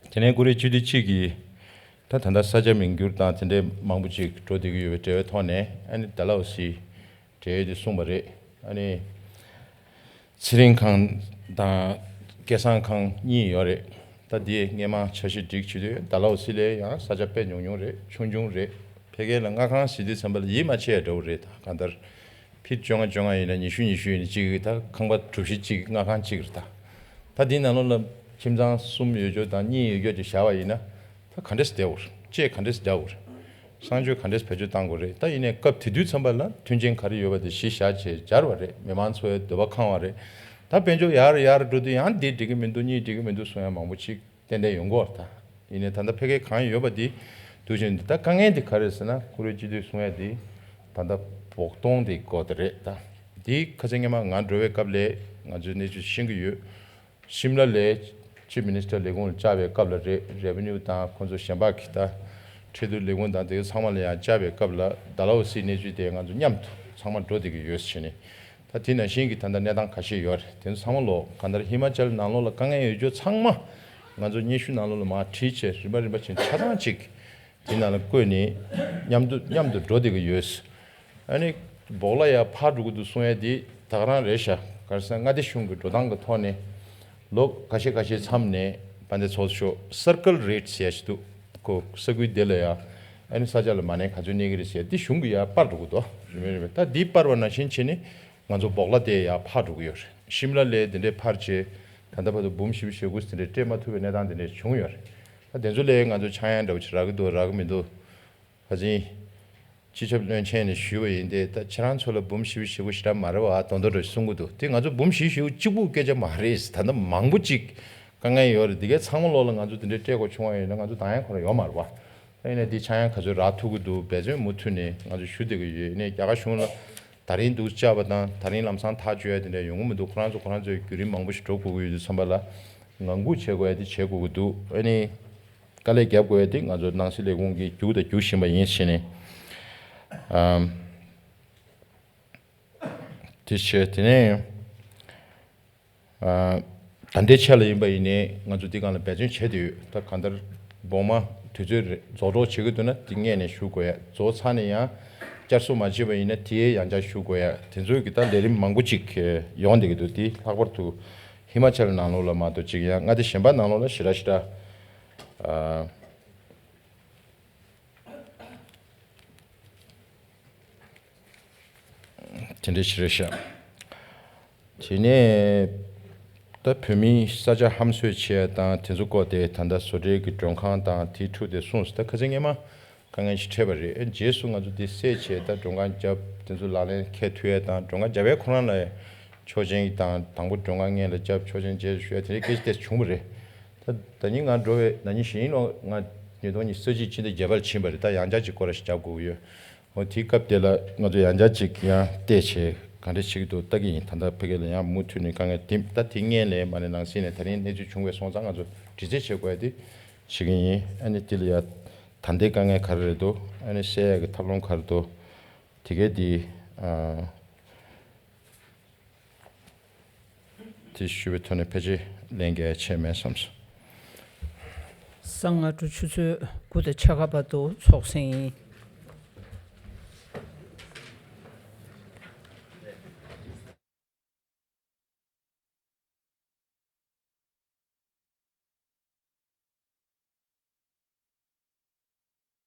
བྱེད། དེ་ནས་ཀུ་རེ་སྤྱི་འཐུས་གཅིག་གིས་ད་ད་ལྟ་ས་ཆ་མིང་བསྒྱུར་དང་དེ་འདྲའི་མང་པོ་ཅིག་འགྲོ་བསྡད་ཀྱི་ཡོད་པའི་འབྲེལ་བའི་ཐོག་ནས། ཨ་ནི་ཌལ་ཧོ་སི་འབྲེལ་ཡོད་དེ་གསུངས་པ་རེད། ཨ་ནི་ཚེ་རིང་ཁང་དང་སྐལ་བཟང་ཁང་གཉིས་ཡོད་རེད། ད་དེ་སྔས་མ་འཆར་གཞི་སྒྲིག་བྱེད་དུས་ཌལ་ཧོ་སི་ལ་ཡང་ས་ཆ་དཔེ་ཉུང་ཉུང་རེད། ཆུང་ཆུང་རེད། ཕ་གི་ལ་མངའ་ཁང་ཟེར་དུས་ཙམ་པ་ལ་ཡིད་མ་ཆེས་ཡ་འདྲ་བོ་རེད། ད་གང་ལྟར་ཕིཊ་བཅོ་ལྔ་བཅོ་ལྔ་ཡིན་ན་ཉི་ཤུ་ཉི་ཤུ་ཡིན་ན་གཅིག་གི་ད་ཁང་པ་གྲུ་བཞི་གཅིག་མངའ་ཁང་གཅིག་རེད། ད་ད་དེའི་ནང་ལོགས་ལ་ཁྱིམ་ཚང་གསུམ་ཡོད་རྒྱུ་དང་གཉིས་ཡོད་རྒྱུ་ཅིག་བཞག་པ་ཡིན་ན། ད་ག་འདྲས་བསྡད་འོར། ལྕེ་ག་འདྲས་བསྡད་འོར། གསང་སྤྱོད་ག་འདྲས་བེད་སྤྱོད་བཏང་དགོས་རེད། ད་ཡིན་ནའི་སྐབས་དེ་དུས་ཙམ་པ་ལ་མཐུན་རྐྱེན་ག་རེ་ཡོད་པ་དེ་གཞི་བཞག་བྱས་སྦྱར་བ་རེད། མི་མང་ཚོའི་འདོད་པ་ཁེངས་པ་རེད། ད་དཔལ་འབྱོར་ཡར་ཡར་འགྲོ་དུས་ཡང་འདི་འགྲིག་གི་མི་འདུག་གཉིས་འགྲིག་གི་མི་འདུག་གསུང་ཡ་མང་པོ་ཅིག་ཏན་ཏན་ཡོང་གི་ཡོད་རེད། ད་ཡིན་ནའི་ད་ལྟ་ཕ་གི་གང་ཡོད་པ་དེ་འདུག་བཞིན་འདུག་ད་དཀའ་ངལ་དེ་ག་རེ་རེད་ཟེར་ན། ཀུ་རེ་སྤྱི་འཐུས་གསུང་ཡ་དེ་ད་ལྟ་བོགས་གཏོང་དེ་དགོས་དེ་རེད། ད་དེ་ཁ་སང་སྔས་མ་ང་འགྲོ་བའི་སྐབས་ལ་ང་ཚོས་གནས་ཚུལ་ཤེས་ཀྱི་ཡོད། ཤིམ་ལ་ལ་ཅིབ་མི་ནི་སི་ཊར་ལས་ཁུངས་ལ་བཅར་བའི་སྐབས་ལ་རེད། རེ་ཝེ་ནིའུ་དང་ཁོང་ཚོ་གཞན་པ་གི་ད་ཁྲལ་བསྡུ་ལས་ཁུངས་དང་དེ་ཚོ་ཚང་མ་ལ་ཡང་བཅར་བའི་སྐབས་ལ་ཌལ་ཧོ་སི་གནས་ཚུལ་དེ་ང་ཚོ་མཉམ་དུ་ཚང་མ་འགྲོ་བསྡད་ཀྱི་ཡོད་ཟེར་ནས། ད་དེ་ནང་བཞིན་གྱི་ད་ལྟ་གནས་སྟངས་ཁ་ཤས་ཡོད་རེད། དེ་ཚོ་ཚང་མ་ལོ་གང་ལྟར་ཧི་མ་ཅལ་ནང་ལོགས་ལ་དཀའ་ངལ་ཡོད་རྒྱུ་ཚང་མ་ང་ཚོ་སྙན་ཞུ་ནང་ལོགས་ལ་མར་བྲིས་བྱས་རིམ་པ་རིམ་པ་བཞིན་ཆ་ཚང་གཅིག་དེ་ནང་ལ་བཀོད་ནས་མཉམ་དུ་མཉམ་དུ་འགྲོ་བསྡད་ཀྱི་ཡོད། ཨ་ནི་སྦོག་ལ་ཡར་ཕར་འགྲོ་གི་འདུག་གསུང་ཡ་དེ་ད་ག་རང་རེད་ཤག་ག་རེ་ཟེར་ན་མངའ་སྡེ་གཞུང་གི་འགྲོ་སྟངས་ཀྱི་ཐོག་ནས་ལོ་ཁ་ཤས་ཁ་ཤས་མཚམས་ནས་དཔལ་ལྡན་ཚོགས་གཙོ་མཆོག་སར་ཀལ་རེཊ་ཟེར་ཡ་ཞིག་འདུག་ཁོ་ས་ཁུལ་དེ་ལ་ཡ་ཨ་ནི་ས་ཆ་ལ་མ་གནས་ག་ཚོད་གནས་ཀྱི་རེད་ཟེར་ཡ་དེ་གཞུང་གིས་ཡར་སྤར་འགྲོ་གི་འདུག་རིམ་པས་རིམ་པས་ད་འདི་སྤར་བ་ནང་བཞིན་བྱས་ནས་ང་ཚོ་སྦོག་ལ་དེ་ཡར་ཕར་འགྲོ་གི་ཡོད་རེད། ཤིམ་ལ་ལ་དེ་འདྲའི་ཕར་བྱས་ད་ལྟ་བར་དུ་འབུམ་བཞི་བཅུ་ཞེ་དགུ་དེ་འདྲའི་སྤྲད་མ་ཐུབ་པའི་གནས་སྟངས་དེ་འདྲ་བྱུང་ཡོད་རེད། ད་དེ་ཚོ་ལ་ང་ཚོ་ཆག་ཡང་འདྲ་བོ་ཅིག་རག་གི་འདུག་རག་གི་མི་འདུག་ཕ་ཆིང་སྤྱི་ཁྱབ་བློན་ཆེན་ནས་ཞུས་པ་ཡིན་ཏེ། ད་ཁྱེད་རང་ཚོ་ལ་འབུམ་བཞི་བཅུ་ཞེ་དགུ་ཞེ་དྲག་མ་རེད་བ། མདོག་མདོག་འདྲ་གསུང་གི་འདུག་དེ་ང་ཚོ་འབུམ་བཞི་བཅུ་ཞེ་དགུ་གཅིག་པུ་སྐད་ཆ་མ་རེད། ད་ལྟ་མང་པོ་ཅིག་དཀའ་ངལ་ཡོད་རེད། འདི་གའི་ཚང་མ་ལོག་ལ་ང་ཚོ་དེ་འདྲའི་སྤྲད་དགོས་བྱུང་བ་ཡིན་ན་ང་ཚོ་འདང་ཡ་ཁོ་རང་ཡོད་མ་རེད་བ། ད་ཡིན་ནའི་འདི་ཆག་ཡང་ག་ཚོད་རག་ཐུབ་ཀྱི་འདུག་འབད་བརྩོན་མུ་མཐུད་ནས་ང་ཚོ་ཞུ་བསྡད་ཀྱི་ཡོད། ཡིན་ནའི་རྒྱ་གར་གཞུང་ལ་ད་རིང་འདུག་བཅར་བ་དང་ད་རིང་ལམ་སང་ཐག་གཅོད་ཡ་དེ་འདྲ་ཡོང་གི་མི་འདུག་ཁོ་རང་ཚོ་ཁོ་རང་ཚོའི་བརྒྱུད་རིམ་མང་པོ་ཞིག་འགྲོ་དགོས་ཀྱི་ཡོད་དུས་ཙམ་པ་ལ་ངང་སྒུག་བྱེད་དགོས་ཡ་དེ་བྱེད་དགོས་ཀྱི་འདུག་ཨ་ནི། དཀའ་ལས་རྒྱབ་དགོས་ཡ་དེ་ང་ཚོ་ནང་སྲིད་ལས་ཁུངས་ཀྱིས་རྒྱུགས་དང་རྒྱུགས་བཞིན་པ་ཡིན་ཟེར་ནས། ཨམ། དེ་བྱས་དེ་ནས་ཨ། ད་ལྟའི་ཆ་ལ་ཡིན་པ་ཡིན་ནའི་ང་ཚོ་འདི་སྒང་ལ་འབད་བརྩོན་བྱས་བསྡད་ཡོད། ད་གང་ལྟར་སྦོག་མ་དུས་ཚོད་རེ་རྫོགས་གྲབས་བྱེད་ཀྱི་འདུག་ན་དེ་སྔོན་ནས་ཞུ་དགོས་ཡ། རྫོགས་ཚར་ནས་ཡང་བསྐྱར་གསོ་མ་བྱས་པ་ཡིན་ན་དེའི་ཡང་བསྐྱར་ཞུ་དགོས་ཡ། དེ་ཚོའི་གི་ད་ལས་རིམ་མང་པོ་ཅིག་ཡོང་བསྡད་ཀྱི་འདུག་དེ་ལྷག་པར་དུ་ཧི་མ་ཅལ་ནང་ལོགས་ལ་མ་གཏོགས་ཅིག་ཡང་མངའ་སྡེ་གཞན་པ་ནང་ལོགས་ལ་ཞེ་དྲག་ཞེ་དྲག་ཨ། དེ་འདྲ་ཞིག་རེད་ཤག་དེ་ནས་ད་བོད་མིའི་ས་ཆ་ཧམ་བཟོས་བྱས་དང་དེ་ཚོ་སྐོར་དེ་ད་ལྟ་བཟོ་གྲྭའི་གི་མགྲོན་ཁང་དང་དེའི་འཕྲོ་དེ་གསུངས་སོང་། ད་ཁ་སང་སྔས་མ་དཀའ་ངལ་ཞིག་འཕྲད་པ་རེད། རྗེས་སུ་ང་ཚོ་དེ་སེལ་བྱས་ད་མགྲོན་ཁང་བརྒྱབ། དེ་ཚོ་ལག་ལེན་འཁེལ་ཐུབ་ཡས་དང་མགྲོན་ཁང་བརྒྱབ་པའི་ཁོ་རང་ལ་ཆོག་མཆན་དང་དང་པོ་མགྲོན་ཁང་སྔོན་ལ་བརྒྱབ། ཆོག་མཆན་རྗེས་སུ་ཞུ་ཡས་དེ་འདྲའི་སྐད་ཆ་དེ་བྱུང་བ་རེད། ད་ད་ནི་ང་འགྲོ་བའི་ན་ནིང་གཞེས་ནིང་ལོ་ང་ཉིས་སྟོང་ཉི་ཤུ་རྩ་གཅིག་ཕྱི་ཟླ་བརྒྱད་པར་ཕྱིན་པ་རེད། ད་ཡང་བསྐྱར་ཅིག་སྐོར་ར་ཞིག་རྒྱབ་དགོས་ཀྱི་ཡོད། འོ་དེའི་སྐབས་དེ་ལ་ང་ཚོ་ཡང་བསྐྱར་ཅིག་ཡང་བལྟས་བྱས་ག་འདྲ་བྱེད་ཀྱི་འདུག་ལྟ་གི་ཡིན། ད་ལྟ་ཕ་གི་ལ་ཡང་མུ་མཐུད་ནས་དཀའ་ངལ་དེ་ད་དེ་སྔོན་ལས་མ་ནས་ནང་སྲིད་ནས་ད་རིང་གནས་ཚུལ་བྱུང་བའི་སོང་ཙང་ང་ཚོ་དྲི་རྩད་བྱེད་དགོས་ཡ་དེ་བྱེད་ཀྱི་ཡིན། ཨ་ནི་དེ་ལ་ཡ་ད་ལྟའི་དཀའ་ངལ་ག་རེ་རེད་འདུག་ཨ་ནི་སེལ་ཡ་གི་ཐབས་ལམ་ག་རེ་འདུག་དེ་གས་དེ་ཨ། དེ་ཞུ་བའི་ཐོག་ནས་ཕལ་ཆེར་ལན་རྒྱག་ཡ་ཆེར་མེད་བསམ་སོང་། གཟའ་སྔ་དྲོ་ཆུ་ཚོད་དགུ་དང་ཕྱེད་ཀ་བར་དུ་ཚོགས་ཟིན་ཡིན།